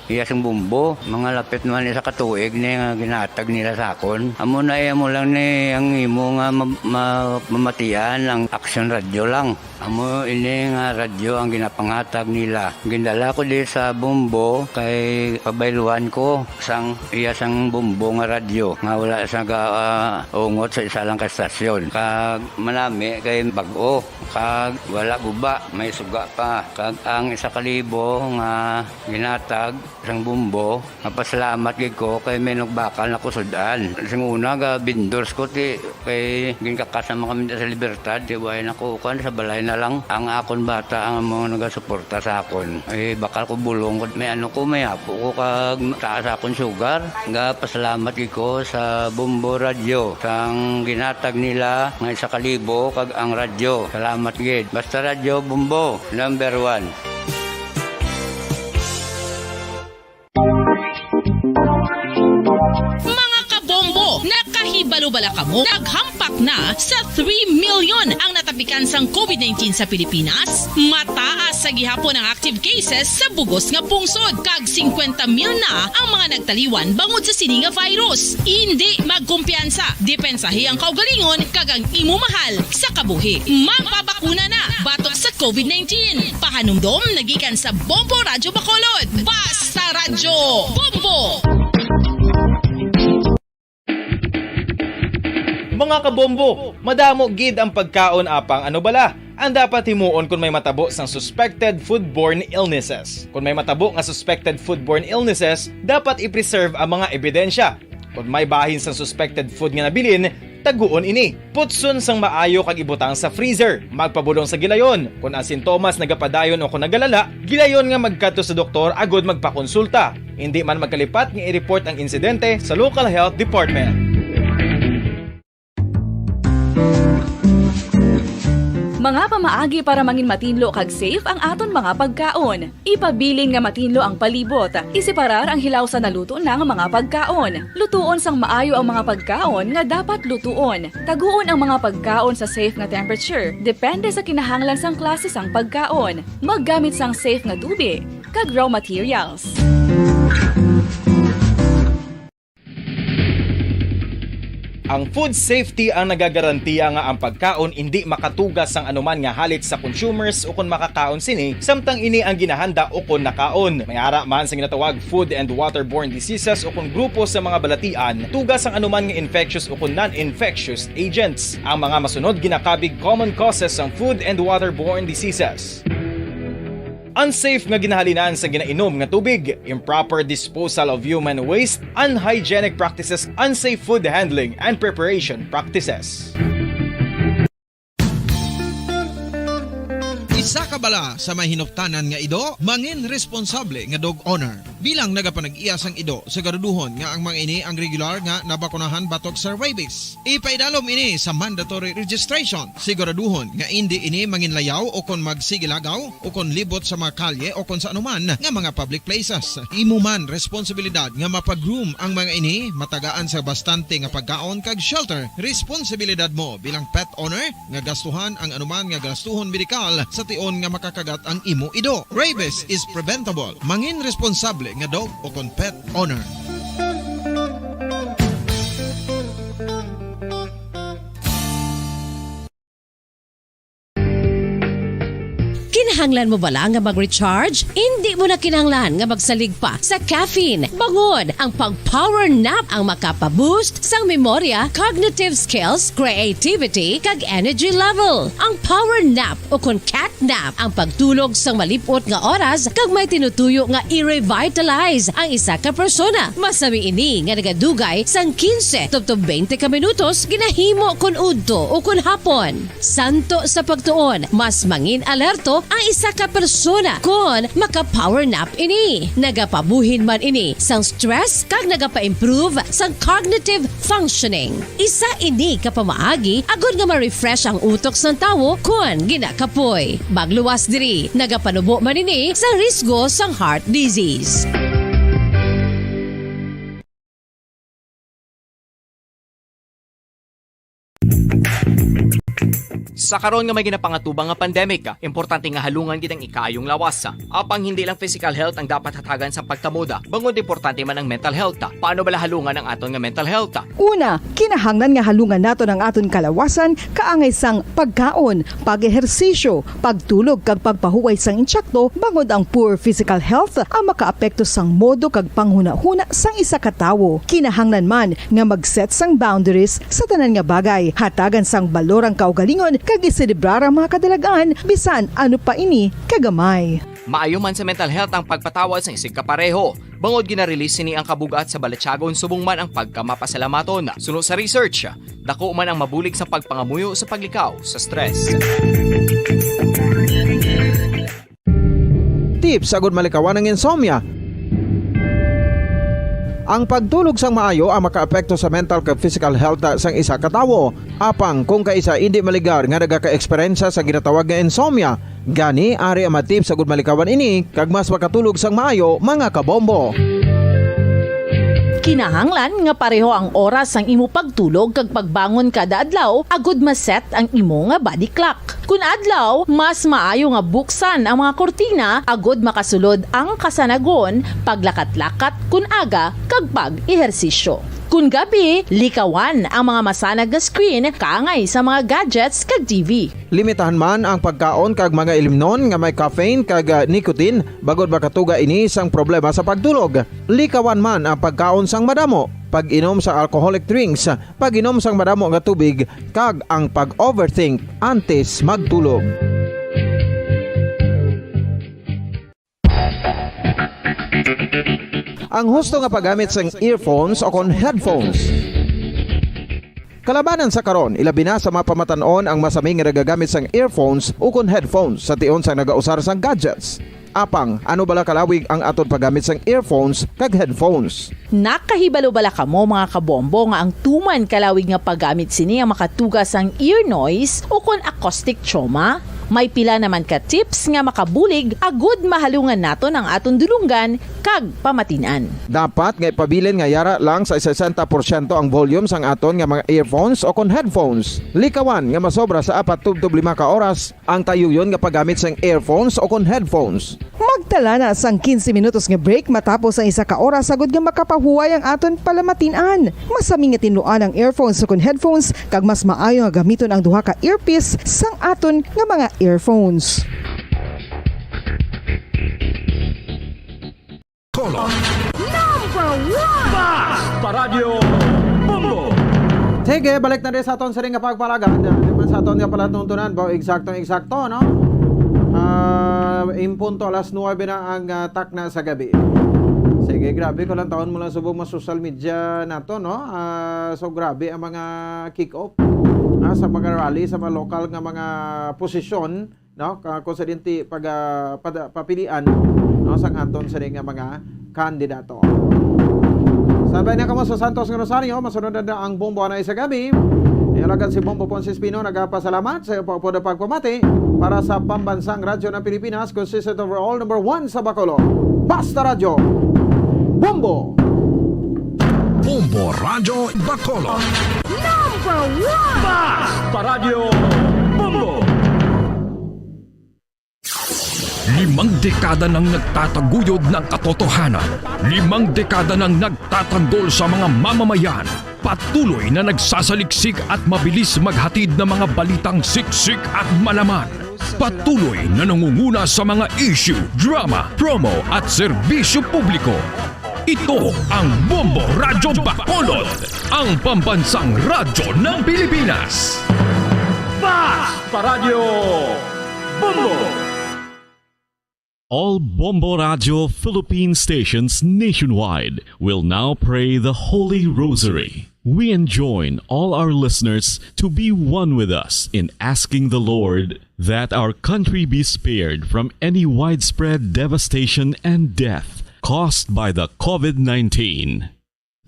iya sing bumbo. Mga lapit naman isa ka tuig ni nga ginhatag nila sa akon. Amo na iya mo lang ni ang imo nga ma- ma- mamatian ang Action Radio lang. Amo ini nga radyo ang ginapangatag nila. Gindala ko di sa Bombo kay pabayluan ko sang iya sang Bombo nga radyo nga wala sa ga, ah, ungot sa isa lang ka estasyon. Kag manami kay bag-o, kag wala guba, may suga pa. Kag ang isa ka libo nga ginatag sang Bombo, mapasalamat gid ko kay may nagbakal na ko sud-an. Sing una ga vendors ko ti kay ginkakas naman kami sa Libertad, ti way na ko kuan sa balay na lang. Ang akon bata ang mga nagasuporta sa akon. Eh, bakal ko bulong ko, may ano ko, may apo ko kag taas akon sugar. Ga pasalamat gid ko sa Bombo Radio sang ginatag nila nga isa ka libo kag ang radyo. Salamat gid. Basta Radyo Bombo, number one. Mga kabombo, nakahibalo bala kamo? Naghampak na sa three million ang natapikan sang COVID nineteen sa Pilipinas. Mataas sa gihapon ang active cases sa bugos nga pungsod, kag singkwenta mil na ang mga nagtaliwan bangod sa sini nga virus. Indi magkumpiyansa, depensahi ang kaugalingon kag ang imo mahal sa kabuhi. Magpabakuna na batok sa COVID nineteen. Pahanumdom nagikan sa Bombo Radyo Bacolod. Basta Radyo Bombo! Mga kabombo, madamo gid ang pagkaon apang ano bala ang dapat himuon kon may matabo sang suspected foodborne illnesses. Kon may matabo nga suspected foodborne illnesses, dapat i-preserve ang mga ebidensya. Kon may bahin sang suspected food nga nabilin, taguon ini. Putson sang maayo kag ibutang sa freezer. Magpabulong sa gilayon. Kon ang sintomas nagapadayon o kon nagalala, gilayon nga magkadto sa doktor agud magpakonsulta. Indi man magkalipat nga i-report ang insidente sa local health department. Mga pamaagi para mangin matinlo kag safe ang aton mga pagkaon. Ipabilin nga matinlo ang palibot. Iseparar ang hilaw sa naluto na nga mga pagkaon. Lutuon sang maayo ang mga pagkaon nga dapat lutuon. Taguon ang mga pagkaon sa safe nga temperature, depende sa kinahanglan sang klase sang pagkaon. Maggamit sang safe nga tubig kag raw materials. Ang food safety ang nagagarantiya nga ang pagkaon indi makatuga sang anuman nga halit sa consumers ukon makakaon sini, samtang ini ang ginahanda ukon nakaon. May ara man sa ginatawag food and waterborne diseases ukon grupo sa mga balatian, tuga sang anuman nga infectious ukon non-infectious agents. Ang mga masunod ginakabig common causes sang food and waterborne diseases. Unsafe nga ginahalinan sa ginainom nga tubig, improper disposal of human waste, unhygienic practices, unsafe food handling and preparation practices. Isa ka bala sa may hinuptanan nga ido, mangin responsable nga dog owner. Bilang nagapanag-iya sang ido, siguraduhon nga ang mga ini ang regular nga nabakunahan batok sa rabies. Ipaidalom ini sa mandatory registration. Siguraduhon nga indi ini manginlayaw o kon magsigilagaw o kon libot sa mga kalye o kon sa anuman nga mga public places. Imo man responsibilidad nga mapa-groom ang mga ini, matagaan sa bastante nga pagkaon kag shelter. Responsibilidad mo bilang pet owner nga gastuhan ang anuman nga gastuhon medikal sa tion nga makakagat ang imo ido. Rabies is preventable. Mangin responsable nga dog o kon pet owner. Kinahanglan mo bala nga mag-recharge? Indi mo na kinahanglan nga magsalig pa sa caffeine. Bangod ang pag-power nap ang makapa-boost sang memorya, cognitive skills, creativity, kag energy level. Ang power nap o kon cat nap ang pagtulog sang malip-ot nga oras kag may tinutuyo nga i-revitalize ang isa ka persona. Masami ini nga nagadugay sang quince tubtob twenty ka minutos ginahimo kon udto o kon hapon. Santo sa pagtuon, mas mangin-alerto ang isa ka persona kon maka-power nap ini. Nagapabuhin man ini sang stress kag nagapa-improve sang cognitive functioning. Isa ini ka pamaagi agod nga ma-refresh ang utok sang tawo kon ginakapoy. Magluwas diri, nagapanubo man ini sang risgo sang heart disease. Sa karon nga may ginapangatubang nga pandemic, importante nga halungan gid ang ikaayong lawas. Apang hindi lang physical health ang dapat hatagan sa pagtamod, bangod importante man ang mental health. Paano bala halungan ang aton nga mental health? Una, kinahanglan nga halungan naton ang aton kalawasan kaangay sang pagkaon, pag-ehersisyo, pagtulog kag pagpahuway sang insakto, bangod ang poor physical health ang makaapekto sang modo kag panghunahuna sang isa ka tawo. Kinahanglan man nga mag-set sang boundaries sa tanan nga bagay, hatagan sang balor ang kaugalingon kag iselebrar ang mga kadalag-an bisan ano pa ini kagamay. Maayo man sa mental health ang pagpatawad sang isigkapareho. Bangod gina-release sini ang kabug-at sa balatyagon subong man ang pagkamapasalamaton. Suno sa research, dako man ang mabulig sa pagpangamuyo sa paglikaw sa stress. Tips agud malikawan ang insomnia. Ang pagtulog sang maayo ang makaapekto sa mental kag physical health sang isa ka tawo. Apang kung kaisa indi maligar nga nagaka-eksperyensya sa ginatawag nga insomnia, gani ari ang mga tips agud malikawan ini kag mas makatulog sang maayo, mga kabombo. Kinahanglan nga pareho ang oras sang imo pagtulog kag pagbangon kada adlaw agud ma-set ang imo nga body clock. Kun adlaw, mas maayo nga buksan ang mga kurtina agud makasulod ang kasanagon, paglakat-lakat kun aga, kag pag-ehersisyo. Kun gabi, likawan ang mga masanag nga screen kaangay sa mga gadgets kag T V. Limitahan man ang pagkaon kag mga ilimnon nga may caffeine kag, ah, nicotine, bangod makatuga ini sang problema sa pagtulog. Likawan man ang pagkaon sang madamo, pag-inom sa alcoholic drinks, pag-inom sang madamo nga tubig, kag ang pag-overthink antes magtulog. Ang husto nga paggamit sang earphones o kon headphones. Kalabanan sa karon, ilabi na sa mga pamatan-on ang masami nga nagagamit sang earphones o kon headphones sa tion sang nagausar sang gadgets. Apang, ano bala kalawig ang aton paggamit sang earphones kag headphones? Nakahibalo bala kamo, mga kabombo, nga ang tuman kalawig nga paggamit sini ang makatuga sang ear noise o kon acoustic trauma? May pila naman ka tips nga makabulig agud mahalungan naton ang aton dulonggan kag pamatin-an. Dapat nga ipabilin nga yara lang sa sesenta porsyento ang volume sang aton nga mga earphones o kon headphones. Likawan nga masobra sa apat tubtob lima ka oras ang tayuyon nga paggamit sang earphones o kon headphones. Magtala na sang quince minutos nga break matapos ang isa ka oras, agud nga makapahuway ang aton palamatin-an. Masami nga tinluan ang earphones o kon headphones, kag mas maayo nga gamiton ang duha ka earpiece sang aton nga mga earphones. Color. Number one! Basta Radyo Bombo! Sige, balik na rin sa aton sining nga pagpalagad. Di man sa aton nga palatuntunan, ba, eksaktong-eksakto, no? Ah, in punto alas nuwebe na ang, ah, takna sa gabi. Sige, grabe, ko lang taon mo lang subong mga social media nato, no? Ah, so, grabe ang mga kick-off, ah, sa mga rally, sa mga lokal nga mga posisyon, no? Ka-, kung sa dinti pag, ah, pada-, papilian, no, sang aton sini nga mga kandidato. Sabay na kamo sa Santos nga Rosario, masunod na ang Bombo anay sa gabi. Ialagan si Bombo Ponce Espino, nagapasalamat sa iyo po, po na pagpamati para sa Pambansang Radyo ng Pilipinas, consistent overall number one sa Bacolod. Basta Radyo, Bombo! Bombo Radyo Bacolod. Number one! Basta Radyo Bombo! Limang dekada nang nagtataguyod ng katotohanan. Limang dekada nang nagtatanggol sa mga mamamayan. Patuloy na nagsasaliksik at mabilis maghatid ng mga balitang siksik at malaman. Patuloy na nangunguna sa mga issue, drama, promo at serbisyo publiko. Ito ang Bombo Radyo Bacolod, ang pambansang radyo ng Pilipinas. Basta Radyo Bombo! All Bombo Radyo Philippine stations nationwide will now pray the Holy Rosary. We enjoin all our listeners to be one with us in asking the Lord that our country be spared from any widespread devastation and death caused by the covid nineteen.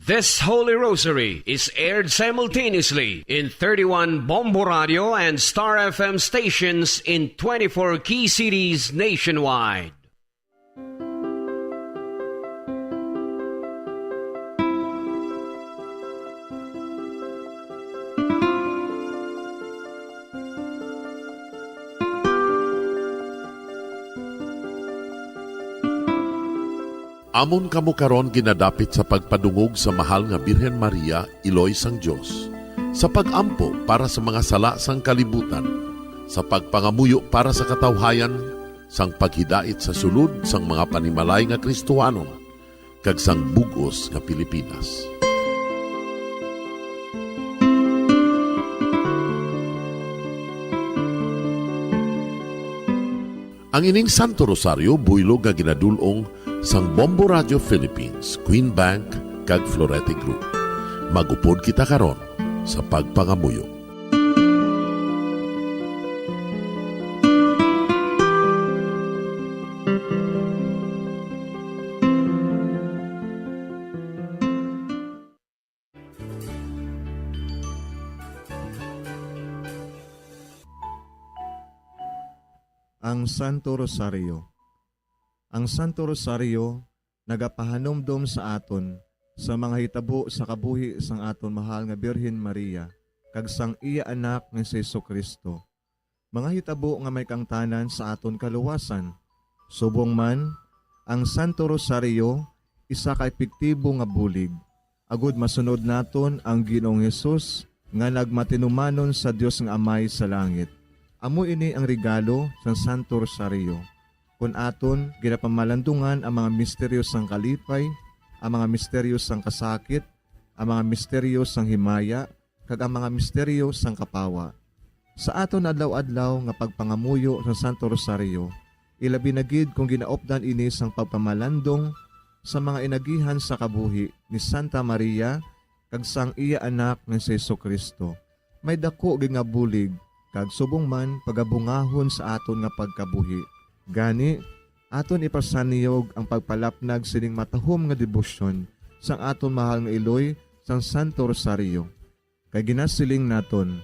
This Holy Rosary is aired simultaneously in thirty-one Bombo Radio and Star F M stations in twenty-four key cities nationwide. Amon kamo karon ginadapit sa pagpadungog sa Mahal nga Birhen Maria, Iloy sang Dios, sa pag-ampo para sa mga sala sang kalibutan, sa pagpangamuyo para sa katawhayan, sang paghidait sa sulod sang mga panimalay nga Kristohanon, kag sang bug-os nga Pilipinas. Ang ining Santo Rosario buylog nga ginadul-ong sang Bombo Radio Philippines, Queen Bank, kag Florete Group. Mag-upod kita karon sa pagpangamuyo. Ang Santo Rosario. Ang Santo Rosario nagapahanumdom sa aton sa mga hitabo sa kabuhi sang aton mahal nga Birhen Maria kag sang iya Anak nga si Jesu-Cristo, mga hitabo nga may kaangtanan sa aton kaluwasan. Subong man, ang Santo Rosario isa ka epektibo nga bulig agud masunod naton ang Ginoong Hesus nga nagmatinumanon sa Dios nga Amay sa langit. Amo ini ang regalo sang Santo Rosario. Kon aton ginapamalandungan ang mga misteryo sang kalipay, ang mga misteryo sang kasakit, ang mga misteryo sang himaya, kag ang mga misteryo sang kapawa. Sa aton adlaw-adlaw nga pagpangamuyo sa Santo Rosario, ilabi na gid kon ginaupdan ini sang pagpamalandong sa mga inagihan sa kabuhi ni Santa Maria kag sang iya Anak nga si Jesu-Cristo, may daku gid nga bulig kag subong man pagabungahon sa aton nga pagkabuhi. Gani, aton ipasanyog ang pagpalapnag sining matahom nga debosyon sang aton mahal nga iloy sang Santo Rosario. Kay ginasiling naton,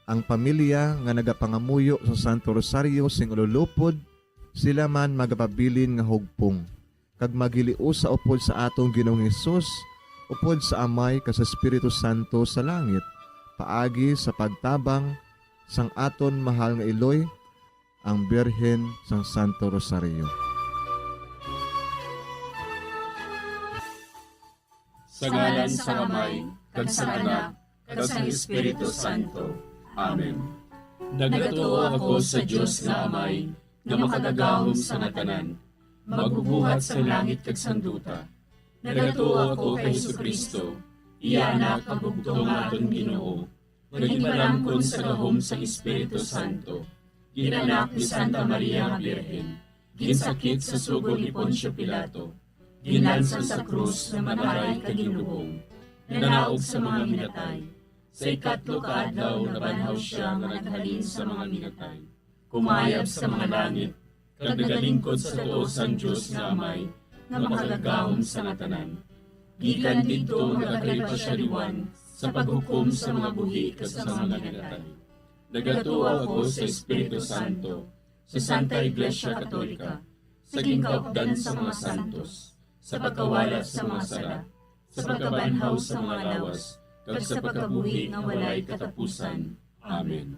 ang pamilya nga nagapangamuyo sa Santo Rosario sing ululupod, sila man magapabilin nga hugpong, kag maghiliusa upod sa aton Ginoong Hesus, upod sa Amay kag sa Espiritu Santo sa langit, paagi sa pagtabang sang aton mahal nga iloy, ang Birhen sang Santo Rosario. Sa ngalan sang Amay, kag sang Anak, kag sang Espiritu Santo. Amen. Nagatuo ako sa Dios nga Amay, nga makagagahom sa nga tanan, magbubuhat sang langit kag sang duta. Nagatuo ako kay Jesu-Cristo, iya Anak, ang bugtong nga aton Ginoo, nga ginpalangkon sa gahom sang Espiritu Santo, ginanak ni Santa Maria nga Birhen, ginsakit sa sugo ni Poncio Pilato, ginlansang sa krus, namatay kag ginlubong, nanaog sa mga minatay. Sa ikatlo ka adlaw nabanhaw sia nga naghalin sa mga minatay, kumayab sa mga langit, kag nagalingkod sa tuo sang Dios nga Amay, nga makagagahom sa nga tanan. Gikan didto magakalipa sia liwan sa paghukom sa mga buhi kag sa mga minatay. Nagatuo ako sa Espiritu Santo, sa Santa Iglesia Katolika, sa ginkaupdan sa mga santos, sa pagkawala sa mga sala, sa pagkabanhaw sa mga lawas, kag sa pagkabuhi nga walay katapusan. Amen.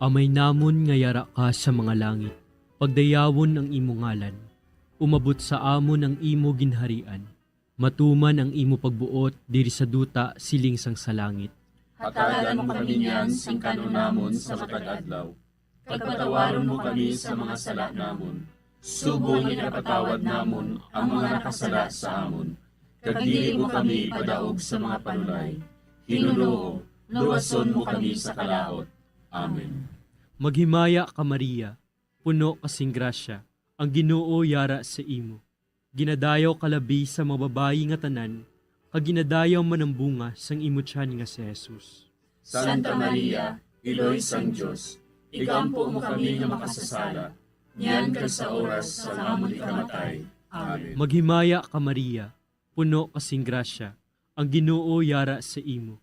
Amay namon nga yara ka sa mga langit, pagdayawon ang imo ngalan. Umabot sa amon ang imo ginharian. Matuman ang imo pagbuot diri sa duta siling sang sa langit. Hatagan mo kami niyan sing kan-on namon sa matag adlaw, kag patawaron mo kami sa mga sala namon, subong nga ginapatawad namon ang mga nakasala sa amon, kag dili mo kami ipadaog sa mga panulay. Ginoo, luwason mo kami sa kalaut. Amen. Maghimaya ka, Maria, puno ka sing grasya, ang Ginoo yara sa imo. Ginadayaw ka labi sa mga babayi nga tanan, kag ginadayaw man ang bunga sang imo tiyan nga si Jesus. Santa Maria, Iloy sang Dios, igampo mo kami nga makasasala, niyan kag sa oras sang amon ikamatay. Amen. Maghimaya ka, Maria, puno ka sing grasya, ang Ginoo yara sa imo.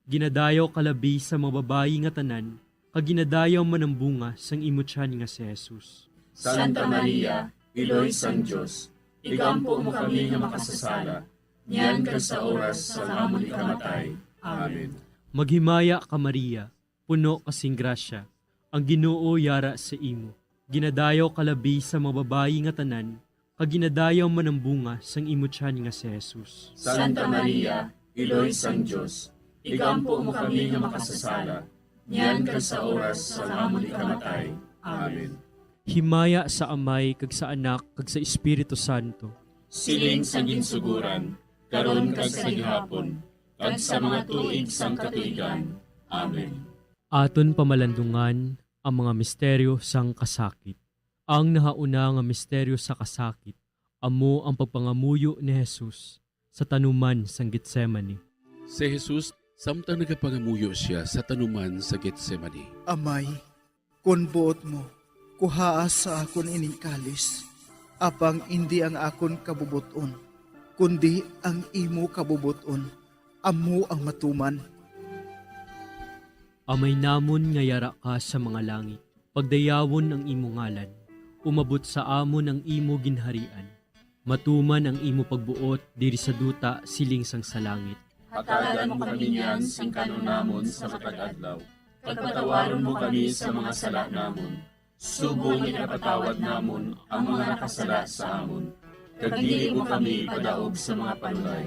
Ginadayaw ka labi sa mga babayi nga tanan, kag ginadayaw man ang bunga sang imo tiyan nga si Jesus. Santa Maria, Iloy sang Dios, igampo mo kami nga makasasala, niyan kag sa oras sang amon ikamatay. Amen. Maghimaya ka, Maria, puno ka sing grasya, ang Ginoo yara sa imo. Ginadayaw ka labi sa mga babayi nga tanan, kag ginadayaw man ang bunga sang imo tiyan nga si Jesus. Santa Maria, Iloy sang Dios, igampo mo kami nga makasasala, niyan kag sa oras sang amon ikamatay. Amen. Himaya sa Amay, kag sa Anak, kag sa Espiritu Santo. Siling sa ginsuguran, karon kag sa gihapon, kag sa mga tuig sang katuigan. Amen. Aton pamalandungan ang mga misteryo sang kasakit. Ang nahauna nga misteryo sa kasakit amo ang pagpangamuyo ni Jesus sa tanuman sang Getsemani. Si Jesus, samtang nagapangamuyo sia sa tanuman sa Getsemani. Amay, kon buot mo, kuhaa sa akon ining kalis, apang indi ang akon kabubot-on, kundi ang imo kabubot-on, amo ang matuman. Amay namon nga yara ka sa mga langit, pagdayawon ang imo ngalan. Umabot sa amon ang imo ginharian. Matuman ang imo pagbuot diri sa duta siling sang sa langit. Hatagan mo kami niyan sing kan-on namon sa matag adlaw, kag patawaron mo kami sa mga sala namon, subong nga ginapatawad namon ang mga nakasala sa amon, kag dili mo kami ipadaog sa mga panulay.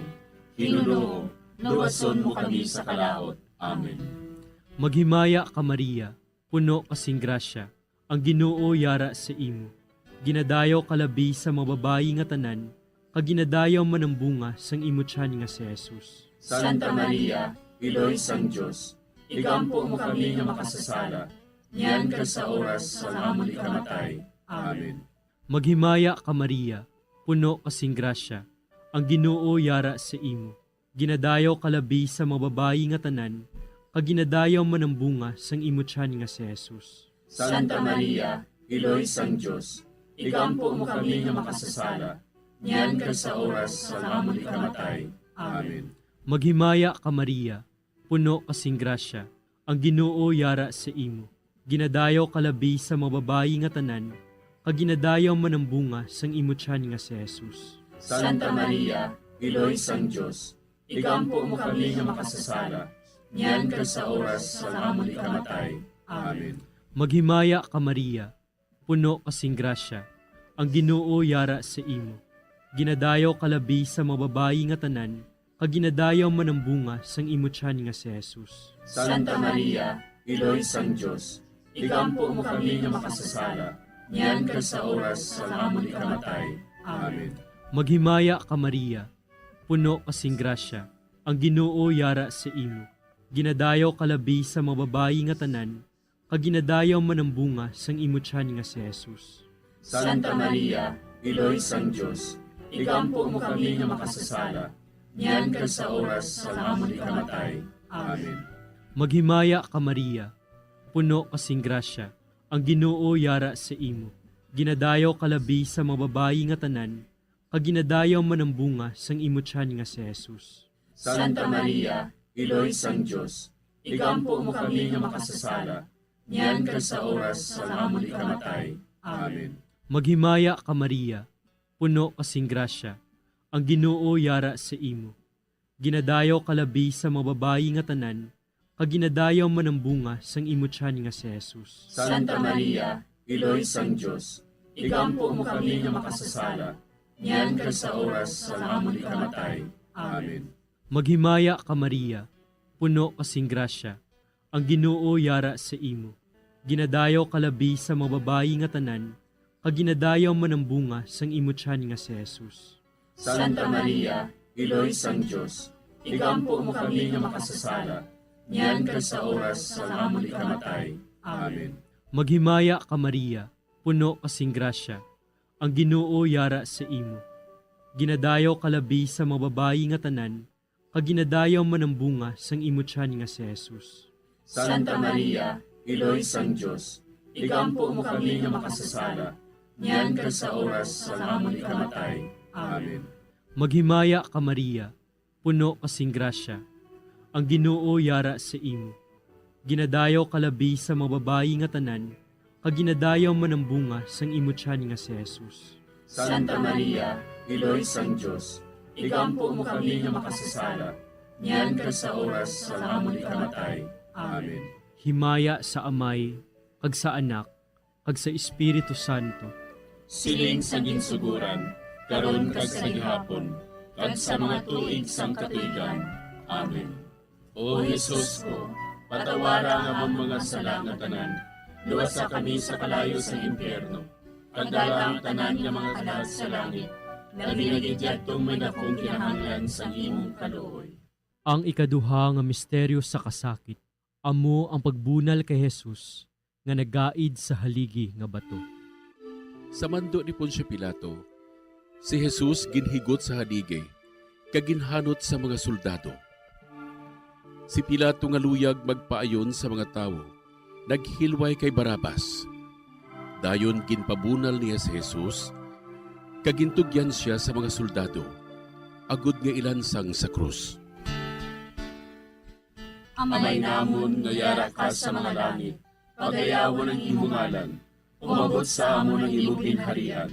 Ginoo, luwason mo kami sa kalaut. Amen. Maghimaya ka, Maria, puno ka sing grasya, ang Ginoo yara sa imo. Ginadayaw ka labi sa mga babayi nga tanan, kag ginadayaw man ang bunga sang imo tiyan nga si Jesus. Santa Maria, Iloy sang Dios, igampo mo kami nga makasasala, niyan kag sa oras sang amon ikamatay. Amen. Maghimaya ka, Maria, puno ka sing grasya, ang Ginoo yara sa imo. Ginadayaw ka labi sa mga babayi nga tanan, kag ginadayaw man ang bunga sang imo tiyan nga si Jesus. Santa Maria, Iloy sang Dios, igampo mo kami nga makasasala, niyan kag sa oras sang amon ikamatay. Amen. Maghimaya ka, Maria, puno ka sing grasya, ang Ginoo yara sa imo. Ginadayaw ka labi sa mga babayi nga tanan, kag ginadayaw man ang bunga sang imo tiyan nga si Jesus. Santa Maria, Iloy sang Dios, igampo mo kami nga makasasala, niyan kag sa oras sang amon ikamatay. Amen. Maghimaya ka, Maria, puno ka sing grasya, ang Ginoo yara sa imo. Ginadayaw ka labi sa mga babayi nga tanan, kag ginadayaw man ang bunga sang imo tiyan nga si Jesus. Santa Maria, Iloy sang Dios, igampo mo kami nga makasasala, niyan kag sa oras sang amon ikamatay. Amen. Maghimaya ka, Maria, puno ka sing grasya, ang Ginoo yara sa imo. Ginadayaw ka labi sa mga babayi nga tanan, kag ginadayaw man ang bunga sang imo tiyan nga si Jesus. Santa Maria, Iloy sang Dios, igampo mo kami nga makasasala, niyan kag sa oras sang amon ikamatay. Amen. Maghimaya ka, Maria, puno ka sing grasya, ang Ginoo yara sa imo. Ginadayaw ka labi sa mga babayi nga tanan, kag ginadayaw man ang bunga sang imo tiyan nga si Jesus. Santa Maria, Iloy sang Dios, igampo mo kami nga makasasala, niyan kag sa oras sang amon ikamatay. Amen. Maghimaya ka, Maria, puno ka sing grasya, ang Ginoo yara sa imo. Ginadayaw ka labi sa mga babayi nga tanan, kag ginadayaw man ang bunga sang imo tiyan nga si Jesus. Santa Maria, Iloy sang Dios, igampo mo kami nga makasasala, niyan kag sa oras sang amon ikamatay. Amen. Maghimaya ka, Maria, puno ka sing grasya, ang Ginoo yara sa imo. Ginadayaw ka labi sa mga babayi nga tanan, kag ginadayaw man ang bunga sang imo tiyan nga si Jesus. Santa Maria, Iloy sang Dios, igampo mo kami nga makasasala, niyan kag sa oras sang amon ikamatay. Amen. Maghimaya ka, Maria, puno ka sing grasya, ang Ginoo yara sa imo. Ginadayaw ka labi sa mga babayi nga tanan, kag ginadayaw man ang bunga sang imo tiyan nga si Jesus. Santa Maria, Iloy sang Dios, igampo mo kami nga makasasala, niyan kag sa oras sang amon ikamatay. Amen. Maghimaya ka, Maria, puno ka sing grasya, ang Ginoo yara sa imo. Ginadayaw ka labi sa mga babayi nga tanan, kag ginadayaw man ang bunga sang imo tiyan nga si Jesus. Santa Maria, Iloy sang Dios, igampo mo kami nga makasasala, niyan kag sa oras sang amon ikamatay. Amen. Himaya sa Amay, kag sa Anak, kag sa Espiritu Santo. Siling sa ginsuguran, karon kag sa gihapon, kag sa mga tuig sang katuigan. Amen. O Jesus ko, patawara ang among mga sala nga tanan, luwasa kami sa kalayo sang impyerno, kag dala ang tanan nga mga kalag sa langit, labi na gid yadtong may dakong kinahanglan sang imong kaluoy. Ang ikaduha nga misteryo sa kasakit, amo ang pagbunal kay Jesus nga nagaid sa haligi nga bato. Sa mando ni Poncio Pilato, si Jesus ginhigot sa haligi kag ginhanot sa mga soldado. Si Pilato nga luyag magpaayon sa mga tawo, naghilway kay Barrabas. Dayon ginpabunal niya si Jesus, kag gintugyan sia sa mga soldado, agod nga ilansang sa krus. Amay namon nga yara ka sa mga langit, pagayawon ang imo ngalan. Umabot sa amon ang imo ginharian.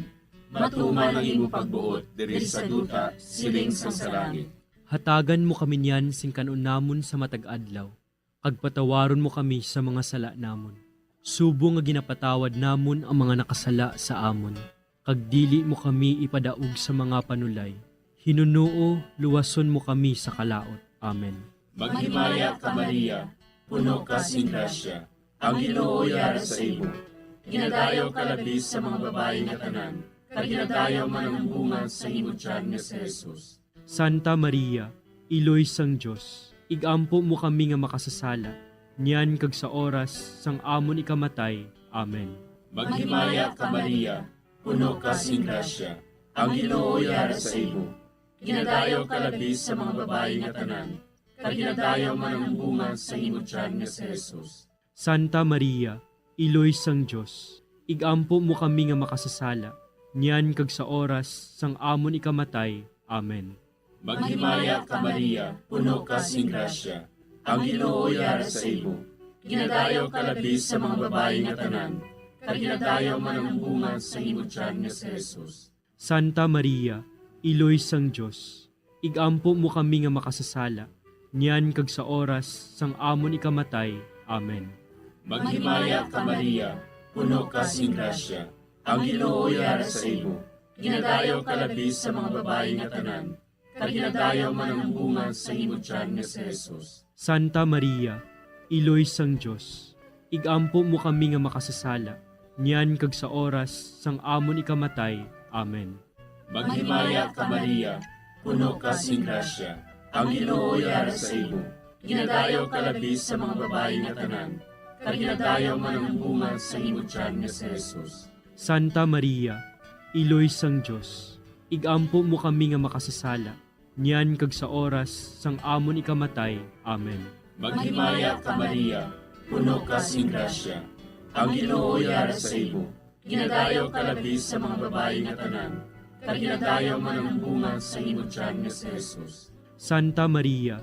Matuman ang imo pagbuot diri sa duta, siling sang sa langit. Hatagan mo kami niyan sing kan-on namon sa matag adlaw, kag patawaron mo kami sa mga sala namon, subong nga ginapatawad namon ang mga nakasala sa amon. Kag dili mo kami ipadaog sa mga panulay. Hinunoo, luwason mo kami sa kalaut. Amen. Maghimaya ka, Maria, puno ka sing grasya, ang Ginoo yara sa imo. Ginadayaw ka labi sa mga babayi nga tanan, kag ginadayaw man ang bunga sa imo tiyan nga si Jesus. Santa Maria, Iloy sang Dios, igampo mo kami nga makasasala, niyan kag sa oras sang amon ikamatay. Amen. Maghimaya ka, Maria, puno ka sing grasya, ang Ginoo yara sa imo. Ginadayaw ka labi sa mga babayi nga tanan, kag ginadayaw man ang bunga sa imo tiyan nga si Jesus. Santa Maria, Iloy sang Dios, igampo mo kami nga makasasala, niyan kag sa oras sang amon ikamatay. Amen. Maghimaya ka, Maria, puno ka sing grasya. Ang Ginoo yara sa imo. Ginadayaw ka labi sa mga babayi nga tanan, kag ginadayaw man ang bunga sa imo tiyan nga si Jesus. Santa Maria, Iloy sang Dios, igampo mo kami nga makasasala, niyan kag sa oras sang amon ikamatay. Amen. Maghimaya ka, Maria, puno ka sing grasya. Ang Ginoo yara sa imo. Ginadayaw ka labi sa mga babayi nga tanan, kag ginadayaw man ang bunga sa imo tiyan nga si Jesus. Santa Maria, Iloy sang Dios, igampo mo kami nga makasasala, niyan kag sa oras sang amon ikamatay. Amen. Maghimaya ka, Maria, puno ka sing grasya. Ang Ginoo yara sa imo. Ginadayaw ka labi sa mga babayi nga tanan, kag ginadayaw man ang bunga sa imo tiyan nga si Jesus. Santa Maria, Iloy sang Dios, igampo mo kami nga makasasala, niyan kag sa oras sang amon ikamatay. Amen. Maghimaya ka, Maria, puno ka sing grasya. Ang Ginoo yara sa imo. Ginadayaw ka labi sa mga babayi nga tanan, kag ginadayaw man ang bunga sa imo tiyan nga si Jesus. Santa Maria,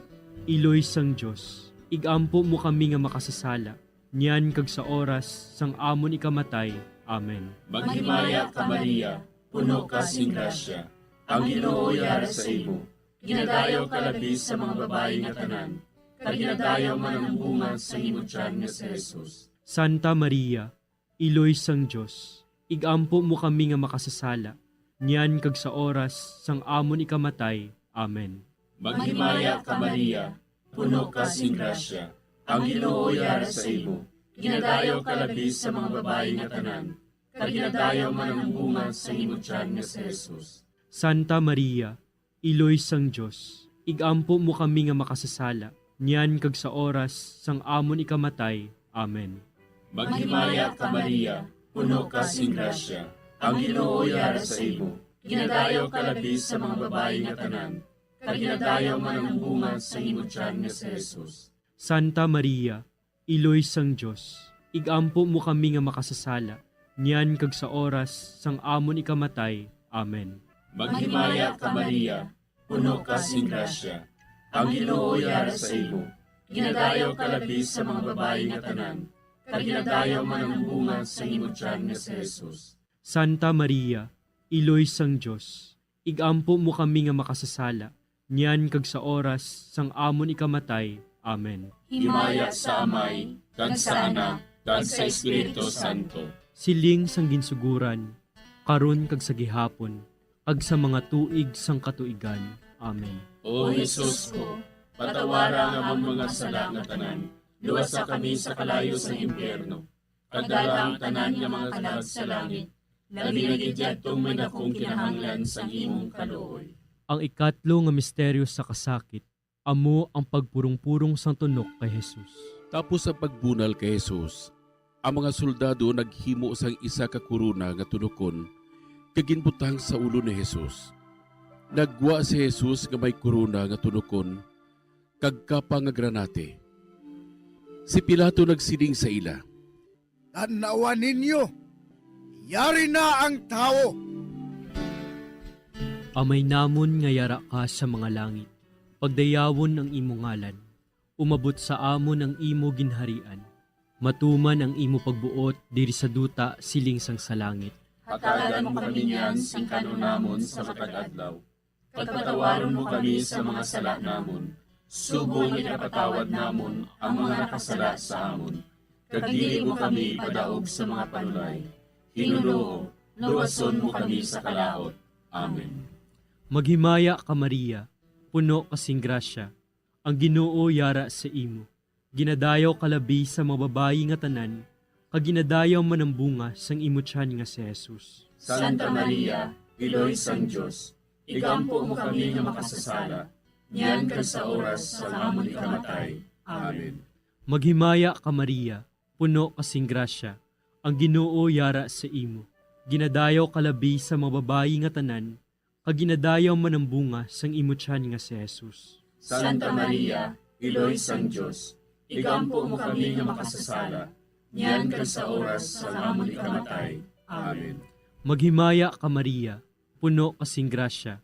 Iloy sang Dios, igampo mo kami nga makasasala, niyan kag sa oras sang amon ikamatay. Amen. Maghimaya ka, Maria, puno ka sing grasya. Ang Ginoo yara sa imo. Ginadayaw ka labi sa mga babayi nga tanan, kag ginadayaw man ang bunga sa imo tiyan nga si Jesus. Santa Maria, Iloy sang Dios, igampo mo kami nga makasasala, niyan kag sa oras sang amon ikamatay. Amen. Maghimaya ka, Maria, puno ka sing grasya. Ang Ginoo yara sa imo. Ginadayaw ka labi sa mga babayi nga tanan, kag ginadayaw man ang bunga sa imo tiyan nga si Jesus. Santa Maria, Iloy sang Dios, igampo mo kami nga makasasala, niyan kag sa oras sang amon ikamatay. Amen. Maghimaya ka, Maria, puno ka sing grasya. Ang Ginoo yara sa imo. Ginadayaw ka labi sa mga babayi nga tanan, kag ginadayaw man ang bunga sa imo tiyan nga si Jesus. Santa Maria, Iloy sang Dios, igampo mo kami nga makasasala, niyan kag sa oras sang amon ikamatay. Amen. Maghimaya ka, Maria, puno ka sing grasya. Ang Ginoo yara sa imo. Ginadayaw ka labi sa mga babayi nga tanan, kag ginadayaw man ang bunga sa imo tiyan nga si Jesus. Santa Maria, Iloy sang Dios, igampo mo kami nga makasasala, niyan kag sa oras sang amon ikamatay. Amen. Himaya sa Amay, kag sa Anak, kag sa Espiritu Santo. Siling sang ginsuguran, karon kag sa gihapon, kag sa mga tuig sang katuigan. Amen. O Jesus ko, patawara ang amon mga sala nga tanan, luwasa kami sa kalayo sang impyerno, kag dala ang tanan nga mga kalag sa langit, labi na gid yadtong may dakong kinahanglan sang imong kaluoy. Ang ikatlo nga misteryo sa kasakit, amo ang pagpurong-purong sang tunok kay Jesus. Tapos sa pagbunal kay Jesus, ang mga soldado naghimo sang isa ka korona nga tunokon kag ginbutang sa ulo ni Jesus. Naggwa si Jesus nga may korona nga tunokon kag kapa nga granate. Si Pilato nagsiling sa ila, "Tan-awa ninyo, yari na ang tawo." Amay namon nga yara ka sa mga langit, pagdayawon ang imo ngalan. Umabot sa amon ang imo ginharian. Matuman ang imo pagbuot diri sa duta siling sang sa langit. Hatagan mo kami niyan sing kan-on namon sa matag adlaw. Kag patawaron mo kami sa mga sala namon, subong nga ginapatawad namon ang mga nakasala sa amon. Kag dili mo kami ipadaog sa mga panulay. Ginoo, luwason mo kami sa kalaut. Amen. Maghimaya ka, Maria, puno ka sing grasya, ang Ginoo yara sa imo. Ginadayaw ka labi sa mga babayi nga tanan, kag ginadayaw man ang bunga sang imo tiyan nga si Jesus. Santa Maria, Iloy sang Dios, igampo mo kami nga makasasala, niyan kag sa oras sang amon ikamatay. Amen. Maghimaya ka, Maria, puno ka sing grasya, ang Ginoo yara sa imo. Ginadayaw ka labi sa mga babayi nga tanan, kag ginadayaw man ang bunga sang imo tiyan nga si Jesus. Santa Maria, Iloy sang Dios, igampo mo kami nga makasasala, niyan kag sa oras sang amon ikamatay. Amen. Maghimaya ka, Maria, puno ka sing grasya,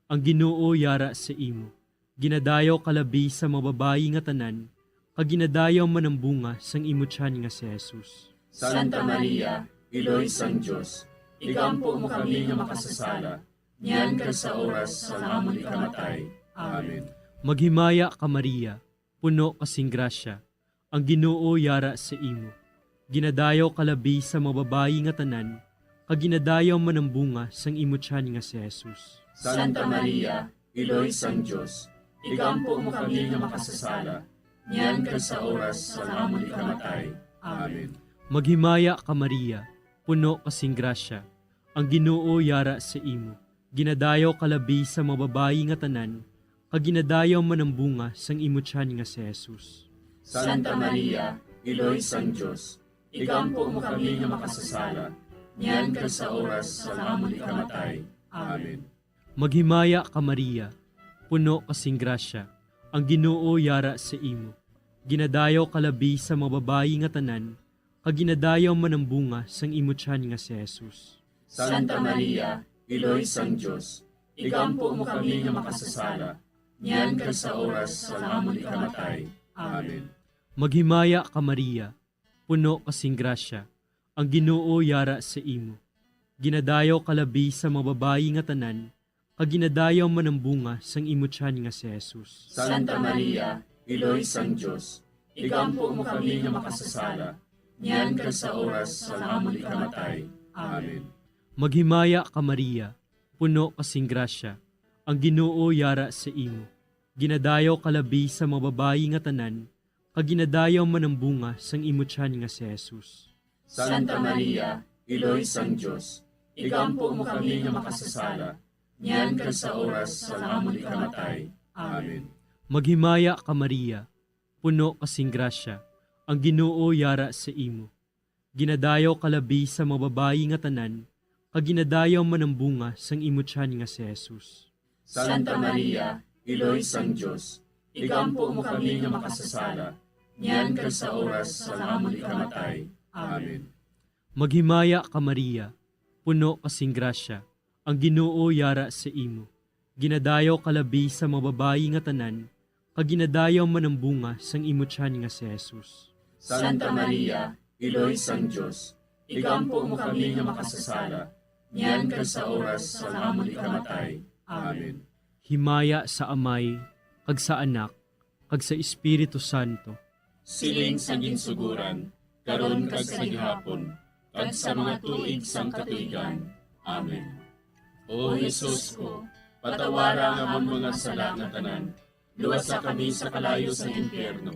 ang Ginoo yara sa imo. Ginadayaw ka labi sa mga babayi nga tanan, kag ginadayaw man ang bunga sang imo tiyan nga si Jesus. Santa Maria, Iloy sang Dios, igampo mo kami nga makasasala, niyan kag sa oras sang amon ikamatay. Amen. Maghimaya ka, Maria, puno ka sing grasya, ang Ginoo yara sa imo. Ginadayaw ka labi sa mga babayi nga tanan, kag ginadayaw man ang bunga sang imo tiyan nga si Jesus. Santa Maria, Iloy sang Dios, igampo mo kami nga makasasala, niyan kag sa oras sang amon ikamatay. Amen. Maghimaya ka, Maria, puno ka sing grasya, ang Ginoo yara sa imo. Ginadayaw ka labi sa mga babayi nga tanan, kag ginadayaw man ang bunga sang imo tiyan nga si Jesus. Santa Maria, Iloy sang Dios, igampo mo kami nga makasasala, niyan kag sa oras sang amon ikamatay. Amen. Maghimaya ka, Maria, puno ka sing grasya, ang Ginoo yara sa imo. Ginadayaw ka labi sa mga babayi nga tanan, kag ginadayaw man ang bunga sang imo tiyan nga si Jesus. Santa Maria, Iloy sang Dios, igampo mo kami nga makasasala, niyan kag sa oras sang amon ikamatay. Amen. Maghimaya ka, Maria, puno ka sing grasya, ang Ginoo yara sa imo. Ginadayaw ka labi sa mga babayi nga tanan, kag ginadayaw man ang bunga sang imo tiyan nga si Jesus. Santa Maria, Iloy sang Dios, igampo mo kami nga makasasala, niyan kag sa oras sang amon ikamatay. Amen. Maghimaya ka, Maria, puno ka sing grasya, ang Ginoo yara sa imo. Ginadayaw ka labi sa mga babayi nga tanan, kag ginadayaw man ang bunga sang imo tiyan nga si Jesus. Santa Maria, Iloy sang Dios, igampo mo kami nga makasasala, niyan kag sa oras sang amon ikamatay. Amen. Maghimaya ka, Maria, puno ka sing grasya, ang Ginoo yara sa imo. Ginadayaw ka labi sa mga babayi nga tanan, kag ginadayaw man ang bunga sang imo tiyan nga si Jesus. Santa Maria, Iloy sang Dios, igampo mo kami nga makasasala, niyan kag sa oras sang amon ikamatay. Amen. Maghimaya ka, Maria, puno ka sing grasya, ang Ginoo yara sa imo. Ginadayaw ka labi sa mga babayi nga tanan, kag ginadayaw man ang bunga sang imo tiyan nga si Jesus. Santa Maria, Iloy sang Dios, igampo mo kami nga makasasala, niyan kag sa oras sang amon ikamatay. Amen. Himaya sa Amay, kag sa Anak, kag sa Espiritu Santo. Siling sang ginsugoran, karon kag sa gihapon, kag sa mga tuig sang katuigan. Amen. O Jesus ko, patawara ang amon mga sala nga tanan, luwasa kami sa kalayo sang impyerno,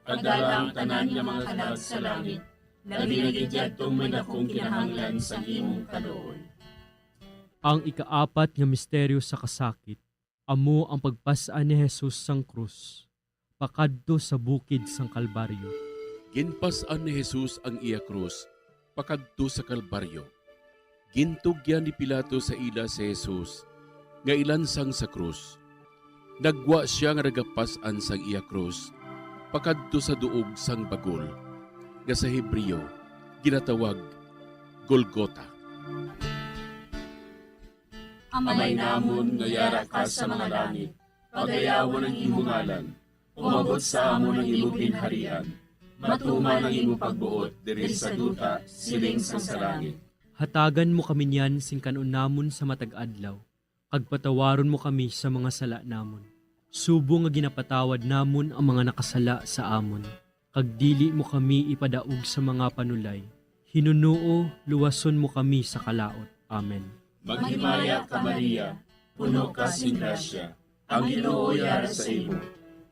kag dala ang tanan nga mga kalag sa langit, labi na gid yadtong may dakong kinahanglan sang imong kaluoy. Ang ikaapat nga misteryo sa kasakit, amo ang pagpas-an ni Jesus sang krus pakadto sa bukid sang Kalbaryo. Ginpas-an ni Jesus ang iya krus pakadto sa Kalbaryo. Gintugyan ni Pilato sa ila si Jesus nga ilansang sa krus. Naggwa sia nga nagapas-an sang iya krus pakadto sa duog sang bagol, nga sa Hebreo ginatawag Golgota. Amay namon nga yara ka sa mga langit, pagayawon ang imo ngalan. Umabot sa amon ang imo ginharian. Matuman ang imo pagbuot diri sa duta, siling sang sa langit. Hatagan mo kami niyan sing kan-on namon sa matag adlaw, kag patawaron mo kami sa mga sala namon, subong nga ginapatawad namon ang mga nakasala sa amon. Kag dili mo kami ipadaog sa mga panulay. Hinunoo, luwason mo kami sa kalaut. Amen. Maghimaya ka, Maria, puno ka sing grasya, ang Ginoo yara sa imo.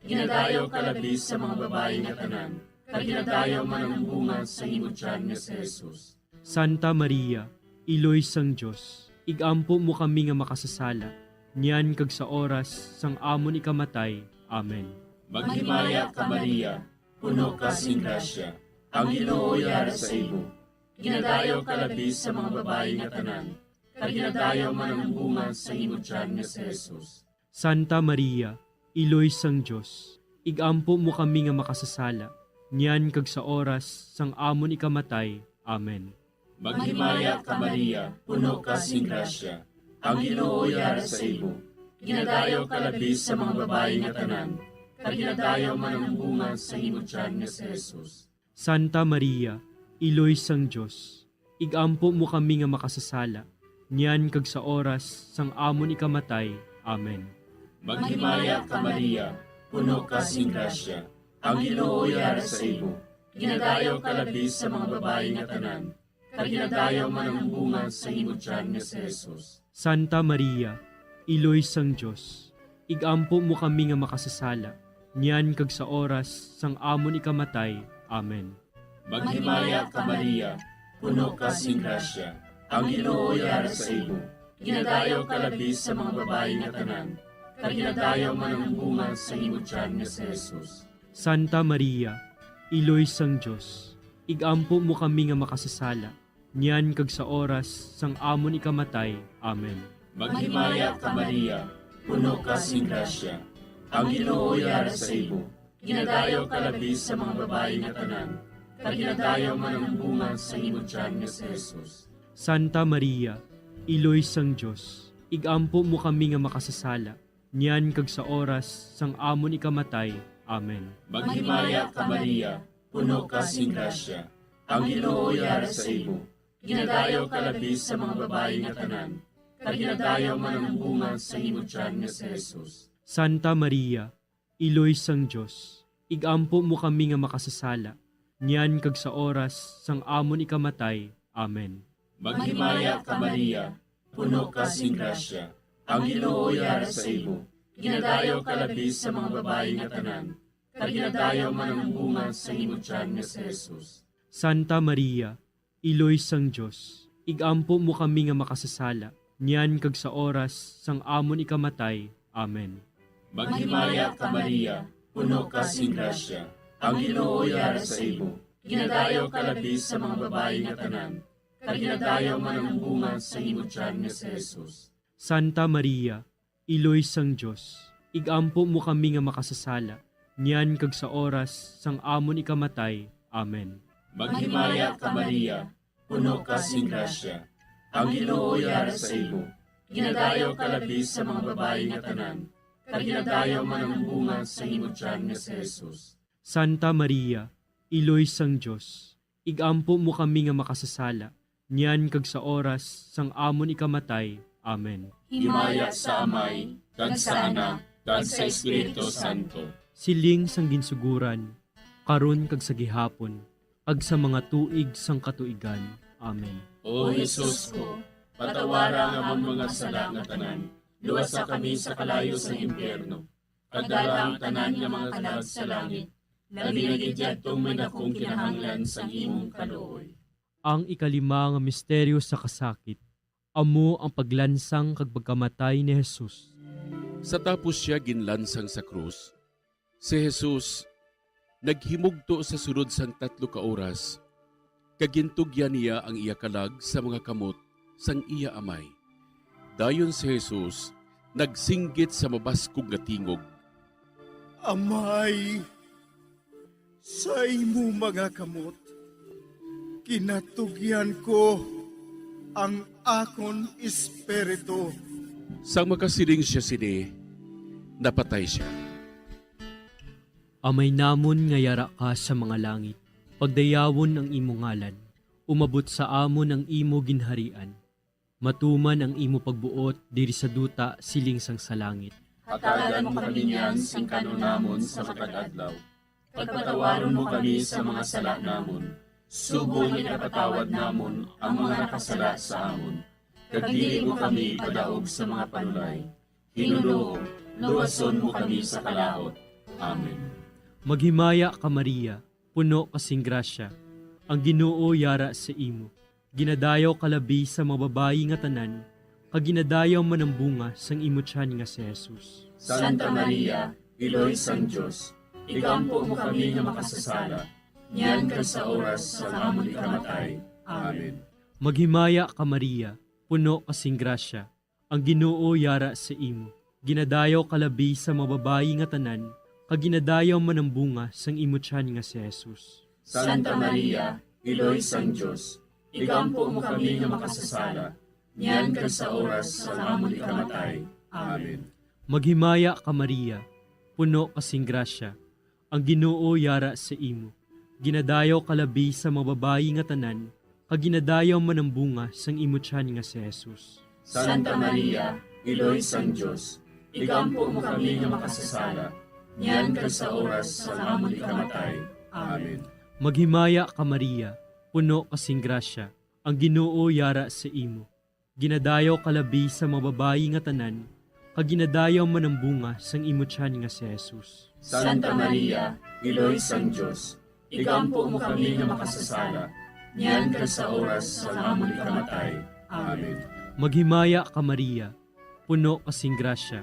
Ginadayaw ka labi sa mga babayi nga tanan, kag ginadayaw man ang bunga sa imo tiyan nga si Jesus. Santa Maria, Iloy sang Dios, ig-ampo mo kami nga makasasala, niyan kag sa oras sang amon ikamatay. Amen. Maghimaya ka, Maria, puno ka sing grasya, ang Ginoo yara sa imo. Ginadayaw ka labi sa mga babayi nga tanan, kag ginadayaw man ang bunga sang imo tiyan nga si Jesus. Santa Maria, Iloy sang Dios, ig-ampo mo kami nga makasasala, niyan kag sa oras sang amon ikamatay. Amen. Maghimaya ka, Maria, puno ka sing grasya, ang Ginoo yara sa imo. Ginadayaw ka labi sa mga babayi nga tanan, kag ginadayaw man ang bunga sa imo tiyan nga si Jesus. Santa Maria, Iloy sang Dios, igampo mo kami nga makasasala, niyan kag sa oras sang amon ikamatay. Amen. Maghimaya ka, Maria, puno ka sing grasya, ang Ginoo yara sa imo. Ginadayaw ka labi sa mga babayi nga tanan, kag ginadayaw man ang bunga sa imo tiyan nga si Jesus. Santa Maria, Iloy sang Dios, igampo mo kami nga makasasala, niyan kag sa oras sang amon ikamatay. Amen. Maghimaya ka, Maria, puno ka sing grasya, ang Ginoo yara sa imo. Ginadayaw ka labi sa mga babayi nga tanan, kag ginadayaw man ang bunga sa imo tiyan nga si Jesus. Santa Maria, Iloy sang Dios, igampo mo kami nga makasasala, niyan kag sa oras sang amon ikamatay. Amen. Maghimaya ka, Maria, puno ka sing grasya, ang Ginoo yara sa imo. Ginadayaw ka labi sa mga babayi nga tanan, kag ginadayaw man ang bunga sa imo tiyan nga si Jesus. Santa Maria, Iloy sang Dios, igampo mo kami nga makasasala, niyan kag sa oras sang amon ikamatay. Amen. Maghimaya ka, Maria, puno ka sing grasya, ang Ginoo yara sa imo. Ginadayaw ka labi sa mga babayi nga tanan, kag ginadayaw man ang bunga sa imo tiyan nga si Jesus. Santa Maria, Iloy sang Dios, igampo mo kami nga makasasala, niyan kag sa oras sang amon ikamatay. Amen. Maghimaya ka, Maria, puno ka sing grasya, ang Ginoo yara sa imo. Ginadayaw ka labi sa mga babayi nga tanan, kag ginadayaw man ang bunga sa imo tiyan nga si Jesus. Santa Maria, Iloy sang Dios, igampo mo kami nga makasasala, niyan kag sa oras sang amon ikamatay. Amen. Maghimaya ka, Maria, puno ka sing grasya, ang Ginoo yara sa imo. Ginadayaw ka labi sa mga babayi nga tanan, kag ginadayaw man ang bunga sa imo tiyan nga si Jesus. Santa Maria, Iloy sang Dios, igampo mo kami nga makasasala, niyan kag sa oras sang amon ikamatay. Amen. Maghimaya ka, Maria, puno ka sing grasya, ang Ginoo yara sa imo. Ginadayaw ka labi sa mga babayi nga tanan, kag ginadayaw man ang bunga sa imo tiyan nga si Jesus. Santa Maria, Iloy sang Dios, igampo mo kami nga makasasala, niyan kag sa oras sang amon ikamatay. Amen. Himaya sa Amay, kag sa Anak, kag sa Espiritu Santo. Siling sang ginsuguran, karon kag sa gihapon, kag sa mga tuig sang katuigan. Amen. O Jesus ko, patawara ang amon mga sala nga tanan, luwasa kami sa kalayo sang impyerno, kag dala ang tanan nga mga kalag sa langit, labi na gid yadtong may dakong kinahanglan sang imong kaluoy. Ang ikalima nga misteryo sa kasakit, amo ang paglansang kag pagkamatay ni Jesus. Sa tapos sia ginlansang sa krus, si Jesus naghimugto sa sulod sang tatlo ka oras, kag gintugyan niya ang iya kalag sa mga kamot sang iya Amay. Dayon si Jesus nagsinggit sa mabaskog nga tingog, "Amay, sa imo mga kamot ginatugyan ko ang akon espiritu." Sang makasiling sia sini, napatay sia. Amay namon nga yara ka sa mga langit, pagdayawon ang imo ngalan, umabot sa amon ang imo ginharian, matuman ang imo pagbuot diri sa duta siling sang sa langit. Hatagan mo kami niyan sing kan-on namon sa matag adlaw. Pagpatawaron mo kami sa mga sala namon, subong nga ginapatawad namon ang mga nakasala sa amon. Kag dili mo kami ipadaog sa mga panulay. Ginoo, luwason mo kami sa kalaut. Amen. Maghimaya ka, Maria, puno ka sing grasya. Ang Ginoo yara sa imo. Ginadayaw ka labi sa mga babayi nga tanan, kag ginadayaw man ang bunga sang imo tiyan nga si Jesus. Santa Maria, Iloy sang Dios, igampo mo kami nga makasasala, niyan kag sa oras sang amon ikamatay. Amen. Maghimaya ka, Maria, puno ka sing grasya, ang Ginoo yara sa imo. Ginadayaw ka labi sa mga babayi nga tanan, kag ginadayaw man ang bunga sang imo tiyan nga si Jesus. Santa Maria, Iloy sang Dios, igampo mo kami nga makasasala, niyan kag sa oras sang amon ikamatay. Amen. Maghimaya ka, Maria, puno ka sing grasya, ang Ginoo yara sa imo. Ginadayaw ka labi sa mga babayi nga tanan, kag ginadayaw man ang bunga sang imo tiyan nga si Jesus. Santa Maria, Iloy sang Dios, igampo mo kami nga makasasala, niyan kag sa oras sang amon ikamatay. Amen. Maghimaya ka, Maria, puno ka sing grasya, ang Ginoo yara sa imo. Ginadayaw ka labi sa mga babayi nga tanan, kag ginadayaw man ang bunga sang imo tiyan nga si Jesus. Santa Maria, Iloy sang Dios, igampo mo kami nga makasasala, niyan kag sa oras sang amon ikamatay. Amen. Maghimaya ka, Maria, puno ka sing grasya,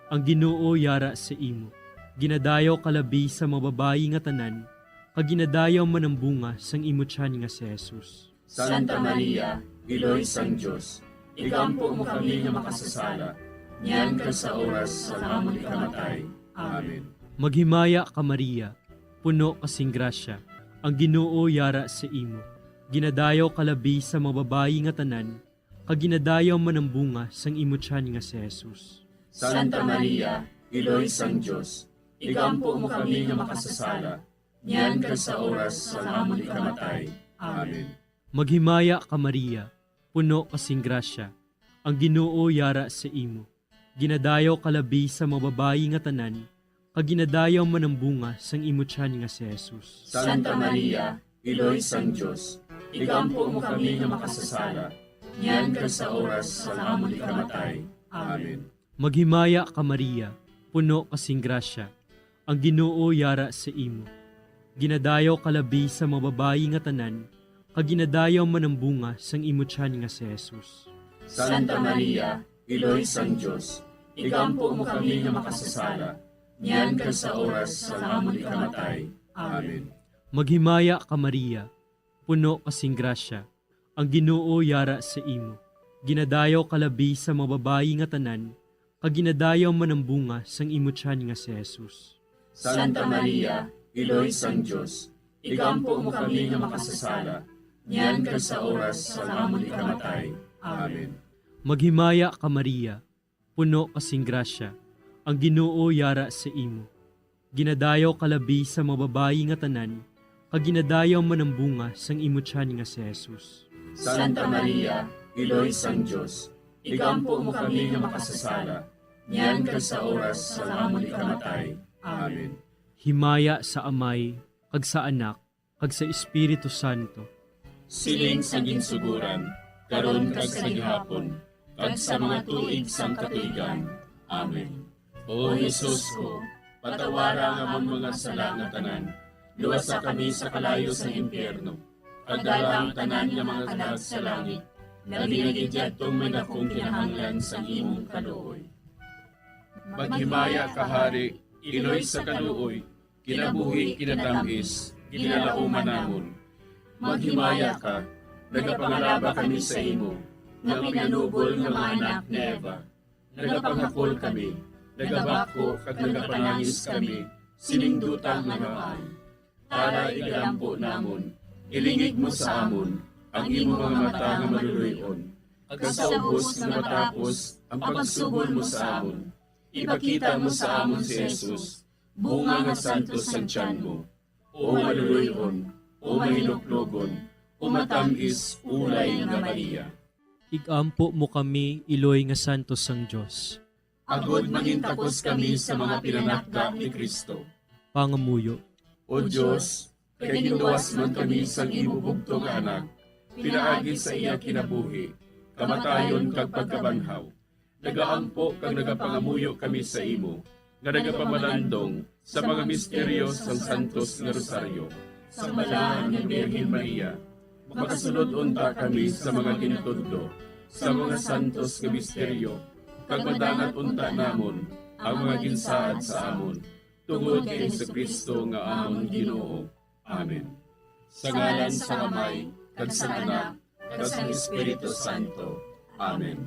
ang Ginoo yara sa imo. Ginadayaw ka labi sa mga babayi nga tanan, kag ginadayaw man ang bunga sang imo tiyan nga si Jesus. Santa Maria, Iloy sang Dios, igampo mo kami nga makasasala, niyan kag sa oras sang amon ikamatay. Amen. Maghimaya ka, Maria, puno ka sing grasya, ang Ginoo yara sa imo. Ginadayaw ka labi sa mga babayi nga tanan, kag ginadayaw man ang bunga sang imo tiyan nga si Jesus. Santa Maria, Iloy sang Dios, igampo mo kami nga makasasala, niyan kag sa oras sang amon ikamatay. Amen. Maghimaya ka, Maria, puno ka sing grasya, ang Ginoo yara sa imo. Ginadayaw ka labi sa mga babayi nga tanan, kag ginadayaw man ang bunga sang imo tiyan nga si Jesus. Santa Maria, Iloy sang Dios, igampo mo kami nga makasasala, niyan kag sa oras sang amon ikamatay. Amen. Maghimaya ka, Maria, puno ka sing grasya, ang Ginoo yara sa imo. Ginadayaw ka labi sa mga babayi nga tanan, kag ginadayaw man ang bunga sang imo tiyan nga si Jesus. Santa Maria, Iloy sang Dios, igampo mo kami nga makasasala, niyan kag sa oras sang amon ikamatay. Amen. Maghimaya ka, Maria, puno ka sing grasya, ang Ginoo yara sa imo. Ginadayaw ka labi sa mga babayi nga tanan, kag ginadayaw man ang bunga sang imo tiyan nga si Jesus. Santa Maria, Iloy sang Dios, igampo mo kami nga makasasala, niyan kag sa oras sang amon ikamatay. Amen. Maghimaya ka, Maria, puno ka sing grasya, ang Ginoo yara sa imo. Ginadayaw ka labi sa mga babayi nga tanan, kag ginadayaw man ang bunga sang imo tiyan nga si Jesus. Santa Maria, Iloy sang Dios, igampo mo kami nga makasasala, niyan kag sa oras sang amon ikamatay. Amen. Himaya sa Amay, kag sa Anak, kag sa Espiritu Santo. Siling sa ginsuguran, karon kag sa gihapon, kag sa mga tuig sang katuigan. Amen. O Jesus ko, patawara ang amon mga sala nga tanan, luwasa kami sa kalayo sang impyerno, kag dala ang tanan nga mga kalag sa langit, labi na gid yadtong may dakong kinahanglan sang imong kaluoy. Maghimaya ka, Hari, Iloy sa kaluoy, kinabuhi, kinatam-is, ginalauman namon. Maghimaya ka, nagapangalaba kami sa imo, nga pinanubol nga mga anak ni Eva. Nagapangakol kami, nagabako kag nagapanangis kami sining duta nga naman. Tara, igalampo namon, ilingig mo sa amon ang imo mga mata nga maluloy-on, kag sa ubos nga matapos ang pagsugol mo sa amon, ipakita mo sa amon si Jesus, bunga nga santos sang tiyan mo, o maluloy-on, o mahinuklogon, o matam-is ulay nga Maria. Igampo mo kami, Iloy nga Santos sang Dios. Agod mangintakos kami sa mga pinanakda ni Cristo. Pangamuyo. O Dios, kay ginluwas man kami sang imo bugtong nga Anak, pinaagi sa iya kinabuhi, kamatayon kag pagkabanhaw, nagaampo kag nagapangamuyo kami sa imo, nga nagapamalandong sa mga misteryo sang Santos nga Rosaryo, sang Balaan nga Birhen Maria. Makasulod unta kami sa mga ginatudlo sa mga santos nga misteryo, kag madangat unta namon ang mga ginsaad sa amon, tungod kay Jesu-Cristo nga amon Ginoo. Amen. Sa ngalan sang Amay, kag sang Anak, kag sang Espiritu Santo. Amen.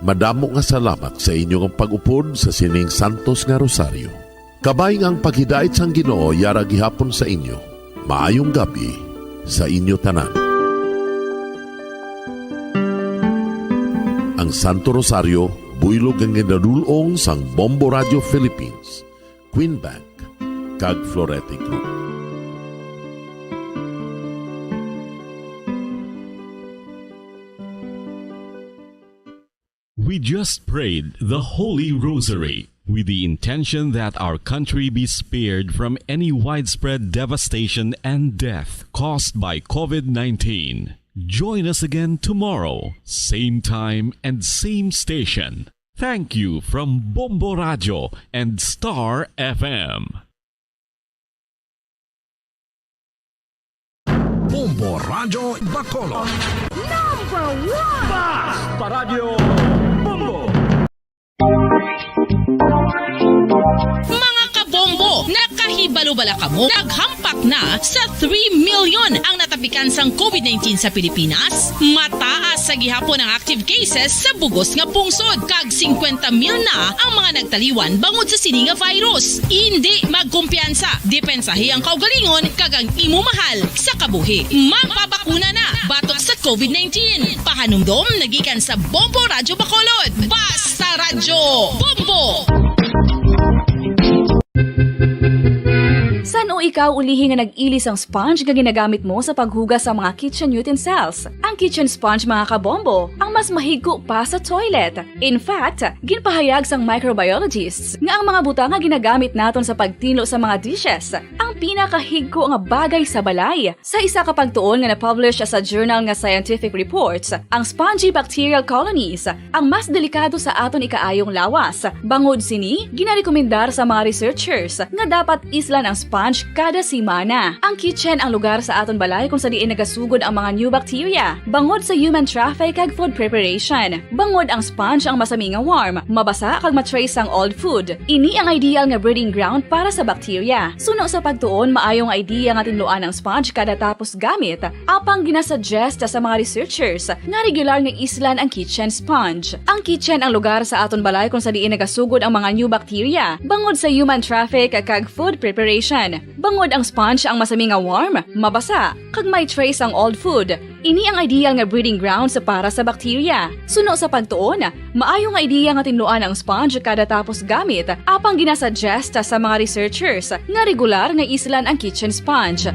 Madamo nga salamat sa inyo nga pag-upod sa sining santos nga rosaryo. Kabay nga ang paghidait sang Ginoo yara gihapon sa inyo. Maayong gab-i sa inyo tanan. Ang Santo Rosario, buylog nga ginadul-ong sang Bombo Radio Philippines, Queen Bank, kag Florete Group. We just prayed the Holy Rosary with the intention that our country be spared from any widespread devastation and death caused by COVID nineteen. Join us again tomorrow, same time and same station. Thank you from Bombo Radio and Star F M. Bombo Radyo Bacolod. Number one! Basta Radyo Bombo! Mga kabombo, nakahibalo bala kamo? Naghampak na sa three million ang natapikan sang COVID nineteen sa Pilipinas. Mataas sa gihapon ang active cases sa bugos nga pungsod, kag singkwenta mil na ang mga nagtaliwan bangod sa sini nga virus. Indi magkumpiyansa, depensahi ang kaugalingon kag ang imo mahal sa kabuhi. Magpabakuna na batok sa COVID nineteen. Pahanumdom nagikan sa Bombo Radyo Bacolod. Basta Radyo Bombo! San-o ikaw ulihi nga nag-ili sang sponge nga ginagamit mo sa paghugas sa mga kitchen utensils? Ang kitchen sponge, mga kabombo, ang mas mahigko pa sa toilet. In fact, ginpahayag sang microbiologists nga ang mga butang nga ginagamit naton sa pagtinlo sa mga dishes ang pinakahigko nga bagay sa balay. Sa isa ka pagtuon nga na-publish sa journal nga Scientific Reports, ang spongy bacterial colonies ang mas delikado sa aton ikaayong lawas. Bangod sini, ginarekomendar sa mga researchers nga dapat islan ang sponge kada semana. Ang kitchen ang lugar sa aton balay kung sa diin nagasugod ang mga new bacteria, bangod sa human traffic kag food preparation. Bangod ang sponge ang masami nga warm, mabasa kag ma-trace sang old food. Ini ang ideal nga breeding ground para sa bacteria. Suno sa pagtuon, maayo nga idea nga tinluan ang sponge kada tapos gamit. Apang ginasuggest sa mga researchers nga regular nga islan ang kitchen sponge. Ang kitchen ang lugar sa aton balay kung sa diin nagasugod ang mga new bacteria, bangod sa human traffic kag food preparation. Bangod ang sponge ang masami nga warm, mabasa, kag may trace ang old food. Ini ang ideal nga breeding grounds para sa bacteria. Suno sa pagtuon, maayo nga idea nga tinluan ang sponge kada tapos gamit, apang ginasuggest sa mga researchers nga regular nga islan ang kitchen sponge.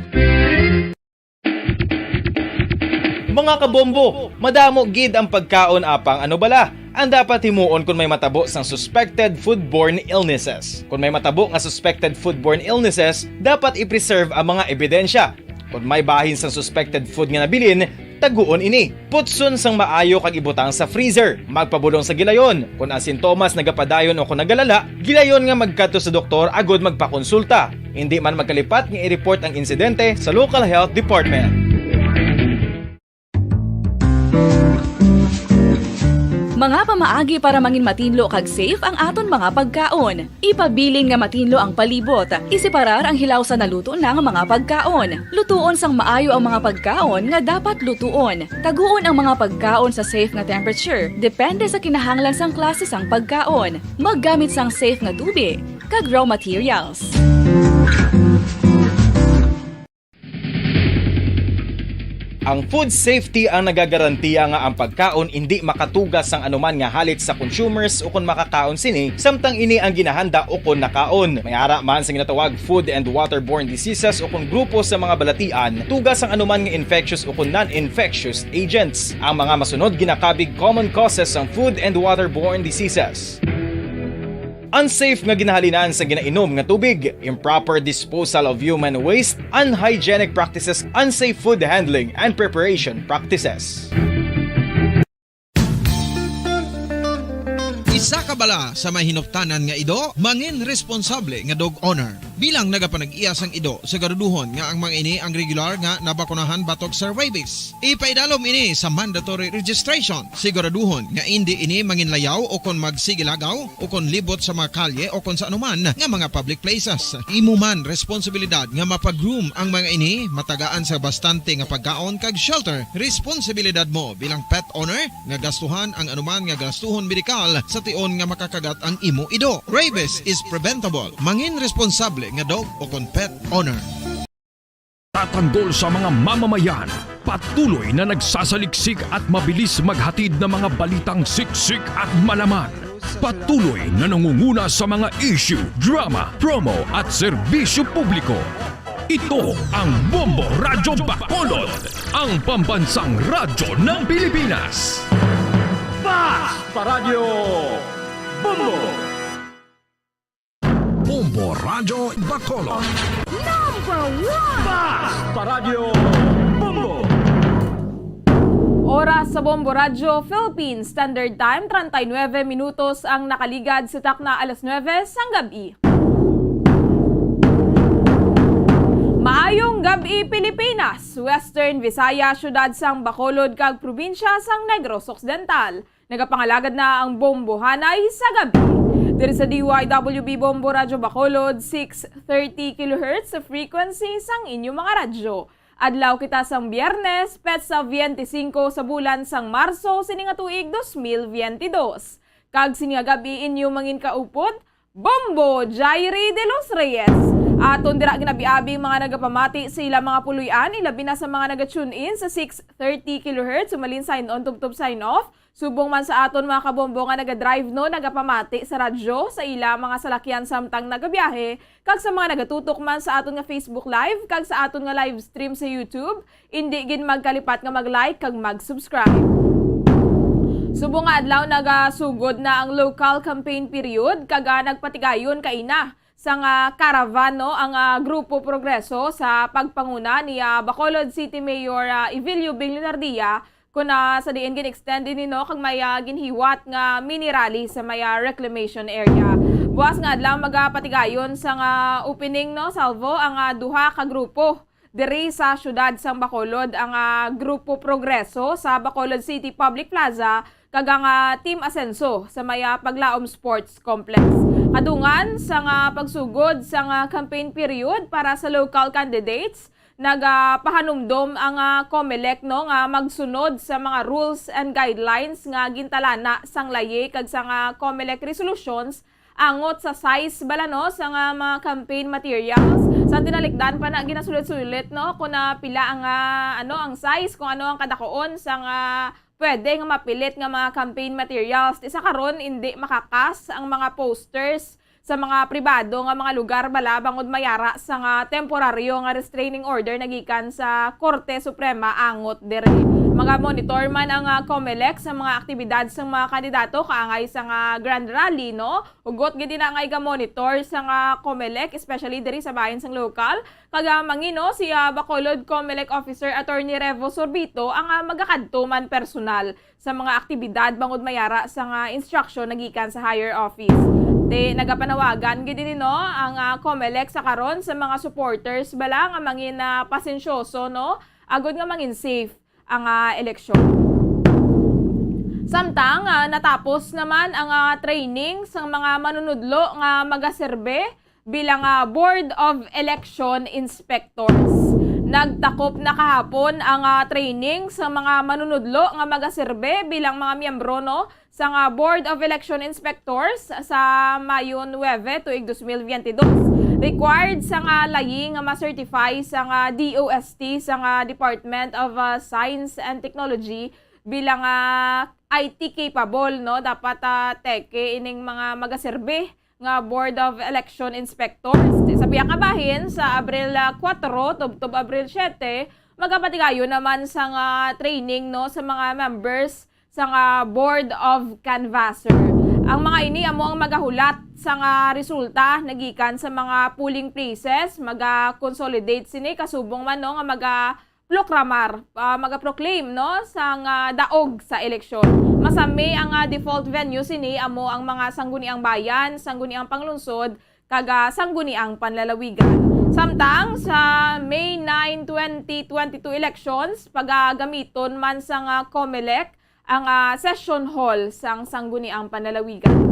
Mga kabombo, madamo gid ang pagkaon, apang ano bala ang dapat himuon kon may matabo sang suspected foodborne illnesses? Kon may matabo nga suspected foodborne illnesses, dapat i-preserve ang mga ebidensya. Kon may bahin sang suspected food nga nabilin, taguon ini. Putson sang maayo kag ibutang sa freezer. Magpabulong sa gilayon. Kon ang sintomas nagapadayon o kon nagalala, gilayon nga magkadto sa doktor agud magpakonsulta. Indi man magkalipat nga i-report ang insidente sa local health department. Mga pamaagi para mangin matinlo kag safe ang aton mga pagkaon. Ipabilin nga matinlo ang palibot. Iseparar ang hilaw sa naluto na nga mga pagkaon. Lutuon sang maayo ang mga pagkaon nga dapat lutuon. Taguon ang mga pagkaon sa safe nga temperature, depende sa kinahanglan sang klase sang pagkaon. Maggamit sang safe nga tubi kag raw materials. Ang food safety ang nagagarantiya nga ang pagkaon indi makatuga sang anuman nga halit sa consumers ukon makakaon sini, samtang ini ang ginahanda ukon nakaon. May ara man sa ginatawag food and waterborne diseases ukon grupo sa mga balatian, tuga sang anuman nga infectious ukon non-infectious agents. Ang mga masunod ginakabig common causes sang food and waterborne diseases. Unsafe nga ginahalinan sa ginainom nga tubig, improper disposal of human waste, unhygienic practices, unsafe food handling and preparation practices. Isa ka bala sa may hinuptanan nga ido, mangin responsable nga dog owner. Bilang nagapanag-iya sang ido, siguraduhon nga ang mga ini ang regular nga nabakunahan batok sa rabies. Ipaidalom ini sa mandatory registration. Siguraduhon nga indi ini manginlayaw o kon magsigilagaw o kon libot sa mga kalye o kon sa anuman nga mga public places. Imo man responsibilidad nga mapag-groom ang mga ini, matagaan sa bastante nga pagkaon kag shelter. Responsibilidad mo bilang pet owner nga gastuhan ang anuman nga gastuhon medikal sa tion nga makakagat ang imo ido. Rabies is preventable. Mangin responsable nga dog o kon pet owner. Tatanggol sa mga mamamayan, patuloy na nagsasaliksik at mabilis maghatid ng mga balitang siksik at malaman. Patuloy na nangunguna sa mga issue, drama, promo at serbisyo publiko. Ito ang Bombo Radyo Bacolod, ang pambansang radyo ng Pilipinas. Basta Radyo Bombo! Bombo Radyo Bacolod. Number one! Basta Radyo Bombo! Oras sa Bombo Radyo Philippines Standard Time, treinta y nueve minutos ang nakaligad sa takna alas nuebe sang gab-i. Maayong gab-i, Pilipinas, Western Visayas, siyudad sang Bacolod kag probinsya sang Negros Occidental. Nagapangalagad na ang Bombohanay sa gab-i. Diri sa D Y W B Bombo Radyo Bacolod, six thirty kilohertz sa frequency sang inyo mga radyo. Adlaw kita sang Biyernes, petsa twenty-cinco sa bulan sang Marso sini nga tuig, dos mil veintidós. Kag sini nga gab-i inyo mangin kaupod, Bombo Jairi de los Reyes. Aton dira ginabi-abi ang mga nagapamati sa ilang mga puloy-an, ilabi na sa mga naga-tune in sa six thirty kilohertz, sumalin sign on, tubtob sign off. Subong man sa aton mga kabombo nga naga-drive, no, nagapamati sa radyo sa ila mga salakyan samtang nagabiyahe, kag sa mga nagatutok man sa aton nga Facebook Live kag sa aton nga live stream sa YouTube, indi gid magkalipat nga mag-like kag mag-subscribe. Subong nga adlaw nagasugod na ang local campaign period, kag, ah, nagpatigayon kaina sang, ah, caravan, no, ang, ah, Grupo Progreso sa pagpanguna ni, ah, Bacolod City Mayor, ah, Evilio Bing Leonardia, kun, ah, sa diin gin-extend ini, no, kag may, ah, ginhiwat nga mini rally sa may, ah, reclamation area. Buas nga adlaw magapatigayon sang, ah, opening, no, salvo ang, ah, duha ka grupo diri sa siyudad sang Bacolod, ang, ah, Grupo Progreso sa Bacolod City Public Plaza kag ang, ah, Team Asenso sa may, ah, Paglaom Sports Complex. Kadungan sang, ah, pagsugod sang, ah, campaign period para sa local candidates, nagapahanumdom ang, ah, Comelec, no, nga magsunod sa mga rules and guidelines nga gintalana sang layi kag sang, ah, Comelec resolutions angot sa size bala, no, sang, ah, mga campaign materials. Sa tinalikdan pa na ginasulit-sulit, no, kung, ah, pila ang, ah, ano, ang size, kung ano ang kadakuon sang, ah, pwede nga mapilit nga mga campaign materials. Ti sa karon, indi makakas ang mga posters sa mga pribado nga mga lugar bala bangod mayara sang, ah, temporaryo nga restraining order nagikan sa Korte Suprema angot diri. Maga-monitor man ang, ah, Comelec sa mga aktibidad sang mga kandidato kaangay sang, ah, Grand Rally, no? Hugot gid ina nga iga-monitor sang, ah, Comelec, especially diri sa bahin sang lokal. Kag, ah, mangin, no, si, ah, Bacolod Comelec Officer Attorney Revo Sorbito ang, ah, magakadto man personal sa mga aktibidad bangod mayara sang, ah, instruction nagikan sa higher office. Ti nagapanawagan gid ini, no, ang, ah, Comelec sa karon sa mga supporters bala nga mangin, ah, pasensyoso, no, agod nga mangin safe ang, ah, eleksyon. Samtang, ah, natapos naman ang, ah, training sang mga manunudlo nga magaserbe bilang, ah, Board of Election Inspectors. Nagtakop na kahapon ang, ah, training sa mga manunudlo nga magaserbe bilang mga miyembro, no, sang, ah, Board of Election Inspectors sa Mayo nuebe, tuig dos mil veintidós. Required sang, ah, layi nga ma-certify sang, ah, D O S T, sang, ah, Department of, ah, Science and Technology bilang, ah, I T capable, no? Dapat, ah, teke ining mga magaserbe nga Board of Election Inspectors. Sa pihak nga bahin, sa Abril, ah, kuwatro tubtob Abril siyete, magapatigayon naman sang, ah, training, no, sa mga members sang, ah, Board of Canvasser. Ang mga ini amo ang magahulat sang, ah, resulta nagikan sa mga polling places, maga-consolidate sini kasubong man, no, nga maga-proclamar, ah, maga-proclaim, no, sang, ah, daog sa eleksyon. Masami ang, ah, default venue sini amo ang mga sangguniang bayan, sangguniang panglungsod, kag, ah, Sangguniang Panlalawigan. Samtang sa May nine, twenty twenty-two elections, pagagamiton man sang, ah, COMELEC ang, ah, session hall sang Sangguniang Panlalawigan.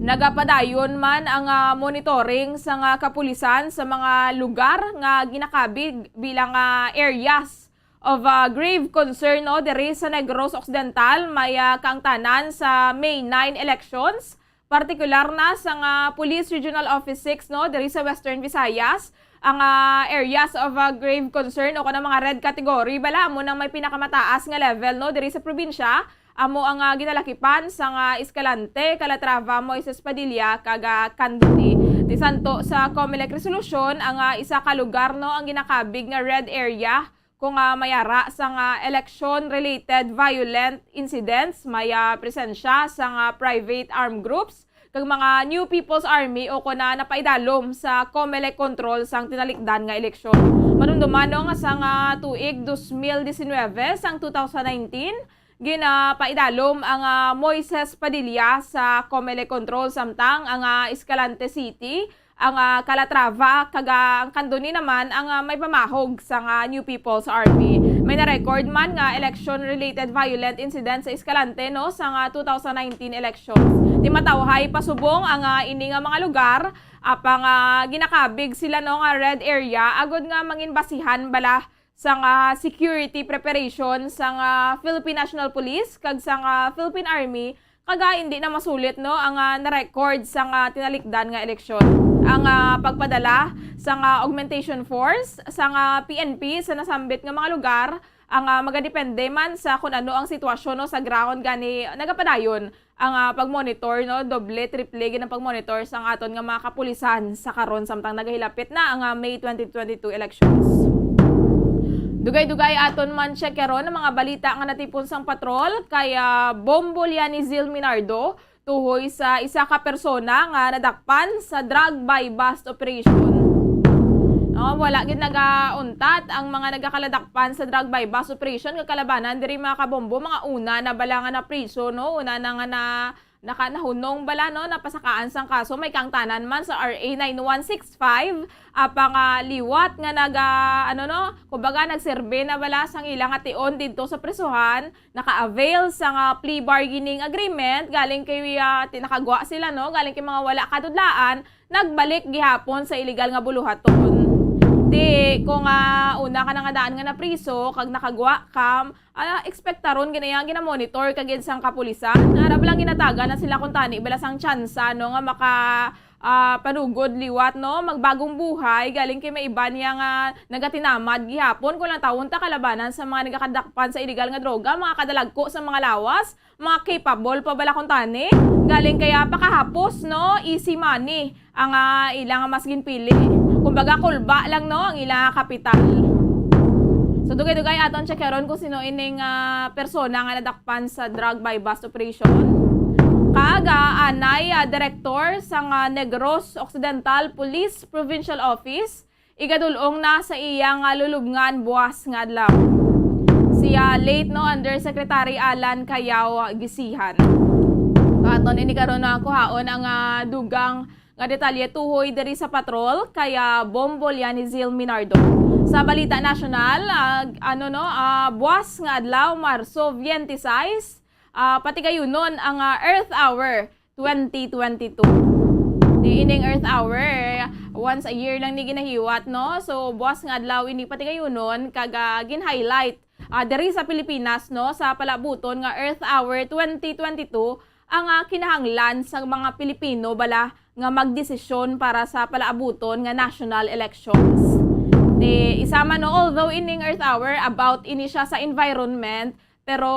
Nagapadayon man ang, ah, monitoring sang, ah, kapulisan sa mga lugar nga ginakabig bilang, ah, areas of, ah, grave concern, no, diri sa Negros Occidental, may, ah, kaangtanan sa May nine elections, partikular na sang, ah, Police Regional Office six, no, diri sa Western Visayas. Ang, ah, areas of, ah, grave concern o kanang mga red category bala, amo nang may pinakamataas nga level, no, diri sa probinsya. Amo ang, ah, ginalakipan sang, ah, Escalante, Calatrava, Moises Padilla, kag, ah, Candoni. Bisan to sa COMELEC resolution, ang, ah, isa ka lugar, no, ang ginakabig nga red area kung, ah, may ara sang, ah, election-related violent incidents, may, ah, presensya sang, ah, private armed groups kag mga New People's Army o kon, ah, napaidalom sa COMELEC control sang tinalikdan nga eleksyon. Madumduman, no, nga sang, ah, tuig dos mil disinwebe sang two thousand nineteen, ginapaidalom ang, ah, Moises Padilla sa COMELEC control, samtang ang, ah, Escalante City, ang, ah, Calatrava, kag, ah, ang Candoni naman ang, ah, may pamahog sang, ah, New People's Army. May na-record man nga election-related violent incident sa Escalante, no, sang, ah, two thousand nineteen elections. Di matawhay pasubong ang, ah, ini nga mga lugar, apang, ah, ginakabig sila, no, nga red area, agod nga mangin basihan bala sang, ah, security preparation sang, ah, Philippine National Police kag sang, ah, Philippine Army, kag, ah, hindi na masulit, no, ang, ah, na-record sang, ah, tinalikdan nga eleksyon. Ang, ah, pagpadala sang, ah, augmentation force sang, ah, P N P sa nasambit nga mga lugar, ang, ah, magadepende man sa kun ano ang sitwasyon, no, sa ground, gani nagapadayon ang, ah, pag-monitor, no, doble, triple gid ang pag-monitor sang aton nga mga kapulisan sa karon, samtang nagahilapit na ang, ah, May twenty twenty-two elections. Dugay-dugay aton man check karon ang mga balita nga natipon sang patrol kay, ah, Bombo Lianizil Minardo tuhoy sa isa ka persona nga nadakpan sa drug buy-bust operation. No, wala gid nagauntat ang mga nagakaladakpan sa drug buy-bust operation nga kalabanan diri, mga kabombo. Mga una na bala nga napriso, no? Una na nga na, naka-, nahunong bala, no? Napasakaan sang kaso. May kaangtanan man sa R A nine one six five, apang, ah, liwat nga naga-, ano, no? Kumbaga, nagserbe na bala sang ila nga tion didto sa prisuhan, naka-avail sang, ah, plea bargaining agreement, galing kay, ah, ti-, nakagwa sila, no? Galing kay mga wala kadudlaan, nagbalik gihapon sa iligal nga buluhaton. Ti, kung, ah, una ka na nga daan nga napriso, kag nakagwa ka, ah, ekspektaron gid na yan, ginamonitor ka gid sang kapulisan. Ara bala lang, ginatagan na sila kung tani bala sang tsansa, no, nga maka, ah, panugod liwat, no, magbagong buhay, galing kay may iba niya nga nagatinamad gihapon. Kung lantawon ta, kalabanan sa mga nagakadakpan sa iligal nga droga, mga kadalagko sa mga lawas, mga capable pa bala kung tani. Galing kaya pakahapos, no, easy money ang, ah, ilang mas ginpili. Kumbaga, kulba lang, no, ang ilang kapital. So, dugay-dugay aton check karon kung sino ining, ah, persona nga nadakpan sa drug buy-bust operation. Kag, ah, anay, ah, direktor sang, ah, Negros Occidental Police Provincial Office, igadul-ong na sa iya nga lulubngan buas nga adlaw. Siya late, no, Undersecretary Alan Cayao Gisihan. Aton ini karon na kuhaon ang, ah, dugang nga detalye tuhoy diri sa patrol kay, ah, Bombo Lianizil Minardo. Sa balita nasyonal, ah, ano, no, ah, buas nga adlaw, Marso twenty-six, ah, patigayunon ang, ah, Earth Hour twenty twenty-two. Ni ining Earth Hour, once a year lang ni ginahiwat, no? So, buas nga adlaw ini patigayunon, kag, ah, gin-highlight, ah, diri sa Pilipinas, no, sa palabuton nga Earth Hour twenty twenty-two, ang, ah, kinahanglan sa mga Pilipino bala nga magdesisyon para sa palaabuton nga national elections. Ni isa man, no, although ining Earth Hour about ini siya sa environment, pero,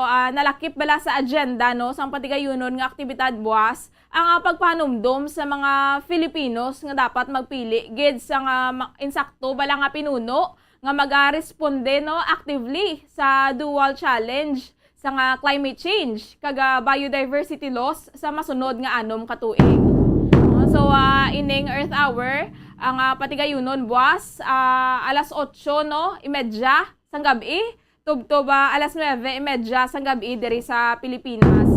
ah, nalakip bala sa agenda, no, sang patigayunon nga aktibidad buas ang, ah, pagpahanumdom sa mga Filipinos nga dapat magpili gid sang, ah, ma-, insakto bala nga pinuno nga magaresponde, no, actively sa dual challenge sang, ah, climate change kag, ah, biodiversity loss sa masunod nga anom ka tuig. So, ah, ining Earth Hour ang, ah, patigayunon buas, ah, alas otso, no, imedya sang gab-i, tubtob, ah, alas nuebe y media sang gab-i diri sa Pilipinas.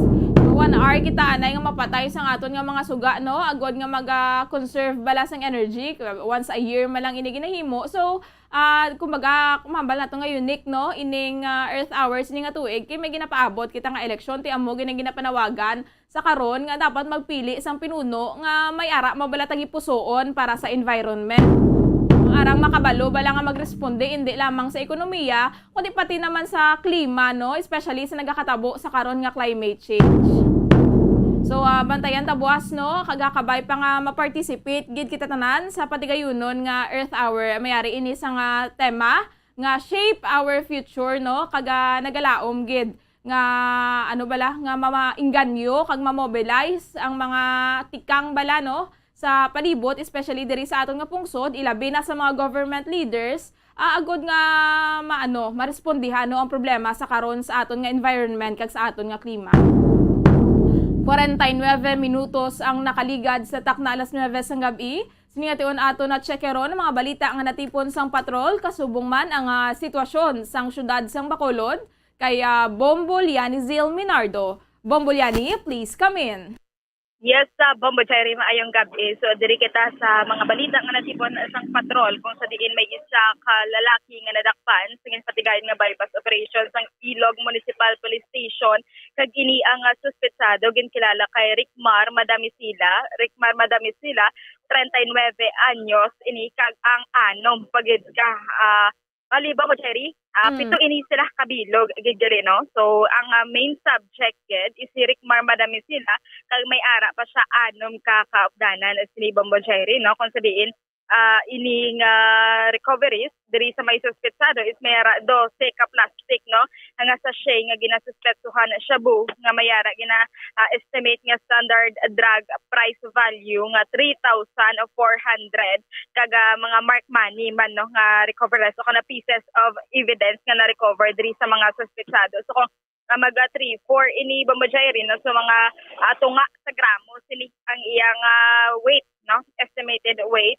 One Ar kita anay nga mapatay sang aton nga mga suga, no? Agod nga maga-conserve bala sang energy, once a year man lang ini ginahimo. So, ah, kumbaga, kumambal nato nga unique, no? Ining, ah, Earth Hour sini nga tuig, kay may ginapaabot kita nga eleksyon, ti amo gina-, ginapanawagan sa karon nga dapat magpili sang pinuno nga may ara man bala tagipusoon para sa environment. Arang makabalo bala nga magresponde indi lamang sa ekonomiya, kundi pati naman sa klima, no? Especially sa nagakatabo sa karon nga climate change. So, ah, bantayan ta buwas, no? Kag kabay pa nga ma-participate gid kita tanan sa patigayunon nga Earth Hour. May ari ini sa nga tema nga Shape Our Future, no? Kag, ah, nagalaom gid nga, ano bala, nga mamainganyo kag ma-mobilize ang mga tikang bala, no? Sa palibot, especially diri sa aton nga pungsod, ilabi na sa mga government leaders, ah, agod nga maano, marespondihan, no, ang problema sa karon sa aton nga environment kag sa aton nga klima. Kwarenta y nuebe minutos ang nakaligad sa takna alas nuebe sang gab-i. Sini nga tion ato na tsekeron ang mga balita nga natipon sang patrol, kasubong man ang, ah, sitwasyon sang siyudad sang Bacolod kay, ah, Bombo Liani Zil Minardo. Bombo Liani, please come in. Yes, sa Bombo Jerry, maayong gabi. So, diri kita sa mga balita nga natipon sang patrol, kung sa diin may isa ka lalaki nga nadakpan sa ginpatigayon nga buy-bust operation sang Ilog Municipal Police Station, kag ini ang, ah, suspetsado ginkilala kay Rickmar Madamisila. Rickmar Madamisila, treinta y nueve anyos ini, kag ang anom pa gid ka, ah, Bali, Bombo Jerry, ah, Mm. pito ini sila kabilog gid diri, no? So, ang, ah, main subject gid is si Rickmar Madamisila, kag may ara pa siya anom ka kaupdanan sini, Bombo Jerry, no? Kung sa diin, ah, ini nga recoveries diri sa may suspetsado is may ara dose ka plastic, no? Nga sachet nga ginasuspetsuhan shabu nga may ara gina, ah, estimate nga standard drug price value nga three thousand four hundred, kag, ah, mga marked money man, no, nga recoveries o kana pieces of evidence nga na-recover diri sa mga suspetsado. So, kung, ah, mag, ah, three, four ini, Bombo Jerry, no, so mga, ah, tunga sa gramo sini ang iyang, ah, weight, no, estimated weight.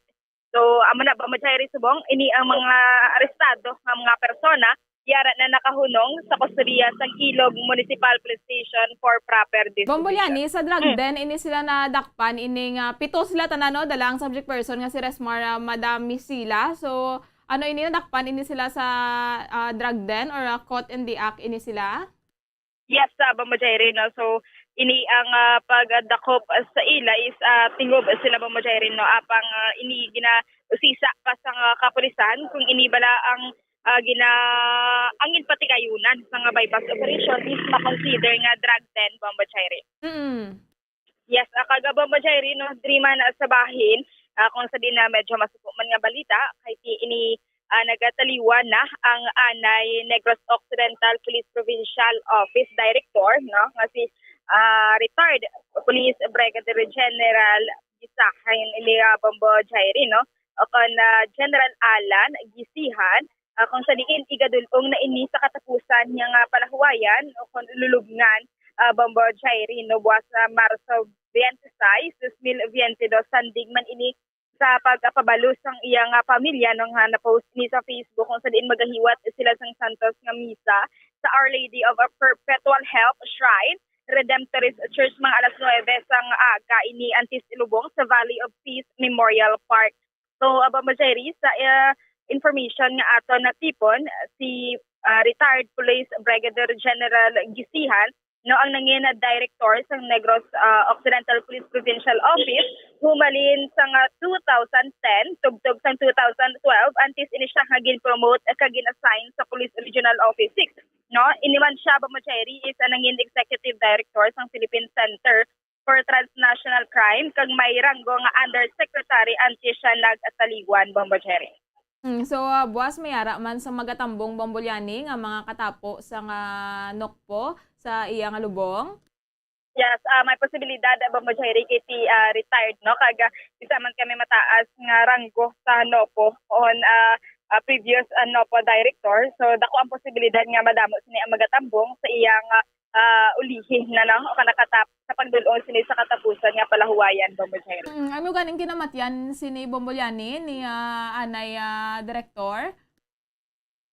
So, amo na, Bombo Jerry, subong ini ang mga arestado nga mga persona yara na nakahunong sa kustodiya sang Ilog Municipal Police Station for proper disposition. Bombo Liani, sa drug Mm. den ini sila nadakpan, ini nga pito sila tanan, no? Dala ang subject person nga si Resmar, ah, Madamisila. So, ano ini, nadakpan ini sila sa, ah, drug den or, ah, caught in the act ini sila? Yes, ah, Bombo Jerry, no? So, ini ang, ah, pagdakop sa ila is, ah, tingob sila, Bombo Jerry, no? Apang, ah, ini ginausisa pa sa nga kapulisan kung ini bala ang, ah, gina-, ang ginpatigayunan sa nga buy-bust operation is ma-consider nga drug den, Bombo Jerry. Mm. Yes, ah, kag Bombo Jerry, no, diri man, ah, sa bahin, ah, kung sa diin na medyo masuko man nga balita, kay ti-, ini, ah, nagataliwan na ang anay Negros Occidental Police Provincial Office Director, no, nga si, ah, retired Police Brigadier General Gisahan, ini, ah, Bombo Jerry, no, o kon, ah, General Alan Gisihan, ah, kung sa diin igadul-ong na ini sa katapusan niya nga palahuwayan o kon lulubngan, ah, Bombo Jerry, no, buwas sa Marso twenty-six, dos mil veintidós, sandig man ini sa pagpabalo sang iya nga pamilya, no, nga na-post ini sa Facebook, kung sa diin magahiwat sila sang santos nga misa sa Our Lady of a Perpetual Help Shrine, Redemptorist Church, mga alas nuebe sang aga ini antes ilubong sa Valley of Peace Memorial Park. So, ah, Bombo Jerry, sa, ah, information nga aton natipon, si, ah, retired Police Brigadier General Gisihan, no, ang nangin director sa Negros, ah, Occidental Police Provincial Office, humalin sa nga two thousand ten, tubtob sang two thousand twelve, antes ini siya nga gin-promote kag gin-assign sa Police Regional Office six. No, ini man siya, Bombo Jerry, is ang nangin executive director sa Philippine Center for Transnational Crime, kag may ranggo nga undersecretary antes siya nag-ataliwan, Bombo Jerry. Mm, so, ah, buwas may ara man sa magatambong, Bombo Liani, nga mga katapo sa nga NOCPO sa iya nga lubong? Yes, ah, may posibilidad, ah, Bombo Jerry, kay ti, ah, retired, no? Kag, ah, isa man kami mataas nga ranggo sa NOCPO on, ah, ah, previous, ah, NOCPO director. So, dako ang posibilidad nga madamo sini ang magatambong sa iyang, ah, ah, ulihi na, no, o kanakatap sa pagdul-ong sini sa katapusan nga palahuwayan, Bombo Jerry. Mm, ano ganing kinamatyan sini, Bombo Liani, ni, ah, anay, ah, direktor?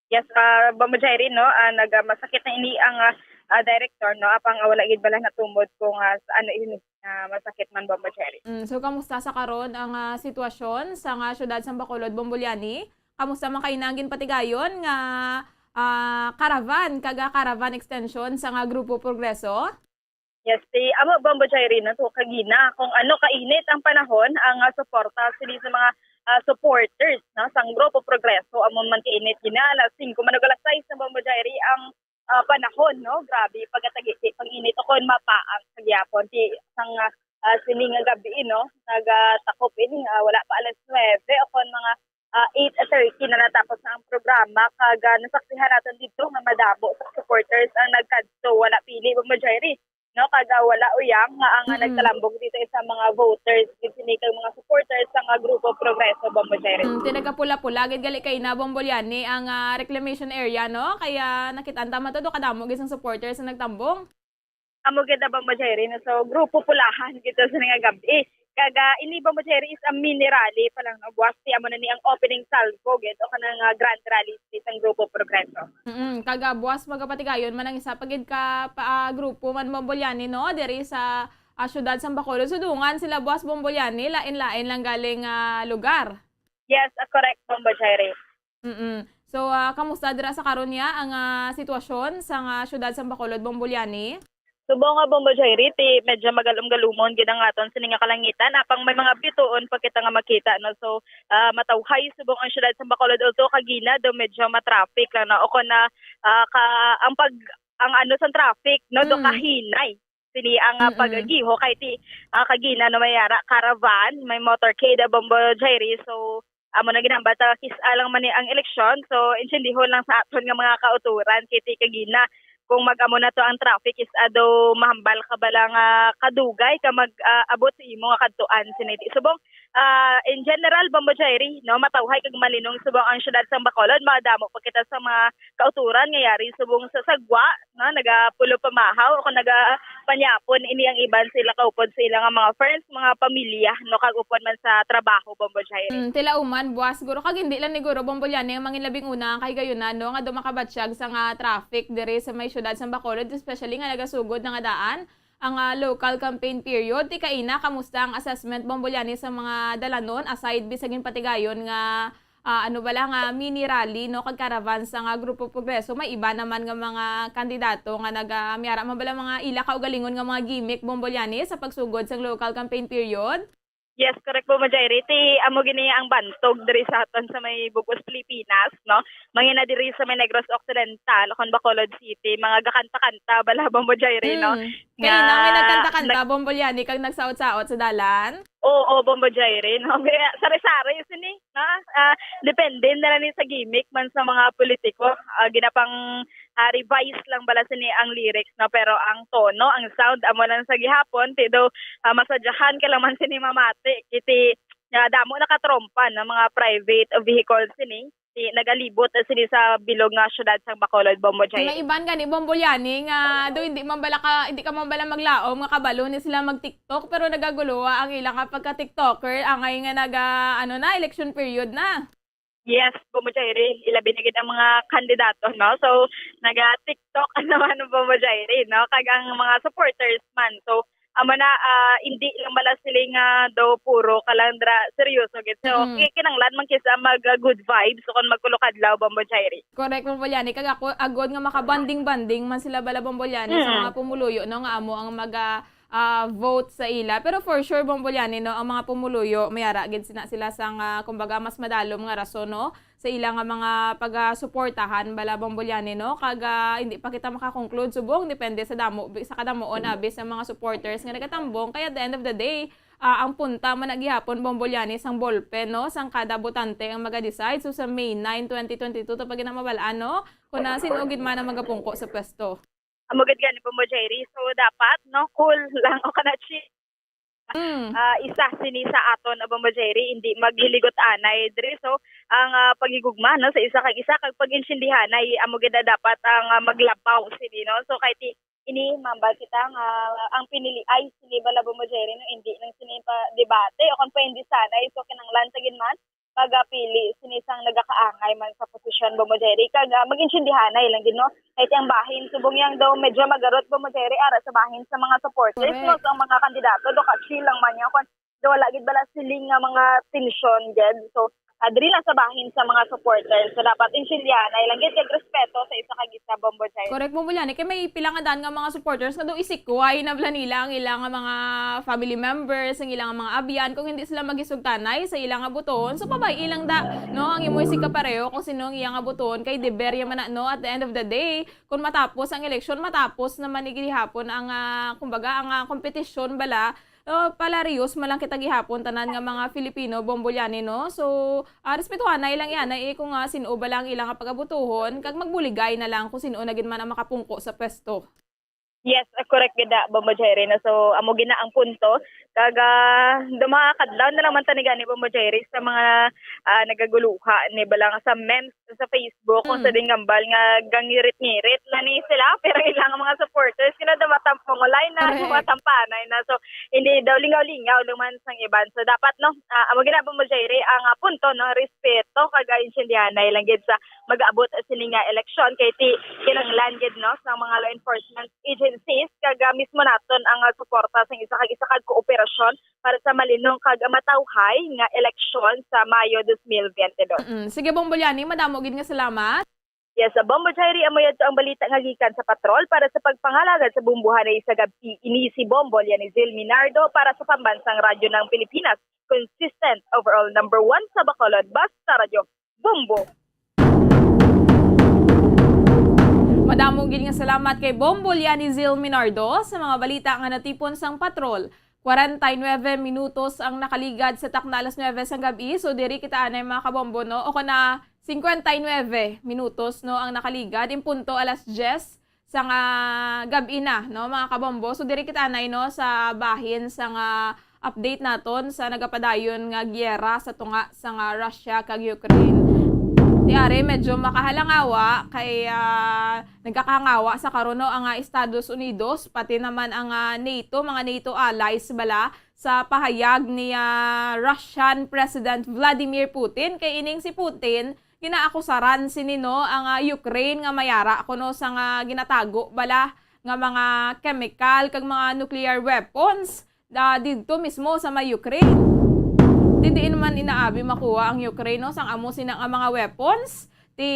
Yes, ah, Bombo Jerry, no, ah, nag-, ah, masakit na ini ang, ah, ah, director, no, apang, ah, wala gid bala natumod kung, ah, sa ano ini, ah, masakit man, Bombo Jerry. Mm, so kamusta sa karon ang, ah, sitwasyon sa nga siyudad sang Bacolod, Bombo Liani? Kamusta man kaina ang ginpatigayon nga, ah, caravan kag, ah, caravan extension sa nga Grupo Progreso? Yes, ti amo, Bombo Jerry, no, so kagina kung ano kainit ang panahon, ang, ah, suporta sini sa mga, ah, supporters, no, sang Grupo Progreso, amo man kainit gina, alas singko man ug alas sais na, Bombo Jerry, ang, ah, panahon, no, grabe, pagkatagiti, pang-init, o kon mapaang sa gihapon, ti sang, ah, ah, sini nga gabi, no, nagatakop ini, ah, wala pa alas nuwebe o kon mga, ah, eight thirty na natapos na ang programa, kag, ah, nasaksihan naton didto nga madamo sa supporters ang nagkadto, wala pili, Bombo Jerry, no, kag, ah, wala uyang nga ang, ah, Mm. nagkalambog dito sa mga voters, gid sini kag mga supporters sa nga Grupo Progreso, Bombo Jerry. Mm, ti nagkapula-pula gid gali kaina, Bombo Liani, ang, ah, reclamation area, no? Kaya nakit-an ta man to, do kadamo gid sang supporters ang nagtambong. Amo gid na, Bombo Jerry, no? So, grupo pulahan gid to sa nga gabi. Kag, ah, ini, Bombo Jerry, is a mini rally pa lang, no? Buwas ti amo na ni ang opening salvo gid o kanang, ah, grand rally sa isang Grupo Progreso. Mm, kag, ah, buwas magapatigayon man ang isa pa gid ka pa, ah, grupo man, Bombo Liani, no? Diri sa, ah, siyudad sang Bacolod. So, dungan sila buwas, Bombo Liani, lain-lain lang galing, ah, lugar. Yes, ah, correct, Bombo Jerry. Mm. So, ah, kamusta dira sa karon niya ang, ah, sitwasyon sa nga siyudad sang Bacolod, Bombo Liani? Subong nga, Bombo Jerry, ti medyo magalom-galumon gid ang aton sini nga kalangitan, apang may mga bituon pa kita nga makita, no? So, ah, matawhay subong ang siyudad sang Bacolod, although kagina do medyo ma-traffic lang, no? O kon na, ah, ka, ang pag, ang ano sang traffic, no, do Mm. kahinay. Sini ang, ah, Mm. pagagiho kay ti, ah, kagina, no, may ara caravan, may motorcade, ah, Bombo Jerry. So, amo na ginhambal ta, kis-a lang man ni ang eleksyon. So, intindihon lang sa aton nga mga kauturan kay ti kagina kung mag-amo na to ang traffic, kis-a do mahambal ka bala nga kadugay ka mag, ah, abot sa imo nga kadtuan sini. Subong, ah, in general, Bombo Jerry, no, matawhay kag malinong subong ang siyudad sang Bacolod. Madamo pa kita sa mga kauturan nga yari subong sa sagwa, no, nagapulo pamahaw o kon nagapanyapon ini ang iban sa ila kaupod sa ila nga mga friends, mga pamilya, no, kag upod man sa trabaho, Bombo Jerry. Mm, tila uman, buwas, guro, kag hindi lang ni guro, Bombo Liani, ang manginlabing una ang kahigayunan, no, nga do makabatyag sa nga traffic diri sa may siyudad sang Bacolod, especially nga nagasugod na nga daan ang, ah, local campaign period. Ti kaina, kamusta ang assessment, Bombo Liani, sa mga dalanon, aside bisag ginpatigayon nga, ah, ano bala nga mini rally, no, kag caravan sa nga Grupo Progreso? May iba naman nga mga kandidato nga naga-, may ara man bala mga ila kaugalingon nga mga gimmick, Bombo Liani, sa pagsugod sang local campaign period? Yes, correct, Bombo Jerry. Ti amo gini ang bantog diri sa aton sa may bug-os Pilipinas, no? Mangina diri sa may Negros Occidental, kon Bacolod City, mga gakanta-kanta bala, Bombo Jerry, no? Mm. Nga Kanina may nagkanta-kanta, nag- Bombo Liani, kag nagsaot-saot sa dalan? Oo, Bombo Jerry, no? Kaya sari-sari sini, no? Ah, depende na lang ni sa gimmick man sa mga politiko. Ah, ginapang, ah, revise lang bala sini ang lyrics, no? Pero ang tono, ang sound, amo lang sa gihapon, ti do, ah, masadyahan ka lang man sini mamati. Kay ti, ah, damo nakatrompa, no? Mga private vehicle sini. Ti nagalibot na sini sa bilog nga siyudad sang Bacolod, Bombo Jerry. May iban gani, Bombo Liani, nga do hindi man bala ka, hindi ka man bala maglaom nga kabalo ni sila mag-TikTok, pero nagagulowa ang ila nga pagka-TikToker, angay nga naga, ano na, election period na. Yes, Bombo Jerry, ilabi na gid ang mga kandidato, no? So, naga-TikTok naman ang Bombo Jerry, no? Kag ang mga supporters man. So, amo na, ah, hindi lang bala sila nga do puro ka lang dira seryoso gid. So, Mm. ki-, kinahanglan man kisa mag, ah, good vibes o kon magkulokadlaw, Bombo Jerry. Correct, Bombo Liani. Kag ako, agod nga makabanding-banding man sila bala, Bombo Liani, sa Mm. mga pumuluyo, no, nga amo ang maga, ah, vote sa ila. Pero for sure, Bombo Liani, no, ang mga pumuluyo, may ara gid sina sila sa nga, kumbaga, mas madalom nga rason, no, sa ila nga mga pagasuportahan bala, Bombo Liani, no? Kag, ah, hindi pa kita makakonclude subong, depende sa damo, bi-, sa kadamuon, abi, sa mga supporters nga nagatambong. Kaya at the end of the day, ah, ang punta man na gihapon, Bombo Liani, sang ballpen, no, sang kada botante ang maga-decide. So, sa May nine, twenty twenty-two, to pa gid na mabal-an, no, kung na sin-o gid man ang magapungko sa pwesto. Amo gid gani, Bombo Jerry. So, dapat, no, cool lang o kana chill. Mm. Ah, isa sini sa aton, Bombo Jerry, hindi maghiligot anay diri. So, ang, ah, paghigugma, no, sa isa kag isa kag pag-intindihanay, amo gid na dapat ang, ah, maglabaw sini, no. So, kay ti-, ini mambal kita nga ang pinili ay sini bala, Bombo Jerry, no, hindi lang sini pa debate o kon pa hindi sanay. So, kinahanglan ta gid man magapili sini sang nagakaangay man sa posisyon, Bombo Jerry, kag, ah, mag-intindihanay lang gid, no? Kay ang bahin, subong yang daw medyo magarot, Bombo Jerry, ara sa bahin sa mga supporters, Correct. no? Sa mga kandidato, do ka-chill lang man yan. Kung do wala gid bala siling nga mga tensyon gid. So, ah, diri na sa bahin sa mga supporters. So, dapat intindihanay lang gid kag respeto sa isa kag isa, Bombo Jerry. Correct, Bombo Liani. Kay may pila nga daan nga mga supporters nga do isikway na bala nila ang ilang nga mga family members, ang ilang nga mga abyan, kung hindi sila magisugtanay sa ilang nga buton. So, pabay-i lang da, no, ang imo isig kapareho kung sino ang iya nga buton. Kay deber ya man na, no, at the end of the day, kung matapos ang eleksyon, matapos naman ni gihapon ang, ah, kumbaga, ang, ah, kompetisyon bala. Ah, palariyos man lang kita gihapon, tanan nga mga Filipino, Bombo Liani, no? So, ah, respetuhanay lang yan, eh, kung, ah, sin-o bala ang ilang nga pagabutuhon, kag magbuligay na lang kung sin-o na gid man ang makapungko sa pwesto. Yes, ah, correct gid na, Bombo Jerry, na. So, amo gid na ang punto. Kag, ah, do makakadlaw na lang man tani gani, Bombo Jerry, sa mga, ah, nagaguluha ni bala nga sa memes sa Facebook, kung sa Mm. dingambal nga gangirit-ngirit na ni sila, pero ilang mga supporters, kina do matamp-, mangulay na, Correct. matampanay na. So, hindi daw lingaw-lingaw luman sang iban. So, dapat, no, ah, amo gid na, Bombo Jerry, ang, ah, punto, no, respeto kag, ah, intindihanay lang gid sa mag-abot sini nga eleksyon, kay ti kinahanglan gid, no, sa mga law enforcement agencies kag, ah, mismo naton ang, ah, suporta sa isa kag isa kag kooperasyon para sa malinong kag matawhay nga eleksyon sa Mayo dos mil biyente dos. Mm-mm. Sige, Bombo Liani, madamo gid nga salamat. Yes, sa Bombo Jerry, amo yadto ang balita nga gikan sa patrol. Para sa pagpangalagad sa bombohanay sa gab-i, ini si Bombo Lianizil Minardo para sa Pambansang Radyo ng Pilipinas. Consistent, overall number one sa Bacolod. Basta Radyo, Bombo! Madamo gid nga salamat kay Bombo Lianizil Minardo sa mga balita nga natipon sang patrol. Kwarenta y nuebe minutos ang nakaligad sa takna alas nuebe sang gab-i, so diri kita anay, mga kabombo, no? O kana, singkwenta y nuebe minutos, no, ang nakaligad. In punto alas dyes sang, ah, gab-i na, no, mga kabombo. So diri kita anay, no, sa bahin sang update naton sa nagapadayon nga giyera sa tunga sang Russia kag Ukraine. Ti ari, medyo makahalangawa kay, ah, nagakahangawa sa karon, no, ang, ah, Estados Unidos, pati naman ang, ah, NATO, mga NATO allies bala, sa pahayag ni, ah, Russian President Vladimir Putin. Kay ining si Putin, ginaakusaran sini, no, ang, ah, Ukraine nga mayara kuno sa nga ginatago bala nga mga chemical kag mga nuclear weapons, ah, didto mismo sa may Ukraine. Ti diin man inaabi makuha ang Ukraine, no, sang amo sina nga mga weapons? Ti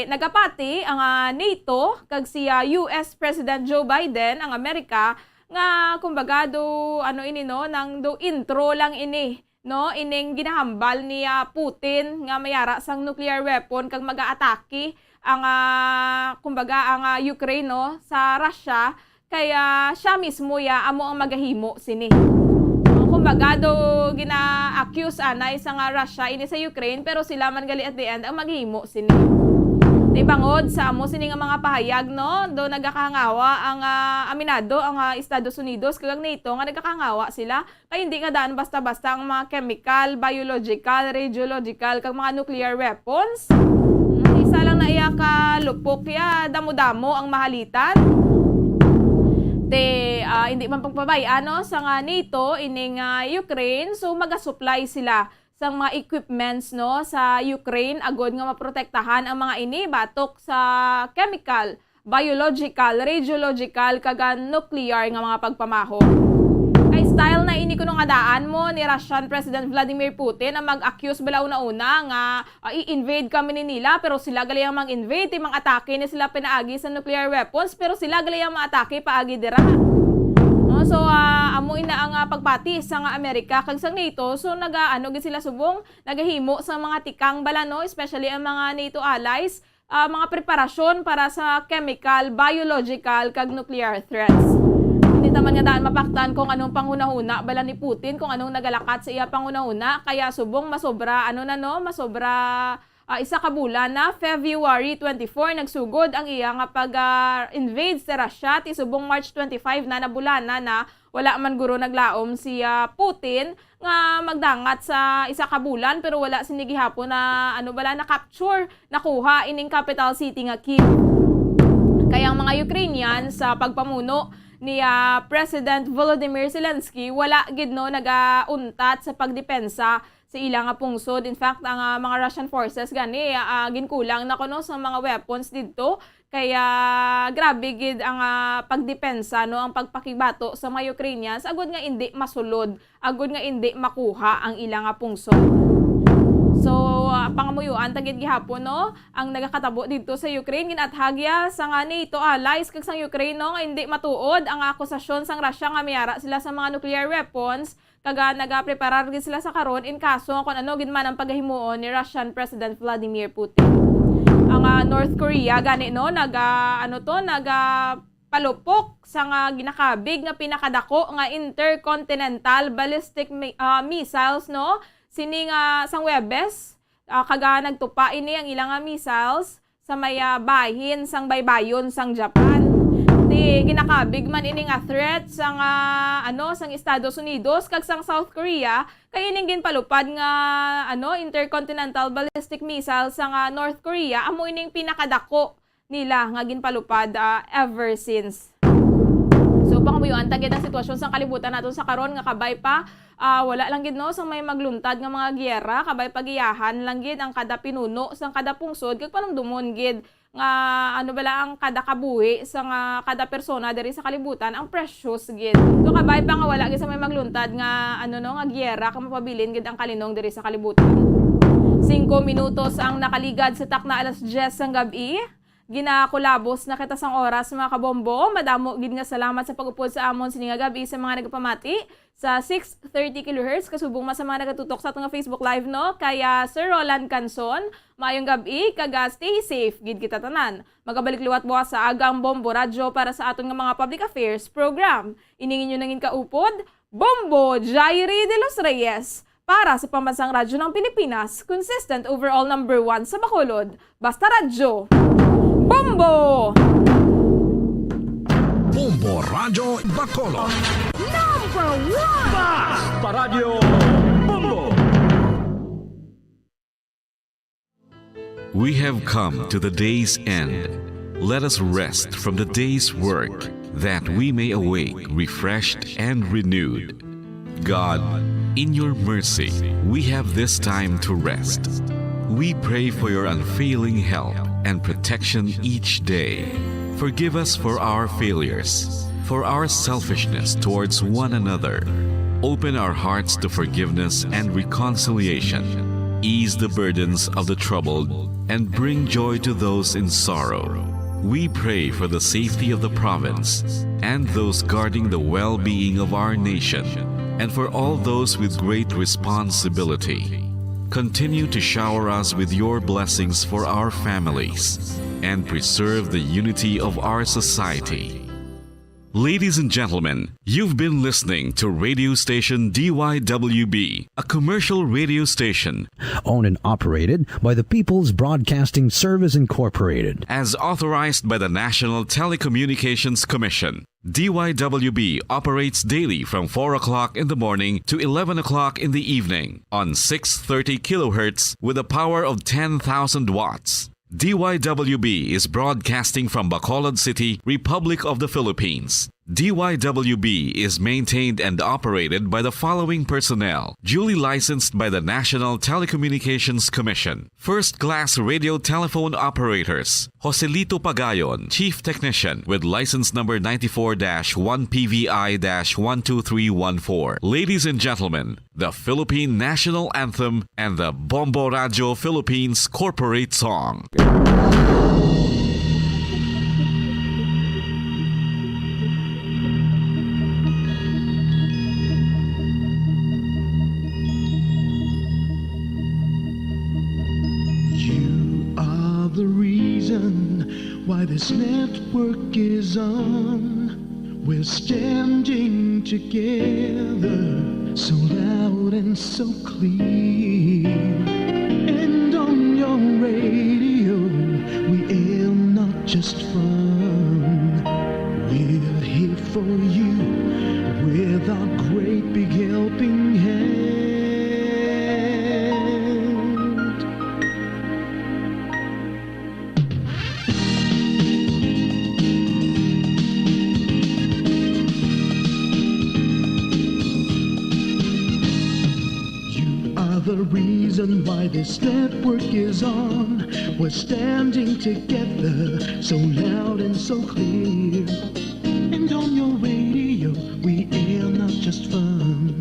nagapati ang, ah, NATO kag si, ah, U S President Joe Biden, ang Amerika, nga kumbaga do, ano ini, no, nang do intro lang ini, no, ining ginahambal ni, ah, Putin nga mayara sang nuclear weapon kag mag-aatake ang, ah, kumbaga, ang, ah, Ukraine, no, sa Russia. Kaya siya mismo ya amo ang magahimo sini. Kumbaga, do gina-accuse anay sa nga Russia ini sa Ukraine, pero sila man gali at the end ang maghimo sini. Ti bangod sa amo sini nga mga pahayag, no, do nagakahangawa ang, ah, aminado ang, ah, Estados Unidos kag ang NATO nga nagakahangawa sila. Kay hindi nga daan basta-basta ang mga chemical, biological, radiological, kag mga nuclear weapons. Mm, isa lang na iya ka lupok ya, damo-damo ang mahalitan. Ti, ah, hindi man pagpabay-an, no, sa nga NATO, ining, ah, Ukraine, so magasupply sila sang mga equipments, no, sa Ukraine agod nga maprotektahan ang mga ini batok sa chemical, biological, radiological, kag, ah, nuclear nga mga pagpamahom. Kay style na ini kuno nga daan mo ni Russian President Vladimir Putin ang mag-accuse bala una-una nga, ah, i-invade kami ni nila, pero sila gali ang mang-invade, ti mang-atake ni sila pinaagi sa nuclear weapons, pero sila gali ang maatake paagi dira. No, so, ah, amo ina ang, ah, pagpati sa nga Amerika kag sa NATO. So, naga-, ano gid sila subong, nagahimo sa mga tikang bala, no, especially ang mga NATO allies, ah, mga preparasyon para sa chemical, biological, kag nuclear threats. Hindi ta man nga daan mapaktan kung anong panghunahuna bala ni Putin, kung anong nagalakat sa iya panghunahuna, kaya subong masobra, ano na, no, masobra, ah, isa ka bulan na, February twenty-four, nagsugod ang iya nga pag, ah, invade sa Russia, ti subong March twenty-five na, nabulana na, wala man guro naglaom si, ah, Putin nga magdangat sa isa ka bulan, pero wala sini gihapon na, ano bala, na-capture, nakuha ining capital city nga Kyiv. Kaya ang mga Ukrainian sa pagpamuno ni, ah, President Volodymyr Zelensky wala gid, no, nagauntat sa pagdepensa sa ila nga pungsod. In fact, ang, ah, mga Russian forces gani, ah, ginkulang na kuno sa mga weapons didto. Kaya grabe gid ang, ah, pagdepensa, no, ang pagpakibato sa mga Ukrainians agud nga indi masulod, agud nga indi makuha ang ila nga pungsod. So, ah, pangamuyoan ta gid gihapon, no, ang nagakatabo didto sa Ukraine. Ginathagya sa nga NATO allies kag sang Ukraine, no, nga indi matuod ang akusasyon sang Russia nga may ara sila sa mga nuclear weapons, kag, ah, nagapreparar gid sila sa karon in kaso nga kon ano gid man ang pagahimuon ni Russian President Vladimir Putin. Ang, ah, North Korea gani, no, naga, ano to, naga palupok sa nga ginakabig nga pinakadako nga intercontinental ballistic mi-, ah, missiles, no? Sini nga sang Huwebes, ah, kag, ah, nagtupa ini ang ila nga missiles sa may, ah, bahin sang baybayon sang Japan. Di ginakabig man ini nga threat sang, ah, ano, sang Estados Unidos kag sang South Korea, kay ining ginpalupad nga, ano, intercontinental ballistic missile sang, ah, North Korea amo ining pinakadako nila nga ginpalupad, ah, ever since. So, pangamuyoan ta gid ang sitwasyon sang kalibutan naton sa karon nga kabay pa, ah, wala lang gid, no, sang may magluntad nga mga giyera, kabay pagiyahan lang gid ang kada pinuno sang kada pungsod, kag panumdomon gid nga, ano bala, ang kada kabuhi sang, ah, kada persona diri sa kalibutan ang precious gid. So, kabay pa nga wala gid sa may magluntad nga, ano, no, nga giyera, kag mapabilin gid ang kalinong diri sa kalibutan. Singko minutos ang nakaligad sa takna alas diyes sang gab-i. Ginakulabos na kita sang oras, mga kabombo. Madamo gid nga salamat sa pag-upod sa amon sini nga gab-i sa mga nagapamati sa six thirty kilohertz, kasubong man sa mga nagatutok sa aton nga Facebook Live, no? Kaya Sir Roland Canson, maayong gab-i, kag, ah, stay safe gid kita tanan. Magabalik liwat buwas sa aga ang Bombo Radyo para sa aton nga mga public affairs program. Ining inyo nangin kaupod, Bombo Jairi de los Reyes. Para sa Pambansang Radyo ng Pilipinas, consistent overall number one sa Bacolod. Basta Radyo, Bombo! Bombo Radyo Bacolod. Number one! Basta Radyo Bombo! We have come to the day's end. Let us rest from the day's work, that we may awake refreshed and renewed. God, in your mercy, we have this time to rest. We pray for your unfailing help and protection each day. Forgive us for our failures, for our selfishness towards one another. Open our hearts to forgiveness and reconciliation. Ease the burdens of the troubled and bring joy to those in sorrow. We pray for the safety of the province and those guarding the well-being of our nation, and for all those with great responsibility. Continue to shower us with your blessings for our families and preserve the unity of our society. Ladies and gentlemen, you've been listening to radio station D Y W B, a commercial radio station owned and operated by the People's Broadcasting Service Incorporated, as authorized by the National Telecommunications Commission. D Y W B operates daily from four o'clock in the morning to eleven o'clock in the evening on six thirty kilohertz with a power of ten thousand watts. D Y W B is broadcasting from Bacolod City, Republic of the Philippines. D Y W B is maintained and operated by the following personnel, duly licensed by the National Telecommunications Commission. First-class radio telephone operators, Joselito Pagayon, Chief Technician, with license number ninety-four dash one P V I dash one two three one four. Ladies and gentlemen, the Philippine National Anthem and the Bombo Radyo Philippines Corporate Song. You are the reason why this network is on. We're standing together, so loud and so clear. And on your radio, we aim not just fun. We're here for you with our great big helping hand. You are reason why this network is on. We're standing together, so loud and so clear. And on your radio, we air not just fun.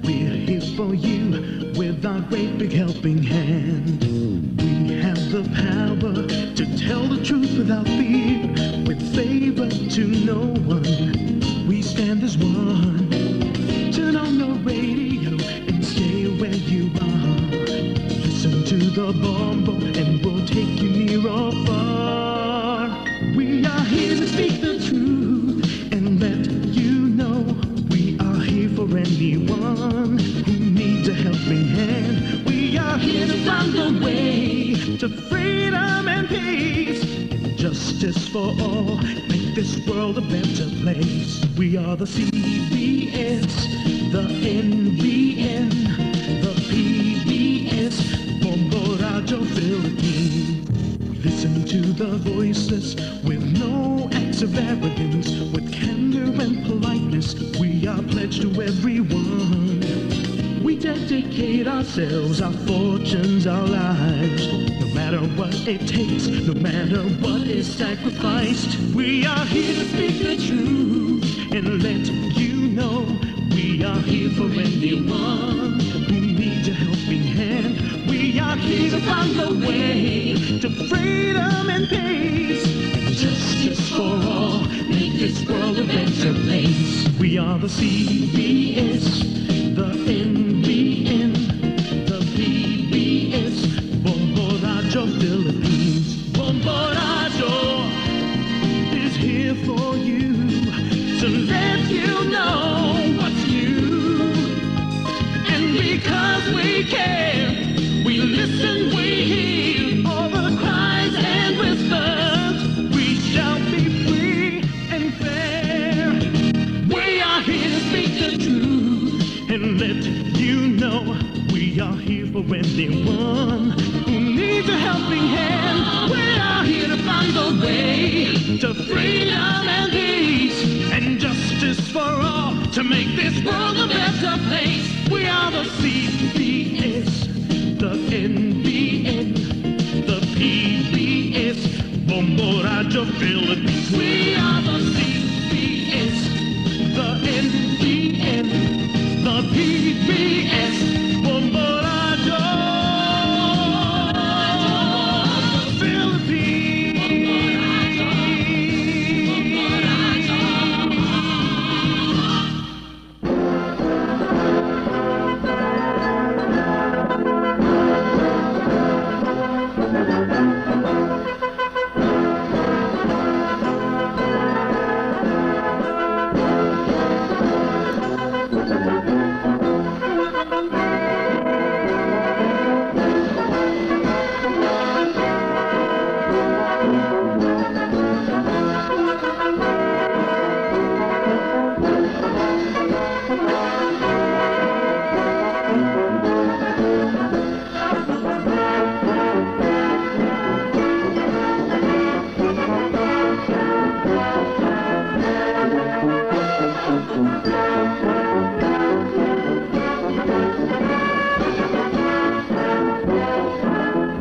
We're here for you with our great big helping hand. We have the power to tell the truth without fear, with favor to no one. We stand as one. Turn on your radio and stay where you are. Listen to the Bombo and we'll take you near or far. We are here to speak the truth and let you know we are here for anyone who needs a helping hand. We are here to find a way to freedom and peace and justice for all. Make this world a better place. We are the C B S, the N B N, the P B S, Bombo Radio Philippines. We listen to the voiceless with no acts of arrogance, with candor and politeness. We are pledged to everyone. We dedicate ourselves, our fortunes, our lives. No matter what it takes, no matter what is sacrificed, we are here to speak the truth and let you know we are here for anyone who needs a helping hand. We are here to find the way to freedom and peace and justice for all. Make this world a better place. We are the C B S, the N B N, the P B S, Bombo Radio Philippines. Bombo Radio is here for you to let you know what's new. And because we care, we listen, we hear all the cries and whispers. We shall be free and fair. We are here to speak the truth and let you know we are here for anyone who needs a helping hand. We are here to find the way to freedom and peace and justice for all, to make this world a better place. We are the C B S, the N B N, the P B S, Bombo Radio Philippines. We are